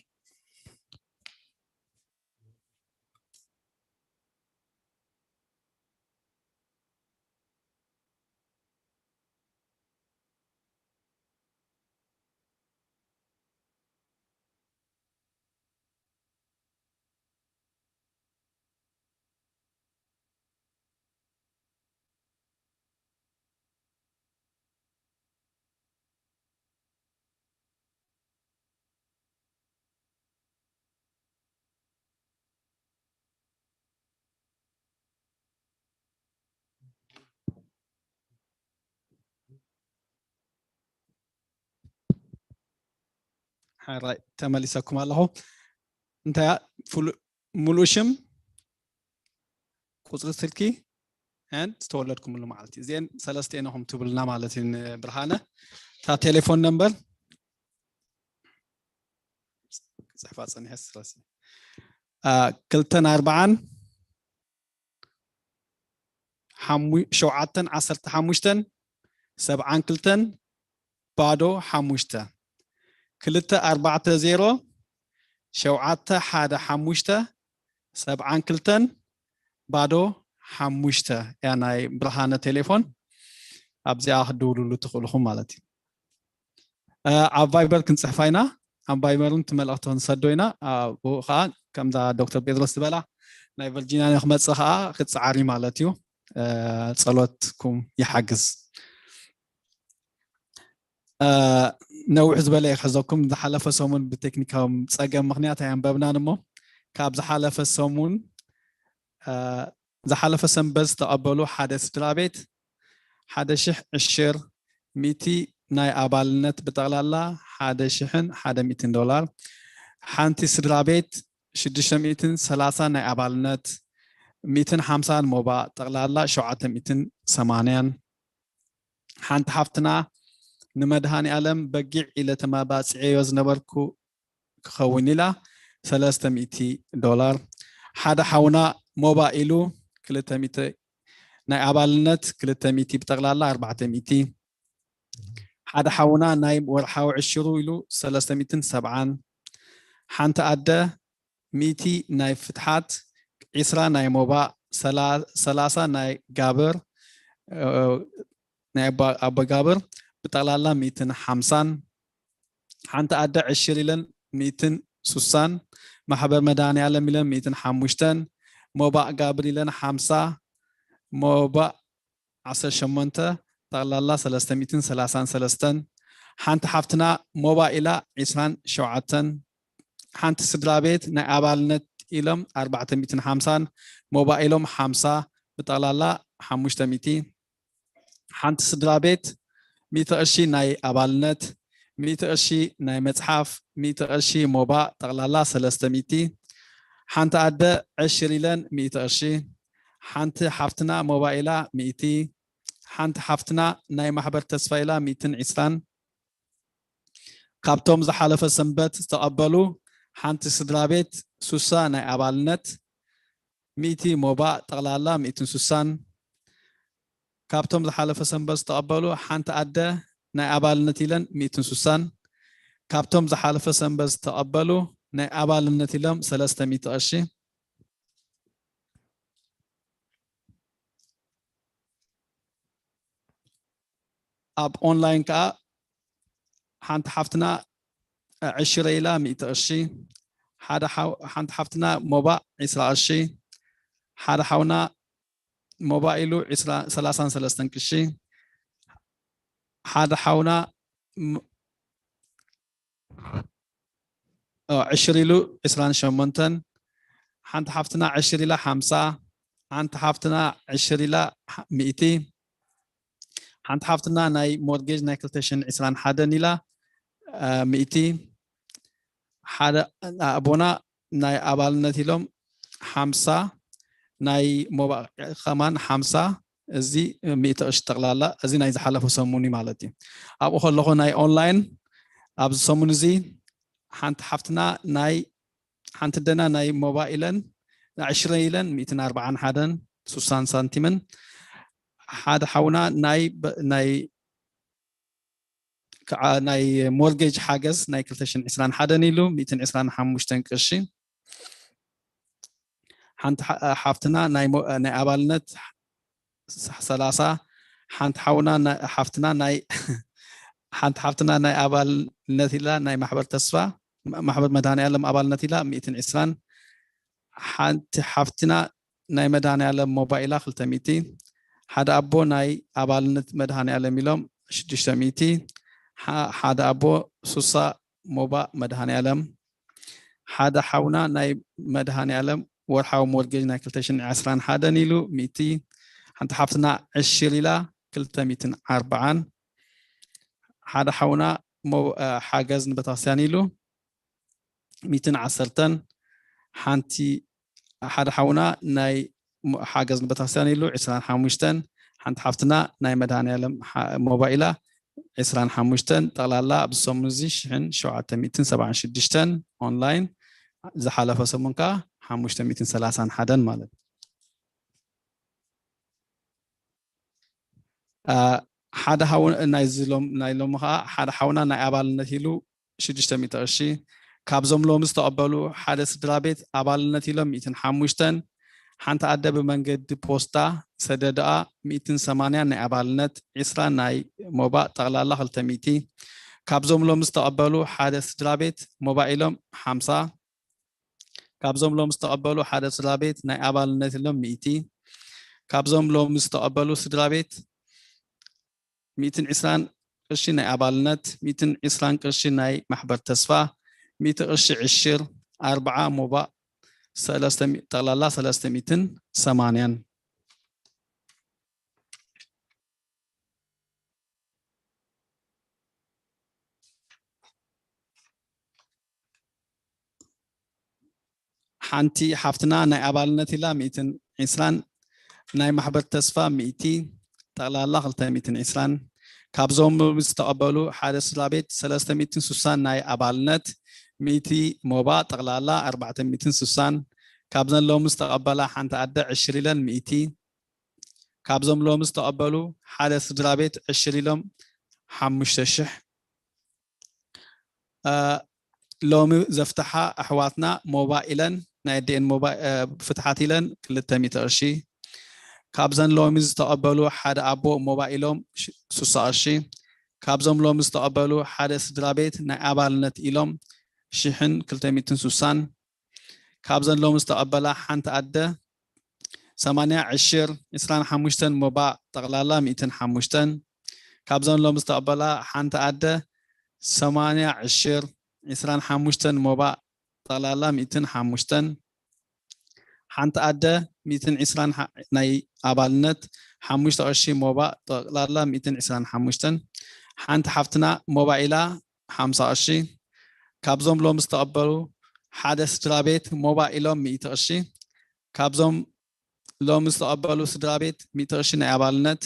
ሓራይ ተመሊሰኩም ኣለኹ። እንታይ እያ? ፍሉ-፣ ሙሉእ ሽም፣ ቁፅሪ ስልኪ፣ and ዝተወለድኩምሉ መዓልቲ። እዚአን ሰለስተ ኢኹም ትብልና ማለት እዩ። ብርሃነ፣ እታ ቴሌፎን ነምበር ክፅሕፋ ፀኒሐ ስለዚ፣ አ፣ ክልተን ኣርባዓን ሓሙ-፣ ሸውዓተን ዓሰርተ ሓሙሽተን ሰብዓን ክልተን ባዶ ሓሙሽተ፣ ክልተ ኣርባዕተ ዜሮ ሸውዓተ ሓደ ሓሙሽተ ሰብዓን ክልተን ባዶ ሓሙሽተ እያ ናይ ብርሃነ ቴሌፎን። ኣብዚኣ ክትድውሉሉ ትኽእልኹም ማለት እዩ። እ፣ ኣብ ቫይበር ክንጽሕፋ ኢና። ኣብ ቫይበርን እቲ መልእኽቲ ክንሰዶ ኢና። ኣብኡ ኸኣ ከምዛ ዶክተር ጴጥሮስ ዝበላ ናይ ቨርጂንያ ንክመጽእ ኸኣ ክጸዓር እዩ ማለት እዩ። እ፣ ጸሎትኩም ይሓግዝ። እ፣ ነዊሕ ዝበለ ይሕዘኩም። ዝሓለፈ ሰሙን ብቴክኒካዊ ጸገም ምኽንያት ኣየንበብናን እሞ ካብ ዝሓለፈ ሰሙን፣ እ፣ ዝሓለፈ ሰንበት ዝተቐበሉ ሓደ ስድራ ቤት ሓደ ሽሕ ዕሽር ሚእቲ ናይ ኣባልነት ብጠቕላላ ሓደ ሽሕን ሓደ ሚእትን ዶላር። ሓንቲ ስድራ ቤት ሽዱሽተ ሚእትን ሰላሳን ናይ ኣባልነት፣ ሚእትን ሓምሳን ሞባ፣ ጠቕላላ ሸውዓተ ሚእትን ሰማንያን። ሓንቲ ሓፍትና ንመድሃኒ ኣለም በጊዕ ኢለ ተማባጽዐዮ ዝነበርኩ ክኸውን ኢላ ሰለስተ ሚእቲ ዶላር። ሓደ ሓውና ሞባ ኢሉ ክልተ ሚእቲ ናይ ኣባልነት ክልተ ሚእቲ፣ ብጠቕላላ ኣርባዕተ ሚእቲ። ሓደ ሓውና ናይ ወርሓዊ ዕሽሩ ኢሉ ሰለስተ ሚእትን ሰብዓን። ሓንቲ ኣደ ሚእቲ ናይ ፍትሓት፣ ዒስራ ናይ ሞባ፣ ሰላ- ሰላሳ ናይ ጋብር፣ እ፣ ናይ ኣባ- ኣቦ ጋብር፣ ብጠቕላላ ሚእትን ሓምሳን። ሓንቲ ኣደ ዕሽር ኢለን ሚእትን ሱሳን፣ ማሕበር መድሃኔ ዓለም ኢለን ሚእትን ሓሙሽተን፣ ሞባእ ጋብር ኢለን ሓምሳ፣ ሞባእ ዓሰርተ ሸሞንተ፣ ጠቕላላ ሰለስተ ሚእትን ሰላሳን ሰለስተን። ሓንቲ ሓፍትና ሞባእ ኢላ ዒስራን ሸውዓተን። ሓንቲ ስድራ ቤት ናይ ኣባልነት ኢሎም ኣርባዕተ ሚእትን ሓምሳን፣ ሞባእ ኢሎም ሓምሳ፣ ብጠቕላላ ሓሙሽተ ሚእቲ። ሓንቲ ስድራ ቤት ሚእቲ ቅርሺ ናይ ኣባልነት፣ ሚእቲ ቅርሺ ናይ መጽሓፍ፣ ሚእቲ ቅርሺ ሞባእ፣ ጠቕላላ ሰለስተ ሚእቲ። ሓንቲ ኣደ ዕሽር ኢለን ሚእቲ ቅርሺ። ሓንቲ ሓፍትና ሞባእ ኢላ ሚእቲ። ሓንቲ ሓፍትና ናይ ማሕበር ተስፋ ኢላ ሚእትን ዒስራን። ካብቶም ዝሓለፈ ሰንበት ዝተቐበሉ ሓንቲ ስድራ ቤት ሱሳ ናይ ኣባልነት፣ ሚእቲ ሞባእ፣ ጠቕላላ ሚእትን ሱሳን። ካብቶም ዝሓለፈ ሰንበት ዝተቐበሉ ሓንቲ ኣደ ናይ ኣባልነት ኢለን ሚእትን ሱሳን። ካብቶም ዝሓለፈ ሰንበት ዝተቐበሉ ናይ ኣባልነት ኢሎም ሰለስተ ሚእቲ ቅርሺ። ኣብ ኦንላይን ከኣ ሓንቲ ሓፍትና ዕሽረ ኢላ ሚእቲ ቅርሺ፣ ሓደ ሓው- ሓንቲ ሓፍትና ሞባእ ዒስራ ቅርሺ፣ ሓደ ሓውና ሞባእ ኢሉ ዒስራ- ሰላሳን ሰለስተን ቅርሺ፣ ሓደ ሓውና ም- ኦ፣ ዕሽር ኢሉ ዒስራን ሸሞንተን፣ ሓንቲ ሓፍትና ዕሽር ኢላ ሓምሳ፣ ሓንቲ ሓፍትና ዕሽር ኢላ ሓ- ሚእቲ፣ ሓንቲ ሓፍትና ናይ ሞርጌጅ ናይ ክልተ ሽሕን ዕስራን ሓደን ኢላ፣ እ፣ ሚእቲ፣ ሓደ ኣቦና ናይ ኣባልነት ኢሎም ሓምሳ፣ ናይ ሞባእ ከማን ሓምሳ፣ እዚ ሚእቲ ቅርሺ ጠቕላላ፣ እዚ ናይ ዝሓለፈ ሰሙን እዩ ማለት እዩ። ኣብኡ ከለኹ ናይ ኦንላይን ኣብዚ ሰሙን እዚ ሓንቲ ሓፍትና ናይ ሓንቲ ደና ናይ ሞባእ ኢለን ዕሽረ ኢለን ሚእትን ኣርባዓን ሓደን ሱሳን ሳንቲምን፣ ሓደ ሓውና ናይ በ- ናይ ከዓ ናይ ሞርጌጅ ሓገዝ ናይ ክልተ ሽሕን ዕስራን ሓደን ኢሉ ሚእትን ዕስራን ሓሙሽተን ቅርሺ። ሓንቲ ሓ- ሓፍትና ናይ ሞ- ናይ ኣባልነት ስ- ሰላሳ፣ ሓንቲ ሓውና ናይ- ሓፍትና ናይ ሓንቲ ሓፍትና ናይ ኣባልነት ኢላ ናይ ማሕበር ተስፋ ማሕበር መድሃኔ ዓለም ኣባልነት ኢላ ሚእትን ዕስራን፣ ሓንቲ ሓፍትና ናይ መድሃኔ ዓለም ሞባእ ኢላ ክልተ ሚእቲ፣ ሓደ ኣቦ ናይ ኣባልነት መድሃኔ ዓለም ኢሎም ሽዱሽተ ሚእቲ፣ ሓ- ሓደ ኣቦ ሱሳ ሞባእ መድሃኔ ዓለም፣ ሓደ ሓውና ናይ መድሃኔ ዓለም ወርሓዊ ሞርጌጅ ናይ ክልተ ሽሕን ዕስራን ሓደን ኢሉ ሚእቲ፣ ሓንቲ ሓፍትና ዕሽር ኢላ ክልተ ሚእትን ኣርባዓን፣ ሓደ ሓውና ሞ- እ፣ ሓገዝ ንቤተክርስትያን ኢሉ ሚእትን ዓሰርተን፣ ሓንቲ ሓደ ሓውና ናይ ሞ- ሓገዝ ንቤተክርስትያን ኢሉ ዕስራን ሓሙሽተን፣ ሓንቲ ሓፍትና ናይ መድሃኔ ዓለም ሓ- ሞባእ ኢላ ዕስራን ሓሙሽተን፣ ጠቕላላ ኣብዚ ሰሙን እዚ ሽሕን ሸውዓተ ሚእትን ሰብዓን ሽዱሽተን ኦንላይን፣ ዝሓለፈ ሰሙን ከኣ ሓሙሽተ ሚእትን ሰላሳን ሓደን ማለት እዩ። አ፣ ሓደ ሓው ናይ እዚ ሎም- ናይ ሎሚ ከኣ ሓደ ሓውና ናይ ኣባልነት ኢሉ ሽዱሽተ ሚእቲ ቅርሺ፣ ካብዞም ሎሚ ዝተቐበሉ ሓደ ስድራ ቤት ኣባልነት ኢሎም ሚእትን ሓሙሽተን፣ ሓንቲ ኣደ ብመንገዲ ፖስታ ሰደድኣ ሚእትን ሰማንያን ናይ ኣባልነት፣ ዕስራ ናይ ሞባእ፣ ጠቕላላ ክልተ ሚእቲ። ካብዞም ሎሚ ዝተቐበሉ ሓደ ስድራ ቤት ሞባእ ኢሎም ሓምሳ፣ ካብዞም ሎም ዝተቐበሉ ሓደ ስድራ ቤት ናይ ኣባልነት ኢሎም ሚእቲ፣ ካብዞም ሎም ዝተቐበሉ ስድራ ቤት ሚእትን ዕስራን ቅርሺ ናይ ኣባልነት፣ ሚእትን ዕስራን ቅርሺ ናይ ማሕበር ተስፋ፣ ሚእቲ ቅርሺ ዕሽር፣ ኣርብዓ ሞባእ፣ ሰለስተ ሚእቲ፣ ጠቕላላ ሰለስተ ሚእትን ሰማንያን። ሓንቲ ሓፍትና ናይ ኣባልነት ኢላ ሚእትን ዕስራን፣ ናይ ማሕበር ተስፋ ሚእቲ፣ ጠቕላላ ክልተ ሚእትን ዕስራን። ካብዞም ሎሚ ዝተቐበሉ ሓደ ስድራ ቤት ሰለስተ ሚእትን ስሳን ናይ ኣባልነት፣ ሚእቲ ሞባእ፣ ጠቕላላ ኣርባዕተ ሚእትን ስሳን። ካብዘን ሎሚ ዝተቐበላ ሓንቲ ኣደ ዕሽር ኢለን ሚእቲ። ካብዞም ሎሚ ዝተቐበሉ ሓደ ስድራ ቤት ዕሽር ኢሎም ሓሙሽተ ሽሕ። ሎሚ ዘፍትሓ ኣሕዋትና ሞባእ ኢለን ናይ ኣዲኤን ሞባእ ፍትሓት ኢለን ክልተ ሚእቲ ቅርሺ። ካብዘን ሎሚ ዝተቐበሉ ሓደ ኣቦ ሞባእ ኢሎም ሽ- ስሳ ቅርሺ። ካብዞም ሎሚ ዝተቐበሉ ሓደ ስድራ ቤት ናይ ኣባልነት ኢሎም ሽሕን ክልተ ሚእትን ስሳን። ካብዘን ሎሚ ዝተቐበላ ሓንቲ ኣደ ሰማንያ ዕሽር ዕስራን ሓሙሽተን ሞባእ ጠቕላላ ሚእትን ሓሙሽተን። ካብዘን ሎሚ ዝተቐበላ ሓንቲ ኣደ ሰማንያ ዕሽር ዕስራን ሓሙሽተን ሞባእ ጠቕላላ ሚእትን ሓሙሽተን። ሓንቲ ኣደ ሚእትን ዕስራን ሓ- ናይ ኣባልነት ሓሙሽተ ቅርሺ ሞባእ ጠቕላላ ሚእትን ዕስራን ሓሙሽተን። ሓንቲ ሓፍትና ሞባእ ኢላ ሓምሳ ቅርሺ። ካብዞም ሎሚ ዝተቐበሉ ሓደ ስድራ ቤት ሞባእ ኢሎም ሚእቲ ቅርሺ። ካብዞም ሎሚ ዝተቐበሉ ስድራ ቤት ሚእቲ ቅርሺ ናይ ኣባልነት፣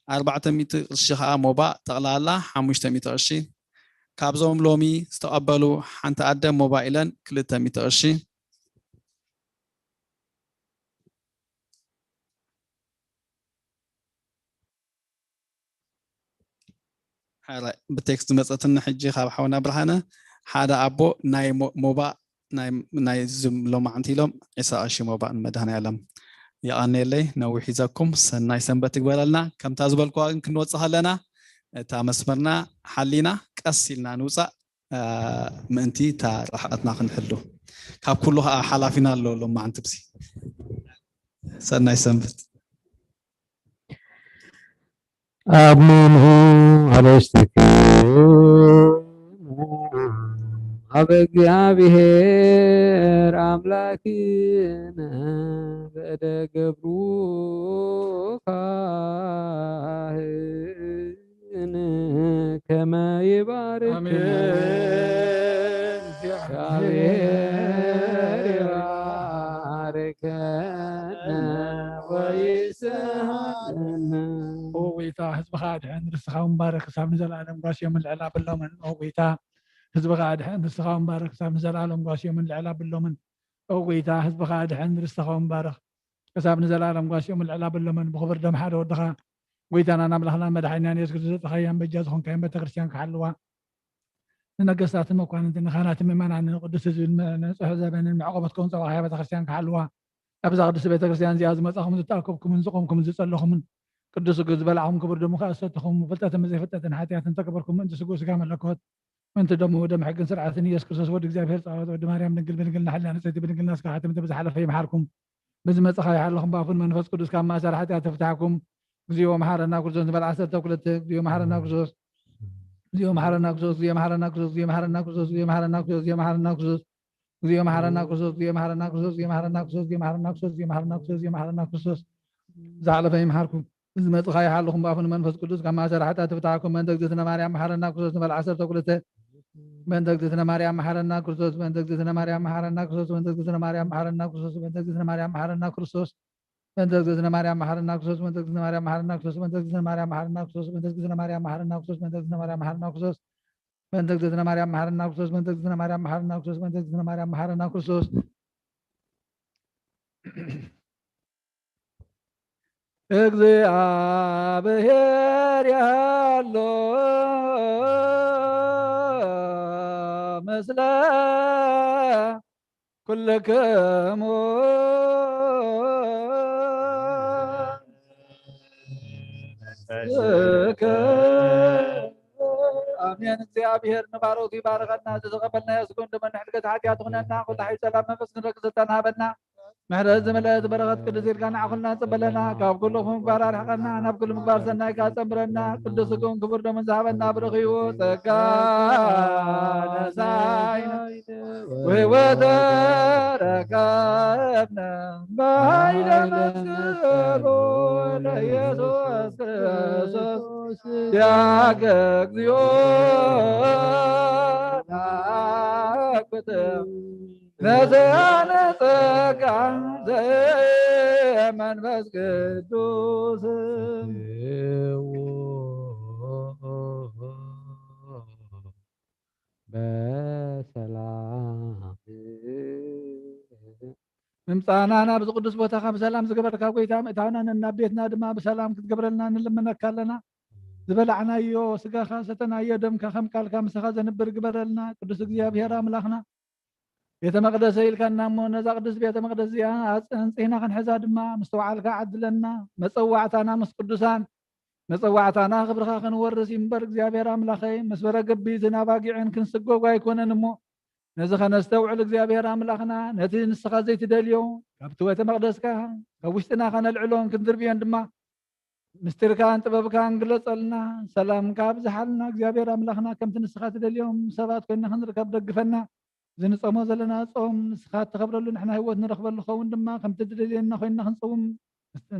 ኣርባዕተ ሚእቲ ቅርሺ ከዓ ሞባእ፣ ጠቕላላ ሓሙሽተ ሚእቲ ቅርሺ። ካብዞም ሎሚ ዝተቐበሉ ሓንቲ ኣደ ሞባእ ኢለን ክልተ ሚእቲ ቅርሺ። ሓራይ ብቴክስት ዝመፀትኒ ሕጂ ካብ ሓውና ብርሃነ፣ ሓደ ኣቦ ናይ ሞ- ሞባእ ናይ ናይ ዝም ሎማዕንቲ ኢሎም ዕስራ ቅርሺ ሞባእ ንመድሃኔ ዓለም። የቐንየለይ፣ ነዊሕ ይዘኩም፣ ሰናይ ሰንበት ትግበረልና። ከምታ ዝበልኩዋ ግን ክንወፅእ ከለና እታ መስመርና ሓሊና ቀስ ኢልና ንውፃእ። ምእንቲ እታ ርሕቐትና ክንሕሉ ካብ ኩሉ ከዓ ሓላፊና ኣሎ ሎማዕንቲ ብዚ። ሰናይ ሰንበት። ኣብ ምንኡ ኣበስትክሙ ኣብ እግዚኣብሔር ኣምላክነ በደ ገብሩ ካህን ከመ ይባርክ ኣሜን። እግዚኣብሔር ይባርከነ ወይስሃነ። ኦ ጎይታ ህዝብኻ ኣድሕን ርስትኻ እውን ባርኽ ክሳብ ንዘለኣለም ጓስዮምን ልዕል ኣብሎምን። ኦ ጎይታ ህዝብኻ ኣድሕን ርስትኻ እውን ባርኽ ክሳብ ንዘለኣለም ጓስዮምን ልዕል ኣብሎምን። ኦ ጎይታ ህዝብኻ ኣድሕን ርስትኻ እውን ባርኽ ክሳብ ንዘለኣለም ጓስዮምን ልዕል ኣብሎምን። ብኽቡር ደም ሓደ ወድኻ ጎይታናን ኣምላኽናን መድሓኒናን የሱስ ክርስቶስ ዘጥኻያን በጃ ዝኾንካያን ቤተክርስትያን ክሓልዋ ንነገስታትን መኳንንትን ንካህናትን ምእመናንን ንቅዱስ ህዝብን ንፅሑፍ ዘበንን መዕቆበት ከውን ፀባኻያ ቤተክርስትያን ክሓልዋ ኣብዛ ቅድስቲ ቤተክርስትያን እዚኣ ዝመፃኹም ዝተኣከብኩምን ዝቆምኩምን ዝፀለኹምን ቅዱስ ስግኡ ዝበላዕኹም ክቡር ደሙ ከኣ ዝሰተኹም ፍልጠትን ብዘይፍልጠትን ሓጢኣትን ተገበርኩም ምእንቲ ስግኡ ስጋ መለኮት ምእንቲ ደሙ ደም ሕግን ስርዓትን ኢየሱስ ክርስቶስ ወዲ እግዚኣብሔር ፃወት ወዲ ማርያም ድንግል ብድንግልና ሕልና ንፅሕቲ ብድንግልና ስጋ ሓትምቲ ብዝሓለፈ ይምሓርኩም ብዝመፅኻ ይሓለኹም ብኣፉን መንፈስ ቅዱስ ካብ ማእሰር ሓጢኣት ተፍታሕኩም እግዚኦ መሓረና ክርስቶስ ንበል ዓሰርተ ክልተ እግዚኦ መሓረና ክርስቶስ እግዚኦ መሓረና ክርስቶስ እግዚኦ መሓረና ክርስቶስ እግዚኦ መሓረና ክርስቶስ እግዚኦ መሓረና ክርስቶስ እግዚኦ መሓረና ክርስቶስ እግዚኦ መሓረና ክርስቶስ እግዚኦ መሓረና ክርስቶስ እግዚኦ መሓረና ክርስቶስ እግዚኦ መሓረና ክርስቶስ እግዚኦ መሓረና ክርስቶስ ዝሓለፈ ይምሓርኩም ዝመፅኻ ይሓልኹም ብኣፉን መንፈስ ቅዱስ ካብ ማእሰር ሓጢኣት ተፍታሕኩም በእንተ እግዝእትነ ማርያም መሓረና ክርስቶስ ንበል ዓሰርተ ክልተ በእንተ እግዝእትነ ማርያም መሓረና ክርስቶስ በእንተ እግዝእትነ ማርያም መሓረና ክርስቶስ በእንተ እግዝእትነ ማርያም መሓረና ክርስቶስ በእንተ እግዝእትነ ማርያም መሓረና ክርስቶስ በእንተ እግዝእትነ ማርያም መሓረና ክርስቶስ በእንተ እግዝእትነ ማርያም መሓረና ክርስቶስ በእንተ እግዝእትነ ማርያም መሓረና ክርስቶስ በእንተ እግዝእትነ ማርያም መሓረና ክርስቶስ በእንተ እግዝእትነ ማርያም መሓረና ክርስቶስ በእንተ እግዝእትነ ማርያም መሓረና ክርስቶስ በእንተ እግዝእትነ ማርያም መሓረና ክርስቶስ በእንተ እግዝእትነ ማርያም መሓረና ክርስቶስ ኣሜን። እግዚኣብሔር ንባሮቱ ይባርኸና። ዝተቐበልናዮ ስግኡን ደሙን ንሕድገት ሓጢኣት ትኹነና፣ ኩሉ ሓይል ጸላም መንፈስ ክንረክብ ስልጣን ሃበና። ምሕረት ዝመልአት በረኸት ቅድስ ኢልካ ንዓኹልና ጽበለና። ካብ ኩሉ ክፉእ ምግባር ኣርሕቐና፣ ናብ ኩሉ ምግባር ሰናይ ካጸምረና። ቅዱስ ስግኡን ክቡር ደሙን ዝሃበና ብርኽዩ ጸጋ ነሳይና ወሕይወተ ረከብነ ባይለ መስቀሉ ለኢየሱስ ክርስቶስ ዲያከ እግዚኦ ናክብትም ነሰነ ጸጋ ዘመንፈስ ቅዱስ በሰላም ምምጻእና ናብዚ ቅዱስ ቦታኻ ብሰላም ዝገበርካ ጎይታ፣ ምእታውና ነናብ ቤትና ድማ ብሰላም ክትገብረልና ንልምነካ ኣለና። ዝበላዕናዮ ስጋኻ፣ ሰተናዮ ደምካ ከም ቃልካ ምሳኻ ዘንብር ግበረልና። ቅዱስ እግዚኣብሔር ኣምላኽና፣ ቤተ መቕደሰ ኢልካና እሞ፣ ነዛ ቅድስት ቤተ መቕደስ እዚኣ ኣጽ-፣ ኣንጺህና ክንሕዛ ድማ ምስትውዓልካ ዓድለና። መጸዋዕታና ምስ ቅዱሳን፣ መጸዋዕታና ክብርኻ ክንወርስ እዩ እምበር፣ እግዚኣብሔር ኣምላኸይ፣ ምስ በረገቢትን ኣባጊዕን ክንስጎግ ኣይኮነን እሞ፣ ነዚ ኸነስተውዕል እግዚኣብሔር ኣምላኽና፣ ነቲ ንስኻ ዘይትደልዮ ካብቲ ቤተ መቕደስካ ካብ ውሽጥና ኸነልዕሎን ክንድርብዮን ድማ ምስጢርካን ጥበብካን ግለጸልና። ሰላምካ ኣብዝሓልና እግዚኣብሔር ኣምላኽና፣ ከምቲ ንስኻ ትደልዮም ሰባት ኮይንና ክንርከብ ደግፈና። እዚ ንጾሞ ዘለና ጾም ንስኻ እትኸብረሉ፣ ንሕና ህይወት ንረኽበሉ ኸውን ድማ፣ ከምቲ ትደልየና ኮይንና ክንጸውም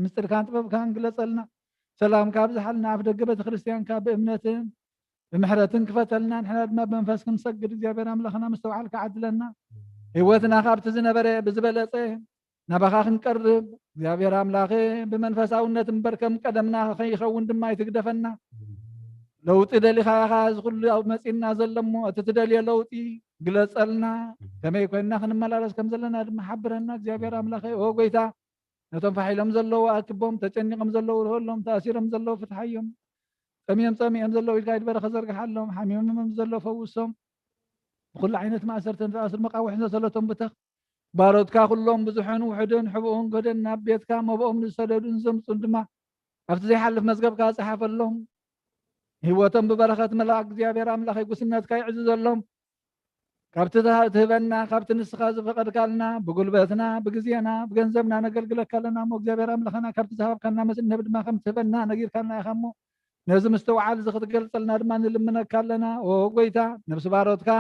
ምስጢርካን ጥበብካን ግለጸልና። ሰላምካ ኣብዝሓልና። ኣፍ ደገ ቤተ ክርስቲያንካ ብእምነትን ብምሕረትን ክፈተልና፣ ንሕና ድማ ብመንፈስ ክንሰግድ እግዚኣብሔር ኣምላኽና ምስትውዓልካ ዓድለና። ህይወትና ካብቲ ዝነበረ ብዝበለጸ ናባኻ ክንቀርብ እግዚኣብሔር ኣምላኸ፣ ብመንፈሳውነት እምበር ከም ቀደምና ከይኸውን ድማ ኣይትግደፈና። ለውጢ ደሊኻ ኢኻ እዚ ኩሉ ኣብ መጺእና ዘሎ እሞ፣ እቲ ትደልዮ ለውጢ ግለጸልና። ከመይ ኮይንና ክንመላለስ ከም ዘለና ድማ ሓብረና እግዚኣብሔር ኣምላኸ። ኦ ጎይታ፣ ነቶም ፋሕ ኢሎም ዘለዉ ኣክቦም፣ ተጨኒቖም ዘለዉ ርህወሎም፣ ተኣሲሮም ዘለዉ ፍትሓዮም፣ ጠምዮም ጸሚኦም ዘለዉ ኢድካ፣ ኢድ በረኸት ዘርግሓሎም፣ ሓሚሞም ዘለዉ ፈውሶም፣ ብኹሉ ዓይነት ማእሰርትን ዝኣስሩ መቃውሒ ሰንሰለቶም ብተኽ። ባሮትካ ኩሎም ብዙሕን ውሑድን፣ ሕቡኡን ግህደን ናብ ቤትካ መብኦም ንዝሰደዱን ዘምጹን ድማ ኣብቲ ዘይሓልፍ መዝገብካ ጸሓፈሎም። ህይወቶም ብበረኸት መልኣክ እግዚኣብሔር ኣምላኸይ ጉስነትካ ይዕዝዘሎም። ካብቲ ትሃ-፣ ትህበና፣ ካብቲ ንስኻ ዝፈቐድካልና፣ ብጉልበትና፣ ብግዜና፣ ብገንዘብና ነገልግለካ ኣለና እሞ፣ እግዚኣብሔር ኣምላኽና፣ ካብቲ ዝሃብካና መስ-፣ እንህብ ድማ ከም ትህበና ነጊርካልና ኢኻ እሞ፣ ነዚ ምስትውዓል እዚ ክትገልጸልና ድማ ንልምነካ ኣለና። ኦ ጎይታ፣ ነብሲ ባሮትካ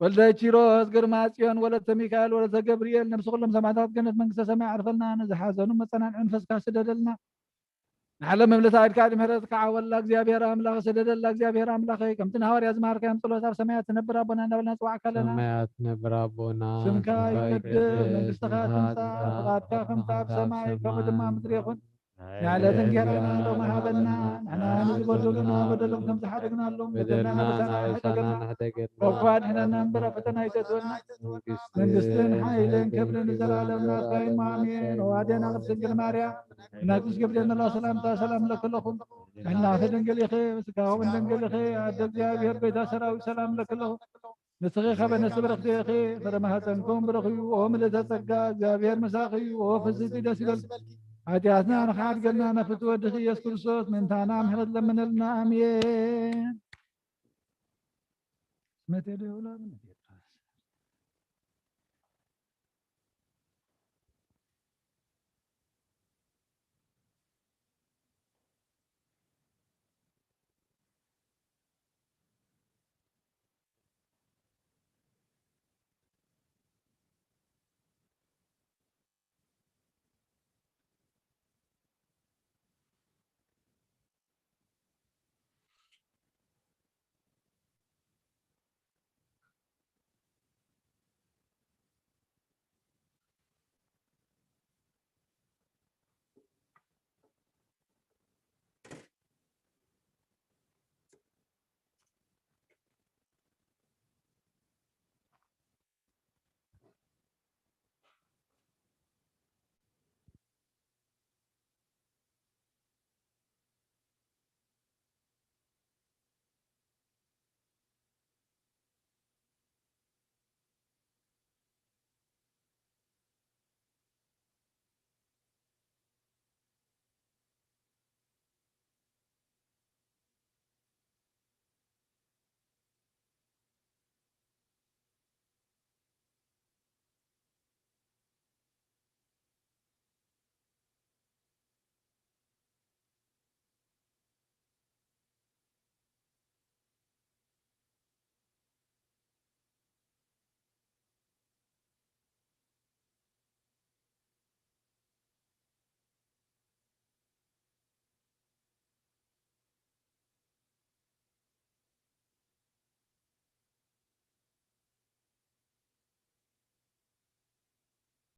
ወልደ ኪሮስ፣ ግርማ ጽዮን፣ ወለተ ሚካኤል፣ ወለተ ገብርኤል፣ ነብሲ ኩሎም ሰማዕታት ገነት መንግስተ ሰማይ ዓርፈልና፣ ነዚ ሓዘኑ መጸናንዒ መንፈስካ ስደደልና። ንዓለም ምልእቲ ኢድካ ምሕረትካ ዓወላ እግዚኣብሔር ኣምላኽ፣ ሰደደላ እግዚኣብሔር ኣምላኸይ፣ ከምቲ ንሃዋርያ ዝመሃርካዮም ጸሎት ኣብ ሰማያት ትነብር ኣቦና እናበልና ንጽዋዕካ ኣለና። ሰማያት ትነብር ኣቦና፣ ስምካ ስምካ ይቀደስ፣ ይቀደስ፣ መንግስትኻ ትምጻእ፣ ትምጻእ፣ ፍቓድካ ከምቲ ኣብ ሰማይ ከምኡ ድማ ኣብ ምድሪ ይኹን። ንዕለት እንጀራና ሎሚ ሃበና፣ ንሕና ንዝበደሉና በደሎም ከም ዝሓደግናሎም በደልና በደልና ኣበሳና ኣበሳና ኣይሕደገና። ኣይሕደገና። እኳ ኣድሕነና እምበር ኣብ ፈተና ኣይተእትወና። መንግስትን መንግስትን ሓይልን ሓይልን ክብርን ክብርን ንዘለኣለም ናትካ እዩ። ኣሜን። ኣሜን። ኣዋዴና ቅድስት ድንግል ማርያም፣ እና ቅዱስ ገብርኤል መልኣክ ሰላምታ ሰላም ለኪ ኣለኹ። ንሕናኺ ድንግል ኢኺ፣ ስጋኹም ድንግል ኢኺ። ኣደ እግዚኣብሔር ጎይታ ሰራዊት ሰላም ለኪ ኣለኹ። ንስኺ ካብ ኣንስቲ ብርኽቲ ኢኺ፣ ፍረ ማህፀንኩም ብሩኽ እዩ። ኦ ምልእተ ጸጋ፣ እግዚኣብሔር ምሳኺ እዩ። ኦ ፍስቲ ደስ ይበልኪ። ሓጢኣትና ንኽሓድገልና ነፍቲ ወድኺ ኢየሱስ ክርስቶስ ምእንታና ምሕረት ለምነልና። ኣሜን። ስመቴ ዶ ይብላ?